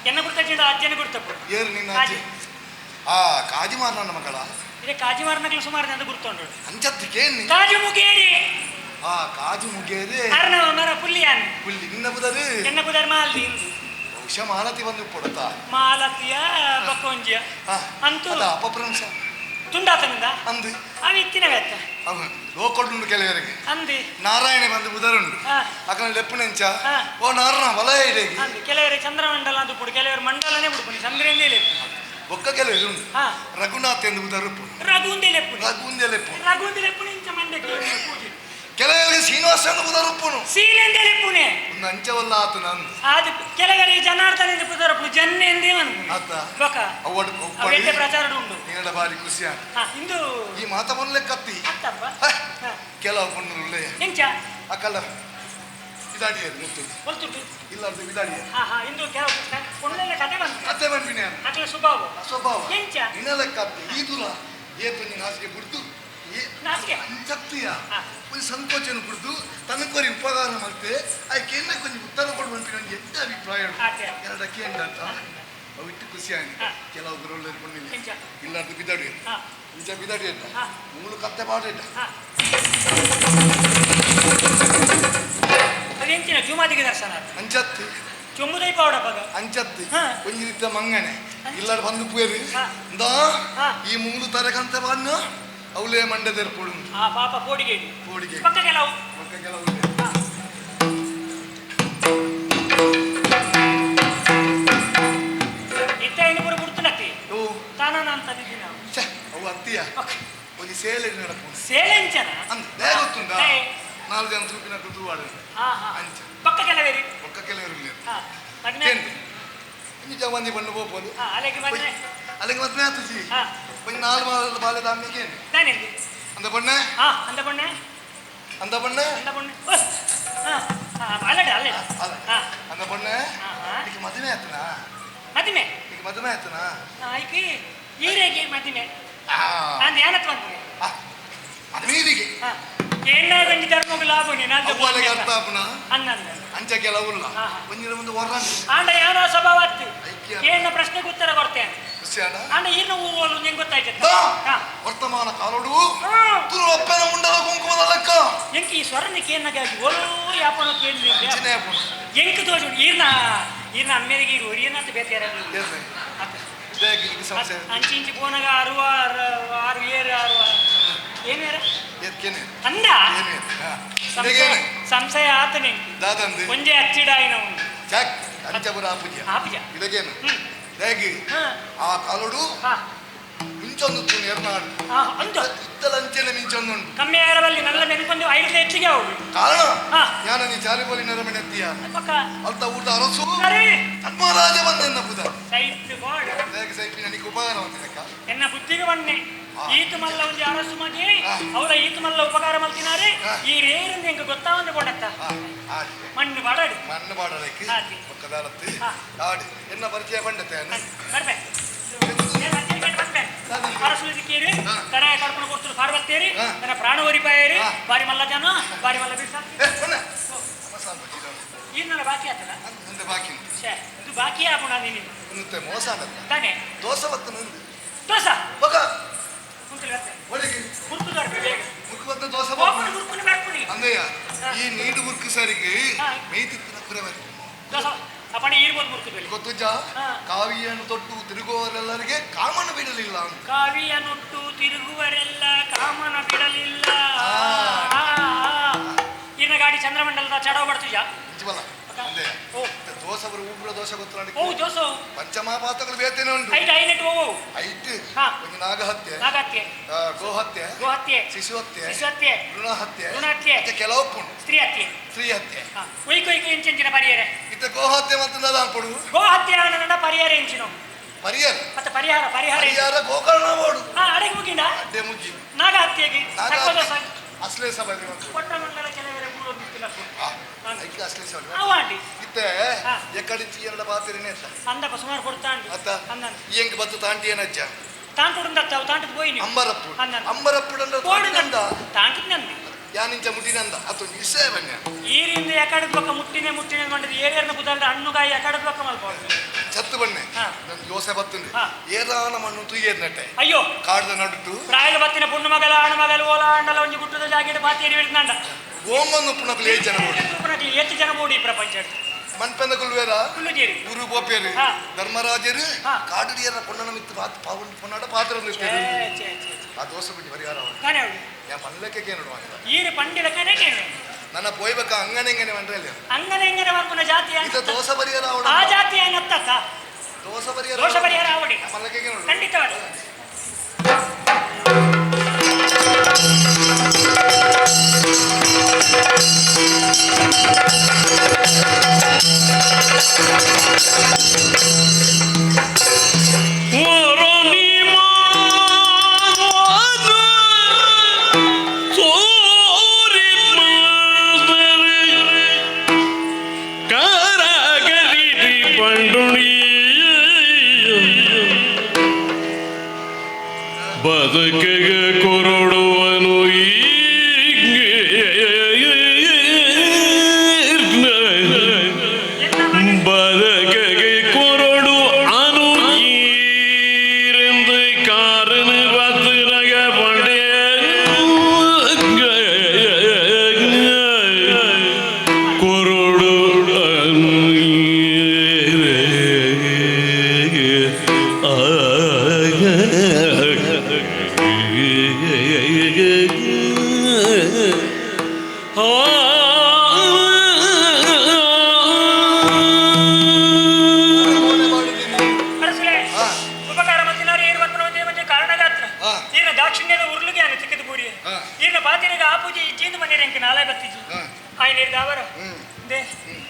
ಎನ್ನ ಗುರ್ತಚ್ಚಿಂಡ ಅಜ್ಜನ ಗುರ್ತಪ್ಪು ಏರು ನಿನ್ನ ಅಜ್ಜಿ ಆ ಕಾಜಿ ಮಾರನ ಮಗಳ ಇದೆ ಕಾಜಿ ಮಾರನಗಳು ಸುಮಾರು ಜನ ಗುರ್ತೊಂಡು ಅಂಚತ್ತು ಕೇಳಿ ಕಾಜು ಮುಗೇರಿ ಆ ಕಾಜು ಮುಗೇರಿ ಅರ್ಣ ಮರ ಪುಲ್ಲಿಯಾನ್ ಪುಲ್ಲಿ ನಿನ್ನ ಬುದರು ಎನ್ನ ಬುದರ್ ಮಾಲ್ದಿ ಇಂದು ಬಹುಶಃ ಮಾಲತಿ ಬಂದು ಪೊಡತಾ ಮಾಲತಿಯ ಬಕ್ಕೊಂಜಿಯ ಅಂತೂ ಅಪಭ್ರಂಶ ತುಂಡಾತನಿಂದ ಅಂದು ಅವ ಇತ್ತಿನ ವ್ಯತ್ತ ಅವ ಲೋಕೊಡುಂಡು ಕೆಲವರಿಗೆ ಅಂದಿ ನಾರಾಯಣ ಬಂದು ಬುದರುಂಡು ಅಕನ ಲೆಪ್ಪುನೆಂಚ ಓ ನಾರಣ ವಲಯ ಇಡೇಗಿ ಅಂದು ಕೆಲವರಿಗೆ ಚಂದ್ರಮಂಡಲ ಅಂತ ಪುಡು ಕೆಲವರು ಮಂಡಲನೇ ಉಡುಪುನಿ ಚಂದ್ರೇಂದೇ ಲೆಪ್ಪು ಒಕ್ಕ ಕೆಲವರು ಉಂಡು ರಘುನಾಥ್ ಎಂದು ಬುದರುಪು ರಘುಂದೇ ಲೆಪ್ಪು ರಘುಂದೇ ಲೆಪ್ಪು ರಘುಂದೇ ಲೆಪ್ಪು ಇಂಚ ಮಂಡಕ್ಕೆ ಪೂಜೆ ಕೆಲವರಿಗೆ ಶ್ರೀನಿವಾಸ ಎಂದು ಬುದರುಪ್ಪುನು ಸೀನೆಂದೇ ಲೆಪ್ಪುನೆ ಒಂದು ಅಂಚವಲ್ಲ ಆತ ನಂದು ಅದು ಕೆಲವರಿಗೆ ಜನಾರ್ದನ ಎಂದು ಪುದರಪ್ಪು ಜನ್ನೆ ಎಂದೇ ಆತ ಬೊಕ ಅವ್ವಡು ಅವೆಡ್ಡೆ ಪ್ರಚಾರ ಉಂಡು ನಿನ್ನಡ ಬಾರಿ ಖುಷಿ ಇಂದು ಈ ಮಾತ ಬನ್ಲೆ ಕತ್ತಿ ಅತ್ತಪ್ಪ ಕೆಲವು ಪೊಣ್ಣುರುಳ್ಳೆ ಎಂಚ ಅಕ್ಕಲ್ಲ ಇದಾಡಿಯರು ಮುತ್ತು ಗೊತ್ತುಂಟು ಇಲ್ಲ ಅಂತ ಇದಾಡಿಯರು ಹಾ ಹಾ ಇಂದು ಕೆಲವು ಪೊಣ್ಣೆಲ್ಲ ಕತೆ ಬಂತು ಕತೆ ಬಂದ್ಬಿನಿ ಅಕಲ ಸ್ವಭಾವ ಸ್ವಭಾವ ಎಂಚ ನಿನ್ನ ಲೆಕ್ಕ ಈ ದೂರ ಏತು ನೀನು ಹಾಸಿಗೆ ಬಿಡ್ದು ನಾಸಿಗೆ ಅಂಚತ್ತಿಯ ಒಂದು ಸಂಕೋಚನ ಬಿಡ್ದು ತನಕೊರಿ ಉಪಕಾರ ಮಾಡ್ತೆ ಆಯ್ಕೆ ಏನ ಕೊಂಚ ಉತ್ತರ ಕೊಡುವಂತ ನನಗೆ ಎಂತ ಅಭಿಪ್ರಾಯ ಎರಡ ಕೇಂದ್ರ ಅಂತ ಅವು ಇಟ್ಟು ಖುಷಿ ಆಯ್ತು ಕೆಲವು ಗುರುಗಳು ಪೊಣ್ಣಿಲ್ಲ ಇಲ್ಲ ಅಂತ ಬಿದ್ದಾಡಿ ನಿಜ ಬಿದ್ದಾಡಿ ಅಂತ ಮೂಲು ಕತ್ತೆ ಪಾಡಿಟ್ಟ ಅದೆಂಚಿನ ಜುಮಾದಿಗೆ ದರ್ಶನ ಅಂಚತ್ತಿ ಚೊಮ್ಮುದೈ ಪಾವಡ ಪಗ ಅಂಚತ್ತಿ ಒಂಜಿ ರೀತಿಯ ಮಂಗಣೆ ಇಲ್ಲಾರ ಬಂದು ಪುಯರಿ ಇಂದ ಈ ಮೂಲು ತರಕಂತ ಬನ್ನು ಅವಲೇ ಮಂಡ್ಯದೆರ್ಪೊಡು ಆ ಪಾಪ ಪೋಡಿಗೆ ಪೋಡಿಗೆ ಪಕ್ಕ ಕೆಲವು ಪಕ್ಕ ಕೆಲವು ಇತ್ತ ಐನೂರು ಬಿಡ್ತುನತ್ತಿ ತಾನ ಅಂತ ನಾವು ಅವು ಅತ್ತಿಯ ಒಂಜಿ ಸೇಲೆ ನಡಪು ಸೇಲೆ ಅಂಚನ ಅಂದ್ they ಗೊತ್ತುಂಡ ನಾಲ್ಕು ಜನ ತೂಪಿನ ತೂವಾಡ ಅಂಚ ಪಕ್ಕ ಕೆಲವೇರಿ ಪಕ್ಕ ಕೆಲವರು ಇಲ್ಲ ಮದ್ಮೆ ನಿಜ ಮಂದಿ ಬಣ್ಣ ಹೋಗ್ಬೋದು ಅಲ್ಲಿಗೆ ಮದ್ಮೆ ಅಲ್ಲಿಗೆ ಮದ್ಮೆ ಆತುಜಿ ಒಂಜಿ ನಾಲ್ ಬಾಲ್ಯದ ಅಮ್ಮಿಗೆ ಅಂದ ಬಣ್ಣ ಅಂದ ಬಣ್ಣ ಅಂದ ಬಣ್ಣ ಅಂದ ಬಣ್ಣ ಅಲ್ಲಡ ಅಲ್ಲಡ ಅಂದ ಬಣ್ಣ ಈಗ ಮದುವೆ ಆತನಾ ಮದುವೆ ಈಗ ಮದುವೆ ಆತನಾ ಆಯ್ಕೆ ಈರೆಗೆ ಮದುವೆ ಅಂದ ಏನತ್ ಬಂದ್ರೆ ಮದುವೆ ಏನ ಒಂಜಿ ಧರ್ಮಗ್ ಲಾಭ ನೀನು ಅವ್ವಾಲೆಗೆ ಅರ್ಥ ಆಪುನ ಅನ್ನಂದ ಅಂಚ ಕೆಲವುಲ್ಲ ಒಂಜಿನ ಮುಂದೆ ಹೊರ ಆಂಡ ಏನೋ ಸ್ವಭಾವ ಅತ್ತು ಏನ ಪ್ರಶ್ನೆಗೆ ಉತ್ತರ ಕೊಡ್ತೇನೆ ಆಂಡ ಈರ್ನ ಊರು ನಿಂಗೆ ಗೊತ್ತಾಯ್ತು ವರ್ತಮಾನ ಕಾಲೋಡು ತುರುವಪ್ಪನ ಉಂಡಲ ಕುಂಕುಮದ ಲೆಕ್ಕ ಎಂಕ್ ಈ ಸ್ವರನ ಕೇನ್ನಗಾಗಿ ಓಲೋ ಯಾಪನೋ ಕೇಳಿ ಎಂಕ್ ತೋಜು ಈರ್ನ ಈರ್ನ ಅಮ್ಮೆರಿಗೆ ಈಗ ಒರಿಯನಂತ ಬೇತೆ ಅಂಚಿ ಇಂಚಿ ಪೋನಾಗ ಆರು ಆರು ಆರು ಏರು ಆರು ಏನೇರ ಅಂದ ಸಂಶಯ ಆತನೆ ಒಂಜೆ ಅಚ್ಚಿಡಾಯಿನ ಉಂಡು ಅಂಚಪುರ ಆಪುಜ ಆಪುಜ ಇದಕ್ಕೇನು ಹೇಗೆ ಆ ಕಾಲೋಡು ಮಿಂಚೊಂದು ಎರನಾಡು ಇತ್ತಲ ಅಂಚೆನೆ ಮಿಂಚೊಂದು ಉಂಟು ಕಮ್ಮಿ ಆರವಲ್ಲಿ ನಲ್ಲ ನೆನ್ಕೊಂಡು ಐದು ಹೆಚ್ಚಿಗೆ ಅವು ಕಾರಣ ಯಾನ ನೀ ಚಾರಿಬೋಲಿ ನೆರಮಣೆ ಎತ್ತಿಯ ಅಲ್ತ ಊಟ ಅರಸು ಧರ್ಮರಾಜ ಬಂದ ಪುದ ಸೈತ್ ಗೋಡ್ ಹೇಗೆ ಸೈಪಿನ ನಿಕ್ಕೆ ಉಪಕಾರ ಮಾಡ್ತೀನಕ್ಕ ಎನ್ನ ಬುದ್ಧಿಗೆ ಬನ್ನೆ ಈತ ಮಲ್ಲ ಒಂದು ಅರಸು ಮಗೆ ಅವರ ಈತ ಮಲ್ಲ ಉಪಕಾರ ಮಲ್ತಿನಾರೆ ಈ ರೇರಿಂದ ಎಂಕ ಗೊತ್ತಾವಂದು ಕೊಡತ್ತ ಮಣ್ಣು ಬಾಡಾಡಿ ಮಣ್ಣು ಬಾಡಲಿಕ್ಕೆ ಪಕ್ಕದಾರತ್ತಿ ಆಡಿ ಎನ್ನ ಪರಿಚಯ ಬಂಡತೆ ಬರ್ಬೆ ಅರಸು ಕೇರಿ ತಡ ಕರ್ಕೊಂಡು ಕೊಡ್ತಾರೆ ಪಾರ್ವತ್ತೇರಿ ನನ್ನ ಪ್ರಾಣ ಒರಿಪಾಯೇರಿ ಬಾರಿ ಮಲ್ಲ ಜನ ಬಾರಿ ಮಲ್ಲ ಬಿಡ್ಸ ಈ ಬಾಕಿ ಆತಲ್ಲ ಬಾಕಿ ಇದು ಬಾಕಿ ಆಪುಣ ನೀನು ಮೋಸ ತಾನೆ ದೋಸೆ ಬತ್ತ ನಂದು ದೋಸೆ ಬಕ ಅಂದಯ್ಯ ಈ ನೀಡು ಮುರ್ಕು ಸರಿಗೆ ಮೇಯ್ತಿತ್ತಿನ ಕುರವರಿ ಗೊತ್ತುಜ ಕಾವಿಯನ್ನು ತೊಟ್ಟು ತಿರುಗುವವರೆಲ್ಲರಿಗೆ ಕಾಮನ ಬಿಡಲಿಲ್ಲ ಅಂತ ಕಾವಿಯನ್ನುಟ್ಟು ತಿರುಗುವರೆಲ್ಲ ಕಾಮನ ಬಿಡಲಿಲ್ಲ ಇನ್ನ ಗಾಡಿ ಚಂದ್ರಮಂಡಲದ ಚಡವ ಬಡ್ತುಜ ದೋಸೆ ಅವರು ಉಬ್ರ ದೋಸೆ ಗೊತ್ತಲ್ಲ ದೋಸೆ ಪಂಚಮಹಾಪಾತಗಳು ಬೇತೇನೆ ಉಂಟು ಐಟ್ ಐನೆಟ್ ಓ ಐಟ್ ಒಂದು ನಾಗಹತ್ಯೆ ನಾಗಹತ್ಯೆ ಗೋಹತ್ಯೆ ಗೋಹತ್ಯೆ ಶಿಶುಹತ್ಯೆ ಶಿಶುಹತ್ಯೆ ಭ್ರೂಣಹತ್ಯೆ ಭ್ರೂಣಹತ್ಯೆ ಮತ್ತೆ ಕೆಲವು ಪುಣ್ ಸ್ತ್ರೀ ಹತ್ಯೆ ಸ್ತ್ರೀ ಹತ್ಯೆ ಒಯ್ಕು ಒಯ್ಕು ಎಂಚೆಂಚಿನ ಪರಿಹಾರ ಇತ್ತ ಗೋಹತ್ಯೆ ಮತ್ತು ಅನ್ಪಡು ಗೋಹತ್ಯೆ ಆನಂದ ಪರಿಹಾರ ಎಂಚಿನ ಪರಿಹಾರ ಮತ್ತೆ ಪರಿಹಾರ ಪರಿಹಾರ ಪರಿಹಾರ ಗೋಕರ್ಣ ಮಾಡು ಅಡೆಗೆ ಮುಗಿಂಡ ಅಡ್ಡೆ ಮುಗಿ ನಾಗಹತ್ಯೆಗೆ ಅಶ್ಲೇಷ ಬಲಿ ಕೊಟ್ರಮಂಡಲ ಕೆಲವರೆ ಮೂಡೊಂದಿತ್ತಿಲ್ಲ ಐಕೆ ಅಶ್ಲೇಷ ಬಲಿ ಅವಾಂಡಿ ಇತ್ತೆ ಎಕ್ಕಡಿಂಚಿ ಎರಡ ಬಾತಿರಿನೇ ಇತ್ತ ಅಂದಪ್ಪ ಸುಮಾರು ಕೊಡ್ತಾಂಡಿ ಅತ್ತ ಎಂಕ್ ಬತ್ತು ತಾಂಟಿ ಏನಜ್ಜ ತಾಂಟುಡುಂದತ್ತ ಅವು ತಾಂಟದ ಪೋಯಿನಿ ಅಂಬರಪ್ಪು ಅಂಬರಪ್ಪುಡಂಡ ಪೋಡುಂದ ತಾಂಟದ ಯಾನಿಂಚ ಮುಟ್ಟಿನಂದ ಅತ್ತು ವಿಷಯ ಬನ್ನಿ ಈರಿಂದ ಎಕಡದ ಪಕ್ಕ ಮುಟ್ಟಿನೇ ಮುಟ್ಟಿನೇ ಮಾಡಿದ ಏರಿಯರ್ನ ಬುದಾಲ್ದ ಹಣ್ಣುಗಾಯಿ ಎಕಡದ ಪಕ್ಕ ಮಲ್ಬೋದು ಚತ್ತು ಬನ್ನೆ ನನ್ನ ದೋಸೆ ಬತ್ತುಂಡು ಏರಾನ ಮಣ್ಣು ತುಯ್ಯೇರ್ನಟ್ಟೆ ಅಯ್ಯೋ ಕಾಡ್ದ ನಡುಟು ಪ್ರಾಯದ ಬತ್ತಿನ ಪುಣ್ಣು ಮಗಲ ಆಣು ಮಗಲು ಓಲ ಆಂಡಲ ಒಂಜಿ ಗುಟ್ಟದ ಜಾಗೆಡ್ ಬಾತೇರಿ ಹಿಡಿದಂಡ ಓಂಗೊಂದು ಪುಣಕಲು ಏಳು ಜನ ಬೋಡಿ ಪುಣಕಲು ಏತು ಜನ ಬೋಡಿ ಈ ಪ್ರಪಂಚ ಮನ್ಪೆಂದ ಕುಲ್ವೇರ ಕುಲ್ಲುಜೇರಿ ಊರು ಪೋಪೇರು ಧರ್ಮರಾಜರು ಕಾಡುಡಿಯರ ಪೊಣ್ಣನ ಮಿತ್ತು ಬಾತ್ ಪಾವನ್ ಪೊನ್ನಾಡ ಪಾತ್ರ ಆ ದೋಸೆ ಬಿಟ್ಟು ಪರಿಹಾರ ಪಲ್ಲಕ್ಕೆ ನೋಡುವ ಈರು ಪಂಡಿಲಕ್ಕನೇ ಕೇಳು ನನ್ನ ಪೋಯ್ಬೇಕ ಅಂಗನೆ ಇಂಗನೆ ಮಂಡ್ರಲ್ಲಿ ಅಂಗನೆ ಇಂಗನೆ ವರ್ಪುನ ಜಾತಿ ಇದು ದೋಸ ಪರಿಹಾರ ಆ ಜಾತಿ ಏನತ್ತ ದೋಸ ಪರಿಹಾರ ದೋಷ ಪರಿಹಾರ ಅವಡಿ ಪಲ್ಲಕ್ಕೆ ನೋಡು ಖಂಡಿತವಾಗಿ ಬದುಕಿಗೆ ಕೊರಡುವನು ಬದುಕಿಗೆ ಕೊರಡು ಅನು ಈರೆಂದು ಕಾರಣ ಬದುರಗ ಪಂಡೆ ಕೊರಡು ಅನು ಉಪಕಾರ ಮತ್ತಿನವರು ಏರು ಮತ್ತೆ ಕಾರಣಗಾತ್ರ ಈನ ದಾಕ್ಷಿಣ್ಯದ ಉರುಳಿಗೆ ಅನ್ನ ತಿಕ್ಕದ ಪೂರಿ ಈನ ಪಾತಿರಿಗೆ ಆ ಪೂಜೆ ಇಜ್ಜಿಂದ ಮನೆ ಎಂಕ ನಾಳೆ ಬತ್ತಿಜಿ ಆಯ್ನ ಇರ್ದಾವರ they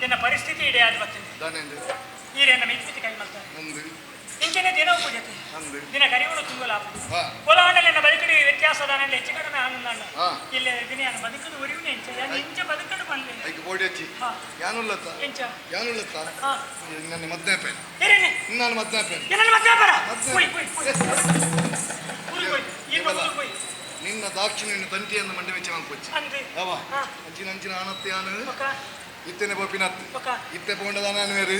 ಎನ್ನ ಪರಿಸ್ಥಿತಿ ಇಡೇ ಆದ ಬತ್ತಿದೆ ಈರೆನ್ನ ಮಿತಿ ಕೈ ಮಾಡ್ತಾರೆ ಇಂಚನೆ ದಿನ ಪೂಜತೆ ದಿನ ಕರಿವನು ತುಂಬಲ ಹೊಲಾಂಡಲೆನ್ನ ಬದುಕಡಿ ವ್ಯತ್ಯಾಸ ದಾನಲ್ಲಿ ಹೆಚ್ಚು ಕಡಿಮೆ ಆನಂದ ಇಲ್ಲ ದಿನ ಯಾನು ಬದುಕದು ಉರಿವಿನ ಎಂಚ ಯಾನು ಇಂಚ ಬದುಕಡು ಬಂದೆ ಐಕ್ ಬೋಡಿ ಹಚ್ಚಿ ಯಾನುಲ್ಲತ್ತ ಎಂಚ ಯಾನುಲ್ಲತ್ತ ನನ್ನ ಮದ್ನೆ ಪೇನ ಏನೇನೆ ನಾನು ಮದ್ನೆ ಪೇನ ಏನನ್ನ ಮದ್ನೆ ಪರ ಪುಯ್ ಪುಯ್ ಪುಯ್ ಉರಿ ಪುಯ್ ಈರ್ನ ಉರಿ ಪುಯ್ ನಿನ್ನ ದಾಕ್ಷಿಣ್ಯ ತಂಟಿಯನ್ನು ಮಂಡೆ ವೆಚ್ಚ ಮಲ್ಪೊಚ್ಚಿ ಅಂದೆ ಅವ ಅಂಚಿನ ಅಂಚಿನ ಆನತ್ಯಾನು ಇತ್ತನೆ ಪೋಪಿನತ್ತು ಇತ್ತೆ ಪೋಂಡದಾನ ಅನ್ವೇರು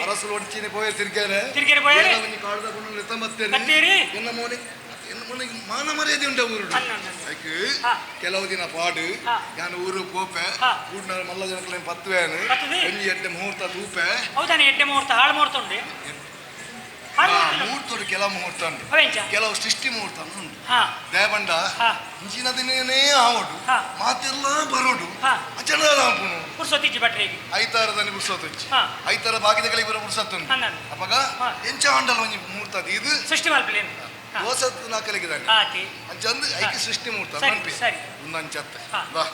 ಅರಸುಲು ಒಡ್ಚಿನೆ ಪೋಯೆ ತಿರ್ಗೇರೆ ತಿರ್ಗೇರೆ ಪೋಯರೆ ಕಾಡ್ದ ಪೊಣ್ಣು ಎತ್ತ ಬತ್ತೇರಿ ಎನ್ನ ಮೋನೆ ಎನ್ನ ಮೊನ್ನೆ ಮಾನ ಮರ್ಯಾದೆ ಉಂಟ ಊರು ಐಕ್ ಕೆಲವು ದಿನ ಪಾಡು ನಾನು ಊರು ಪೋಪೆ ಊರಿನ ಮಲ್ಲ ಜನಕ್ಲೇನು ಪತ್ತುವೇನು ಒಂಜಿ ಎಡ್ಡೆ ಮುಹೂರ್ತ ತೂಪೆ ಹೌದಾನೆ ಎಡ್ಡೆ ಮುಹೂರ್ತ ಹಾಳು ಮುಹೂರ್ತ ಉಂಟು ಮುಹೂರ್ತಡು ಕೆಲವು ಮುಹೂರ್ತ ಉಂಟು ಕೆಲವು ಸೃಷ್ಟಿ ಮುಹೂರ್ತ ಉಂಟು ದೇವಂಡ ಇಂಚಿನ ದಿನನೇ ಆವಡು ಮಾತೆಲ್ಲ ಬರೋಡು ಅಚಲ ಪುರ್ಸೊತ್ತಿಜ್ಜಿ ಭಟ್ರಿಗೆ ಐತಾರದಲ್ಲಿ ಪುರ್ಸೊತ್ತಿಜ್ಜಿ ಐತಾರ ಬಾಕಿದಗಳಿಗೆ ಬರೋ ಪುರ್ಸೊತ್ತುಂಟು ಅಪ್ಪಗ ಎಂಚ ಆಂಡಲ ಒಂಜಿ ಮುಹೂರ್ತ ಇದು ಸೃಷ್ಟಿ ಮಲ್ಪಲೇನು ದೋಸತ್ತು ನಾಕಲಿಗಿದ್ದಾನೆ ಅಂಚಂದು ಐಕೆ ಸೃಷ್ಟಿ ಮುಹೂರ್ತ ಸರಿ ಸರಿ ಒಂದಂಚತ್ತೆ ಬಾ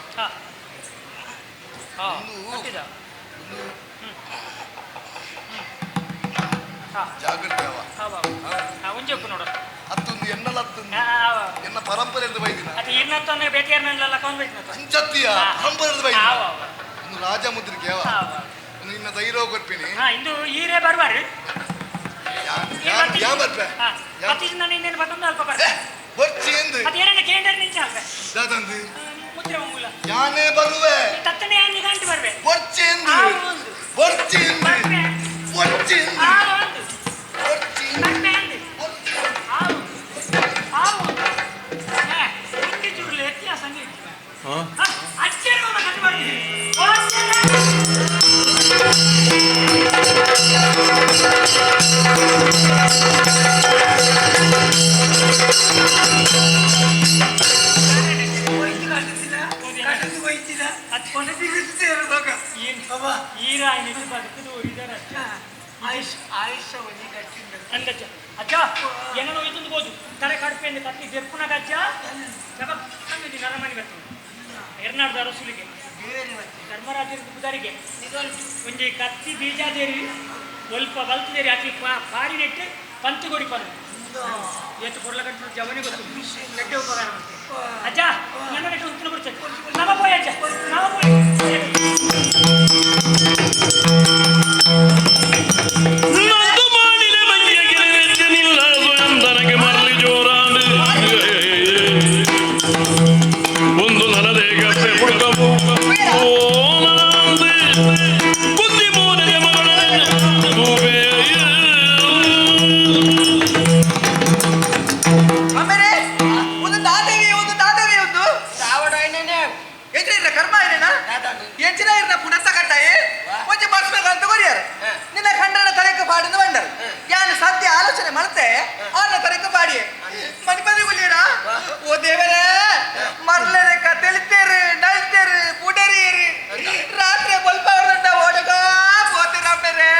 ಜಾಗ್ರತೆ ಅವ ಒಂಜೊಪ್ಪು ನೋಡು ಹತ್ತೊಂದು ಎನ್ನಲ ಹತ್ತೊಂದು ಎನ್ನ ಪರಂಪರೆ ಎಂದು ಬೈದಿನ ಅದು ಇರ್ನತ್ತೊಂದು ಬೇಟಿಯರ್ನೆಲ್ಲ ಕೊಂಡ್ಬೇಕು ಅಂಚತ್ತಿಯ ಪರಂಪರೆ ಎಂದು ಬೈದಿನ ಒಂದು ರಾಜ ಮುದ್ರಿಕೆ ಅವ ನಿನ್ನ ಧೈರ್ಯ ಕೊರ್ಪಿನಿ ಇಂದು ಈರೇ ಬರುವಾರು ಯಾ ಬರ್ಪೆ ಪತ್ತೀಸ್ ನಾನು ಇನ್ನೇನು ಬಂದು ಅಲ್ಪ ಬರ್ತೆ ಬರ್ಚಿ ಎಂದು ಅದು ಏನನ್ನ ಕೇಂದ್ರ ನಿಂಚ ಅಲ್ಪ ದಾದಂದು ಮುದ್ರೆ ಮಂಗುಲ ಯಾನೇ ಬರುವೆ ತತ್ತನೆ ಯಾನ್ ನಿಗಂಟು ಬರ್ವೆ ಬರ್ಚಿ ಎಂದು ಬರ್ಚಿ ಎಂದು ಬರ್ಚಿ ಎಂದು ಬರ್ಚಿ ಅಜ್ಜ ಏನೋ ಇದೊಂದು ಬೋದು ತಲೆ ಕಡ್ಪೆಯಿಂದ ಕತ್ತಿ ದೆಪ್ಪುನಾಗ ಅಜ್ಜ ಜಗತ್ತಂದು ನರಮನಿ ಬರ್ತದೆ ಎರ್ನಾಡ್ದ ಅರಸುಲಿಗೆ ಧರ್ಮರಾಜರ ಪುದಾರಿಗೆ ಒಂಜಿ ಕತ್ತಿ ಬೀಜಾದೇರಿ ಒಲ್ಪ ಬಲ್ತದೇರಿ ಆಕಿ ಪಾರಿ ನೆಟ್ಟು ಪಂತುಗೊಡಿ ಪಂದು ಏತು ಕೊಡ್ಲಕಂಟು ಜವನಿ ಗೊತ್ತು ಗಡ್ಡೆ ಉಪಕಾರ ಅಜ್ಜ ನನ್ನ ನೆಟ್ಟು ಉತ್ತನ ಬಿಡ್ತದೆ ನಮ ಪೋಯ್ ಅಜ್ಜ ನಮ ಪೋಯ್ ನಂದು ಮಾಡಿದ ಮಂಜಗಿರಿ ನಿಲ್ಲ ಸ್ವಯಂ ತನಗೆ ಮರಳಿ ಜೋ ಎಂಚಿನ ಕರ್ಮ ಏನೇನ ಎಂಚಿನ ಇರ್ನ ಪುನತ್ತ ಕಟ್ಟಾಯಿ ಒಂಜಿ ಬರ್ಸ್ಬೇಕು ಅಂತ ಕೊರಿಯರ್ ನಿನ್ನ ಖಂಡನ ತಲೆಕ್ ಪಾಡಿಂದ ಬಂದರು ಯಾನು ಸದ್ಯ ಆಲೋಚನೆ ಮಾಡ್ತೆ ಆನ ತಲೆಕ್ ಪಾಡಿ ಮಣಿಪದಿ ಗುಲಿಯರ ಓ ದೇವರೇ ಮರ್ಲರೆ ಕತೆಳಿತೇರು ನಲ್ತೇರು ಪುಡರಿಯರು ರಾತ್ರಿ ಬಲ್ಪ ಹೊರದಂಡ ಓಡಗ ಪೋತಿರಮ್ಮೆರೆ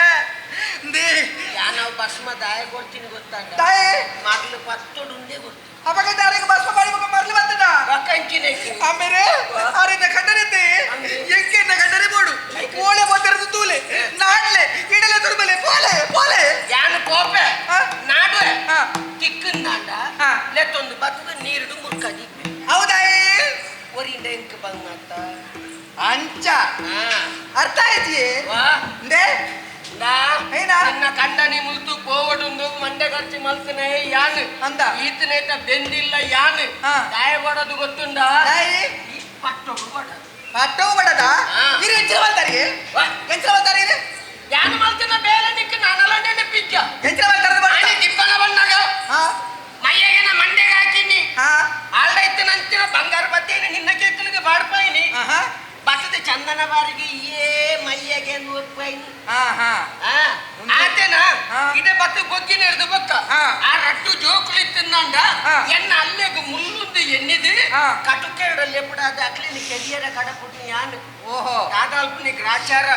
they ಯಾನವು ಭಸ್ಮ ದಾಯ ಕೊಡ್ತೀನಿ ಗೊತ್ತಾಗ ದಾಯೆ ಮರ್ಲು ಪತ್ತೊಡುಂದೇ ಗೊತ್ತು ಅವಾಗ ದಾರಿಗೆ ಭಸ್ಮ ಪಾಡಿ ಮರ್ಲು ಬಂತದ ಆಮೇಲೆ ಆರಿನ ಖಂಡನೆತ್ತೆ ಎಂಕೆನ್ನ ಖಂಡನೆ ಬೋಡು ಓಳೆ ಬೋತಿರದು ತೂಲೆ ನಾಡ್ಲೆ ಇಡಲೆ ತುರುಬಲೆ ಪೋಲೆ ಪೋಲೆ ಯಾನು ಕೋಪೆ ನಾಡುವೆ ತಿಕ್ಕಂದಾಂಡ ಲೆತ್ತೊಂದು ಬತ್ತದ ನೀರುಡು ಮುರ್ಕದಿ ಹೌದಾಯೇ ಒರಿಂದ ಎಂಕ್ ಬಂಗತ್ತ ಅಂಚ ಅರ್ಥ ಆಯ್ತಿಯೇ ನಿನ್ನ ಕಂಡನಿ ಮುಲ್ತು ಕೋವಡುಂದು ಮಂಡೆ ಖರ್ಚು ಮಲ್ತನೆ ಯಾನು ಅಂದ ಈತನೇಟ ಬೆಂದಿಲ್ಲ ಯಾನು ದಾಯ ಕೊಡೋದು ಗೊತ್ತುಂಡ ಈ ಪಟ್ಟೊಗು ಬಡದು ಪಟ್ಟೊಗು ಬಡದ ಇರು ಎಂಚಿನ ಮಲ್ತಾರಿಗೆ ಎಂಚಿನ ಮಲ್ತಾರೆ ಇರು ಯಾನು ಮಲ್ತನ ಬೇಲೆ ನಿಕ್ಕ ನಾನಲ್ಲ ನೆನಪಿದ್ಯ ಎಂಚಿನ ಮಲ್ತಾರೆ ಆನೆ ದಿಬ್ಬನ ಬಣ್ಣಗ ಮೈಯಾಗೆನ ಮಂಡೆಗೆ ಹಾಕಿನಿ ಆಲ್ಡೈತೆ ನಂತಿನ ಬಂಗಾರ ಬತ್ತೇನೆ ನಿನ್ನ ಕೇಕಲಿಗೆ ಬಾಡ್ಪಾಯಿನಿ ಬತ್ತದ ಚಂದನ ಬಾರಿಗೆ ಏ ಮೈಯಾಗೆ ನೂರ್ಪಾಯಿನಿ ಆತೇನ ಇದೇ ಬತ್ತ ಬೊಗ್ಗಿನ ಹಿಡ್ದು ಬೊಕ್ಕ ಆ ರಟ್ಟು ಜೋಕುಲಿ ತಿನ್ನಂಡ ಎನ್ನ ಅಲ್ಲೆಗ್ ಮುಲ್ಲುಂದು ಎನ್ನಿದು ಕಟುಕೆರಡಲ್ಲಿ ಎಪ್ಪಡಾದ ಅಕ್ಲಿನ ಕೆರಿಯರ ಕಡಪುಟ್ನಿ ಯಾನು ಓಹೋ ದಾದಾಲ್ಪುನಿ ಗ್ರಾಚಾರ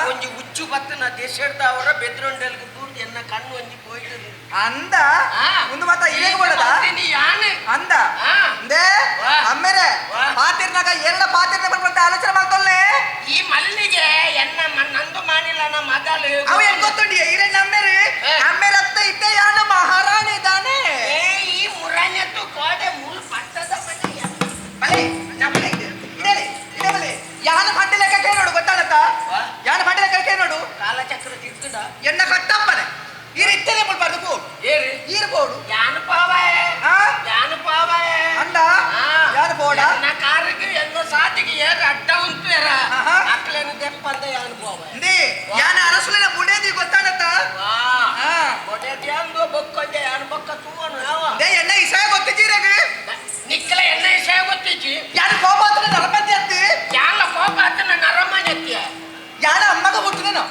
ಒಂಜಿ ಉಚ್ಚು ಬತ್ತನ ದೇಶದ ಅವರ ಬೆದ್ರೊಂಡಲ್ಗೆ ಬೂರ್ದು ಎನ್ನ ಕಣ್ಣು ಒಂಜಿ ಪೋಯ್ತು ಅಂದ ಒಂದು ಮಾತ ಇವೇಗ ಬೋಡದ ಯಾನು ಅಂದ ಅಂದೇ ಅಮ್ಮೇರೆ ಪಾತಿರ್ನಾಗ ಎರಡ ಪಾತಿರ್ನ ಬರ್ಬಂತ ಆಲೋಚನೆ ಮಾಡ್ಕೊಲ್ಲೆ ಈ ಮಲ್ಲಿಗೆ ಎನ್ನ ನಂದು ಮಾನಿಲ್ಲ ನಮ್ಮ ಮಗಲು ಅವ ಏನ್ ಗೊತ್ತುಂಡಿ ಇರಣ್ಣ ಅಮ್ಮೇರಿ ಅಮ್ಮೇರ ಅತ್ತ ಇದ್ದೆ ಯಾನ ಮಹಾರಾಣಿ ಇದ್ದಾನೆ ಏ ಈ ಮುರಾನ್ಯತ್ತು ಕೋಡೆ ಮುಲ್ ಪಟ್ಟದ ಮನೆ ಬಲೆ ನಮ್ಮನೆ ಇದೆ ಇದೇಲೆ ಇದೇ ಬಲೆ ಯಾನ ಬಂಡೆ ಲೆಕ್ಕ ಕೈ ನೋಡು ಗೊತ್ತಾಗತ್ತಾ ಯಾನ ಬಂಡೆ ಲೆಕ್ಕ ಕೈ ನೋಡು ಕಾಲಚಕ್ರ ತಿಕ್ಕದ ಎನ್ನ ಕಟ್ಟಪ್ಪನೆ ಈ ರೀತಿಯಲ್ಲೇ ಮುಳ್ಬಾರ್ದು ಬೋಡು ಏರಿ ಈರು ಬೋಡು ಯಾನು ಪಾವಾಯ ಯಾನು ಪಾವಾಯ ಅಂದ ಯಾರು ಬೋಡ ಎನ್ನ ಕಾರಿಗೆ ಎನ್ನ ಸಾಟಿಗೆ ಏರು ಅಡ್ಡ ಉಂಟು ಏರ ಅಕ್ಲೇನು ದೆಪ್ಪ ಅಂತ ಯಾನು ಪೋವಾಯ ಅಂದಿ ಯಾನ ಅರಸುಲಿನ ಬುಡೇದಿ ಗೊತ್ತಾಗತ್ತಾ ಬೊಡೆದಿ ಅಂದು ಬೊಕ್ಕೊಂಜೆ ಯಾನು ಬೊಕ್ಕ ತೂವನು ಯಾವ they ಎಣ್ಣ ಇಸಾಯ ಗೊತ್ತಿದ್ದೀರಾಗ ನಿಕ್ಕಲ ಎಣ್ಣ ಇಸಾಯ ಗೊತ್ತಿಜ್ಜಿ ಯಾರು ಕೋಪ ಆತನ ನರಮಂದಿ ಅತ್ತಿ ಯಾನ ಕೋಪ ಆತನ ನರಮನೆ ಅತ್ತಿಯ ಯಾನ ಅಮ್ಮಗ ಹುಟ್ಟಿದನು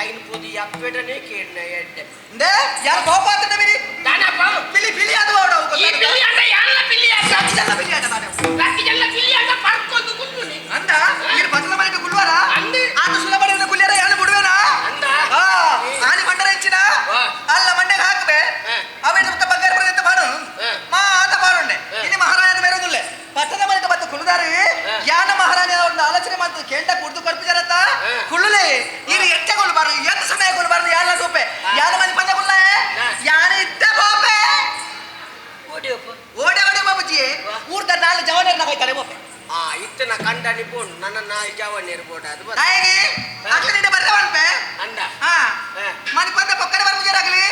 ಐನು ಪೂದಿ ಅಪ್ಪೆಡನೆ ಕೇಳಿನ ಎಡ್ಡೆ ಅಂದೆ ಯಾರು ಕೋಪ ಆತನ ಬಿರಿ ದಾನಪ್ಪ ಪಿಲಿ ಪಿಲಿ ಅದು ಅವಡ ಈ ಪಿಲಿ ಅಂಡ ಯಾನ ಪಿಲಿ ಅಂಡ ರಕ್ತಿಜಲ್ಲ ಪಿಲಿ ಅಂಡ ನಾನು ರಕ್ತಿಜಲ್ಲ ಪಿಲಿ ಅಂಡ ಪರ್ಕೊಂಡು ಕುಲ್ಲುನಿ ಅಂದ ನೀರು ಬದಲ ಮನೆಗೆ ಗುಲ್ವಾರ ಅಂದೆ ಆತ ಸುಲಭ ಗುಲ್ಯಾರ ಯಾರು ಬಿಡುವೇನಾ ಅಂದ ಆ ಆನಿ ಮಂಡರ ಹೆಚ್ಚಿನ ಅಲ್ಲ ಮಂಡೆಗೆ ಹಾಕಬೆ ಅವೇನು ಮುಕ್ಕ ಬಂಗಾರ ಬರುತ್ತೆ ಬಾಡು ಮಾ ಆತ ಬಾಡುಂಡೆ ಇನ್ನು ಮಹಾರಾಜನ ಬೇರೆ ಪಟ್ಟದ ಮನೆಗೆ ಮತ್ತು ಕುಲುದಾರಿ ಯಾನ ಮಹಾರಾಣಿ ಅವ್ರನ್ನ ಆಲೋಚನೆ ಮಾಡ್ತದೆ ಕೇಂದ್ರ ಕುಡ್ದು ಕರ್ಪಿದಾರತ್ತ ಕುಳ್ಳುಲೆ ಇರು ಎಚ್ಚ ಕೊಲ್ಬಾರ್ದು ಎಂತ ಸಮಯ ಕೊಲ್ಬಾರ್ದು ಯಾರ ಸೋಪೆ ಯಾರ ಮನೆ ಪಂದ್ಯ ಕುಲ್ಲ ಯಾನ ಇದ್ದ ಬಾಪೆ ಓಡೆ ಓಡೆ ಬಾಬುಜಿ ಊರ್ದ ನಾಳೆ ಜವಾನರ್ನ ಹೋಯ್ತಾಳೆ ಬೋಪೆ ಆ ಇತ್ತನ ಕಂಡನಿ ಪೋಣ್ ನನ್ನ ನಾಯಿ ಜವಾನಿಯರ್ ಬೋಡ ಅದು ಬರ್ ನಾಯಿಗೆ ಅಕ್ಲ ನಿಂಡೆ ಬರ್ರೆ ವನ್ಪೆ ಅಂದ ಹಾ ಮನೆ ಪಂದ್ಯ ಪೊಕ್ಕಡೆ ಬರ್ಬುಜಾರಾಗ್ಲಿ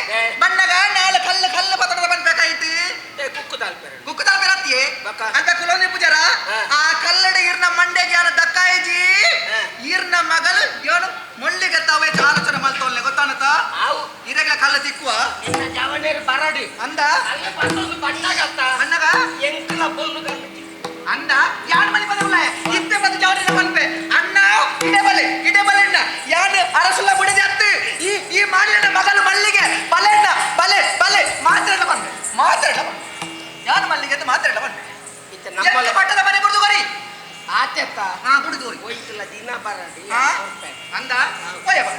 ಬಣ್ಣಗ ನಾಳೆ ಕಲ್ಲು ಕಲ್ಲು ಪತ್ತಡದ ಬನ್ಬೇಕಾಯ್ತು ಕುಕ್ಕು ತಾಲ್ಪೆರ ಕುಕ್ಕು ತಾಲ್ಪೆರತ್ತಿಯೇ ಅಂತ ಕುಲೋನಿ ಪೂಜಾರ ಆ ಕಲ್ಲಡ ಇರ್ನ ಮಂಡೆಗೆ ಯಾನ ದಕ್ಕಾಯಿಜಿ ಇರ್ನ ಮಗಲು ಏನು ಮೊಳ್ಳಿಗೆ ತಾವೇ ಆಲೋಚನೆ ಮಾಡ್ತೋಲ್ಲೆ ಗೊತ್ತಾನತ ಇರಗ್ಲ ಕಲ್ಲ ತಿಕ್ಕುವ ನಿನ್ನ ಜವನೇರು ಬರಡಿ ಅಂದ ಅಲ್ಲಿ ಬಂದೊಂದು ಬಣ್ಣಗತ್ತ ಬಣ್ಣಗ ಎಂಕಲ ಬೊಲ್ಲು ಕಲ್ಲು ಅಂದ ಯಾನ್ ಮನೆ ಬಂದವಲ್ಲ ಇತ್ತೆ ಬಂದು ಜವನೇರ ಬನ್ಪೆ ಅಣ್ಣ ಇಡೆ ಬಲೆ ಇಡೆ ಬಲೆ ಅಣ್ಣ ಯಾನ್ ಅರಸುಲ್ಲ ಬುಡದೆ ಅತ್ತು ಈ ಈ ಮಾಲಿನ ಮಗಲು ಮಲ್ಲಿಗೆ ಬಲೆ ಅಣ್ಣ ಬಲೆ ಬಲೆ ಮಾತ್ರ ಬನ್ಪೆ ಮಾತ್ರ ಬನ್ಪೆ ಯಾನ್ ಮಲ್ಲಿಗೆ ಅಂತ ಮಾತ್ರ ಬನ್ಪೆ ನಮ್ಮಲ್ಲ ಪಟ್ಟದ ಮನೆ ಬಿಡ್ದು ಕೊರಿ ಆತೆತ್ತ ಹಾ ಬಿಡ್ದು ಕೊರಿ ಹೋಯ್ತಲ್ಲ ದಿನ ಬರಡಿ ಹಾ ಅಂದ ಹೋಯ ಬಾ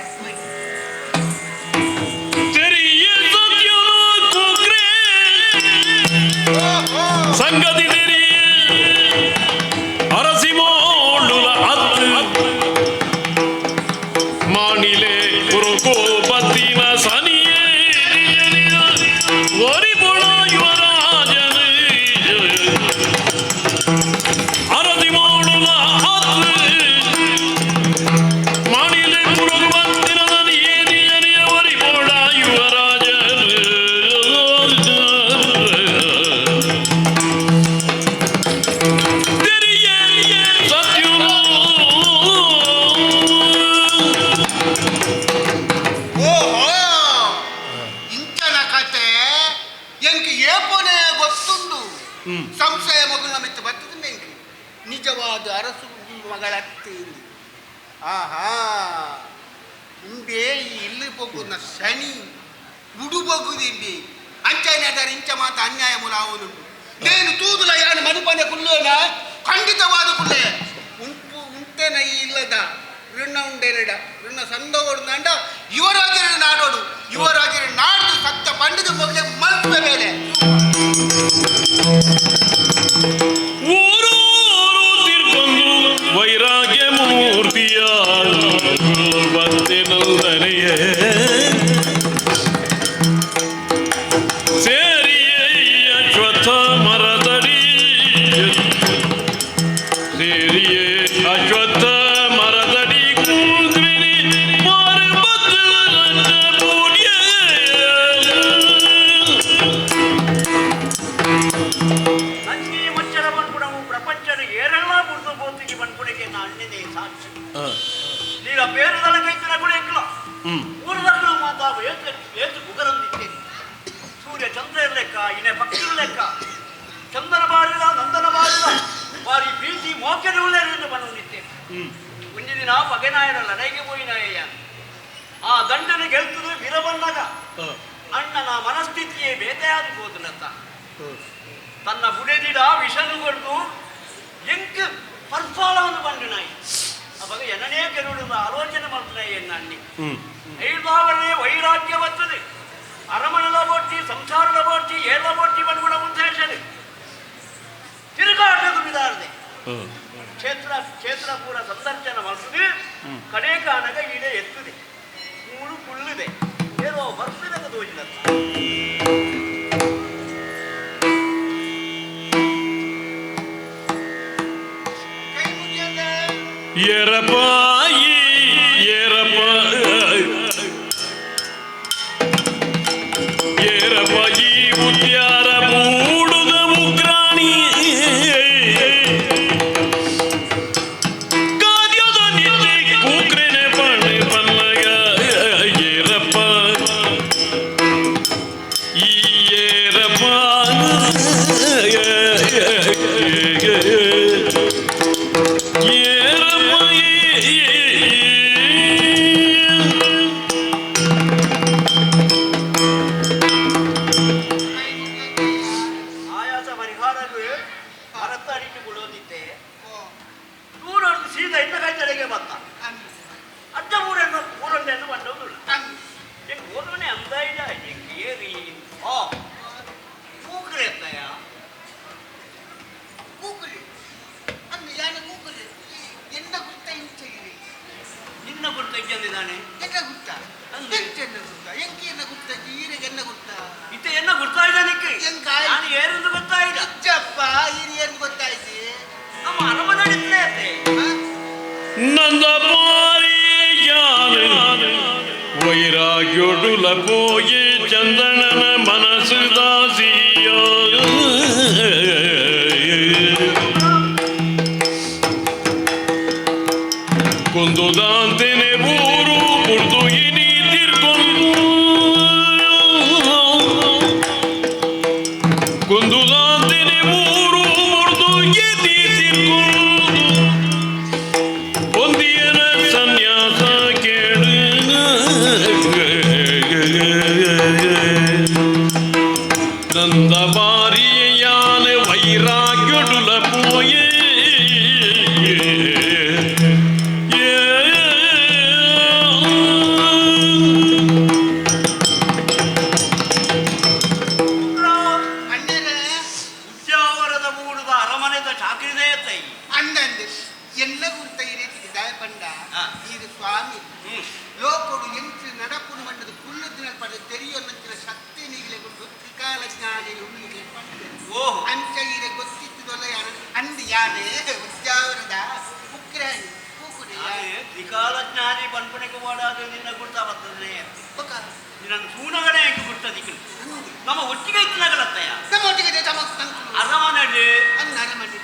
ಸಂಗತಿ ತೆರಿಯ ಅರಸಿಮೋಳುಲ ಅತ್ತು ಮಾಣಿಲೆ ಕುರುಕೋಪತ್ತಿನ ಸನಿಯೇ ಒರಿಪುಳ ಯುವರಾಜನು ಅರಸಿಮೋಳುಲ ಅತ್ತು ಮಾಣಿಲೆ ಕುರುಕೋಪತ್ತಿನ ಸನಿಯೇ ಒರಿಪುಳ ಯುವರಾಜನು. ನಿಜವಾದ ಅರಸು ಮಗಳತ್ತಿ ಆಹಾ ಇಂಬೆ ಈ ಇಲ್ಲಿ ಪೋಗುನ ಶನಿ ಉಡು ಪೋಗುದು ಇಂಬೆ ಅಂಚೈನ ಇಂಚ ಮಾತ ಅನ್ಯಾಯ ಮೂಲ ಆವೊಂದುಂಟು ನೇನು ತೂದುಲ ಯಾನು ಮನುಪನೆ ಕುಲ್ಲೋನ ಖಂಡಿತವಾದ ಕುಲ್ಲೆ ಉಂಪು ಉಂಟೆನ ಈ ಇಲ್ಲದ ಋಣ ಉಂಡೇನಡ ಋಣ ಸಂದೋಡು ನಂಡ ಯುವರಾಜರ ನಾಡೋಡು ಯುವರಾಜರ ನಾಡ್ದು ಸತ್ತ ಪಂಡಿತ ಮೊಗಲೆ ಮಲ್ಪೆ ಮೇಲೆ ಊರೂರು ತಿರ್ಕೊಂಡು ವೈರಾಗ್ಯ ಮೂರ್ತಿಯ ಬತ್ತೆ ನಂದನೆಯೇ ಸೇರಿಯೇ ಅಶ್ವತ್ಥ ಮರದಡಿ ಸೇರಿಯೇ ಅಶ್ವತ್ಥ ಮರದಡಿ ಕೂದ್ರಿನಿ ನಂಜಿ ಮಚ್ಚರ ಬಂದ್ಬಿಡವು ಪ್ರಪಂಚದ ಏರೆಲ್ಲ ಬುಡ್ದು ಬೋತಿಗೆ ಬಂದ್ಬಿಡಿಗೆ ಅಣ್ಣನೇ ಸಾಕ್ಷಿ ನೀರ ಬೇರೆದಳ ಕೈತನ ಗುಳಿಕ್ಲ ಊರದಗಳು ಮಾತಾವ ಏತು ಏತು ಗುಗರಂದಿದ್ದೇನೆ ಸೂರ್ಯ ಚಂದ್ರ ಲೆಕ್ಕ ಇನೆ ಪಕ್ಷಿರ ಲೆಕ್ಕ ಚಂದನ ಬಾರಿದ ನಂದನ ಬಾರಿದ ಬಾರಿ ಪ್ರೀತಿ ಮೋಕೆದ ಉಳ್ಳೇರಿಂದ ಬಂದಿದ್ದೇನೆ ಒಂಜಿ ದಿನ ಪಗೆನಾಯರ ಲಡೈಗೆ ಪೋಯಿನಾಯ ಆ ದಂಡನೆ ಗೆಲ್ತದು ವೀರಬನ್ನಾಗ ಅಣ್ಣನ ಮನಸ್ಥಿತಿಯೇ ಬೇತೆಯಾದ ಹೋದನಂತ ತನ್ನ ಬುಡೆದಿಡ ವಿಷನು ಕೊಡ್ದು ಎಂಕ್ ಪರ್ಫಾಲವನ್ನು ಬಂದು ನಾಯಿ ಅವಾಗ ಎನ್ನನೇ ಕೆಲವರು ಆಲೋಚನೆ ಮಾಡ್ತಾನೆ ಎನ್ನ ಅಣ್ಣಿ ಐದಾವರೇ ವೈರಾಗ್ಯ ಬರ್ತದೆ ಅರಮನದ ಬೋಟಿ ಸಂಸಾರದ ಬೋಟಿ ಏಲ ಬೋಟಿ ಬಂದ್ಬಿಡ ಉದ್ದೇಶನೆ ತಿರುಗಾಟದ ಬಿದಾರದೆ ಕ್ಷೇತ್ರ ಕ್ಷೇತ್ರ ಪೂರ ಸಂದರ್ಶನ ಮಾಡ್ತದೆ ಕಡೆ ಕಾಣಗ ಈಡೆ ಎತ್ತದೆ ಮೂರು ಕುಳ್ಳಿದೆ ಏನೋ ಬರ್ತಿರಕ ದೋಜಿನಂತ ಎರಪಾಯಿ ಎರಪಾಯಿ ಎರಪಾಯಿ ಉದ್ಯಾರ ಮೂಡುದ ಉಗ್ರಾಣಿ ಕಾರ್ಯದ ನಿತ್ಯ ಕೂಕ್ರೆನೆ ಪಣೆ ಪಲ್ಲಗ ಏರಪ್ಪ ಈ ಏರಪ್ಪ ಆಯಾಸ ಪರಿಹಾರಗಳು ಭಾರತ ಅಡಿಟ್ಟು ಕೊಡೋದಿದ್ದೆ ದೂರ ಸೀದಾ ಇನ್ನ ಕೈ ತಡೆಗೆ ಬತ್ತ ಅಡ್ಡ ಊರನ್ನು ಊರನ್ನು ಬಂದವನು ಓದೋನೆ ಅಂದಾಯಿದ ಏರಿ ಆ ಕೂಕ್ರೆ ಅಂತಯ್ಯ ಕೂಕುಲಿ ಅಂದು ಯಾನ ಕೂಕುಲಿ ಎನ್ನ ಗುರ್ತ ಇಂಚ ಇರಿ ನಿನ್ನ ಗುರ್ತ ಇದ್ದಂದಿದ್ದಾನೆ ಎನ್ನ ಗುರ್ತ ಎಂಚ ಎನ್ನ ಗುರ್ತ ಎಂಕಿ ಎನ್ನ ಗುರ್ತ ಈರೆಗೆ ಎನ್ನ ಗುರ್ತ ಇತ್ತ ಎನ್ನ ಗುರ್ತಾಯ್ದ ನಿಕ್ಕೆ ಎಂಕ ನಾನು ಏರೆಂದು ಗೊತ್ತಾಯ್ದ ಇಜ್ಜಪ್ಪ ಈರಿ ಏನು ಗೊತ್ತಾಯ್ತು ನಮ್ಮ ಅರಮನೆ ನಡೀತದೆ ಅತ್ತೆ ನಂದಮಾರಿಯಾನು ವೈರಾಗ್ಯೊಡುಲ ಪೋಯಿ ಚಂದನನ ಮನಸ್ಸು ದಾಸಿಯೋ ಕುಂದುದಾಂತೆನೆ ಊರು ಕುರ್ದು ಇನಿ ತಿರ್ಕೊಂಡು ಕುಂದುದಾಂತೆನೆ ಊರು ಮುರ್ದು ಇನಿ ತಿರ್ಕೊಂಡು ಒಂದಿಯನ ಸನ್ಯಾಸ ಕೇಳು ನಂದ ಬಾರಿಯಾನ ವೈರಾಗ್ಯೊಡುಲ ಪೋಯೇ ಅಣ್ಣರೇ ಉದ್ಯಾವರದ ಮೂಡುದ ಅರಮನೆದ ಚಾಕ್ರಿದೇ ತೈ ಅಂದಂದು ಎಲ್ಲ ಗುರ್ತ ಈ ರೀತಿಗೆ ದಯಪಂಡ ಇದು ಸ್ವಾಮಿ ಲೋಕಡು ಎಂಚು ನಡಪುನು ಮಂಡದ ಕುಲ್ಲು ದಿನ ಪಡ ತೆರಿಯೊನ್ನಂಚಿನ ಶಕ್ತಿ ನೀಗಲೆ ಗುಂಡು ತ್ರಿಕಾಲ ಜ್ಞಾನಿ ಉಳ್ಳಿಗೆ ಪಂಡ ಅಂಚ ಈರೆ ಗೊತ್ತಿತ್ತದೊಲ್ಲ ಯಾರು ಅಂದು ಯಾರೇ ಉದ್ಯಾವರದ ಉಕ್ರಾಣಿ ಕೂಕುಡಿ ತ್ರಿಕಾಲ ಜ್ಞಾನಿ ಬನ್ಪಣೆಗೆ ಮಾಡಾದ ನಿನ್ನ ಗುರ್ತ ಬರ್ತದೆ ನಿನ್ನ ಸೂನಗಡೆ ಹೆಂಗೆ ಗುರ್ತ ದಿಕ್ಕಲು ನಮ್ಮ ಒಟ್ಟಿಗೆ ಇತ್ತು ನಗಲತ್ತಯ್ಯ ನಮ್ಮ ಒಟ್ಟಿಗೆ ತಮ್ಮ ಅರಮನೆಯಲ್ಲಿ ಅಂದ ಅರಮನೆ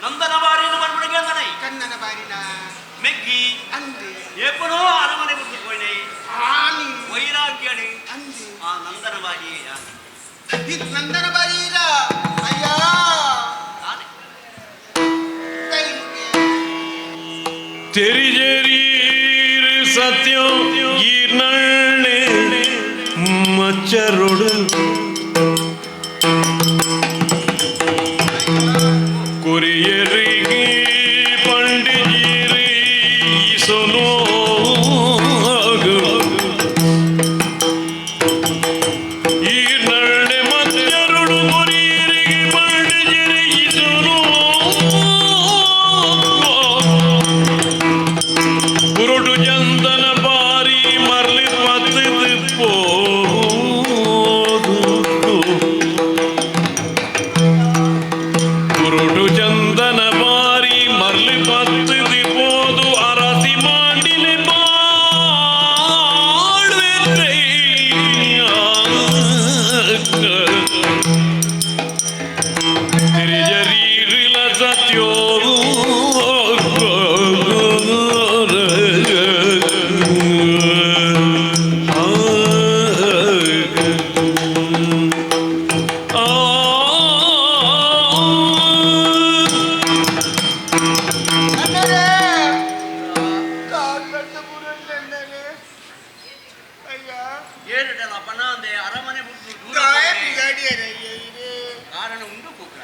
ನಂದನ ಬಾರಿನ ಬನ್ಪಣೆಗೆ ಅಂದನೈ ಕನ್ನನ ಬಾರಿನ ಮೆಗ್ಗಿ ಅಂದು ಏಪನೋ ಅರಮನೆ ಬಿಟ್ಟು ಹೋಯ್ನೈ ಆನಿ ವೈರಾಗ್ಯಣಿ ಅಂದು ಆ ನಂದನ ಬಾರಿ ಇದು ನಂದನ ಬಾರಿರ ಅಯ್ಯ ನಾನೇ ಕೈ ಮುಗಿಯ. ತೆರಿಜರೀರು ಸತ್ಯಂ ಈರ್ನಳ್ಳೆ ಮಚ್ಚರೊಡು ಕೊರಿಯರಿಗೆ ಪಂಡಿಜಿರಿ ಸೊನೋ ಈರ್ನಳ್ಳೆ ಮಚ್ಚರೊಡು ಕೊರಿಯರಿಗೆ ಪಂಡಿಜಿರಿ ಸೊನೋ ಕುರುಡು ಚಂದನ ಬಾರಿ ಮರಳಿ ಪತ್ತದು ಪೋದು ಕುರುಡು ಚಂದನ ಬಾರಿ ಮರಳಿ ಪತ್ತದು ಪೋದು ಅರಸಿ ಮಾಡಿಲೆ ತಿರಿಜರೀರಿಲ ಸತ್ಯೋ ಏರಿಡಲ ಪನಾಂದೆ ಅರಮನೆ ಬಿಟ್ಟು ದೂರ ಕಾರಣ ಉಂಡು ಕೂಕ್ರ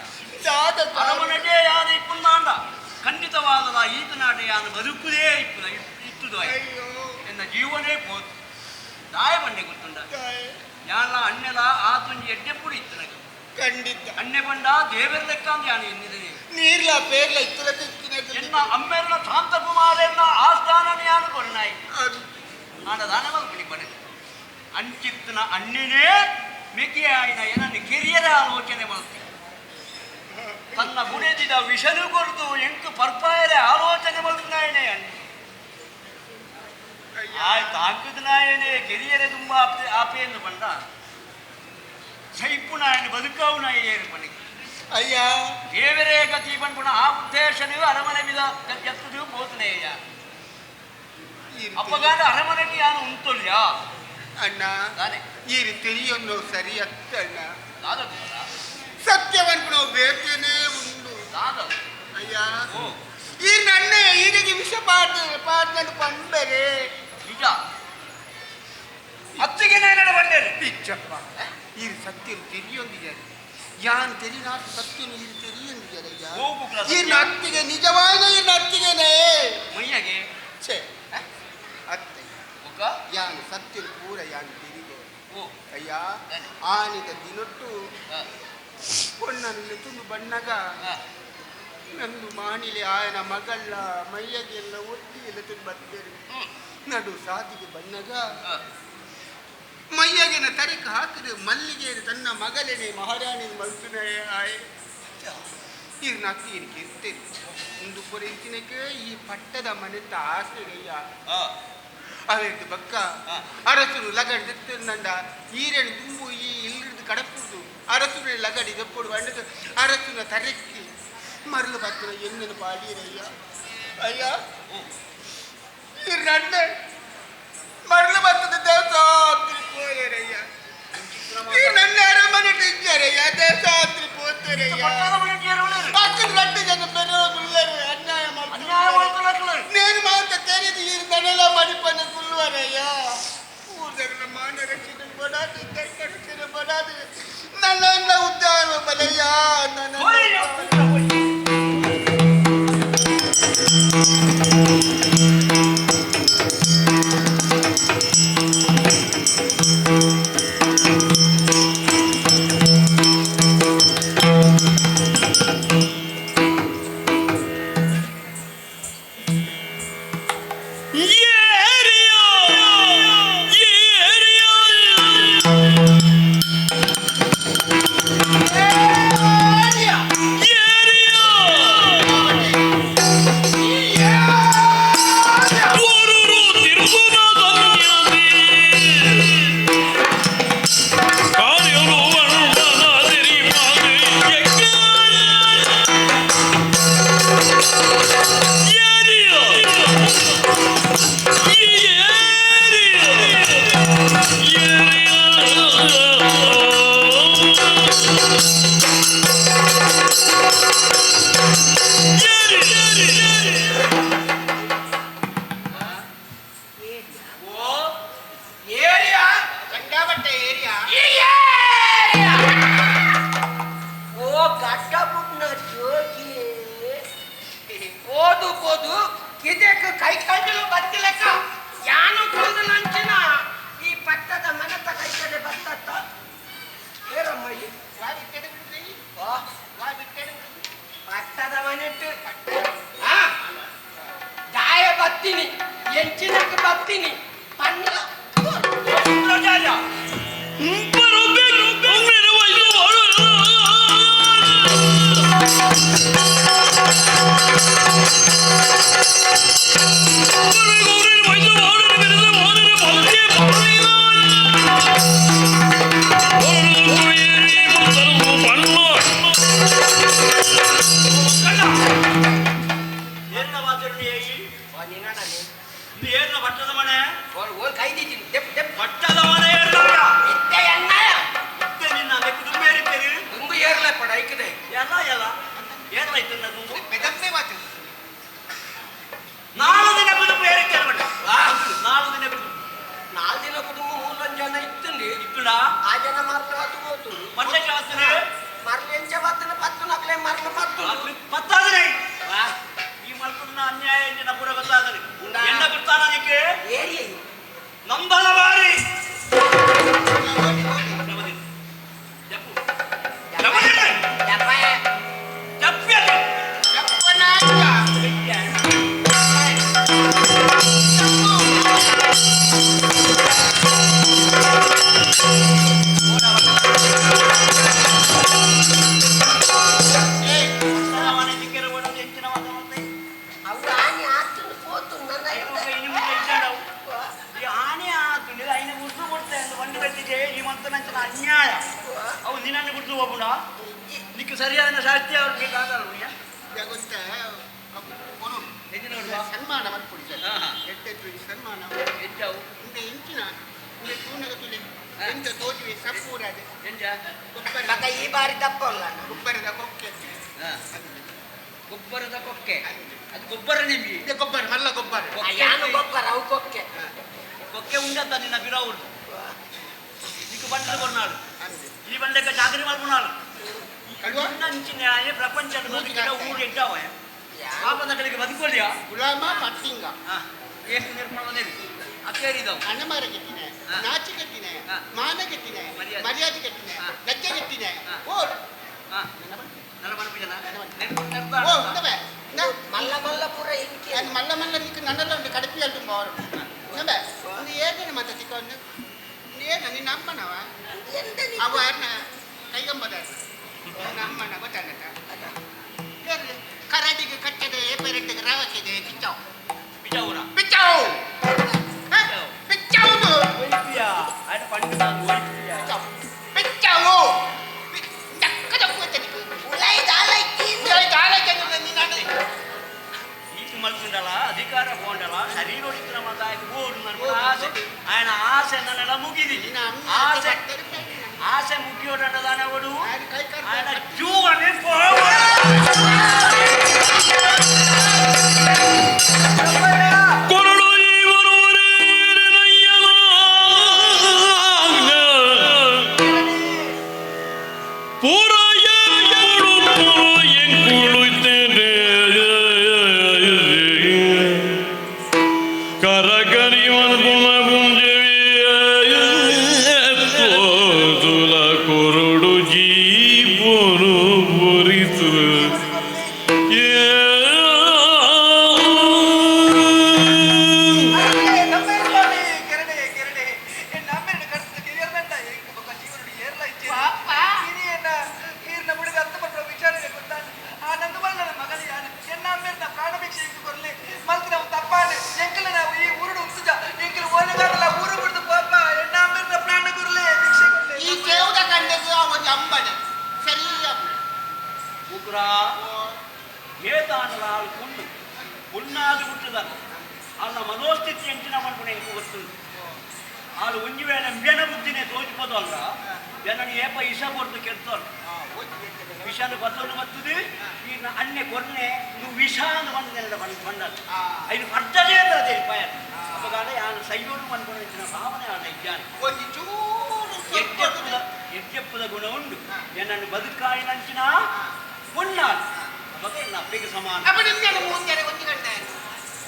ಅರಮನೆಗೆ ಯಾದ ಇಪ್ಪುಂದಾಂಡ ಖಂಡಿತವಾದದ ಈತನಾಟ ಯಾನು ಬದುಕುದೇ ಇಪ್ಪುನ ಇತ್ತುದು ಎನ್ನ ಜೀವನೇ ಪೋತು ದಾಯ ಬಂಡೆ ಗೊತ್ತುಂಡ ಯಾನ ಅಣ್ಣೆಲ ಆತುಂಜಿ ಎಡ್ಡೆಪ್ಪುಡು ಇತ್ತನಗ ಖಂಡಿತ ಅಣ್ಣೆ ಬಂಡ ದೇವರ ಲೆಕ್ಕ ಅಂದ್ ಯಾನು ಎನ್ನಿದೆ ನೀರ್ಲ ಪೇರ್ಲ ಇತ್ತುಲ ತಿಕ್ಕಿನ ಎನ್ನ ಅಮ್ಮೆರ್ನ ಶಾಂತಕುಮಾರನ್ನ ಆಸ್ಥಾನ ಯಾನು ಕೊರ್ನಾಯಿ ಆಂಡ ದಾನ ಮಲ್ಪುನಿ ಬನೆ ಅಂಚಿತ್ತನ ಅಣ್ಣನೇ ಮಿತಿಯಾಯಿನ ಏನನ್ನು ಕಿರಿಯರ ಆಲೋಚನೆ ಮಲ್ತಿ ತನ್ನ ಬುಡೆದಿದ ವಿಷನು ಕೊರತು ಎಂಕು ಪರ್ಪಾಯರೆ ಆಲೋಚನೆ ಮಲ್ತಿನಾಯನೇ ಅಣ್ಣ ಆಯ್ತು ಹಾಕಿದನಾಯನೇ ಕಿರಿಯರೆ ತುಂಬ ಆಪೆ ಆಪೆಯನ್ನು ಬಂಡ ಸೈಪು ನಾಯನ ಬದುಕಾವು ನಾಯಿ ಏರು ಬನ್ನಿ ಅಯ್ಯ ದೇವರೇ ಗತಿ ಬಂದ್ಪುಣ ಆ ಉದ್ದೇಶನು ಅರಮನೆ ಬಿದ ಎತ್ತದು ಬೋತನೇಯ ಅಪ್ಪಗಾನ ಅರಮನೆಗೆ ಯಾನು ಉಂಟೊಲ್ಯ ಅಣ್ಣ ಈ ತಿಳಿಯನ್ನು ಸರಿ ಅತ್ತ ಅಣ್ಣ ಸತ್ಯವನ್ನು ನಾವು ಬೇಕೇನೆ ಉಂಡು ಅಯ್ಯ ಈ ನನ್ನ ಈರಿಗೆ ವಿಷ ಪಾಡ್ದ ಪಾಡ್ನನ್ನು ಪಂಡರೆ ನಿಜ ಅತ್ತಿಗೆ ನೇನಡ ಬಂಡೇರಿ ಪಿಚ್ಚಪ್ಪ ಈ ಸತ್ಯ ತಿಳಿಯೊಂದಿದ್ದಾರೆ ಯಾನ್ ತೆರಿನಾಥ ಸತ್ಯನು ಈ ತಿಳಿಯೊಂದಿದ್ದಾರೆ ಈ ನತ್ತಿಗೆ ನಿಜವಾದ ಈ ನತ್ತಿಗೆನೇ ಮೈಯಾಗೆ ಛೇ ಅತ್ತೆ ಯಾನು ಸತ್ಯನು ಪೂರ ಯಾನು ತಿರಿದೆ ಅಯ್ಯ ಆನಿದ ದಿನೊಟ್ಟು ಪೊಣ್ಣನಲ್ಲಿ ತುಂಡು ಬಣ್ಣಗ ನಂದು ಮಾಣಿಲೆ ಆಯನ ಮಗಳ ಮೈಯಾಗೆಲ್ಲ ಒತ್ತಿ ಎಲ್ಲ ತುಂಡು ಬರ್ತೇನೆ ನಡು ಸಾದಿಗೆ ಬಣ್ಣಗ ಮೈಯಾಗಿನ ತರಿಕ ಹಾಕಿದ ಮಲ್ಲಿಗೆ ತನ್ನ ಮಗಳೇನೆ ಮಹಾರಾಣಿ ಮಲ್ಸುನೇ ಆಯ್ ಇರ್ನ ಅತ್ತಿಗೆ ಇರ್ತೇನೆ ಒಂದು ಪುರ ಇಂಚಿನಕ್ಕೆ ಈ ಪಟ್ಟದ ಮನೆತ್ತ ಆಸೆಗಯ್ಯ ಅವೆರಡು ಬಕ್ಕ ಅರಸುರು ಲಗಡಿ ದೆತ್ತಂಡ ಈರೇನು ತುಂಬು ಈ ಇಲ್ಲಿರ್ದು ಕಡಪುದು ಅರಸುರು ಲಗಡಿ ದಪ್ಪುಡು ಬಂಡದು ಅರಸುನ ತರಕ್ಕಿ ಮರಳು ಬತ್ತಿನ ಎಣ್ಣೆನು ಪಾಡಿರಯ್ಯ ಅಯ್ಯ ಈ ಮರಳು ಬತ್ತದ ದೇವಸಾತ್ರಿ ಪೋಯರಯ್ಯ ಈ ನನ್ನ ಅರಮನೆ ಟೀಚರಯ್ಯ ದೇವಸಾತ್ರಿ ಪೋತರಯ್ಯ ಅಕ್ಕನ ರಟ್ಟು ಜನ ಬೆರೋದುಲ್ಲರು ಅನ್ಯಾಯ ಮಾಡ್ತಾರೆ నేను ಮಾತ ತೆರೆದು ಈ ದನೆಲ ಮಡಿಪನ ಕುಲ್ವರಯ್ಯ ಊರ್ದಗಲ ಮಾನ ರಕ್ಷಣೆ ಬಡಾದು ಧರ್ಮ ರಕ್ಷಣೆ ಬಡಾದು ನನ್ನ ಉದ್ಧಾರ ಬಲಯ್ಯ ನನ್ನ ಏರಿಯಾ ಕಿದೆಕ್ ಕೈ ಕಂಡಲು ಬತ್ತಿಲೆಕ್ಕ ಯಾನು ಕುಳಿದು ನಂಚಿನ ಈ ಪಟ್ಟದ ಮನತ ಕೈ ಕಡೆ ಬತ್ತತ್ತ ಏರಮ್ಮ ಈ ಪಟ್ಟದ ಮನೆಟ್ಟು ದಾಯ ಬತ್ತೀನಿ ಎಂಚಿನಕ್ಕೆ ಬತ್ತೀನಿ ಪಣ್ಣ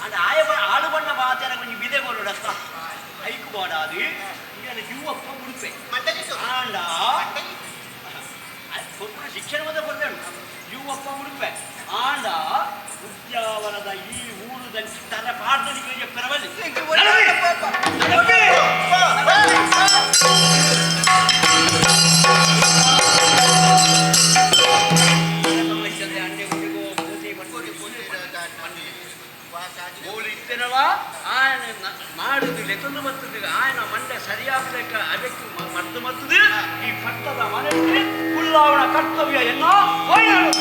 ಅಂಡ ಆಯ ಆಳು ಬಣ್ಣ ಮಾತಾಡ ಕೊಂಚ ಬಿದೆ ಕೊರಡತ್ತ ಐಕು ಬಾಡಾದು ಈಗನ ಜೀವಪ್ಪ ಮುಡುಪೆ ಆಂಡ ಕೊಪ್ಪು ಶಿಕ್ಷಣ ಮಾತ್ರ ಕೊಡ್ಬೇಡು ಜೀವಪ್ಪ ಮುಡುಪೆ ಆಂಡ ಉದ್ಯಾವನದ ಈ ಊರುದಲ್ಲಿ ತನ್ನ ಪಾಠದಲ್ಲಿ ಪರವಲ್ಲಿ ನಾಡುದು ಲೆತ್ತೊಂದು ಬರ್ತದೆ ಆಯನ ಮಂಡೆ ಸರಿಯಾಗಲಿಕ್ಕೆ ಅದಕ್ಕೆ ಮದ್ದು ಮತ್ತದು ಈ ಪಟ್ಟದ ಮನೆಯಲ್ಲಿ ಉಳ್ಳಾವಣ ಕರ್ತವ್ಯ ಎನ್ನೋ ಹೋಯ್ನಾಡು.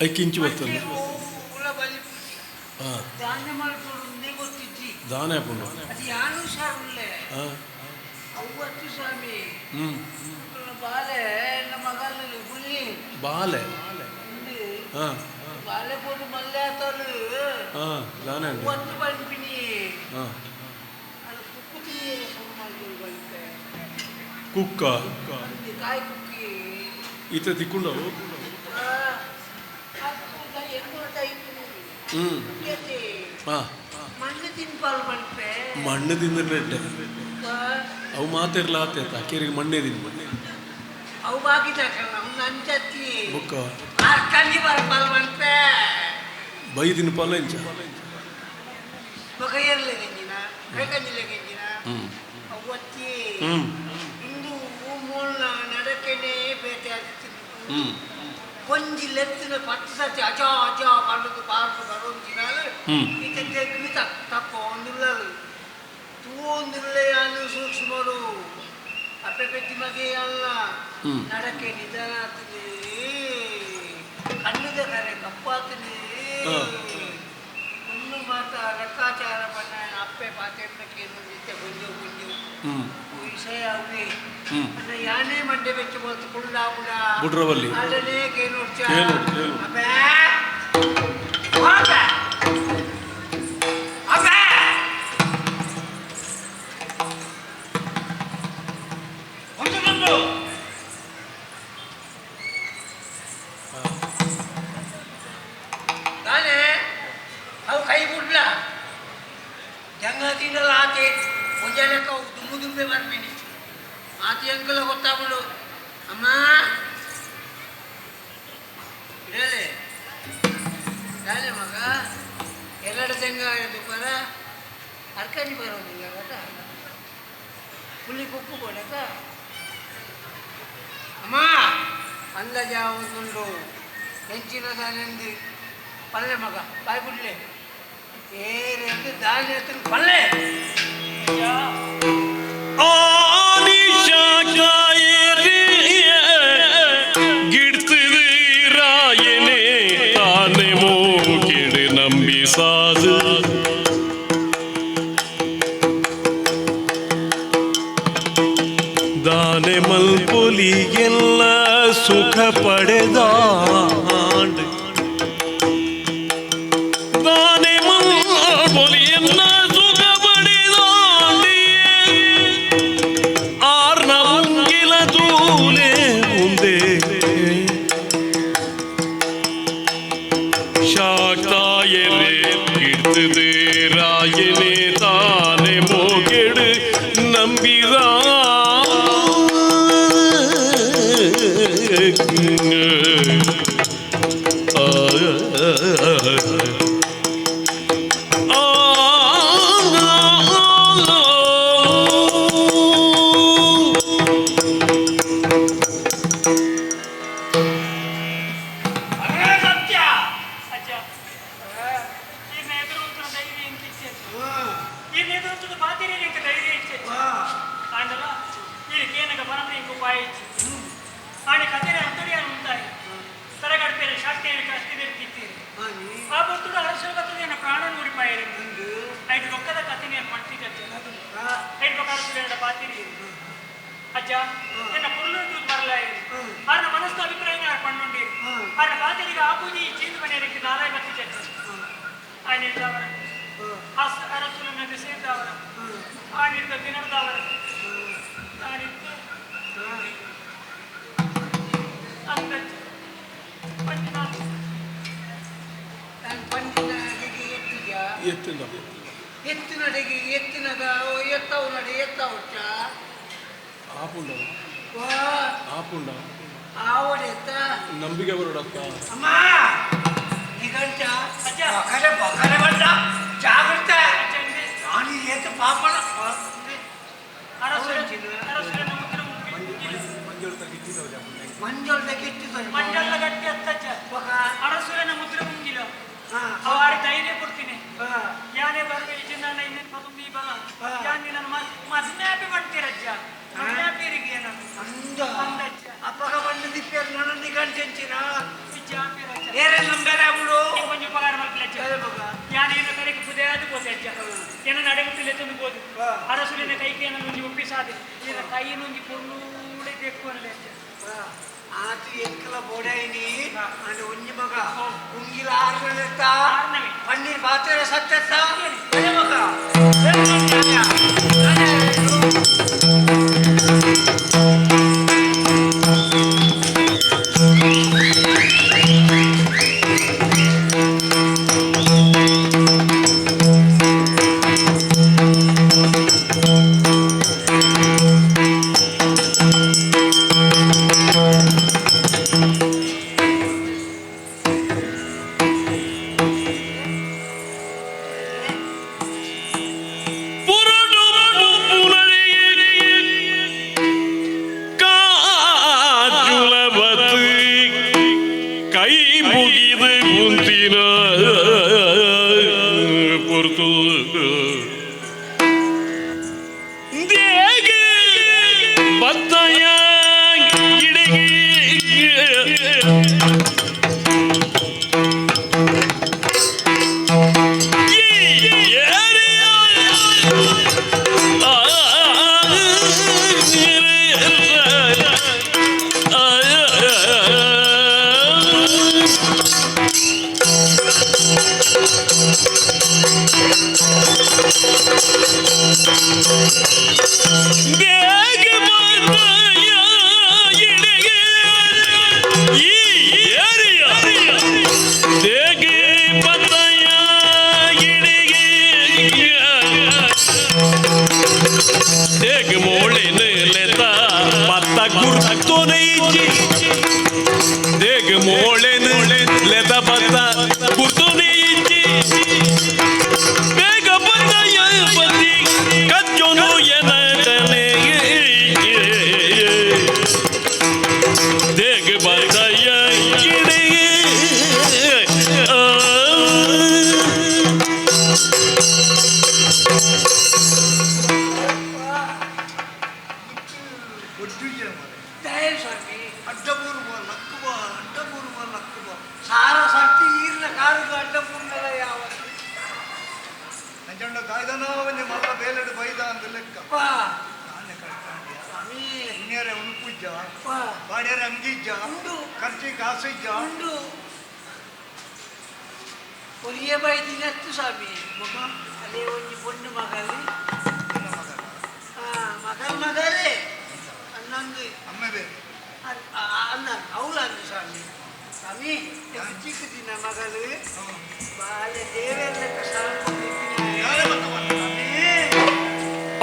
ಐಕಿಂಚು ಬರ್ತದೆ. ದಾನೆ ಪುಂಡು ಬಾಲೆ ದಾನೆ ಕುಕ್ಕ ಈತ ತಿಕ್ಕೊಂಡವು. ಮಣ್ಣು ತಿಂದ್ರೆ ಅವು ಮಾತಿರ್ಲ ಆತ ಅಕ್ಕೇರಿಗೆ ಮಣ್ಣೇ ತಿನ್ ಬೊಕ್ಕ ಬೈ ತಿನ್ಪಲ್ಲ ಇಂಚ. ಒಂಜಿ ಲೆತ್ತಿನ ಪತ್ತು ಸತಿ ಅಜ ಅಜ ಪಂಡದು ಪಾರ್ದು ಬರೋಂಜಿನಾಲು ಇತ್ತೆ ತಪ್ಪ ಒಂದುಲ್ಲಲು ತೂವೊಂದುಲ್ಲೆ ಯಾನು ಸೂಕ್ಷ್ಮರು ಅಪ್ಪೆ ಪೆಟ್ಟಿ ಮಗೆ ಅಲ್ಲ ನಡಕೆ ನಿಧಾನ ಆಗ್ತದೆ ಕಣ್ಣುದ ಕರೆ ಕಪ್ಪಾತದೆ ಒಂದು ಮಾತ ಲೆಕ್ಕಾಚಾರ ಬಣ್ಣ ಅಪ್ಪೆ ಪಾತೆಂಬಕ್ಕೆ ಇತ್ತೆ ಗುಂಜು ಗುಂಜು ವಿಷಯ ಅವೇ ಅಂದ್ರೆ ಯಾನೇ ಮಂಡೆ ಬೆಚ್ಚ ಬೋತು ಕುಳ್ಳಾಪುಡ ಬುಡ್ರವಲ್ಲಿ ಅಲ್ಲನೇ ಕೇನೋಡ್ಚ ಅಬ್ಬೆ ಅಬ್ಬೆ ಅಬ್ಬೆ ಒಂದು ಬಂದು ನಾನೇ ಅವು ಕೈ ಬಿಡ್ಲ ಜಂಗ ತಿನ್ನಲ್ಲ ಆತೆ ಒಂಜಾಲೆಕ್ಕ ದುಮ್ಮು ದುಂಬೆ ಬರ್ತೀನಿ ಆತಿ ಅಂಕಲ ಗೊತ್ತಾಗ್ಬಿಡು ಅಮ್ಮ ಇಡಲೆ ನಾಳೆ ಮಗ ಎರಡು ತೆಂಗ ದುಪ್ಪರ ಅರ್ಕನಿ ಬರೋದಿಲ್ಲ ಗೊತ್ತಾ ಪುಲಿ ಕುಕ್ಕು ಕೊಡಕ ಅಮ್ಮ ಅಂದಾಜ ಒಂದುಂಡು ಹೆಂಚಿನ ದಾನೆಂದು ಪಲ್ಲೆ ಮಗ ಬಾಯ್ ಬಿಡ್ಲೆ ಏರೆಂದು ದಾನೆ ಪಲ್ಲೆ ಸಾಧು ದಾನೆ ಮಲ್ಪೊಲಿಗೆಲ್ಲ ಸುಖ ಪಡೆದ ದಾನೆ ಮಲ್ಪೊಲಿಯನ್ನ ಸುಖ ಪಡೆದಾಂಡಿ ಆರ್ನ ಮುಂಗಿಲ ತೂಲೆ ಮುಂದೆ ಶಾಕ್ತಾಯರೇ ಕೀರ್ತದೆ ರಾಯನೇ ತಾನೆ ಮೋಗೆಡು ನಂಬಿದ ಸತ್ಯ ಅಜ್ಜ ಈರ್ನ ಎದುರು ಧೈರ್ಯ ಎಂತ ಇಚ್ಛೆ ಈರ್ನ ಎದುರು ಬಾತಿರಿ ಎಂಕ ಧೈರ್ಯ ಇಚ್ಛೆ ಆಂಡಲ ಈ ಕೇನಗ ಬರಮ್ರೆ ಇಂಕ ಉಪಾಯ ಇಚ್ಛೆ ಆಣೆ ಕತೆರೆ ಅಂತರಿಯ ಉಂಟಾಯಿ ತರಗಡ್ಪೇರೆ ಶಾಕ್ತಿಯ ಕಷ್ಟಿದಿರ್ತಿತ್ತೀರಿ ಆ ಬರ್ತುಡು ಅರಸು ಕಥೆಯನ್ನು ಪ್ರಾಣ ನುಡಿಪಾಯಿರಿ ಐದು ರೊಕ್ಕದ ಕಥೆಯನ್ನು ಮಾಡ್ತಿದ್ದೆ ಐದು ರೊಕ್ಕ ಬಾತಿರಿ ಅಜ್ಜ ಎನ್ನ ಪುರ್ಲು ತೂದು ಬರಲಾಯಿ ಆರ್ನ ಮನಸ್ಸು ಅಭಿಪ್ರಾಯ ಪಣ್ಣುಂಡಿ ಆರ್ನ ಬಾತಿರಿಗೆ ಆ ಪೂಜೆ ಈ ಚೀಂದು ಮನೆಯಕ್ಕೆ ನಾರಾಯ ಬತ್ತಿ ಚರ್ಚೆ ಆಯ್ನಿಡ್ದವರ ಅರಸುಲನ ಸೇರ್ದವರ ಆನಿಡ್ದ ದಿನದವರ ಆನಿತ್ತು ಅಂದಜ್ಜ ಪಂಚಿನಾಥ ನಾನು ಪಂಚಿನಾಡಿಗೆ ಎತ್ತಿದ ಎತ್ತಿನ ಎತ್ತಿನಡೆಗೆ ಎತ್ತಿನಗ ಎತ್ತವು ನಡೆ ಎತ್ತವಚ್ಚ ಆಪುಂಡ ವಾ ಆಪುಂಡ ಆವಡೆತ್ತ ನಂಬಿಕೆ ಬರೋಡತ್ತ ಅಮ್ಮ ನಿಗಂಟ ಬಕರೆ ಬಕರೆ ಬಂಡ ಜಾಗ್ರತೆ ನಾನು ಏತ ಪಾಪನ ಮಂಜೊಳ್ದ ಕಿಟ್ಟಿದ ಮಂಜಲ್ಲ ಗಟ್ಟಿ ಅತ್ತಜ್ಜ ಅರಸುರನ ಮುದ್ರೆ ಮುಂಗಿಲ ಅವಾರಿ ಧೈರ್ಯ ಕೊಡ್ತೀನಿ ಯಾನೇ ಬರುವೆ ಚಿನ್ನ ಇನ್ನೇನು ಪದುಂಬಿ ಬಲ ಯಾನ್ ನನ್ನ ಮದ್ಮ್ಯಾಪಿ ಬಂತೀರಜ್ಜ ಮದ್ಮ್ಯಾಪಿರಿಗೆ ಅಂದ ಅಂದಜ್ಜ ಅಪ್ಪಗ ಬಂದು ದಿಪ್ಪೇರು ನನ್ನ ನಿಗಂಟೆಂಚಿನ ಇಜ್ಜಾಪಿರಜ್ಜ ಏರೆ ನಂಬರೆ ಅವಳು కొంచెం ఉపకారం మల్పిలజ్జ ಯಾನೇನ ಕರೆಗೆ ಪುದೆಯಾದ ಪೋತೆ ಅಜ್ಜ ಏನ ನಡೆಮುಟ್ಟಿಲೆ ತುಂಬೋದು ಅರಸುಲಿನ ಕೈಗೆ నుండి ಒಪ್ಪಿಸಾದೆ ఈయన ಕೈ నుండి పొర్ಲೂಡೆ ತೆಕ್ಕೊನಲೆ ಅಜ್ಜ ಆತು ಎಂಕಲ ಬೋಡೈನಿ ಅಂಡ್ ಒಂಜಿ ಮಗ ಉಂಗಿಲ ಆರ್ನವೆತ್ತ ಪನ್ನೀರ್ ಪಾತ್ರೆ ಸತ್ಯತ್ತ ಮಗ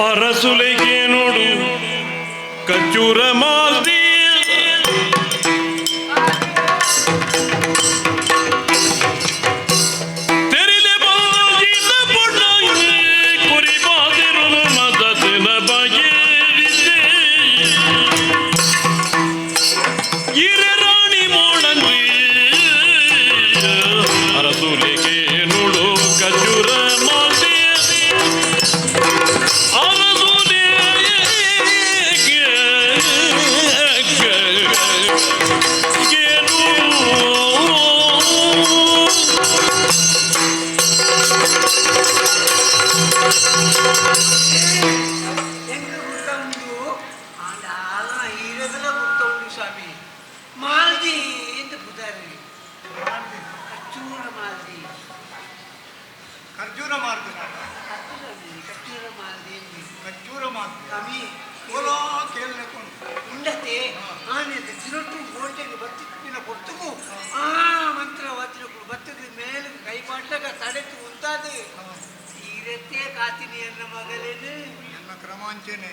ಅರಸುಲಿಗೆ ನೋಡು ಕಚ್ಚೂರ ಮಾಲ್ದಿ ತೆರಿಲೆ ಬಾಗಿಲ ಪೊಣ್ಣ ಕುರಿ ಬಾದಿರುನು ಮದತಿನ ಬಗೆರಿದೆ ಇರ ರಾಣಿ ಮೋಳಂದಿ ಅರಸುಲಿಗೆ ನೋಡು ಕಚ್ಚೂರ ಮಾಲ್ದಿ ಮಾಲ್ದಿ ಎಂದು ಬುಧಾರಿ ಕಚ್ಚೂರ ಮಾಲ್ದಿ. ಖರ್ಜೂರ ಮಾರ್ದು ಖರ್ಜೂರ ಮಾರ್ದು ಖರ್ಜೂರ ಮಾರ್ದು ಸ್ವಾಮಿ ಓಲೋ ಕೇಳಕೊಂಡು ಉಂಡತೆ ಆನೆ ತಿರುಟು ಗೋಟೆಗೆ ಬತ್ತಿನ ಕೊಡ್ತುಕು ಆ ಮಂತ್ರ ವಾಚಿನಕ್ಕಳು ಬತ್ತದ ಮೇಲೆ ಕೈ ಪಾಟ್ಲಕ ತಡೆತು ಉಂತಾದು ಈರತ್ತೆ ಕಾತಿನಿ ಎನ್ನ ಮಗಲೇನು ಎನ್ನ ಕ್ರಮಾಂಚನೆ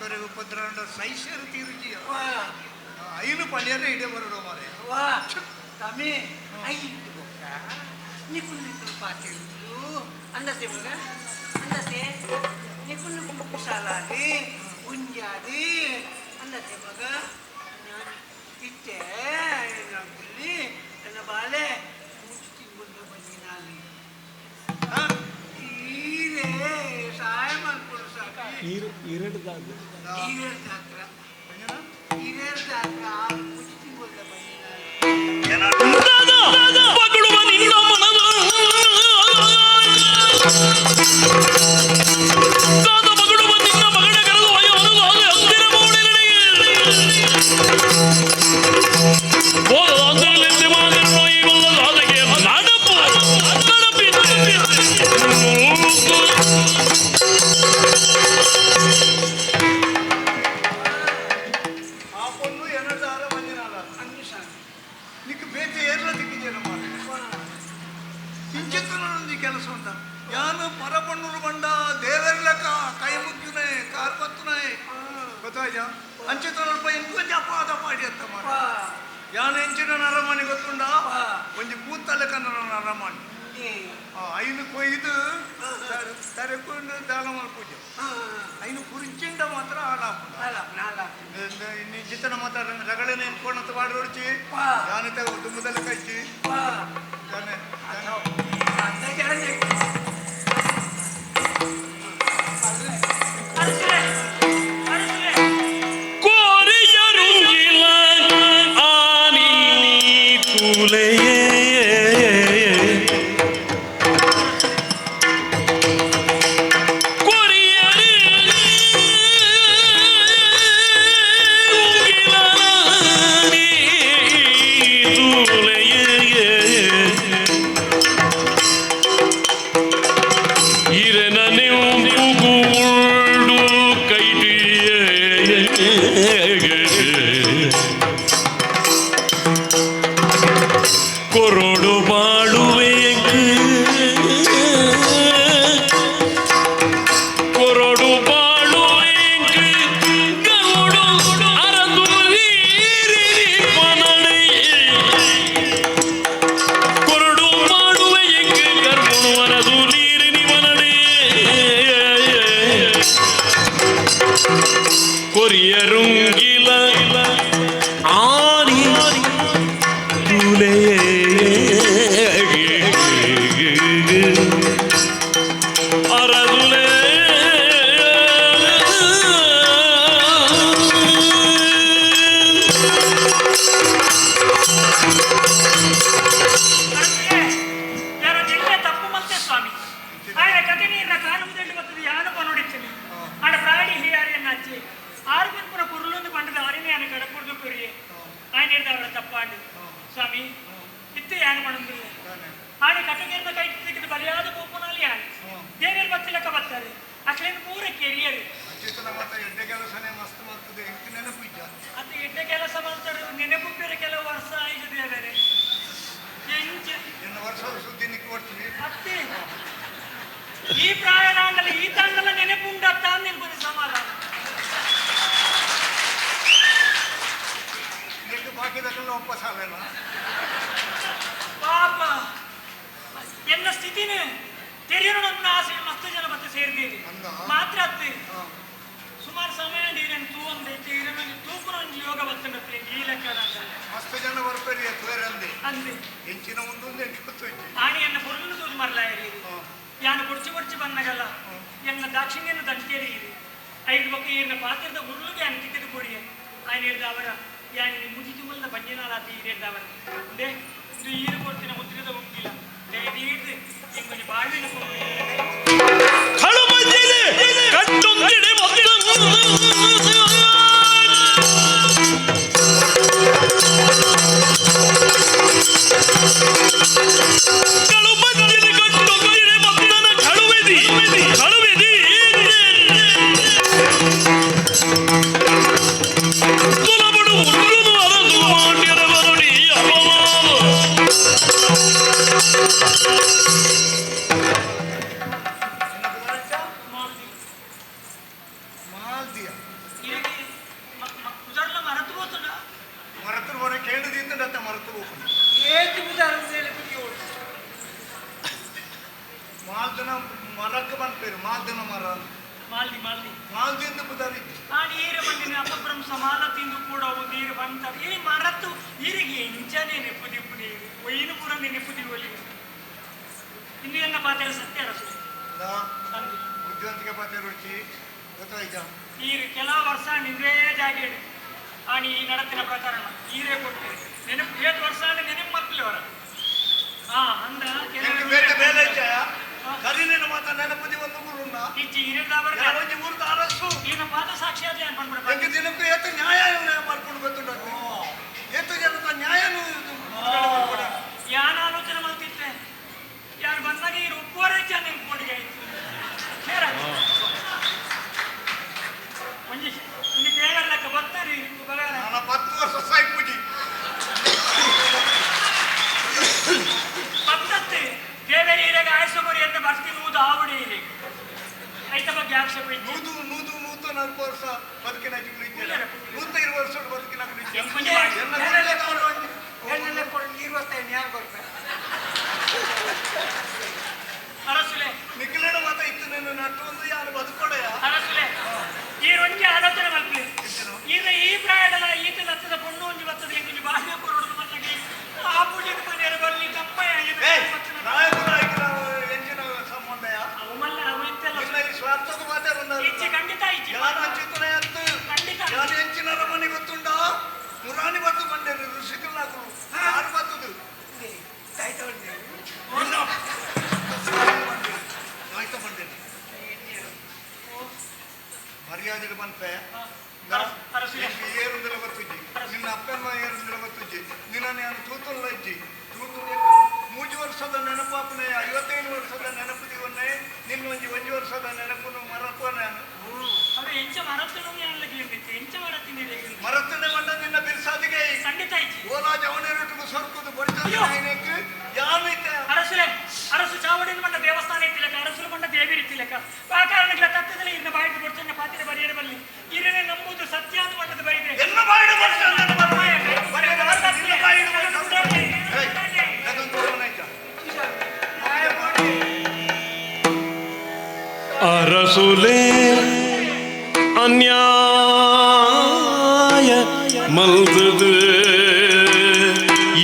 ಕರೆ ಉಪದ್ರಂಡ ಸೈಸರು ತಿರುಚಿಯ ಐನು ಪಲ್ಯರೇ ಇಡೆ ಬರೋಡು ಮಾರೆ ವಾ ಸ್ವಾಮಿ ಐದು ಬೊಕ್ಕ ನಿಕುಲ್ ನಿಕುಲ್ ಪಾತಿರು ಅಂದತೆ ಮಗ ಅಂದತೆ ನಿಕುಲ್ ನಿಕುಲ್ ಕುಶಾಲಾದಿ ಉಂಜಾದಿ ಅಂದತೆ ಮಗ ನಾನು ಇತ್ತೆ ಇಲ್ಲಿ ನನ್ನ ಬಾಲೆ ಮೂರು ತಿಂಗಳು ಬಂದಿನಾಲಿ ತೀರೆ ಸಹಾಯ ಮಾಡ್ಕೊಡು ಸಾಕು ಈರೆಡ್ದಾದ ಈರೇರ್ದಾತ್ರ ಈರೇರ್ದಾತ್ರ ಮೂರು ತಿಂಗಳು ಬಂದಿನಾಲಿ ಪಗಡುವ ನಿನ್ನ ಮನದ ದಾದ ಪಗಡುವ ನಿನ್ನ ಮಗಳ ಕರೆದು ಅಯ್ಯೋದು ಹತ್ತಿರ ಆ ಪೊಣ್ಣು ಎನ್ನದಾರ ಮಂಜಿನಾಲ ನಿಕ್ ಬೇತೆ ಏರ್ಲ ದಿಕ್ಕಿಜೇನ ಮಾರೆ ಇಂಚಿತ್ತನೊಂದು ಕೆಲಸ ಉಂಟ ಯಾನು ಪರಪಣ್ಣುರು ಬಂಡ ದೇವರ್ಲಕ ಕೈ ಮುಗ್ಗುನೆ ಕಾರ್ ಪತ್ತುನೆ ಗೊತ್ತಾಯ್ತಾ ಅಂಚಿತನಲ್ಪ ಇಂಕೊಂಚ ಅಪಾದ ಪಾಡಿ ಅಂತ ಮಾರ ಯಾನು ಎಂಚಿನ ನರಮಣಿ ಗೊತ್ತುಂಡ ಒಂಜಿ ಕೂತಲೆ ಕನ್ನಡ ನರಮಣಿ ಐನು ಕೊಯ್ದು ತರೆಕೊಂಡು ದಾನ ಮಲ್ಪೂಜೆ ಐನು ಕುರಿಚಿಂಡ ಮಾತ್ರ ಹಾಳಾಪುಂಡು ಚಿತ್ತನ ಮಾತ್ರ ರಗಳೆನ ಎನ್ಕೊಂಡಂತ ಮಾಡಿ ಹೊಡ್ಚಿ ಯಾನು ತುಂಬದಲ್ಲ ಕೈಚಿ ಜಾನೆ ಕೋರಿಯರುಂಗಿಲ ಆನಿ ತುಲೆಯೇ ಕೊರಡು ಬಾಳುವೆಯಂಕು ಕೊರಡು ಬಾಳುವೆಯಂಕು ಗರುಡು ಅರದು ಪನಡೆ ಕೊರಡು ಬಾಳುವೆಯಂಕು ಗರ್ಭುಣು ಅರದು ನೀರಿನಿವನಡೆ ಕೊರಿಯರುಂಗಿಲ ಆನಿ ಅರದುಲೆ ಯಾರೋ ಎಲ್ಲೇ ತಪ್ಪು ಮಲ್ತೆ ಸ್ವಾಮಿ ಆಯ್ನ ಕತೆ ನೀರಿನ ಕಾಲುವುದಲ್ಲಿ ಬರ್ತದೆ ಯಾನು ಪನೋಡಿದ್ದೀನಿ ಆಡ ಪ್ರಾಣಿ ಹಿರಿಯಾರಿಯನ್ನ ಅಚ್ಚಿ ಆರು ಪನ್ಪುನ ಕುರುಲೊಂದು ಪಂಡದ ಆರಿನೇ ಯಾನು ಕಡಪುರ್ದು ಕುರಿಯೆ ಆಯ್ನ ಹಿಡ್ದ ಅವರ ತಪ್ಪಾಂಡು ಸ್ವಾಮಿ ಇತ್ತೆ ಯಾನು ಪಣಂದಿಲ್ಲ ಆನೆ ಕಟಗೇರ್ನ ಕೈ ತೆಗೆದು ಬಲಿಯಾದ ಪೋಪುನಲ್ಲಿ ಯಾನು ದೇವೇರ್ ಬತ್ತಿಲಕ್ಕ ಬರ್ತಾರೆ ಅಕ್ಲೇನು ಪೂರ ಕೆರಿಯರು ಚಿತ್ತನ ಮಾತ್ರ ಎಡ್ಡೆ ಕೆಲಸನೇ ಮಸ್ತ್ ಮಾಡ್ತದೆ ಎಂಕ್ ನೆನಪು ಇಜ್ಜ ಅದು ಎಡ್ಡೆ ಕೆಲಸ ಮಾಡ್ತಾರೆ ನೆನಪು ಬೇರೆ ಕೆಲವು ವರ್ಷ ಆಯ್ತು ದೇವರೇ ಎಂಚ ಎನ್ನ ವರ್ಷ ಸುದ್ದಿ ನಿಕ್ ಕೊಡ್ತೀನಿ ಅತ್ತೆ ಈ ಪ್ರಾಯದಾಂಡಲ ಈ ತಾಂಡಲ ನೆನಪುಂಡತ್ತ ನೆನಪು ಸಮಾಧಾನ ನಿಕ್ ಬಾಕಿದಕ್ಕೆಲ್ಲ ವಾಪಸ್ ಆಗಲ್ಲ ಪಾಪ ಎನ್ನ ಸ್ಥಿತಿನೇ ತೆರೆಯೋಣ ನನ್ನ ಆಸೆ ಮಸ್ತ್ ಜನ ಮತ್ತೆ ಸೇರಿದ್ದೀರಿ ಮಾತ್ರ ಅತ್ತೆ ಸುಮಾರು ಸಮಯ ನೀರನ್ನು ತೂ ಒಂದೈತೆ ಈರನ್ನು ತೂಪುನ ಒಂದು ಯೋಗ ಬರ್ತಂಡತ್ತೆ ಈ ಲೆಕ್ಕ ಮಸ್ತ್ ಜನ ಬರ್ಪೇರಿ ತೂಯರಂದೆ ಅಂದೆ ಎಂಚಿನ ಒಂದೊಂದು ಎಂಟು ಗೊತ್ತೋಯ್ತು ಆಣಿಯನ್ನು ಪೊರ್ಲು ತೂದು ಮರಲಾಯಿರಿ ಯಾನು ಕೊಡ್ಚಿ ಕೊಡ್ಚಿ ಬಂದಾಗಲ್ಲ ಎನ್ನ ದಾಕ್ಷಿಣ್ಯನ ದಂಟೇರಿ ಇರಿ ಐದು ಬೊಕ್ಕ ಈರಿನ ಪಾತ್ರದ ಉರುಳುಗೆ ಯಾನು ತಿಕ್ಕಿದ ಕೂಡಿಯೆ ఆయన ಹಿಡ್ದವರ ಯಾನಿ ಮುಜಿ ತಿಂಗಳದ ಬಂಜನಾಲಾತಿ ಹಿಡ್ದವರ ಅಂದೆ ಇದು ಈರು ಕೊಡ್ತಿನ ಮುದ್ರಿದ ಉಂಗಿಲ್ಲ ದಯದೀರ್ದು ಎಂಗೊಂಜಿ ಬಾಳ್ವಿನ ಕಳುಬಂಜಿದೆ ಕಟ್ಟೊಂದಿಡೆ ಕಳುಬಂಜಿದೆ ಕಟ್ಟೊಂದಿಡೆ ಪುದಾರು ಮಾಲ್ದನ ಮರಕ್ಕೆ ಬಂದ್ಪೇರು ಮಾಲ್ದನ ಮರ ಮಾಲ್ದಿ ಮಾಲ್ದಿ ಮಾಲ್ದಿಂದ ಪುದಾರಿ ನಾನು ಈರು ಬಂದಿನ ಅಪಭ್ರಂಶ ಮಾಲ ತಿಂದು ಕೂಡ ಒಂದು ಈರು ಬಂತಾರೆ ಈ ಮರತ್ತು ಈರಿಗೆ ಇಂಚನೇ ನೆಪ್ಪುದಿ ಪುದಿ ಒಯ್ಯಿನ ಪೂರ ನೆನಪುದಿ ಒಲಿ ಇನ್ನು ಎನ್ನ ಪಾತ್ರ ಸತ್ಯ ಅರಸು ಬುದ್ಧಿವಂತಿಕೆ ಪಾತ್ರ ರುಚಿ ಗೊತ್ತಾಯ್ತಾ ಈರು ಕೆಲವು ವರ್ಷ ನಿಂದೇ ಜಾಗೇಡು ಆಣಿ ಈ ನಡತಿನ ಪ್ರಕರಣ ಈರೇ ಕೊಡ್ತೀರಿ ನೆನಪು ಏಳು ವರ್ಷ ನೆನಪು ಮಕ್ಕಳು ಅವರ ಹಾ ಅಂದ ಬೇರೆ ಬೇಲೆ ಕರಿನೇನು ಮಾತ್ರ ನೆನಪುದಿ ಒಂದು ಊರುನ್ನ ಇಜ್ಜಿ ಇರಿದಾವರ ಒಂಜಿ ಊರುದ ಅರಸು ಈನ ಪಾದ ಸಾಕ್ಷಿ ಆದ್ರೆ ಏನ್ ಪನ್ಪುಡ ಎಂಕ್ ದಿನಕ್ಕೂ ಏತು ನ್ಯಾಯ ಮಾಡ್ಕೊಂಡು ಗೊತ್ತುಂಟು ಏತು ಜನತ ನ್ಯಾಯನು ಯಾನ ಆಲೋಚನೆ ಮಾಡ್ತಿದ್ದೆ ಯಾರು ಬಂದಾಗ ಈ ಉಪ್ಪುವರೆ ಜನ ನೆನ್ಪುಡಿಗೆ ಆಯ್ತು ನೇರ ಒಂಜಿ ಒಂಜಿ ಬೇಗ ಲೆಕ್ಕ ಬರ್ತಾರೆ ಬಗಾರ ನಾನು 10 ವರ್ಷ ಸಾಯ್ಪುಜಿ ಪದ್ಧತಿ ದೇವರ ಈರೆಗೆ ಆಯಸು ಗುರಿ ಅಂತ ಬರ್ತೀನಿ ನೂದು ಆವಡಿ ಈರೆಗೆ ಐತ ಬಗ್ಗೆ ಆಕ್ಷೇಪ ಇತ್ತು ನೂದು ನೂದು ನೂತ ನಾಲ್ಕು ವರ್ಷ ಬದುಕಿನ 120 ವರ್ಷ ಬದುಕಿನ ಅರಸುಲೆ ನಿಖಿಲೇಡ ಮಾತ ಇತ್ತು ನನ್ನ ನಟ್ಟು ಒಂದು ಯಾರು ಬದುಕೊಡೆಯ ಅರಸುಲೆ ಈ ರೊಂಜಿ ಆಲೋಚನೆ ಮಲ್ಪಲಿ ಈಗ ಈ ಪ್ರಾಯಡಲ ಈತ ಲತ್ತದ ಪೊಣ್ಣು ಒಂಜಿ ಬತ್ತದ ಎಂಕುಂಜಿ ಬಾಹ್ಯ ಕೊರಡು ಮಲ್ಲಗೆ ಆ ಪೂಜೆಗೆ ಮನೆಯರ ಬಲ್ಲಿ ತಮ್ಮಯ್ಯ ಸಂಬಂಧಯ ಅವು ಮಲ್ಲ ಅವು ಇತ್ತೆಲ್ಲ ಈ ಸ್ವಾರ್ಥದ ಮಾತಾಡ ಇಚ್ಛೆ ಖಂಡಿತ ಇಚ್ಛೆ ಯಾರು ಅಚ್ಯುತನೇ ಅತ್ತು ಖಂಡಿತ ಯಾರು ಎಂಚಿನ ರಮಣಿ ಗೊತ್ತುಂಡ ಮುರಾಣಿ ಬತ್ತು ಬಂಡೇರು ಋಷಿಕಲ್ಲಾಕುಲು ಯಾರು ಬತ್ತದು ಆಯ್ತಾ ಬಂಡೇರು ಮರ್ಯಾದೆ ಮನ್ಪೆ ಏರುಂದಿಲ್ಲ ಬತ್ತುಜ್ಜಿ ನಿನ್ನ ಅಪ್ಪಮ್ಮ ಏರುಂದಿಲ್ಲ ಬತ್ತುಜ್ಜಿ ನಿನ್ನ ನಾನು ತೂತುಲ್ಲ ಇಜ್ಜಿ ತೂತು 3 ವರ್ಷದ ನೆನಪಾಪನೆ 55 ವರ್ಷದ ನೆನಪು ದಿವನ್ನೇ ನಿನ್ನ ಒಂಜಿ ಒಂಜಿ ವರ್ಷದ ನೆನಪುನು ಮರತ್ವ ನಾನು ಅವೆ ಎಂಚ ಮರತ್ತನು ಎಂಚ ಮರತ್ತಿನ ಮರತ್ತನೆ ಮಂಡ ನಿನ್ನ ಬಿರ್ಸಾದಿಗೆ ಖಂಡಿತ ಇಜ್ಜಿ ಓಲಾ ಜವನೇರೊಟ್ಟಿಗೆ ಸೊರ್ಕುದು ಬಡಿತ ಯಾನೈತೆ ಅರಸುಲೆ ಅರಸು ಚಾವಡಿನ ಮಂಡ ದೇವಸ್ಥಾನ ಇತ್ತಿಲಕ ಅರಸುಲು ಮಂಡ ದೇವಿ ಇತ್ತಿಲಕ ಆ ಕಾರಣಗಳ ತತ್ತದಲ್ಲಿ ಇನ್ನ ಬಾಯಿಗೆ ಕೊಡ್ತೇನೆ ಪಾತ್ರೆ ಬರೆಯರ ಬಲ್ಲಿ ಇರನೆ ನಂಬುದು ಸತ್ಯ ಅಂತ ಮಂಡದ ಬೈದೆ ಎಲ್ಲ ಬಾಯಿಡು ಅರಸುಲೆ ಅನ್ಯಾಯ ಮಲ್ದದು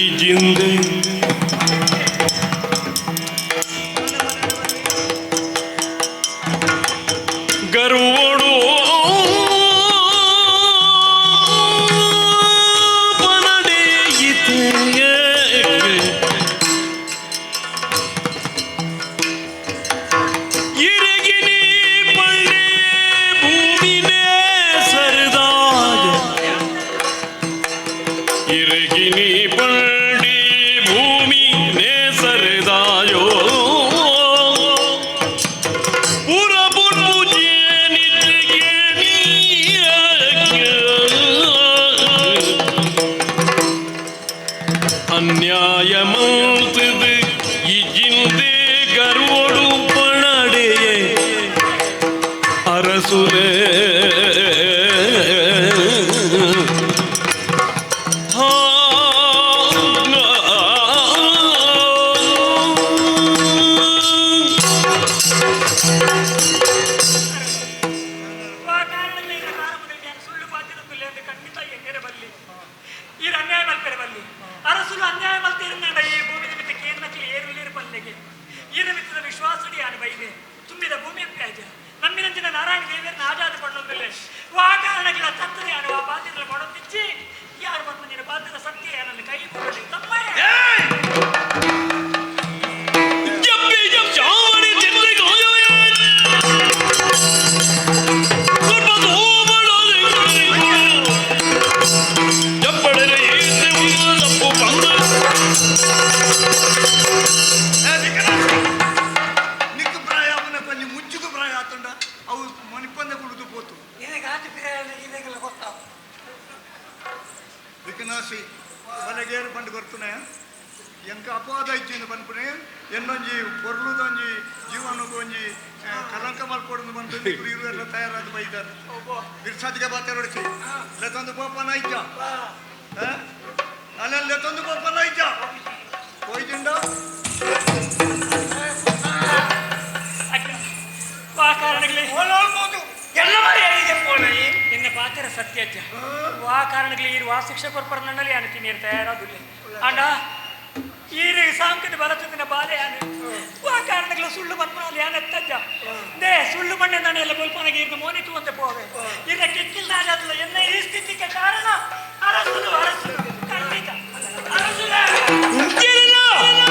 ಈ ಜಿಂದೆ ಗರ್ವೋಡು ಇರಗಿನಿ ಪಂಡಿ ಭೂಮಿ ನೇ ಸರದಾಯೋ ಪುರ ಅನ್ಯಾಯ ಮಲ್ತದು ಇಜಿಂದೆ ಗರ್ವೋಡು ಪಣಡೆಯೇ ಅರಸುರೇ ಅನ್ಯಾಯ ಮಲ್ಪೆರೆ ಬಲ್ಲಿ ಅರಸುಲು ಅನ್ಯಾಯ ಮಲ್ತಿರುಂದಾಂಡ ಈ ಭೂಮಿ ನಿಮಿತ್ತ ಕೇಂದ್ರಕ್ಕೆ ಏರುಲೇರು ಪಲ್ಲೆಗೆ ಈ ನಿಮಿತ್ತದ ವಿಶ್ವಾಸಡಿ ಯಾನು ಬೈದೆ ತುಂಬಿದ ಭೂಮಿ ಪ್ಯಾಜ ನಮ್ಮಿನಂಚಿನ ನಾರಾಯಣ ದೇವಿಯರನ್ನ ಆಜಾದ ಪಣ್ಣೊಂದಿಲ್ಲ ವಾ ಕಾರಣಗಳ ತತ್ತನೆ ಯಾನು ಆ ಪಾತ್ರದ ಕೊಡೊಂದಿಚ್ಚಿ ಯಾರು ಬಂದ ಪಾತ್ರದ ಸತ್ಯ ಯಾನಲ್ಲಿ ಕೈ ಕೊಡಲಿ ತಮ್ಮಯ್ಯ ನಿಕ್ಕು ಪ್ರಾಯ ಅವನ ಪಂಜಿ ಮುಚ್ಚುಕು ಪ್ರಾಯ ಆತಂಡ ಅವು ಮಣಿಪಂದೆ ಕುಡಿದು ಪೋತು ವಿಕನಾಸಿ ಬಲಗೇರು ಬಂದು ಕೊರ್ತುನೆ ಎಂಕ ಅಪವಾದ ಇಚ್ಚಿಂದು ಪನ್ಪುನೆ ಎನ್ನೊಂಜಿ ಪೊರ್ಲುದೊಂಜಿ ಜೀವನಕ್ಕೆ ಒಂಜಿ ಕಲಂಕ ಮಲ್ಪೊಡೊಂದು ಬಂದು ಇರುವೆಲ್ಲ ತಯಾರಾದ ಬೈದಾರೆ ಬಿರ್ಸಾದಿಗೆ ಬಾತೆರೊಡಿಸಿ ಲೆತ್ತೊಂದು ಪೋಪನ ಇಜ್ಜ ಅಲ್ಲೆಲ್ಲ ಲೆತ್ತೊಂದು ಪೋಪನ ಇಜ್ಜ ಸತ್ಯಜ್ಜ ವಾ ಕಾರಣಗಳು ಈರು ವಾ ಶಿಕ್ಷೆ ಕೊರ್ಪರ ನನ್ನಲ್ಲಿ ಯಾನು ತಿನ್ನಿರ್ ತಯಾರಾದುಲ್ಲೆ ಅಂಡ ಈರು ಸಾಂಕದ ಬಲತದಿನ ಬಾಲೆ ಯಾನು ವಾ ಕಾರಣಗಳು ಸುಳ್ಳು ಮನ್ಮನಲ್ಲಿ ಯಾನು ಎತ್ತಜ್ಜ they ಸುಳ್ಳು ಮಣ್ಣೆ ನಾನು ಎಲ್ಲ ಬೊಲ್ಪನಗೆ ಈರ್ನ ಮೋನಿತು ಅಂತ ಪೋವೆ ಈರ ಕೆಕ್ಕಿಲ್ ರಾಜಾದಲ್ಲ ಎನ್ನ ಈ ಸ್ಥಿತಿಗೆ ಕಾರಣ ಅರಸುಲು ಅರಸುಲು ಖಂಡಿತ ಅರಸುಲ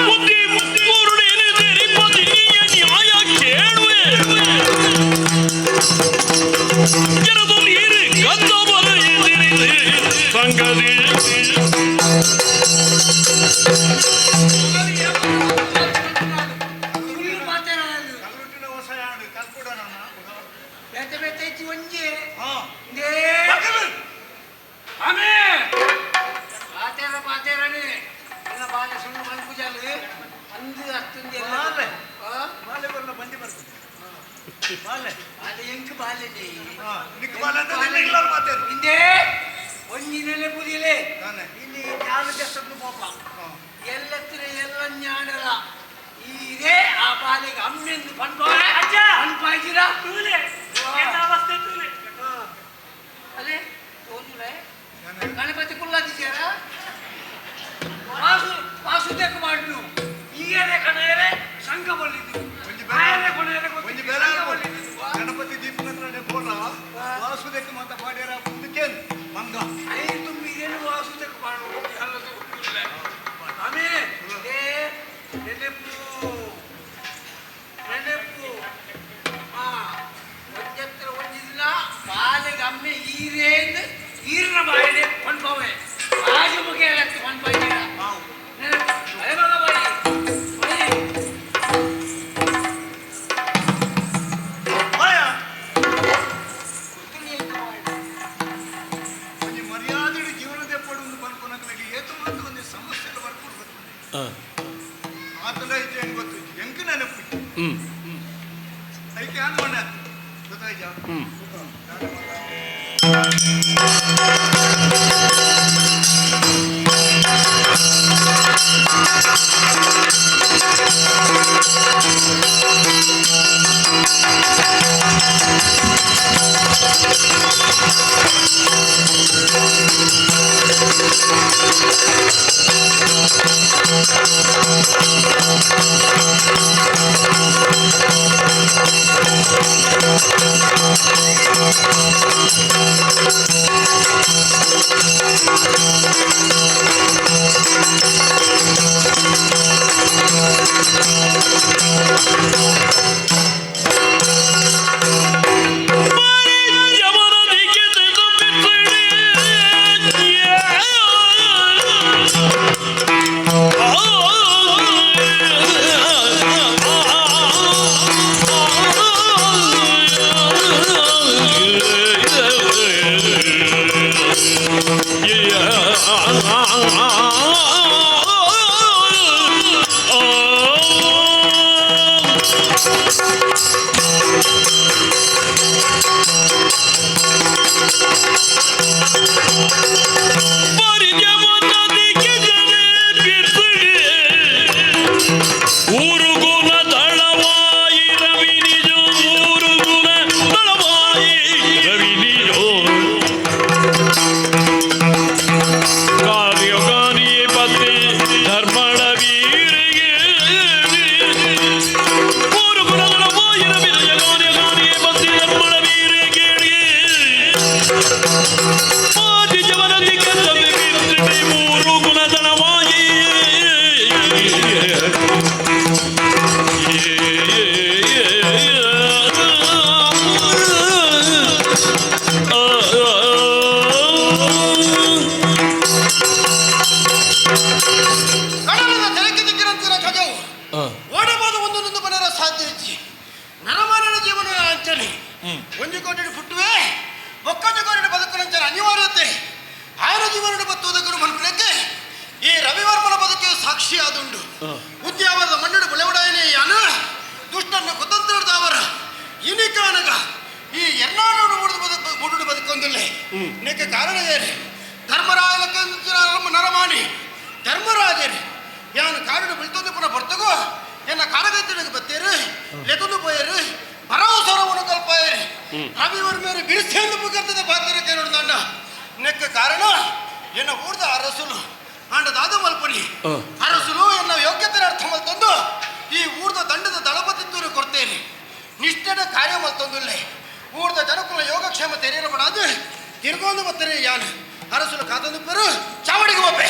ಬುದ್ಧಿ ನ್ಯಾಯ ಕೇಳುವೆ ಸಂಗತಿ ಎಲ್ಲತ್ತಿನ ಎಲ್ಲ ಜ್ಞಾನದ ಇದೇ ಆ ಬಾಲೆಗೆ ಅಮ್ಮೆಂದು ಪನ್ಪಾಯ್ತೀರಾ ಅಲ್ಲೇ ತೋಜುಲೆ ಗಣಪತಿ ಕುಲ್ಲಾದಿದ್ದೀರ ವಾಸು ವಾಸುದೇಕ ಮಾಡ್ಲು ಈಗೇನೆ ಕಣೇರೆ ಸಂಘ ಬಲ್ಲಿದ್ದು ಗಣಪತಿ ದೀಪನ ಬೋಲ ವಾಸುದೇಕ ಮಾತ ಪಾಡ್ಯಾರ ಮುಂದಕ್ಕೇನು ಮಂಗ I ತುಂಬಿದೇನು ವಾಸುದೇಕ ಮಾಡು ಆಮೇಲೆ ನೆನಪು ನೆನಪು ಆ ಒಂದತ್ರ ಒಂದು ದಿನ ಬಾಲೆಗೆ ಅಮ್ಮೆ ಈರೇನು ಈರಿನ ಬಾಯಿಲೆ ಪನ್ಪವೆ ರಾಜಮುಖ ಹೇಳಕ್ಕೆ ಪನ್ಪಾಯ್ತೀರ ನೆನಪು ಅದೇ ಮಗ ಬಾಯಿ ಮರ್ಯಾದೆ ಜೀವನದ ಪಡುವುದು ಪನ್ಪುನಕಲಿಗೆ ಏತು ಮಾತು ಒಂದು ಸಮಸ್ಯೆಗಳು ಬರ್ಕೊಂಡು ಬರ್ತದೆ ಆತನ ಐತೆ ಏನು ಗೊತ್ತು ಎಂಕ ನೆನಪು ಐಕೆ ಆನ್ ಮಣ್ಣೆ ಗೊತ್ತಾಯ್ತಾ ಪರವಸರವನ್ನು ಕಲ್ಪಾಯಿರಿ ರವಿವರ್ಮೇರು ಬಿರುಸೆಂದು ಮುಖರ್ತದ ಪಾತ್ರಕ್ಕೆ ನೋಡ್ದಂಡ ನೆಕ್ಕ ಕಾರಣ ಎನ್ನ ಊರ್ದ ಅರಸುಲು ಆಂಡ ದಾದ ಮಲ್ಪಡಿ ಅರಸುಲು ಎನ್ನ ಯೋಗ್ಯತೆ ಅರ್ಥ ಮಲ್ತಂದು ಈ ಊರ್ದ ದಂಡದ ದಳಪತಿತ್ತೂರು ಕೊಡ್ತೇನೆ ನಿಷ್ಠೆದ ಕಾರ್ಯ ಮಲ್ತಂದುಲ್ಲೆ ಊರ್ದ ಜನಕುಲ ಯೋಗಕ್ಷೇಮ ತೆರೆಯಬಡಾದು ತಿರ್ಗೊಂದು ಬತ್ತರೆ ಯಾನು ಅರಸುಲು ಕಾತಂದು ಪೆರು ಚಾವಡಿಗೆ ಒಪ್ಪೆ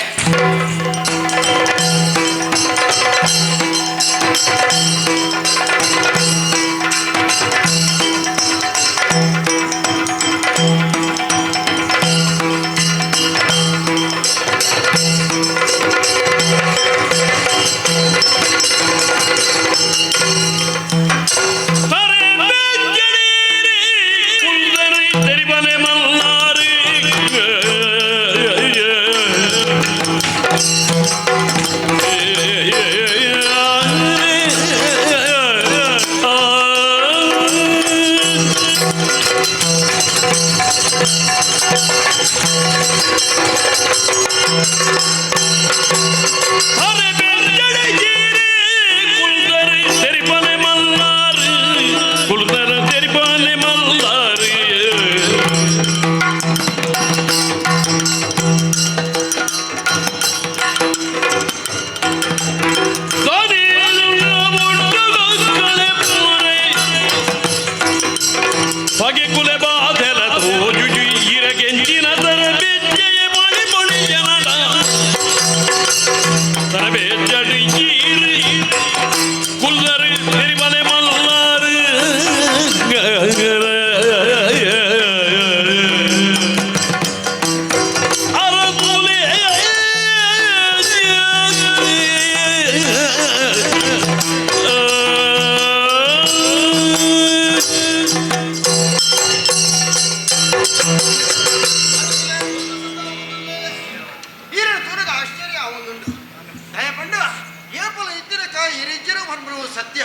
ಸತ್ಯ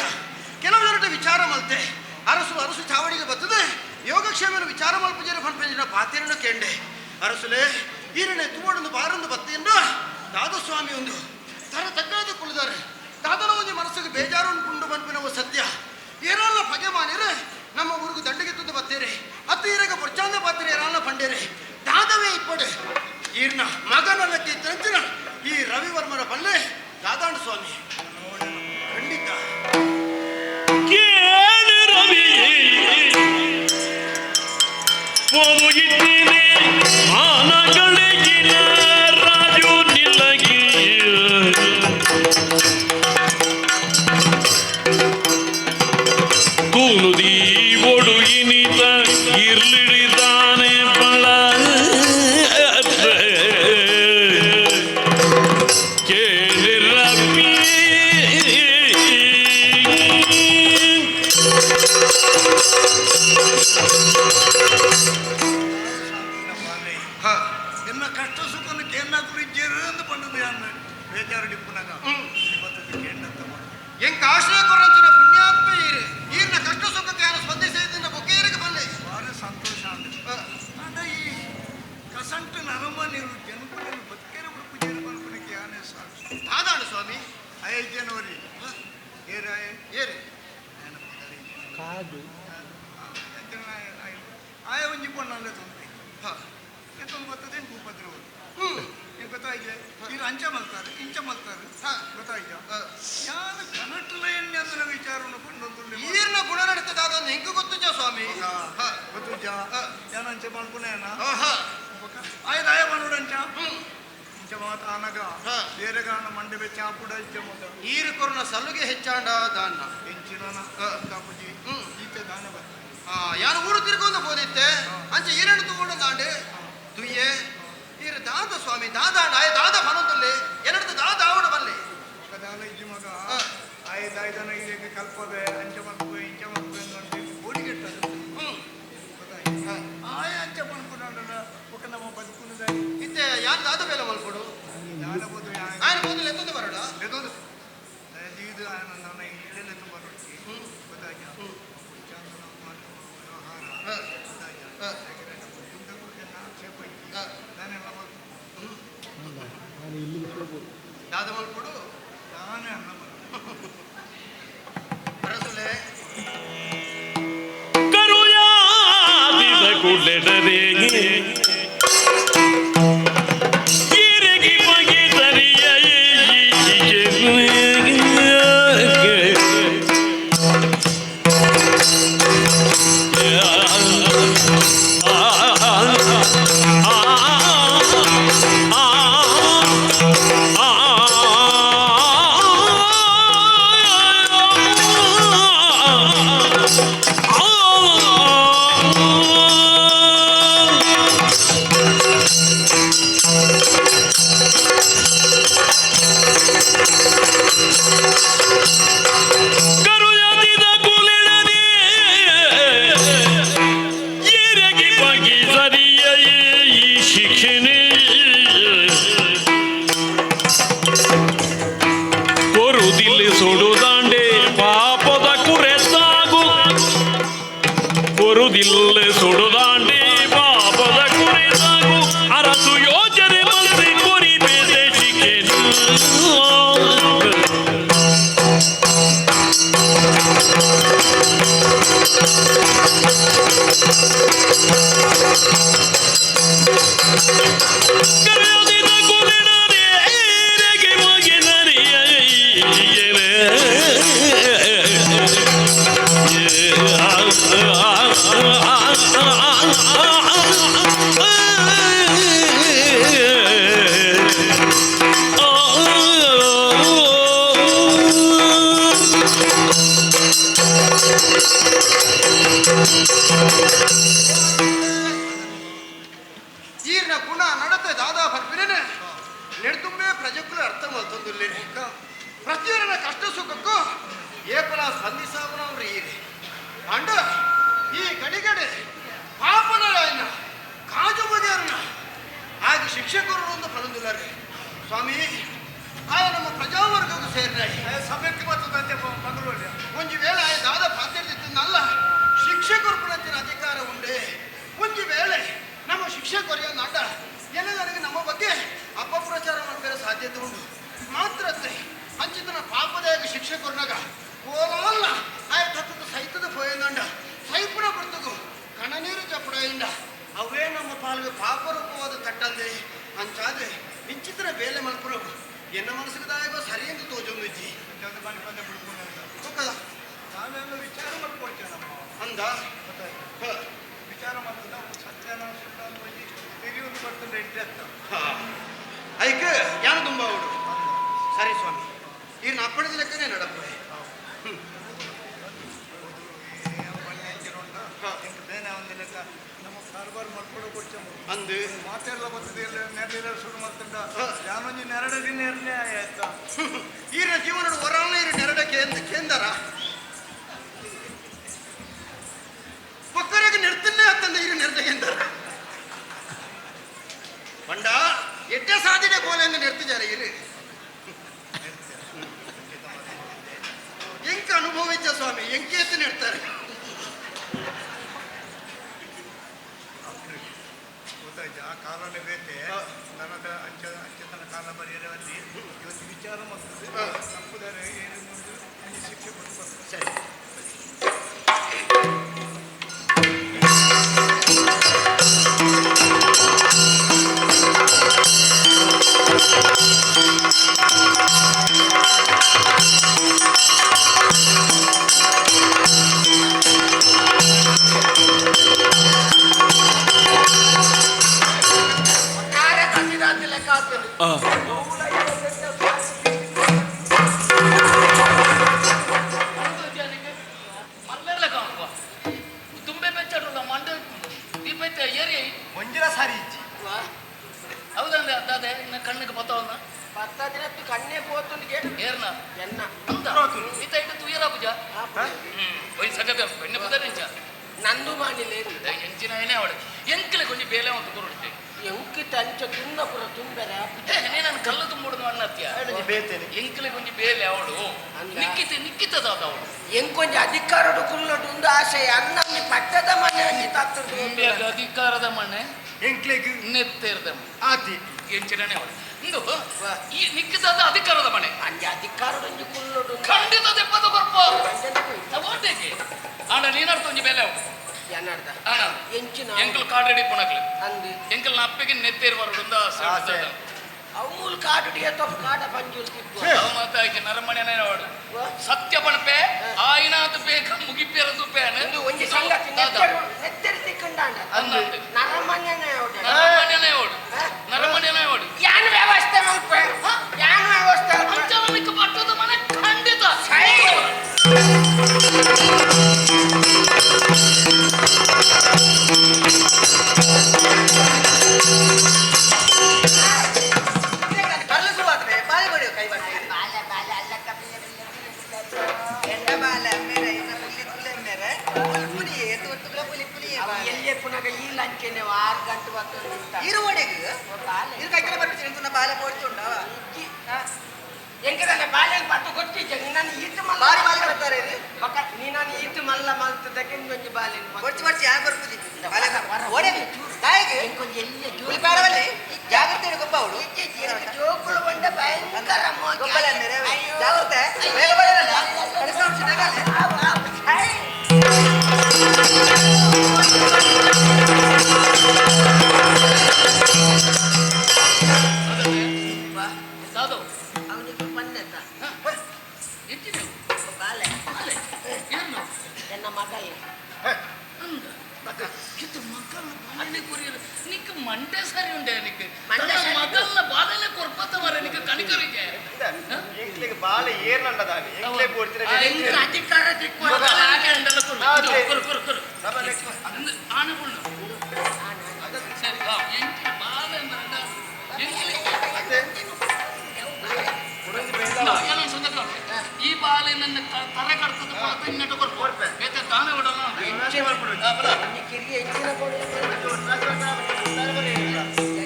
ಕೆಲವು ಜನರ ವಿಚಾರ ಮಲ್ತೆ ಅರಸು ಅರಸು ಚಾವಡಿಗೆ ಬರ್ತದೆ ಯೋಗಕ್ಷೇಮನ ವಿಚಾರ ಮಲ್ಪಜನ ಪಂಪಂಜಿನ ಪಾತಿರನ್ನು ಕೆಂಡೆ ಅರಸುಲೆ ಈರನೆ ತುವಡೊಂದು ಬಾರೊಂದು ಬತ್ತೆಯಿಂದ ದಾದಸ್ವಾಮಿ ಒಂದು ತರ ತಗ್ಗಾದ ಕುಳಿದಾರೆ ದಾದನ ಒಂದು ಮನಸ್ಸಿಗೆ ಬೇಜಾರು ಉಂಟು ಪನ್ಪಿನವು ಸತ್ಯ ಏರಲ್ಲ ಪಗೆ ಮಾನಿರೆ ನಮ್ಮ ಊರಿಗೆ ದಂಡಿಗೆ ತಂದು ಬತ್ತೀರಿ ಅತ್ತು ಈರಗ ಬೊಚ್ಚಾಂದ ಪಾತ್ರೆ ಏರಲ್ಲ ಪಂಡೇರಿ ದಾದವೇ ಇಪ್ಪಡೆ ಈರ್ನ ಮಗನಲ್ಲಕ್ಕೆ ತಂಚಿನ ಈ ರವಿವರ್ಮನ ಪಲ್ಲೆ ದಾದಾಂಡ ಸ್ವಾಮಿ ಖಂಡಿತ ಕೇಳು ರವಿ ಪೋಗಿದ್ದೀನಿ ಮಾನಗಳಿಗಿನ ರಾಜು ನಿಲ್ಲಗಿ ಕೂನುದಿ ಒಡುಗಿನಿತ ಇರ್ಲಿಡಿದಾನೆ ಪಳ ಕೇಳಿ ರವಿ ಎನ್ನ ಕಷ್ಟ ಸುಖನ ಕೇಂದ್ರ ಕುರಿಜೇರು ಅಂತ ಪಂಡದು ಯಾನ್ ಬೇಜಾರು ಡಿಪ್ಪುನಗ ಇವತ್ತದು ಕೇಂದ್ರಂತ ಎಂಕ ಆಶ್ರಯ ಕೊರಂಚಿನ ಪುಣ್ಯಾತ್ಮ ಈರು ಈರಿನ ಕಷ್ಟ ಸುಖಕ್ಕೆ ಯಾರು ಸ್ಪಂದಿಸಿದ ಬೊಕ್ಕೇರಿಗೆ ಬಲ್ಲೆ ಭಾರಿ ಸಂತೋಷ ಅಂದ ಅಂಡ ಈ ಕಸಂಟು ನರಮ ನೀರು ಜನಪದನ್ನು ಬದುಕೇರು ಬಿಡುಪು ಪನ್ಪುನಕ್ಕೆ ಯಾನೇ ಸಾಕ್ಷಿ ದಾದಾಣ ಸ್ವಾಮಿ ಐಜನವರಿ ಏರಾಯ ಏರು ಕಾದು ಆಯ ಒಂಜಿ ಪೊಣ್ಣಲ್ಲೇ ತೊಂದರೆ ಎತ್ತೊಂದು ಬರ್ತದೆ ಭೂಪದ್ರ ಏನು ಗೊತ್ತಾಯ್ತು ಇದು ಅಂಚ ಮಲ್ತಾರೆ ಇಂಚ ಮಲ್ತಾರೆ ಗೊತ್ತಾಯ್ತಾ ಯಾರು ಕನಟಲ ಎಣ್ಣೆ ಅಂದ್ರೆ ವಿಚಾರವನ್ನು ಕೊಂಡೊಂದು ಈರ್ನ ಗುಣ ನಡೀತದ ಅದೊಂದು ಹೆಂಗೆ ಗೊತ್ತುಜ ಸ್ವಾಮಿ ಗೊತ್ತುಜ ಯಾನ ಅಂಚೆ ಮಲ್ಪುನೇನ ಆಯ್ತು ಆಯ ಮನುಡಂಚ ಇಂಚ ಮಾತ ಆನಗ ಬೇರೆ ಕಾರಣ ಮಂಡೆ ಬೆಚ್ಚ ಆಪುಡ ಇಜ್ಜ ಮಗ ಈರು ಕೊರ್ನ ಸಲುಗೆ ಹೆಚ್ಚಾಂಡ ದಾನ್ನ ಹೆಂಚಿನ ಕಾಪುಜಿ ಈತೆ ದಾನ ಬರ್ತದೆ ಯಾರು ಊರು ತಿರ್ಕೊಂಡು ಹೋದಿತ್ತೆ ಅಂಚೆ ಈರಣ್ಣು ತಗೊಂಡು ದಾಂಡೆ ತುಯ್ಯೆ ಈರು ದಾದ ಸ್ವಾಮಿ ದಾದಾಂಡ ಆಯ ದಾದ ಬನೊಂದಲ್ಲಿ ಎರಡ್ದು ದಾದ ಆವಡ ಬಲ್ಲೆ ಕದಾಲ ಇಜ್ಜಿ ಮಗ ಆಯ ದಾಯ್ದನ ಇದಕ್ಕೆ ಕಲ್ಪವೆ ಅಂಚೆ ಮಲ್ಪುವೆ ಇಂಚ ಮಲ್ಪುವೆ ಅಂತ ಓಡಿಗೆಟ್ಟದು ಗೊತ್ತಾಯ್ತು ಆಯ ಅಂಚೆ ಮಲ್ಪುನಾಡಲ್ಲ ఒక ನಮ್ಮ ಬದುಕುನದಾಯಿ ಇತ್ತೆ ಯಾರು ದಾದ ಮೇಲೆ ಮಲ್ಪಡು ಯಾರ ಬೋದು ఆయన బోధులు ఎత్తుంది ಬರೋಡ ಎತ್ತೊಂದು ದಯದೀದು ఆయన ನನ್ನ ಇಡಲೆತ್ತು ಬರೋಡಿ ಗೊತ್ತಾಯ್ತಾ ದಾದ ಮಲ್ಪಡು ದಾನೆ ಅನ್ನ ಅರಸುಲೆ ಕೊರುದಿಲ್ಲೆ ಸುಡುದಾಂಡೆ ಪಾಪದ ಕುರೆತಾಗು ಕೊರುದಿಲ್ಲೆ ಸುಡುದಾಂಡೆ ಪಾಪದ ಕುರೆತಾಗು ಅರಸು ಯೋಜನೆ ಮಂತ್ರಿ ಕೊರಿ ಬೇದೇಶಿಕೆ. ಕರೆದಿದ ಕುಲಿಡನೆ ಏರೆಗೆ ಈರ್ನ ಗುಣ ನಡತೆ ದಾದಾ ಬರ್ಪಿನೇನೆ ನೆಡ್ದುಂಬೆ ಪ್ರಜೆಕ್ಕೂ ಅರ್ಥ ಮಲ್ತೊಂದುಲ್ಲೆ ಪ್ರತಿಯೊರನ ಕಷ್ಟ ಸುಖಕ್ಕೂ ಏಪಲ ಸ್ಪಂದಿಸಾವನವ್ರು ಈರೆ ಅಂಡ ಈ ಗಡಿಗಡೆ ಪಾಪನ ಕಾಜು ಬಗೆಯರನ್ನ ಆಗ ಶಿಕ್ಷಕರು ಒಂದು ಪರಂದುಲ್ಲಾರೆ ಸ್ವಾಮಿ ಆಯ ನಮ್ಮ ಪ್ರಜಾವರ್ಗಕ್ಕೂ ಸೇರಿನಾಯಿ ಸಭೆಗೆ ಬರ್ತದಂತೆ ಮಂಗಳೂರು. ಒಂಜಿ ವೇಳೆ ಆಯ ದಾದ ಪಾತಿರ್ದಿತ್ತಲ್ಲ ಶಿಕ್ಷಕರು ಪುಣತಿನ ಅಧಿಕಾರ ಉಂಡೆ. ಒಂಜಿ ವೇಳೆ ನಮ್ಮ ಶಿಕ್ಷಕರಿಗೆ ನಾಟ ಎಲ್ಲರಿಗೆ ನಮ್ಮ ಬಗ್ಗೆ ಅಪಪ್ರಚಾರ ಮಾಡ್ತಾರೆ ಸಾಧ್ಯತೆ ಉಂಟು. ಮಾತ್ರತ್ತೆ ಅಂಚಿತನ ಪಾಪದಾಯಕ ಶಿಕ್ಷಕರನಾಗ ಓಲಲ್ಲ ಆಯ ತತ್ತದ ಸಹಿತದ ಪೋಯಂದಂಡ ಸೈಪುಣ ಬರ್ತಗು ಕಣನೀರು ಚಪಡಯಿಂದ ಅವೇ ನಮ್ಮ ಪಾಲಿಗೆ ಪಾಪರೂಪವಾದ ತಟ್ಟಂದೆ ಅಂಚಾದ್ರೆ ಇಂಚಿತರ ಬೇಲೆ ಮಲ್ಪುನವು ಎನ್ನ ಮನಸ್ಸಿಗೆ ದಾಯಕ ಸರಿಯೆಂದು ತೋಜೊಂದಿಜ್ಜಿ ವಿಚಾರ ಮಾಡ್ಕೊಡ್ತೇವೆ ನಮ್ಮ ಅಂದ ವಿಚಾರ ಮಾಡ್ತದ ಸತ್ಯನ ತೆರೆಯುವುದು ಬರ್ತದೆ ಇಂಟ್ರೆಸ್ಟ್. ಐಕ್ ಯಾನು ತುಂಬ ಅವಳು ಸರಿ ಸ್ವಾಮಿ ಈ ಅಪ್ಪಣದ ಲೆಕ್ಕನೇ ನಡಪುವೆ. ನಮ್ಮ ಕಾರ್ಬಾರ್ ಮಾಡ್ಕೊಂಡು ಕೊಡ್ತೇವೆ ಅಂದು ಮಾತೆಲ್ಲ ಬರ್ತದೆ ನೆರಳಿಲ್ಲ ಶುರು ಮಾಡ್ತಂಡ ಯಾನೊಂದು ನೆರಡು ದಿನ ಇರಲೇ ಆಯ್ತಾ. ಈರ ಜೀವನದ ಹೊರಾಣ ಇರು ನೆರಡ ಕೇಂದರ ಪಕ್ಕರಿಗೆ ನೆಡ್ತನ್ನೇ ಅತ್ತಂದ ಇರು ನೆರಡ ಕೇಂದರ ಬಂಡ ಎಟ್ಟೆ ಸಾಧನೆ ಬೋಲೆಂದು ನೆಡ್ತಿದ್ದಾರೆ ಇರು ಎಂಕ ಅನುಭವ ಇದ್ದ ಸ್ವಾಮಿ ಎಂಕೆ ಎತ್ತು ನೆಡ್ತಾರೆ. ಗೊತ್ತಾಯ್ತು ಆ ಕಾಲನೇ ಬೇತೆ ನನ್ನದ ಅಂಚ ಅಂಚತನ ಕಾಲ ಬರೆಯರಲ್ಲಿ ಇವತ್ತು ವಿಚಾರ ಮಾಡ್ತದೆ ತಪ್ಪುದಾರೆ ಏನು ಮುಂದೆ ಶಿಕ್ಷೆ ಕೊಟ್ಟು ಸರಿ. ತುಂಬೆ ಬೆಚ್ಚಾಡುಲ್ಲ ಮಂಡೆ ದೀಪೈತೆ ಏರಿ ಮಂಜುಳ ಸಾರಿ ಇಜ್ಜಿ ಹೌದಂದೆ ಅದಾದೆ ಇನ್ನ ಕಣ್ಣಿಗೆ ಬತ್ತವನ್ನ ಪತ್ತದಿನತ್ತು ಕಣ್ಣೇ ಪೋತುಂಡಿಗೆ ಏರ್ನ ಎನ್ನ ಅಂತ ಈತ ಇಟ್ಟು ತುಯರ ಪೂಜಾ ಒಯ್ ಸಂಗತಿ ಬೆಣ್ಣೆ ಪುದ ನಿಂಚ ನಂದು ಮಾನಿಲೆ ಎಂಚಿನ ಏನೇ ಅವಳು ಎಂಕಲೆ ಕೊಂಚ ಬೇಲೆ ಅಂತ ಕೊರಡ್ತೆ ಎಂಕಿ ತಂಚ ತುನ್ನ ಪುರ ತುಂಬೆರ ನೀನು ಕಲ್ಲು ತುಂಬುಡು ಅಣ್ಣತ್ಯ ಎಂಕಲೆ ಕೊಂಚ ಬೇಲೆ ಅವಳು ನಿಕ್ಕಿತ ನಿಕ್ಕಿತದಾದ ಅವಳು ಎಂಕೊಂಜ ಅಧಿಕಾರದ ಕುಲ್ಲಡು ಒಂದು ಆಶಯ ಅನ್ನ ಪಟ್ಟದ ಮನೆ ಅಂಜಿ ತತ್ತುಂಡು ಅಧಿಕಾರದ ಮನೆ ಎಂಕ್ಲೆಗ್ ನೆತ್ತೇರ್ದ ಆತಿ ಎಂಚಿನನೇ ಅವಳು ಇಂದು ಈ ನಿಕ್ಕಿತದ ಅಧಿಕಾರದ ಮನೆ ಅಂಜ ಅಧಿಕಾರದ ಕುಲ್ಲಡು ಖಂಡಿತ ದೆಪ್ಪದ ಕೊರ್ಪ ತಗೊಂಡೇಕೆ ಆಂಡ ನೀನರ್ಥ ಒಂಜಿ ಬೇಲೆ ಅವಳು ಎನ್ನಡ್ದ ಎಂಚಿನ ಎಂಕಲ್ ಕಾಡಡಿ ಪುಣಕ್ಲೆ ಅಂದು ಎಂಕಲ್ ಅಪ್ಪಗೆ ನೆತ್ತೇರ್ ಬರೋದು ಆಸೆ ಅವು ಮೂಲ ಕಾಡುಡಿಯ ತಪ್ಪು ಕಾಡ ಪಂಜುಲ್ ತಿಪ್ಪು ಅವು ಮಾತ ಆಯ್ತು ನರಮಣೆನೇ ಅವಳು ಸತ್ಯ ಪಣಪೆ ಆಯ್ನಾದ ಬೇಕ ಮುಗಿಪೇರದು ಪೇನ ಒಂಜಿ ಸಂಗತಿ ನೆತ್ತೆರು ತಿಕ್ಕಂಡಾಂಡ ನರಮಣ್ಯನೇ ಅವಳು ನರಮಣ್ಯನೇ ಅವಳು ನರಮಣ್ಯನೇ ಅವಳು ಯಾನ್ ವ್ಯವಸ್ಥೆ ಮಲ್ಪೆ ಯಾನ್ ವ್ಯವಸ್ಥೆ ಅಂಚಲನಿಗೆ ಪಟ್ಟದ ಮನೆ ಖಂಡಿತ ಬರ್ಲು ಶುರುವಾದ್ರೆ ಬಾಳೆ ಬಡಿಯೋ ಕೈ ಬಟ್ಟೆ ಎಂಡ ಬಾಲೆ ಅಮ್ಮೇರೆ ಇನ್ನ ಪುಲ್ಲಿ ತುಲೆ ಅಮ್ಮೇರೆ ಪುಲಿ ಏತು ಒಟ್ಟುಗಳ ಪುಲಿ ಪುಲಿ ಎಲ್ಲಿ ಪುನಗ ಈ ಲಂಚೆನೆ 6 ಗಂಟೆ ಬರ್ತದೆ ಇರುವಡೆಗ್ ಇರು ಕೈಕಲ ಬರ್ಬಿಡ್ತೀನಿ ಪುನಃ ಬಾಲೆ ಪೋಡ್ತುಂಡವ ಎಂಕದಲ್ಲ ಬಾಳೆ ಪಟ್ಟು ಗೊತ್ತಿದ್ದೆ ದಕ್ಕಿನ ಬಾಲೆ ಬರ್ಚಿ ಬರ್ಚಿ ಯಾನ್ ಬರ್ಪುಜಿ ಓಡೆ ದಾಯೆಗ್ ಉಳಿಪಾರವಲ್ಲಿ ಜಾಗ್ರತೆ ಗೊಬ್ಬ ಅವಳು ಜೋಕುಲು ಬಂಡ ಭಯಂಕರ ಮೋಕೆ. ಗೊಬ್ಬಲ ಅಂದ್ರೆ ಅಯ್ಯೋ. ಜಾಗ್ರತೆ ಬೇಗ ಬರಲ್ಲ ಕಳಿಸ ದಾದೋ ಅವನಿಗೆ ಪನ್ನೆತ್ತ ಎಂಚಿನ ಬಾಲೆ ಬಾಲೆ ಏನು ನನ್ನ ಮಗಲ್ಲ ಇದು ಮಕ್ಕಳ ಬಾಳೆ ಕೊರಿಯರು ನಿಕ್ ಮಂಡೆ ಸರಿ ಉಂಡೆ ನಿಕ್ ಮಂಡೆ ಸರಿ ಉಂಟು. ಮಗಲ್ನ ಬಾಳೆಲೆ ಕೊರ್ಪತ್ತ ಮರ ನಿಕ್ ಕನಿಕರಿಗೆ ಎಂಕ್ಲೆಗ್ ಬಾಳೆ ಏರ್ನಂಡದಾವೆ ಎಂಕ್ಲೆ ಬೋಡ್ತಿರ ಎಂಕ್ ಅಧಿಕಾರ ತಿಕ್ಕು ಹಾಗೆ ಅಂಡಲ್ಲ ಕೊರು ಇದು, ಕೊರು ಕೊರು ಕೊರು ಅಂದು ಆನೆ ಬುಳ್ಳು ಸರಿ ಆ, ಎಂಕ್ಲೆ ಬಾಳೆ ಅಂದ್ರಂಡ ಎಂಕ್ಲೆ ಏನೊಂದು ಸಂಗತಿ ನೋಡು. ಈ ಬಾಳೆ ನನ್ನ ತರೆ ಕಡ್ತದ ಪಾತ ಇನ್ನಟ ಕೊರ್ಪು ಬೇತೆ ದಾನ ಬಿಡಲ್ಲ ಕಿರಿಯ ಹೆಚ್ಚಿನ ಕೊಡು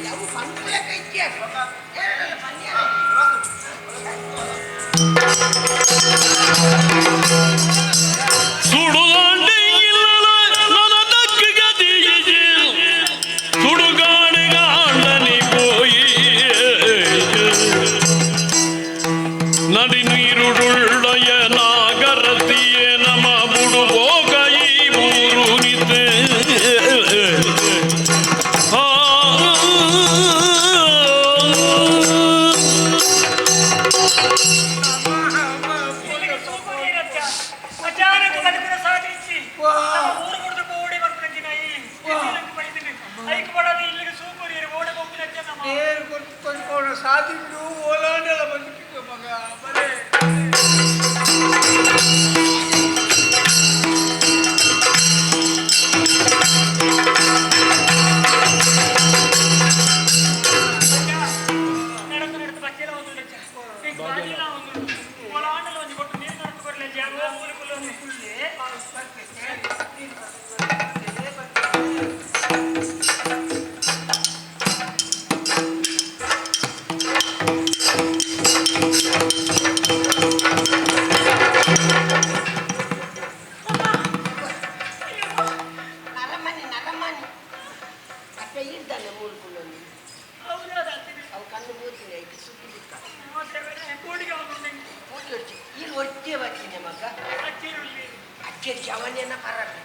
ಯಾವ ಪಂಕ್ತಿಯ ಕೈಗೆ ಎರಡಲ್ಲ ಪನ್ಯ ಸುಡುಗಾಂಡಿ ಇಲ್ಲಲ ನನ ದಕ್ಕಿಗದಿಯೇ ಸುಡುಗಾಡಿಗಾಂಡನಿ ಪೋಯಿ ನಡಿ ನೀರುಡುಳ್ಳಯ ನಾಗರತಿಯೇ ನಮ ಬುಡು ಭೋಗ ಈ ಊರು ನಿತೆ ಆ ಅಚಾನಕ್ ಬದುಕಿನ ಸಾಧಿಸಿ ನಮ್ಮ ಊರು ಮುಡಿದು ಓಡಿ ಬರ್ಪುನಂಚಿನ ಈ ಎತ್ತಿನಂಗೆ ಬೈದಿನಿ ಐಕ್ ಬಡದು ಇಲ್ಲಿಗೆ ಸೂಪರಿಯರು ಓಡಿ ಹೋಗ್ತಿನಂಚ ನಮ್ಮ ನೇರು ಕೊಟ್ಟು ಸಾಧಿಬಿಡು ಓಲಾಂಡೆಲ್ಲ ಬಂದು ಮಗ ಬರೇ ನಡತು ನಡತು ಬಚ್ಚಲ ಒಂದು ಬಾಜಿಲ ಒಂದು ಓಲಾಂಡಲ ಒಂದು ಕೊಟ್ಟು ನೀರು ನಡತು ಬರಲಿ ಜಾಗ ಮೂರು ಕುಲ್ಲ ಕುಲ್ಲೆ ನರಮನಿ ನರಮನಿ ಅಪ್ಪ ಇದ್ದಾನೆ ಮೂರು ಕುಲ್ಲೊಂದು ಅವು ಕಣ್ಣು ಮೂತಿನ ಐತೆ ಸುದ್ದಿ ಬಿಕ್ಕ ಕೂಡಿಗೆ ಒಂದು ಪೂಜೆ ಹೊಡ್ಚಿ ಇಲ್ಲಿ ಒಟ್ಟೆ ಬರ್ತೀನಿ ಮಗ ಅಚ್ಚಿರುಳ್ಳಿ ಅಚ್ಚರಿ ಜವನಿಯನ್ನ ಪರಬಿ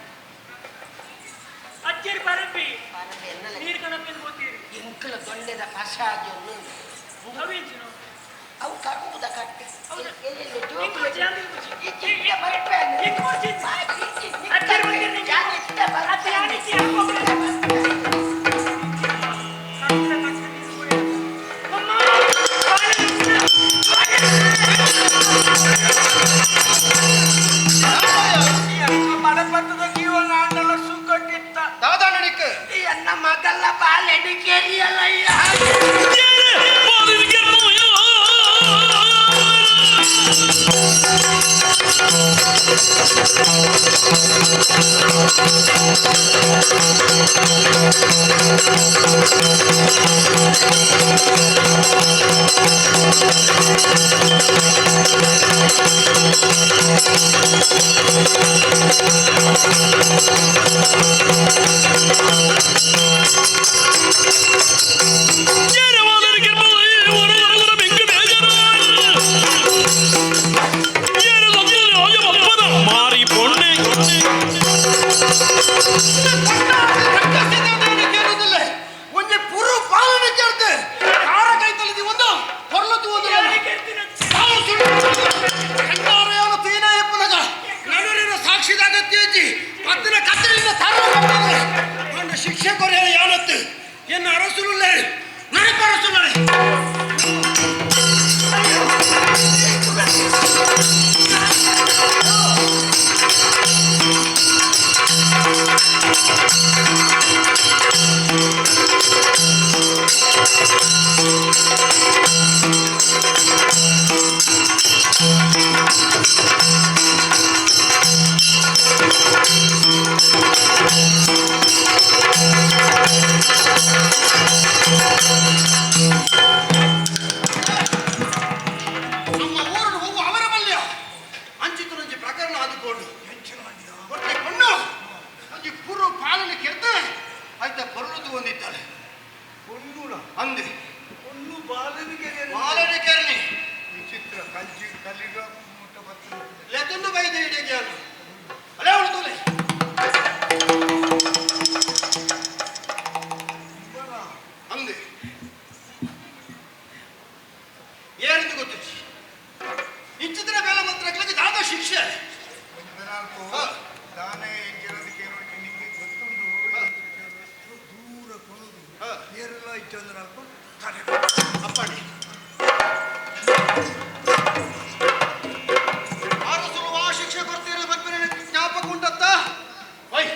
ಅಚ್ಚಿರು ಪರಪಿ ಪರಬಿ ಎನ್ನಲ ನೀರು ಕಣಪಿನ ಗೊತ್ತೀರಿ ಎಂಕಲ ದೊಣ್ಣೆದ ಪಸಾದಿ ಒಂದು ಅವೇಂಚಿನು ಅವು ಕರ್ಮುದ ಕಟ್ಟೆ ಎಲ್ಲೆಲ್ಲಿ ಇಂಕು ಜೋಕುಲು ಜಾಂದಿ ಮುಚ್ಚಿ. ಇಚ್ಚಿಟ್ಟ ಬರ್ಪೇನೆ ಇಂಕು ಮುಚ್ಚಿ. ಅಚ್ಚಿರು ಬಂದಿರಿ. ಅಚ್ಚಿ ಆನಿಚ್ಚಿ ಅಪ್ಪ ಎನ್ನ ಮಗಲ್ಲ ಬಾಲೆಡಿ ಕೇರಿಯಲ್ಲ மாறி பொண்ணு ಒಂಜಿ ಪುರು ಪಾಲನೆ ಕೇಳ್ತೆ ಕಾರ ಕೈ ತಲೆದಿ ಒಂದು ಹೊರಲತ್ತು ಒಂದು ತಾವು ಸುಳ್ಳು ಕಣ್ಣಾರೆಯವನ ತೀನ ಎಪ್ಪುನಗ ನಡುರಿನ ಸಾಕ್ಷಿದಾಗ ತೇಜಿ ಪತ್ತಿನ ಕತ್ತಲಿನ ತಾರ ನನ್ನ ಶಿಕ್ಷೆ ಕೊರೆಯ ಯಾನತ್ತು ಎನ್ನ ಅರಸುಲುಲ್ಲೆ ನನಗೆ ಅರಸುಲರೆ ಆ ಶಿಕ್ಷೆ. ದಾನೆ ನಿಂಗೆ ಗೊತ್ತುಂಟು, ದೂರ ಕೊಡೋದು ಏರೆಲ್ಲ ಇಚ್ಚಂದ್ರೆ ಅಲ್ಪ ಅಪ್ಪಣೆ. ಅರಸರು ಆ ಶಿಕ್ಷೆ ಕೊಡ್ತೀರ ಬರ್ಪಿನ ಜ್ಞಾಪಕ ಉಂಟತ್ತ? ವೈ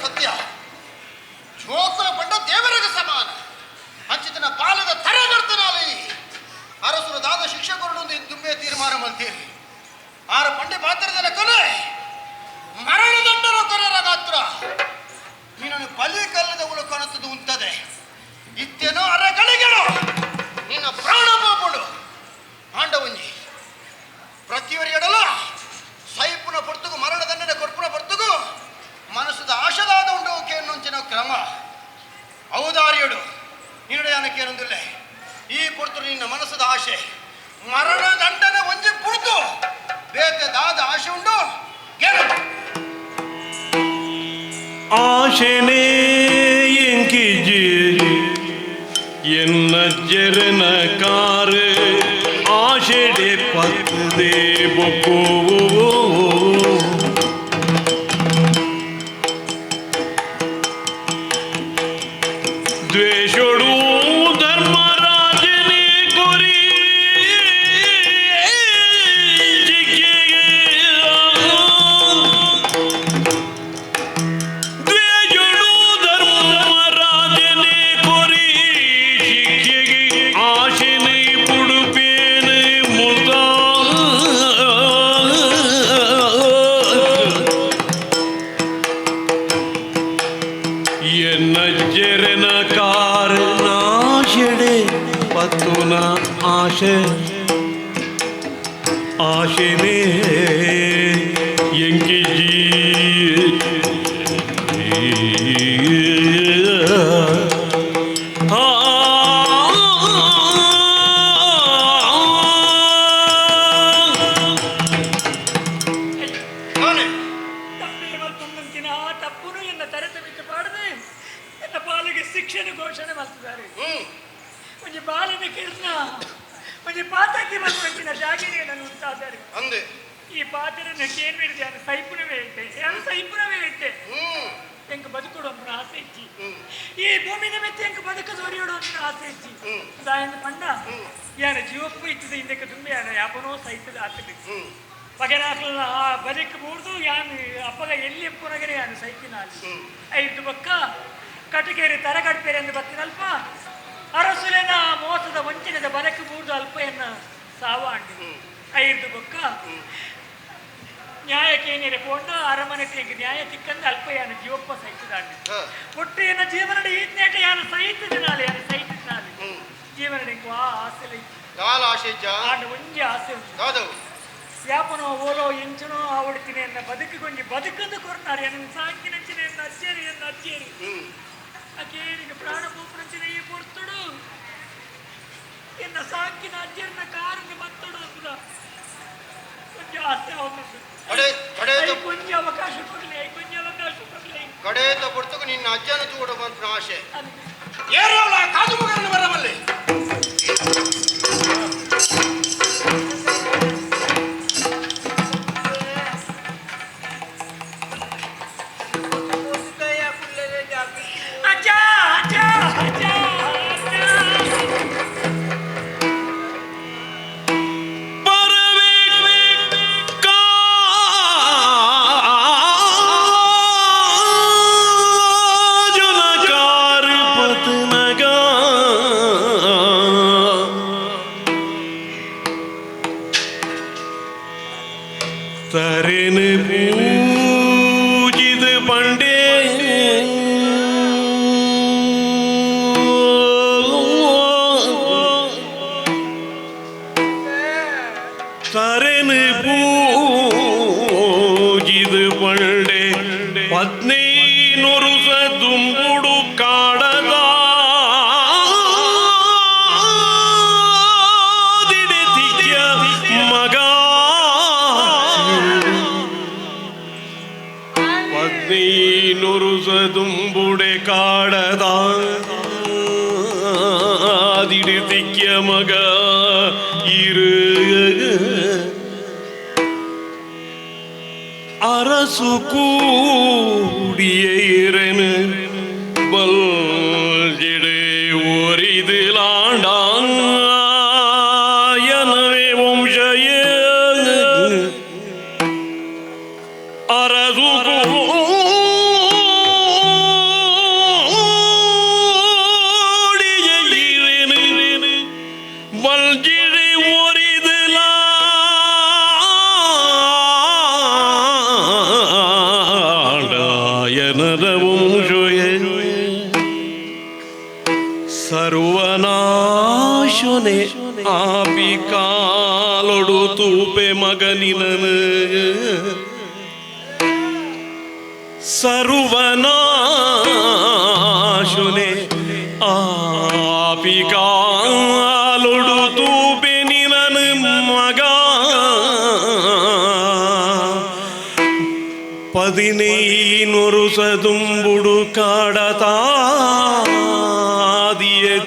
ಸತ್ಯ ಜೋಕುಲ ಪಂಡ ದೇವರಿಗೆ ಸಮಾನ ಅಂಚಿತನ ಬಾಲದ ತರಗರ್ತನಾಲಿ ಅರಸರು ದಾದ ಶಿಕ್ಷೆ ಕೊರಡು ದುಂಬೆ ತೀರ್ಮಾನ ಮಾಡ್ತೀರಿ. ಆರ ಪಂಡೆ ಪಾತ್ರದಲ್ಲ ಕೊಲೆ ಮರಣದಂಡರ ಕೊರರ ಗಾತ್ರ ನೀನನ್ನು ಬಲಿ ಕಲ್ಲದ ಉಳುಕೊನತದ್ದು ಉಂಟದೆ ಇತ್ತೇನೋ ಅರಗಳಿಗಳು ನಿನ್ನ ಪ್ರಾಣ ಪಾಪಡು ಆಂಡವಂಜಿ ಪ್ರತಿಯವರಿಗಡಲ ಸೈಪುನ ಪೊರ್ತುಗು ಮರಣದಂಡನೆ ಕೊರ್ಪುನ ಪೊರ್ತುಗು ಮನಸ್ಸದ ಆಶದಾದ ಉಂಡು ಕೇನೊಂಚಿನ ಕ್ರಮ ಔದಾರಿಯಡು ನಿನ್ನಡೆಯಾನಕ್ಕೇನೊಂದಿಲ್ಲ. ಈ ಪೊರ್ತು ನಿನ್ನ ಮನಸ್ಸದ ಆಶೆ ಮರಣದಂಡನೆ ಒಂಜಿ ಪುಡ್ತು ಬೇತೆ ದಾದ ಆಶೆ ಉಂಡು ಕೇಳು. ಆಶೆನೇ ಎಂಕಿಜಿ ಎನ್ನ ಜರನ ಕಾರು ಆಶೆಡೆ ಪತ್ತದೆ ಬೊಕ್ಕೋ ದ್ವೇಷೋಡು ಧರ್ಮರಾಜನೇ ಕೊರಿ ದ್ವೇಷೋಡು ಧರ್ಮರಾಜನೇ ಕೊರಿ ಶಿಕ್ಷೆಗೆ ಆಶೆನೆ ಬುಡುಪೇನೆ ಮುದ ಎನ್ನ ಜರನ ಕಾರಣಾಶೆಡೆ ಪತ್ತುನ ಆಶೆ ಆಶೆನೇ ಎಂಕಿಜಿ ತಪ್ಪುನು ಎನ್ನ ತರತ ಬಿಟ್ಟು ಪಾಡದೆ ಎನ್ನ ಪಾಲಿಗೆ ಶಿಕ್ಷೆನ ಘೋಷಣೆ ಮಾಡ್ತಿದ್ದಾರೆ. ಒಂಜಿ ಬಾಲಿನ ಕೀರ್ತನ ಒಂಜಿ ಪಾತಕ್ಕೆ ಬಂದ ಜಾಗಿರಿಯನ್ನು ಉಂಟಾದರೆ ಅಂದೆ ಈ ಪಾತ್ರನ ಕೇನ್ವಿಡಿದೆ ಯಾರು ಸೈಪುನವೇ ಇಟ್ಟೆ, ಯಾರು ಸೈಪುನವೇ ಇಟ್ಟೆ. ಎಂಕ್ ಬದುಕುಡು ಅಂತ ಆಸೆ ಇಚ್ಚಿ, ಈ ಭೂಮಿನ ಮೆತ್ತೆ ಎಂಕ್ ಬದುಕ ದೊರೆಯೋಡು ಅಂತ ಆಸೆ ಇಚ್ಚಿ. ದಾಯಂದ ಪಂಡ ಯಾರ ಜೀವಕ್ಕೂ ಇತ್ತಿದ ಹಿಂದಕ್ಕೆ ತುಂಬಿ ಯಾರ ಯಾಪನೋ ಸಹಿತದ ಆತಕ್ಕೆ ಪಗರಾಕ್ಲ ಆ ಬದುಕು ಮೂಡ್ದು ಯಾನು ಅಪ್ಪಗ ಎಲ್ಲಿ ಎಪ್ಪುನಗರೆ ಯಾನು ಸೈತಿನ ಅಲ್ಲಿ ಐದು ಬಕ್ಕ ಕಟಕೇರಿ ತರಗಡ್ಪೇರೆ ಎಂದು ಬತ್ತಿನಲ್ಪ ಅರಸುಲೆನ ಮೋಸದ ವಂಚನೆದ ಬರಕ್ಕೆ ಮೂಡ್ದು ಅಲ್ಪ ಎನ್ನ ಸಾವಾಂಡಿ ಐದು ಬೊಕ್ಕ ನ್ಯಾಯಕ್ಕೇನೇರೆ ಪೋಂಡ ಅರಮನೆಗೆ ನ್ಯಾಯ ತಿಕ್ಕಂದ ಅಲ್ಪ ಯಾನು ಜೀವಪ್ಪ ಸಹಿತದಾಂಡಿ ಒಟ್ಟು ಎನ್ನ ಜೀವನದ ಈತ್ನೇಟ ಯಾನು ಸಹಿತದಿನಾಲೆ ಯಾನು ಸಹಿತದಿನಾಲೆ ಜೀವನದ ಆ ಆಸೆ ಆಂಡ ಒಂಜಿ ಆಸೆ ಉಂಟು. ಯಾಪನೋ ಓಲೋ ಎಂಚನೋ ಆವಡ್ತೀನಿ ಎನ್ನ ಬದುಕು ಕೊಂಜಿ ಬದುಕಂದು ಕೊರ್ನಾರು ಎನ್ನ ಸಾಂಕಿನಂಚಿನ ಎನ್ನ ಅಚ್ಚೇರಿ ಎನ್ನ ಅಚ್ಚೇರಿ ಅಕೇರಿಗೆ ಪ್ರಾಣ ಪೂಪನಂಚಿನ ಈ ಪೊರ್ತುಡು ಎನ್ನ ಸಾಂಕಿನ ಅಜ್ಜರ್ನ ಕಾರನ್ನು ಬತ್ತಡು ಅಂತ ಕೊಂಚ ಆಸೆ ಆവുಂಟು. ಕೊಂಚ ಅವಕಾಶ ಕೊಡಲಿ, ಕೊಂಚ ಅವಕಾಶ ಕೊಡಲಿ. ಕಡೆದ ಪೊರ್ತುಗು ನಿನ್ನ ಅಜ್ಜನ ತೂಡ ಬಂತ ಆಶೆ ಏರೋಲ ಕಾದು ಮಗನ ಬರಬಲ್ಲೆ. ಅಜ್ಜ ಅಜ್ಜ ಅಜ್ಜ ಕಾರು ಪತ್ನಗ ಕಾಡದ ದಿಡಿತಿಕ್ಯ ಮಗ ಇರು அரசு கூடிய இரணு பல்ஜிடு ஒரிதிலாண்டான் எனவே வம்சைய அரசு கூடிய இரணு பல்ஜிடு ஒரிதிலா ಸರ್ವನಾಶನೆ ಆಪಿ ಕಾಲೊಡು ತೂಪೆ ಮಗನಿನನು ಸರ್ವನಾಶನೆ ಆಪಿ ಕಾಲೊಡು ತೂಪೆ ನಿನನು ಮಗ 15 ಸದುಂಬುಡು ಕಾಡತಾದಿಯ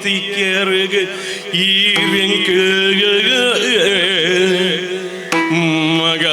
ತಿಕ್ಕೆರುಗು ಈವೆಂಕು ಮಗ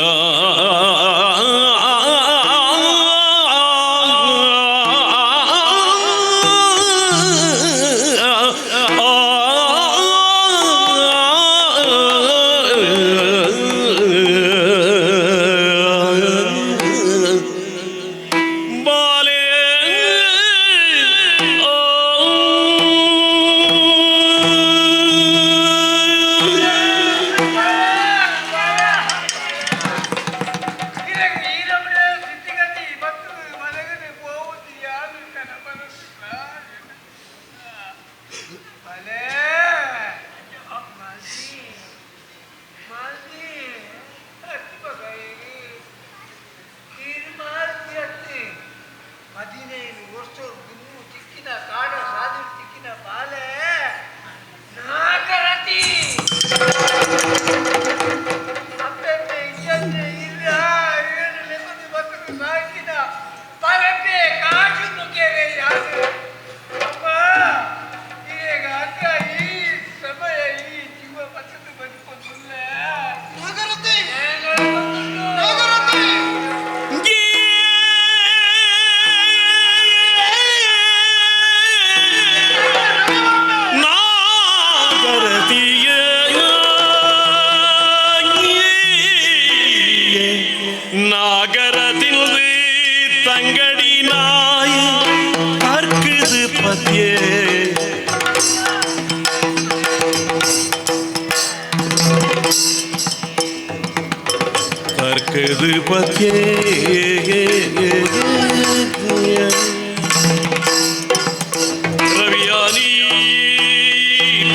ರವಿಯಾನಿ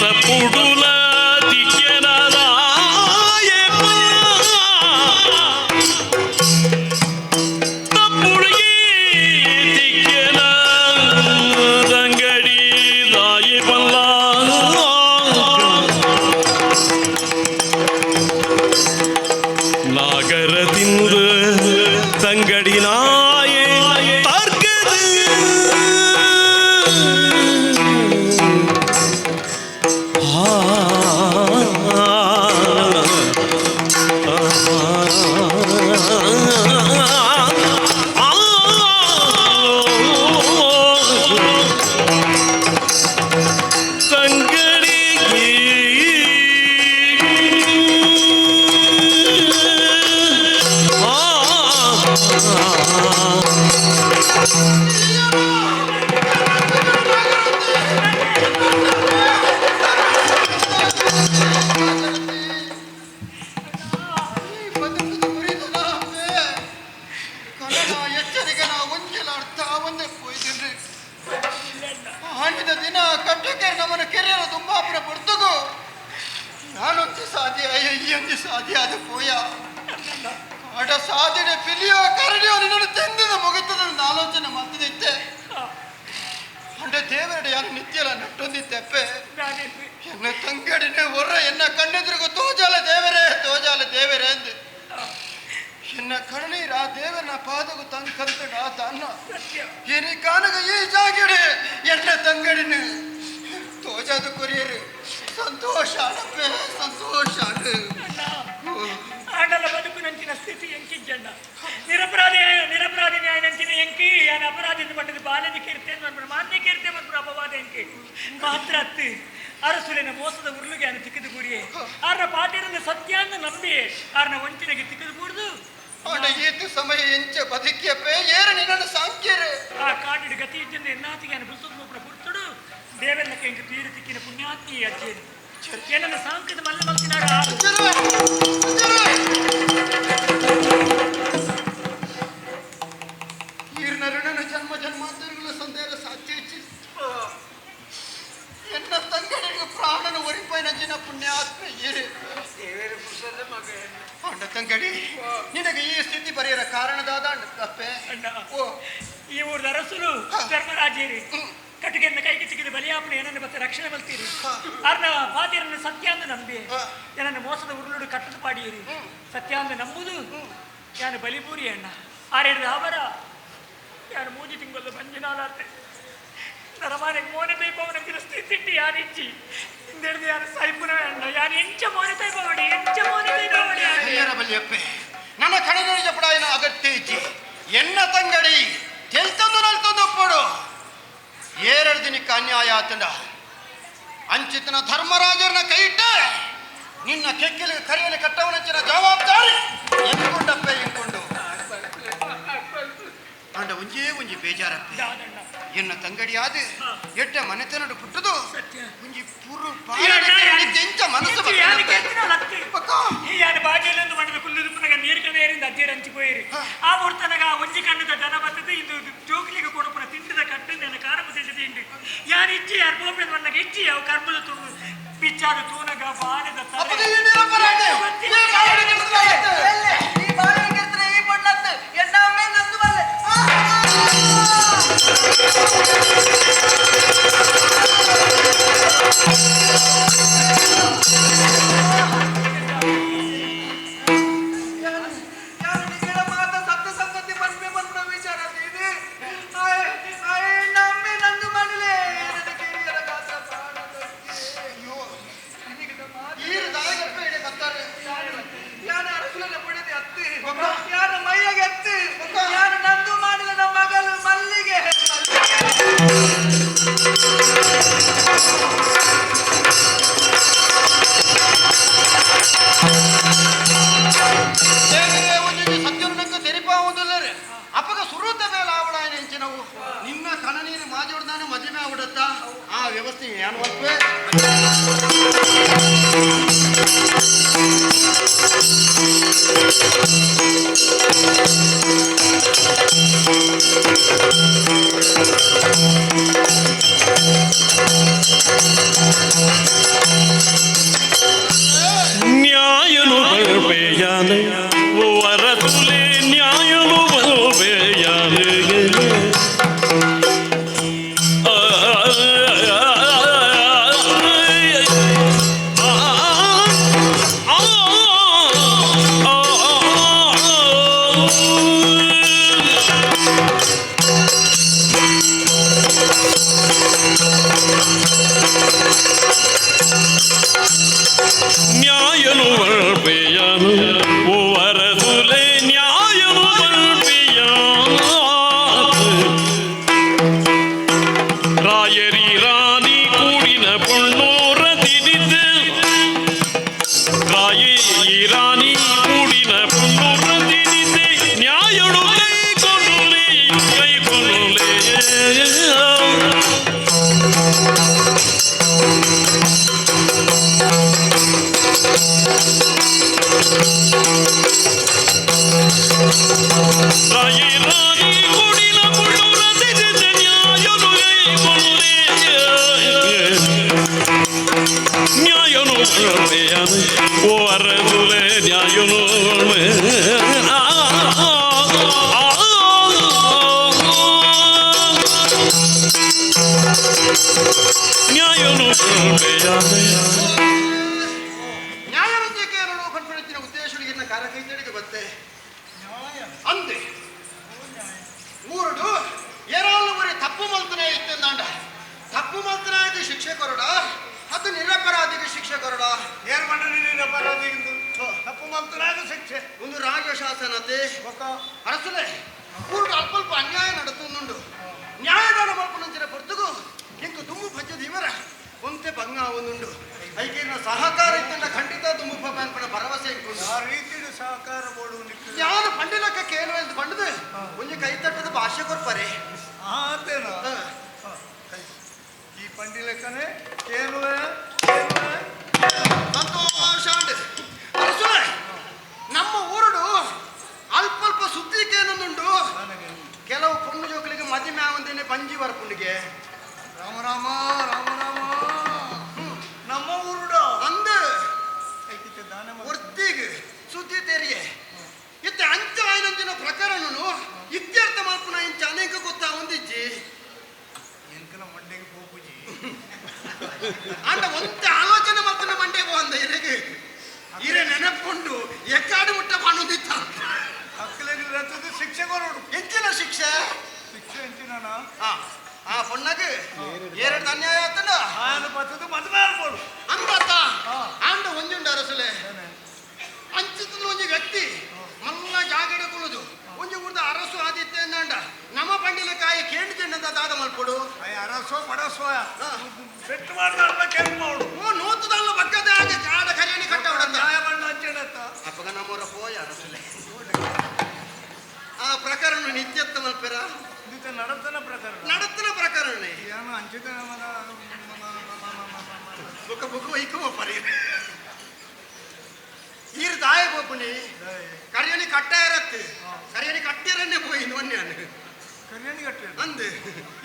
ತಪ್ಪುಡುಲ ಎನ್ನ ಕಣ್ಣೀರ ದೇವನ ಪಾದಗು ತಂಕಂತಡ ತನ್ನ ಏನಿ ಕಾನಗ ಈ ಜಾಗಿಡೆ ಎನ್ನ ತಂಗಡಿನ ತೋಜಾದ ಕೊರಿಯರು ಸಂತೋಷ ಅಣಪೆ ಸಂತೋಷ ಆಂಡಲ ಬದುಕು ನಂಚಿನ ಸ್ಥಿತಿ ಎಂಕಿಜ್ಜಣ್ಣ ನಿರಪರಾಧಿ ನಿರಪರಾಧಿ ನ್ಯಾಯ ನಂಚಿನ ಎಂಕಿ ಯಾನ ಅಪರಾಧಿ ಪಟ್ಟದ ಬಾಲನ ಕೀರ್ತೆ ಮಾನ್ಯ ಕೀರ್ತೆ ಮತ್ತು ಅಪವಾದ ಎಂಕಿ ಮಾತ್ರ ಅತ್ತಿ ಅರಸುಲಿನ ಮೋಸದ ಉರುಳುಗೆ ಅನು ತಿಕ್ಕಿದು ಕೂರಿಯೇ ಆರ್ನ ಪಾಟೀರನ್ನು ಸತ್ಯ ಅಂತ ನಂಬಿ ಆರ್ನ ವಂಚನೆಗೆ ತಿಕ್ಕಿದು ಕೂಡುದು. ಈತು ಸಮಯ ಎಂಚ ಬದುಕಿಯಪ್ಪೆ ಏರ ನಿನ್ನನ್ನು ಸಾಂಕ್ಯರು ಆ ಕಾಡಿಡು ಗತಿ ಇದ್ದಿಂದ ಎನ್ನಾತಿಗೆ ಅನು ಬುಸುದು ಮೂಪುರ ಪುರ್ತುಡು ದೇವೆಲ್ಲಕ್ಕೆ ಎಂಕು ತೀರು ತಿಕ್ಕಿನ ಪುಣ್ಯಾತ್ಮಿ ಅಜ್ಜೇನು ಏನನ್ನ ಸಾಂಕ್ಯದ ಮಲ್ಲ ಮಲ್ತಿನಾರ. ಈರ್ನರುಣನ ಜನ್ಮ ಜನ್ಮಾಂತರಗಳ ಸಂದೇಹ ಸಾಧ್ಯ ಎನ್ನ ತಂಗಡಿಗೆ ಪ್ರಾಣನ ಒರಿಪೈನ ಜಿನ ಪುಣ್ಯಾತ್ಮ ಏರೆ ಅಂಡ ತಂಗಡಿ ನಿನಗೆ ಈ ಸ್ಥಿತಿ ಬರೆಯರ ಕಾರಣದಾದ ಅಪ್ಪೆ. ಓ ಈ ಊರದ ಅರಸುಲು ಧರ್ಮರಾಜೇರಿ ಕಟ್ಟಿಗೆಯನ್ನು ಕೈಗೆ ಸಿಕ್ಕಿದ ಬಲಿಯಾಪಣೆ ಏನನ್ನು ಮತ್ತೆ ರಕ್ಷಣೆ ಬಲ್ತೀರಿ ಅರ್ನ ಪಾತಿರನ್ನು ಸತ್ಯ ಅಂತ ನಂಬಿ ಏನನ್ನು ಮೋಸದ ಉರುಳುಡು ಕಟ್ಟದ ಪಾಡಿಯಿರಿ ಸತ್ಯ ಅಂತ ನಂಬುದು ಯಾನು ಬಲಿಪೂರಿ ಅಣ್ಣ ಆರೇಳು ಅವರ ಯಾನು ಮೂಜಿ ತಿಂಗಳು ಬಂಜಿನಾಲಾತೆ ನರಮಾನೆಗೆ ಮೋನೆ ತೈಪವನ ಸ್ಥಿತಿಟ್ಟು ಯಾರು ಇಚ್ಚಿ ಹಿಂದೆಡ್ದು ಯಾರು ಸಾಯ್ಪುನ ಅಣ್ಣ ಯಾರು ಎಂಚ ಮೋನೆ ತೈಪವಡಿ ಎಂಚ ಮೋನೆ ತೈಪವಡಿ ಅಯ್ಯರ ಬಲಿಯಪ್ಪೆ ನನ್ನ ಕಣಗಳಿಗೆ ಪಡಾಯನ ಅಗತ್ಯ ಇಚ್ಚಿ ಎನ್ನ ತಂಗಡಿ ತೆಲ್ತಂದು ನಲ್ತಂದು ಒಪ್ಪಡು ಏರಡು ದಿನಕ್ಕೆ ಅನ್ಯಾಯ ಆತಂಡ ಅಂಚಿತನ ಧರ್ಮರಾಜರನ್ನ ಕೈ ಇಟ್ಟ ನಿನ್ನ ಕೆಕ್ಕೆಲಿಗೆ ಕರೆಯಲು ಕಟ್ಟವನಂಚಿನ ಜವಾಬ್ದಾರಿ ಎಂಕೊಂಡಪ್ಪೆ ಎಂಕೊಂಡು ಅಂಡ ಒಂಜೇ ಒಂಜಿ ಬೇಜಾರಪ್ಪೆ ಎನ್ನ ತಂಗಡಿಯಾದ ಎಟ್ಟ ಮನೆತನಡು ಪುಟ್ಟದು ಒಂಜಿ ಪುರು ಎಂಚ ಮನಸ್ಸು ಯಾರು ಬಾಜಿಯಲ್ಲೊಂದು ಮಾಡಿದ ಕುಲ್ಲುದುಪ್ಪನಗ ನೀರು ಕಣೇರಿಂದ ಅಜ್ಜಿಯರು ಹಂಚಿపోಯಿರಿ ಆ ಮುರ್ತನಗ ಒಂಜಿ ಕಣ್ಣದ ದನ ಬರ್ತದೆ ಇದು ಜೋಕ್ಲಿಗೆ ಕೊಡುಪನ ತಿಂಡಿದ ಕಟ್ಟು ನನ್ನ ಕಾರపు ತಿಂಡಿ ತಿಂಡಿ ಯಾರು ಇಚ್ಚಿ ಯಾರು ಗೋಪೆ ಮಣ್ಣಗೆ ಇಚ್ಚಿ ಅವು ಕರ್ಬುದ ತುಂಡು ಪಿಚ್ಚಾದ ತೂನಗ ಬಾಣದ ಅಪ್ಪಗ ಸುರುತ ಮೇಲೆ ಆವಡ ಎಂಚಿನವು ನಿನ್ನ ಕಣನೀರು ಮಾಜೋಡ್ದಾನೆ ಮದುವೆ ಆಗ್ಬಿಡುತ್ತಾ ಆ ವ್ಯವಸ್ಥೆ ಏನು ಒಪ್ಪೆ ನ್ಯಾಯನು ಬಲ್ಪೆಯಾನೆ ವರಸುಲೆ ನ್ಯಾಯನು ಬಲ್ಪೆಯಾನೆ ನ್ಯಾಯನು ಬಲ್ಪೆಯಾನು ವರಸುಲೆ ನ್ಯಾಯನು ಬಲ್ಪೆಯಾನು ರಾಯರಿ ರಾಣಿ ಕೂಡಿನ ಪೊಣ್ಣೋರ ತಿರಿದು ರಾಯೇ ರಾಣಿ ಕೂಡಿನ ಪೊಣ್ಣೋರ ತಿರಿದೆ ನ್ಯಾಯಡು ಕೈ ಕೊಡುಲೆ ಕೈ ಕೊಡುಲೆ. ರಾಯೇ ರಾಣಿ ಕೂಡಿನ ಪೊಣ್ಣೋರ ತಿರಿದೆ ನ್ಯಾಯನು ಕೈ ಕೊಡುಲೆ ನ್ಯಾಯನು ಬಲ್ಪೆಯಾನು ಓ ಅರಸುಲೆ ನ್ಯಾಯನು ನ್ಯಾಯನು ಬಲ್ಪೆಯಾನು. ನ್ಯಾಯರಂಜಕ್ಕೆ ಕಣ್ಪಡಿಸಿನ ಉದ್ದೇಶಗಳಿಗೆ ಕಾರಕೈತಡಿಗೆ ಬತ್ತೆ. ಅಂದೆ ಊರುಡು ಏರಾಲು ಊರಿ ತಪ್ಪು ಮಲ್ತನೆ ಇತ್ತಂದಾಂಡ ತಪ್ಪು ಮಲ್ತನಾಗಿ ಶಿಕ್ಷೆ ಕೊರಡ ಅದು ನಿರಪರಾಧಿಗೆ ಶಿಕ್ಷೆ ಕೊರಡ ಏರ್ ಮಂಡ ನಿರಪರಾಧಿ ತಪ್ಪು ಮಲ್ತನಾಗ ಶಿಕ್ಷೆ ಒಂದು ರಾಜಶಾಸನತೆ ಅರಸುಲೆ ಊರುಡು ಅಲ್ಪ ಅಲ್ಪ ಅನ್ಯಾಯ ನಡತುಂದುಂಡು ನ್ಯಾಯದಾನ ಮಲ್ಪನಂಚಿನ ಪೊರ್ತುಗು ಇಂಕು ದುಮ್ಮು ಭಜ್ಜದ ಇವರ ಒಂತೆ ಭಂಗ ಒಂದುಂಡು ಐಕೇನ ಸಹಕಾರ ಇತ್ತಂಡ ಖಂಡಿತ ದುಮ್ಮು ಅನ್ಪಣ ಭರವಸೆ ಇಂಕುಂಡು ಆ ರೀತಿಡು ಸಹಕಾರ ಬೋಡು ಯಾರು ಪಂಡಿಲಕ್ಕ ಕೇಳುವ ಎಂದು ಪಂಡದು ಒಂಜಿ ಕೈ ತಟ್ಟದ ಭಾಷೆ ಕೊರ್ಪರೆ ಆತೇನ ಈ ಪಂಡಿಲಕ್ಕನೆ ಕೇಳುವೆ ಸಂತೋಷ ಅರಸುಲೆ ನಮ್ಮ ಊರುಡು ಅಲ್ಪ ಅಲ್ಪ ಸುದ್ದಿ ಕೇನೊಂದುಂಡು ಕೆಲವು ಪೊಣ್ಣು ಜೋಕುಲಿಗೆ ಮದಿಮೆ ಆವಂದೇನೆ ಪಂಜಿ ವರಪುಂಡಿಗೆ ರಾಮ ರಾಮ ರಾಮ ರಾಮ ನಮ್ಮ ಊರುಡ ಅಂದು ಒರ್ತಿಗ್ ಸುದ್ದಿ ತೆರಿಗೆ ಇತ್ತೆ ಅಂಚ ಆಯ್ನಂಚಿನ ಪ್ರಕರಣನು ಇತ್ಯರ್ಥ ಮಲ್ಪುನ ಇಂಚ ಅನೇಕ ಗೊತ್ತಾ ಒಂದಿಜ್ಜಿ ಎಂಕನ ಮಂಡೆಗೆ ಪೋಪುಜಿ ಅಂಡ ಒಂತೆ ಆಲೋಚನೆ ಮಲ್ತನ ಮಂಡೆಗೆ ಅಂದ ಇರೆಗೆ ಇರೆ ನೆನಪುಂಡು ಎಕ್ಕಾಡು ಮುಟ್ಟ ಪಣುದಿತ್ತ ಅಕ್ಕಲೆಗೆ ರಥದ ಶಿಕ್ಷೆ ಕೊರಡು ಎಂಚಿನ ಶಿಕ್ಷೆ ಶಿಕ್ಷೆ ಎಂಚಿನ ಆ ಪೊಣ್ಣಗೆ ಎರಡು ಅನ್ಯಾಯ ಆತನ ಆಯನ ಪತ್ತದು ಮದುವೆ ಆಗ್ಬೋದು ಅಂದತ್ತ ಆಂಡ ಒಂಜುಂಡು ಅರಸುಲೆ ಅಂಚಿತನ ಒಂಜಿ ವ್ಯಕ್ತಿ ಮಲ್ಲ ಜಾಗಡೆ ಕುಳುದು ಒಂಜಿ ಊರ್ದ ಅರಸು ಆದಿತ್ಯ ಅಂದಾಂಡ ನಮ್ಮ ಪಂಡಿಲ ಕಾಯಿ ಕೇಂದ್ರ ಚೆಂಡಂದ ದಾದ ಮಲ್ಪೊಡು ಅರಸೋ ಬಡಸೋ ಪೆಟ್ಟು ಮಾಡ್ದಾರಲ್ಲ ಕೆಂಪು ಮಾಡು ಓ ನೋತದಲ್ಲ ಬಗ್ಗದ ಆಗ ಆಡ ಕರಿಯಣಿ ಕಟ್ಟ ನ್ಯಾಯ ಬಣ್ಣ ಹಚ್ಚಿಡತ್ತ ಅಪ್ಪಗ ನಮ್ಮವರ ಪೋಯ ಅರಸುಲೆ ಆ ಪ್ರಕರಣ ನಿತ್ಯತ್ತ ಮಲ್ಪೆರ ನಡತನ ಪ್ರಕರಣ ನಡತನ ಪ್ರಕರಣ ಏನು ಅಂಚಿತ ಬುಕ್ಕ ಬುಕ್ಕ ವೈಕೋ ಪರಿ ಈರ್ ದಾಯ ಬೋಪುನಿ ಕರಿಯಣಿ ಕಟ್ಟ ಇರತ್ತೆ ಕರಿಯಣಿ ಕಟ್ಟಿರನ್ನೇ ಪೋಯಿ ಒನ್ಯಾನು ಕರಿಯಣಿ ಕಟ್ಟಿ ಅಂದು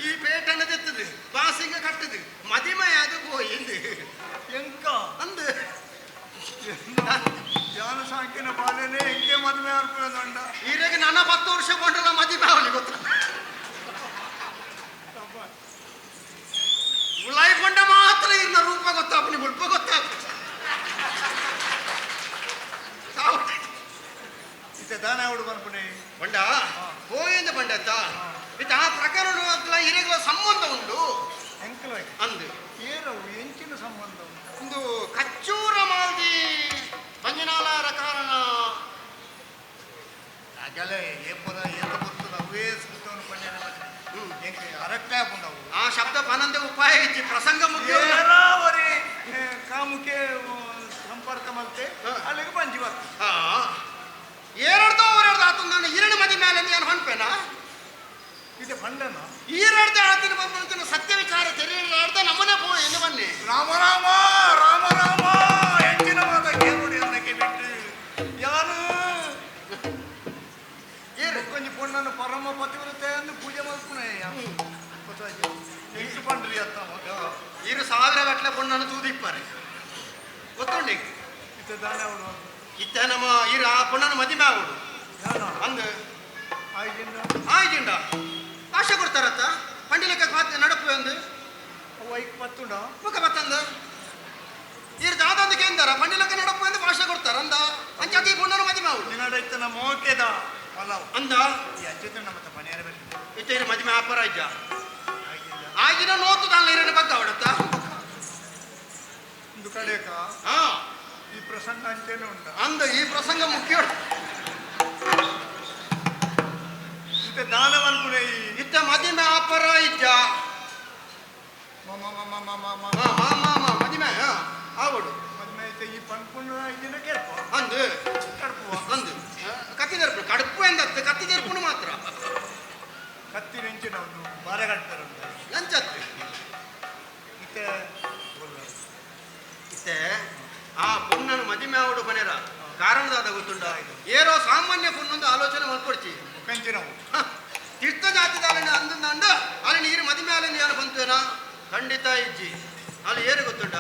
ಈ ಪೇಟನ ತೆತ್ತದು ಬಾಸಿಂಗ ಕಟ್ಟದು ಮದಿಮೆ ಅದು ಪೋಯಿ ಇಂದು ಎಂಕ ಅಂದು ಯಾನು ಸಾಂಕಿನ ಬಾಲೇನೆ ಎಂಕೆ ಮದುವೆ ಆರ್ಪುನಂಡ ಈರೆಗೆ ನನ್ನ 10 ವರ್ಷ ಕೊಂಡಲ್ಲ ಮದಿಮೆ ಅವನಿಗೆ ಗೊತ್ತ ಉಲಾಯಿ ಕೊಂಡ ಮಾತ್ರ ಇರ್ನ ರೂಪ ಗೊತ್ತಾಪನಿ ಉಲ್ಪ ಗೊತ್ತಾಪ ಇತ್ತೆ ದಾನ ಯಾವಡು ಬಂದ್ಪುಣೆ ಬಂಡ ಹೋಯಿಂದ ಬಂಡತ್ತ ಇತ್ತ ಆ ಪ್ರಕರಣ ಹಿರಿಗಳ ಸಂಬಂಧ ಉಂಟು ಎಂಕಲ ಅಂದು ಏರವು ಎಂಚಿನ ಸಂಬಂಧ ಒಂದು ಕಚ್ಚೂರ ಮಾಲ್ದಿ ಪಂಜನಾಲರ ಕಾರಣ ಅಗಲೆ ಏಪದ ಏತ ಬರ್ತದ ಅವೇ ಸುತ್ತವನ್ನು ಪಂಜನ ಎಂಕೆ ಅರಟ್ಟೆ ಹಾಕೊಂಡವು ಆ ಶಬ್ದ ಪನಂದೆ ಉಪಾಯ ಇಚ್ಚಿ ಪ್ರಸಂಗ ಮುಖ್ಯ ಏರಾವರಿ ಕಾಮುಕೆ ಸಂಪರ್ಕ ಮಲ್ತೆ ಅಲ್ಲಿಗೆ ಪಂಜಿ ಬರ್ತದೆ ಏರಡ್ದೋ ಅವರೆಡ್ದು ಆತಂದಾನ ಎರಡು ಮದಿ ಮೇಲೆ ಏನು ಹೊನ್ಪೇನಾ ಇದು ಪಂಡನ ಈರಡ್ದ ಆತನ ಬಂದ ಸತ್ಯ ವಿಚಾರ ತೆರೆಯಲಾರ್ದ ನಮ್ಮನೆ ಪೋ ಎಂದು ಬನ್ನಿ ರಾಮ ರಾಮ ರಾಮ ರಾಮ ಎಂಚಿನ ಮಾತ ಕೇಳುಡಿ ಅನ್ನಕ್ಕೆ ಬಿಟ್ಟು ಯಾರು ಕೊಂಚ ಪೊಣ್ಣನ್ನು ಪರಮ ಪತಿವ್ರತೆ ಎಂದು ಪೂಜೆ ಮಲ್ಪುನೆ ಎಂಟು ಪಂಡ್ರಿ ಅತ್ತ ಮಗ ಇರು ಸಾವಿರ ಗಟ್ಟಲೆ ಪೊಣ್ಣನ್ನು ತೂದಿಪ್ಪಾರೆ ಗೊತ್ತುಂಡಿ ಇತ್ತೆ ದಾನ ಅವಳು ಇತ್ತೆ ನಮ್ಮ ಇರು ಆ ಪೊಣ್ಣನ್ನು ಮದಿಮೆ ಆಗುಡು ಅಂದು ಆಯ್ಜಿಂಡ ಆಶೆ ಕೊಡ್ತಾರತ್ತ ಪಂಡಿಲಕ್ಕ ಖಾತೆ ನಡಪು ಅಂದು ಐಕ್ ಪತ್ತುಂಡ ಮುಖ ಬತ್ತಂದ ಇರು ದಾದಂದು ಕೇಂದ್ರ ಪಂಡಿಲಕ್ಕ ನಡಪು ಎಂದು ಭಾಷೆ ಕೊಡ್ತಾರ ಅಂದ ಅಂಚಾತಿ ಪೊಣ್ಣನು ಮದಿಮೆ ಆಗುಡು ನಿನ್ನಡ ಇತ್ತ ನಮ್ಮ ಓಕೆದ ಪಲಾವ್ ಅಂದ ಈ ಅಂಚಿತ ನಮ್ಮ ಮನೆಯರ ಮೇಲೆ ಇತ್ತೆ ಇರು ಮದಿಮೆ ಆಪರ ಇಜ್ಜ ಆಗಿನ ನೋತು ದಾನ ಇರನ ಬಗ್ಗೆ ಅವಡತ್ತ ಒಂದು ಕಡೆಕ ಹಾ ಈ ಪ್ರಸಂಗ ಅಂಚೇನೆ ಉಂಟ ಅಂದ ಈ ಪ್ರಸಂಗ ಮುಖ್ಯ ಇತ್ತೆ ದಾನ ಮನ್ಪುನೆ ಇತ್ತ ಮದಿಮೆ ಆಪರ ಇಜ್ಜ ಮ ಮ ಮ ಮ ಮ ಮಾ ಮಾ ಮದಿಮೆ ಆವಡು ಮದಿಮೆ ಇತ್ತೆ ಈ ಪನ್ಪುನ ಇದಿನ ಕೇಳ್ಪ ಅಂದು ಕಡ್ಪುವ ಅಂದು ಕತ್ತಿ ತೆರಪು ಕಡುಪು ಎಂದತ್ತು ಕತ್ತಿ ತೆರಪುನು ಮಾತ್ರ ಕತ್ತಿ ನೆಂಚಿನ ಒಂದು ಬಾರೆ ಕಟ್ತಾರೆ ಲಂಚತ್ತು ಇತ್ತೆ ಇತ್ತೆ ಆ ಪೊಣ್ಣನು ಮದಿಮೆ ಆವಡು ಬನೇರ ಕಾರಣದಾದ ಗೊತ್ತುಂಡ ಏರೋ ಸಾಮಾನ್ಯ ಪೊಣ್ಣೊಂದು ಆಲೋಚನೆ ಮಲ್ಕೊಡ್ಚಿ ಕಂಚಿನವು ತೀರ್ಥ ಜಾತಿದಾಲನ ಅಂದಂದ ಅಲ್ಲಿ ನೀರು ಮದಿಮೆ ಆಲನ ಯಾರು ಬಂತೇನಾ ಖಂಡಿತ ಇಜ್ಜಿ ಅಲ್ಲಿ ಏನು ಗೊತ್ತುಂಡ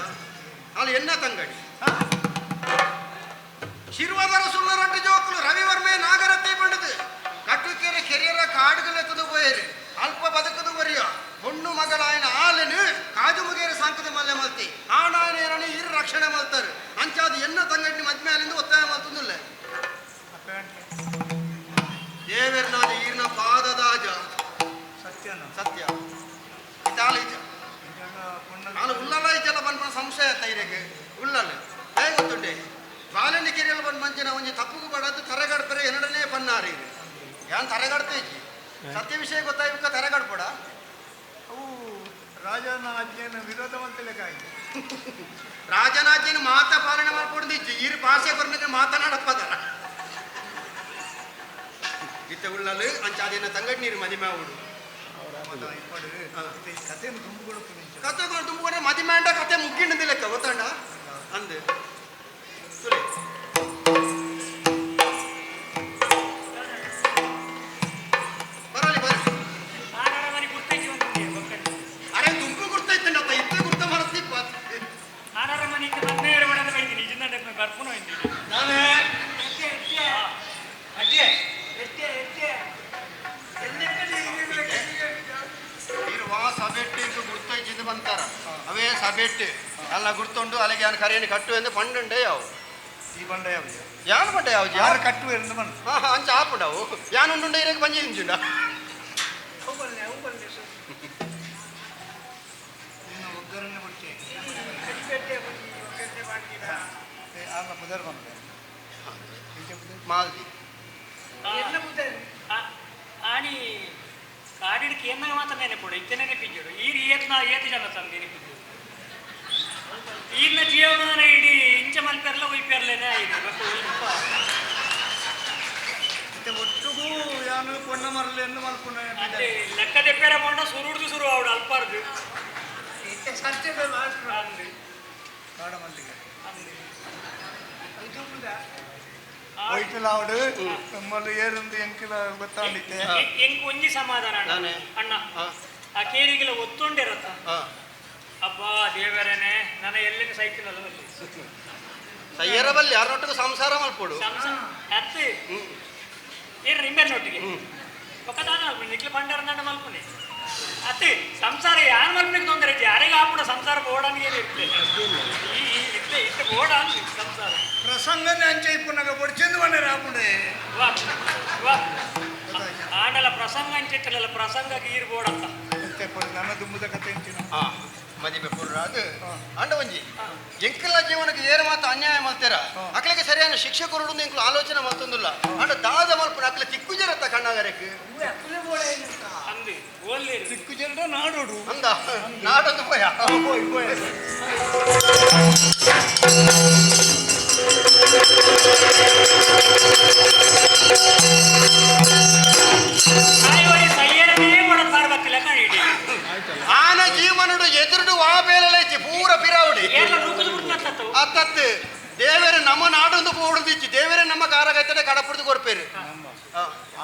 ಅಲ್ಲಿ ಎನ್ನ ತಂಗಡಿ ಶಿರ್ವದರ ಸುಳ್ಳರಡ್ಡು ಜೋಕುಲು ರವಿವರ್ಮೆ ನಾಗರತೆ ಬಂಡದು ಕಟ್ಟುಕೆರೆ ಕೆರೆಯರ ಕಾಡುಗಲೆತ್ತದು ಪೋಯರು ಅಲ್ಪ ಬದುಕದು ಬರಿಯ ಹೊಣ್ಣು ಮಗಳಾಯನ ಆಲನು ಕಾಜು ಮುಗೇರ ಸಾಂಕದ ಮಲ್ಲೆ ಮಲ್ತಿ ಆಣಾಯನೇರನೆ ಇರು ರಕ್ಷಣೆ ಮಲ್ತಾರೆ ಅಂಚಾದ ಎನ್ನ ತಂಗಡಿ ಮದ್ಮೆ ಆಲಿಂದ ಒತ್ತಾಯ ಮಲ್ತಂದುಲ್ಲ ಸತ್ಯ ಇತಾಲ ನಾನು ಉಲ್ಲಲ ಇಜಲ ಪನ್ಪುನ ಸಂಶಯ ತೈರೆಗ್ ಉಲ್ಲಲ್ ದಾಯೆ ಗೊತ್ತುಂಡೆ ಬಾಲನಿ ಕೆರೆಯಲ್ ಬಂದು ಮಂಚಿನ ಒಂಜಿ ತಪ್ಪುಗು ಬಡದು ತರಗಡ್ಪರೆ ಎನ್ನಡನೇ ಪನ್ನಾರಿ ಯಾನ್ ತರಗಡ್ತೆ ಇಜ್ಜಿ ಸತ್ಯ ವಿಷಯ ಗೊತ್ತಾಯ್ಬೇಕ ತರಗಡ್ಪಡ ಅವು ರಾಜನ ಆಜ್ಞೆಯನ್ನು ವಿರೋಧ ಮಂತಲೆಕಾಯಿ ರಾಜನಾಜ್ಞೆಯನ್ನು ಮಾತ ಪಾಲನೆ ಮಾಡ್ಕೊಂಡು ಇಜ್ಜಿ ಈರು ಭಾಷೆ ಕೊರ್ನಕ್ಕೆ ಮಾತನಾಡಪ್ಪದರ ಇತ್ತ ಉಳ್ಳಲು ಅಂಚಾದೇನ ತಂಗಡಿ ನೀರು ಮದಿಮೆ ಆವಡು ಕಥೆಯನ್ನು ತುಂಬಿಕೊಂಡು ಕತೆ ತುಂಬಿಕೊಂಡ್ರೆ ಮದಿಮೆ ಅಂಡ ಕತೆ ಮುಗ್ಗಿಂಡಿಂದ ಲೆಕ್ಕ ಗೊತ್ತಂಡ ಅಂದೆ ಸುರೇ ಬರಲಿ ಬರಲಿ ಅರೆ ದುಂಬು ಗುರ್ತೈತೆ ಅತ್ತ ಇತ್ತೆ ಗುರ್ತ ಮನಸ್ಸಿಪ್ಪ ಇರುವ ಸಬೆಟ್ಟು ಇಂಕ ಗುರ್ತೈಚಿಂದು ಬಂತಾರ ಅವೇ ಸಬೆಟ್ಟು ಅಲ್ಲ ಗುರ್ತುಂಡು ಅಲ್ಲಿಗೆ ಯಾನ್ ಕರೆಯನ್ನು ಕಟ್ಟು ಎಂದು ಪಂಡುಂಡೆ ಯಾವ ಈ ಬಂಡ ಯಾವ ಯಾನ್ ಬಂಡ ಯಾವ ಯಾರು ಕಟ್ಟು ಎಂದು ಬಂದ ಹಾ ಹಾ ಅಂಚ ಆಪುಂಡವು ಯಾನ್ ಉಂಡುಂಡೆ ಇರಕ್ಕೆ ಬಂಜಿ ಇಂಜುಂಡ ಇನ್ನು ಒಗ್ಗರಣೆ ಬಿಟ್ಟೆ ಆರ್ನ ಪುದರ್ ಬಂದೆ ಮಾಲ್ದಿ ಆಣಿ ಕಾಡಿಡ್ಕೆ ಏನಾಗ ಮಾತ್ರ ನೆನಪುಡು ಇತ್ತೆ ನೆನಪಿಜ್ಜರು ಈರು ಏತ್ನ ಏತು ಜನ ತಂದು ನೆನಪಿದ್ದು ಈರ್ನ ಜೀವಮಾನ ಇಡೀ ಇಂಚ ಮಲ್ಪೆರ್ಲ ಒಯ್ಪೆರ್ಲೇನೆ ಆಯ್ತು ಮತ್ತೆ ಒಟ್ಟುಗೂ ಯಾನು ಪೊಣ್ಣ ಮರಲಿ ಎಂದು ಮಲ್ಪುನ ಅದೇ ಲೆಕ್ಕ ದೆಪ್ಪೆರ ಪೊಂಡ ಸುರುಡ್ದು ಸುರು ಅವಡು ಅಲ್ಪಾರ್ದು ಅಂದು ಕಾಡ ಮಲ್ಲಿಗೆ ಅಂದು ಒಯ್ತಲಾವಡು ನಮ್ಮಲ್ಲಿ ಏರುಂದು ಎಂಕಿಲ ಗೊತ್ತಾಂಡಿತ್ತೆ ಎಂಕ್ ಒಂಜಿ ಸಮಾಧಾನ ಅಣ್ಣ ಅಣ್ಣ ಆ ಕೇರಿಗೆಲ್ಲ ಒತ್ತೊಂಡಿರತ್ತ ಅಬ್ಬಾ ದೇವರೇನೆ ನನ್ನ ಎಲ್ಲಿನ ಸೈಕಲ್ ಅಲ್ಲ ಬಲ್ಲಿ ಸಯ್ಯರ ಬಲ್ಲಿ ಯಾರೊಟ್ಟಿಗೂ ಸಂಸಾರ ಮಲ್ಪೊಡು ಅತ್ತೆ ಏನ್ ನಿಂಬೆರ್ನೊಟ್ಟಿಗೆ ಪಕ್ಕದಾನ ನಿಕ್ಲು ಪಂಡಾರ ನಂಡ ಮಲ್ಪುನೆ ಅತ್ತೆ ಸಂಸಾರ ಯಾರು ಮಲ್ಪನಿಗೆ ತೊಂದರೆ ಯಾರಿಗೆ ಆಪುಡ ಸಂಸಾರ ಬೋಡನ್ಗೆ ಇರ್ತದೆ ಇತ್ತೆ ಇತ್ತೆ ಬೋಡ ಸಂಸಾರ ಪ್ರಸಂಗನೇ ಅಂಚೆ ಇಪ್ಪುನಾಗ ಬೊಡ್ಚೆಂದು ಬಂದರೆ ಆಪುಂಡೆ ವಾ ವಾ ಆಂಡಲ ಪ್ರಸಂಗ ಅಂಚಿಟ್ಟಲ್ಲ ಪ್ರಸಂಗಕ್ಕೆ ಈರು ಬೋಡತ್ತ ಮತ್ತೆ ನನ್ನ ದುಂಬುದ ಕತೆ ಅಂಚಿನ ಮದಿಮೆ ಪುರ್ರಾದು ಅಂಡ ಒಂಜಿ ಎಂಕಲ ಜೀವನಕ್ಕೆ ಏರು ಮಾತ ಅನ್ಯಾಯ ಮಲ್ತೇರ ಅಕ್ಲಿಗೆ ಸರಿಯಾದ ಶಿಕ್ಷೆ ಕೊರಡು ಎಂಕಲು ಆಲೋಚನೆ ಮಲ್ತೊಂದಿಲ್ಲ ಅಂಡ ದಾದ ಮಲ್ಪುನ ಅಕ್ಲೆ ತಿಕ್ಕುಜರತ್ತ ಕಣ್ಣಾಗರಕ್ಕೆ ತಿಕ್ಕುಜರಡ ನಾಡೋಡು ಅಂದ ನಾಡೊಂದು ಪೋಯ ಪೋಯ್ ಪೋಯ್ ಆನ ಜೀವನಡು ಎದುರುಡು ವಾ ಬೇಲಲೈತಿ ಪೂರ ಪಿರಾವಡಿ ಅತ್ತತ್ತು ದೇವರೇ ನಮ್ಮ ನಾಡೊಂದು ಪೋಡುದಿಚ್ಚಿ ದೇವರೇ ನಮ್ಮ ಕಾರಗೈತಡೆ ಕಡಪುಡ್ದು ಕೊರ್ಪೇರು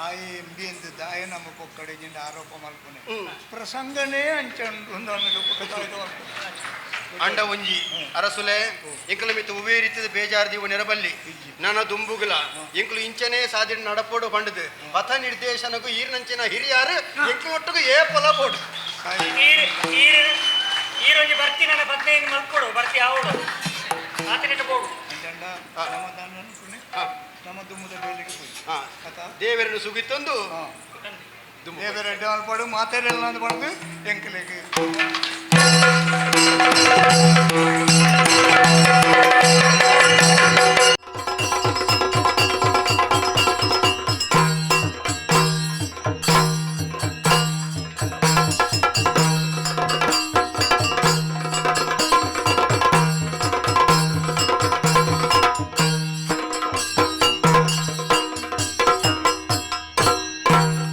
ಆಯೆ ಎಂಬಿ ಎಂದು ದಾಯ ನಮ್ಮ ಕೊಕ್ಕಡೆಗಿಂದ ಆರೋಪ ಮಲ್ಪುನೆ ಪ್ರಸಂಗನೇ ಅಂಚ ಅಂಡ ಒಂಜಿ ಅರಸುಲೆ ಎಂಕಲ ಮಿತ್ತು ಉವೇ ರೀತಿದ ಬೇಜಾರು ದೀವ ನೆರಬಲ್ಲಿ ನನ್ನ ದುಂಬುಗುಲ ಎಂಕಲು ಇಂಚನೇ ಸಾದಿನ ನಡಪೋಡು ಪಂಡದು ಪಥ ನಿರ್ದೇಶನಕ್ಕೂ ಈರ್ನಂಚಿನ ಹಿರಿಯಾರು ಎಂಕಲು ಒಟ್ಟಿಗೂ ಏ ಪೊಲ ಪೋಡು ಈರೊಂಜಿ ಬರ್ತಿ ನನ್ನ ಪತ್ನಿಯನ್ನು ಮಲ್ಕೊಡು ಬರ್ತಿ ಆವಡು ಆತನಿಟ್ಟು ಬೋಡು ನಮ್ಮ ದುಂಬುದ ಬೇಲಿಗೆ ಹೋಯಿ ದೇವರನ್ನು ಸುಗಿತ್ತೊಂದು ದೇವರ ಅಡ್ಡ ಪಡು ಮಾತಾಡಲ್ಲ ಅಂತ ಪಡೆದು ಎಂಕಲಿಗೆ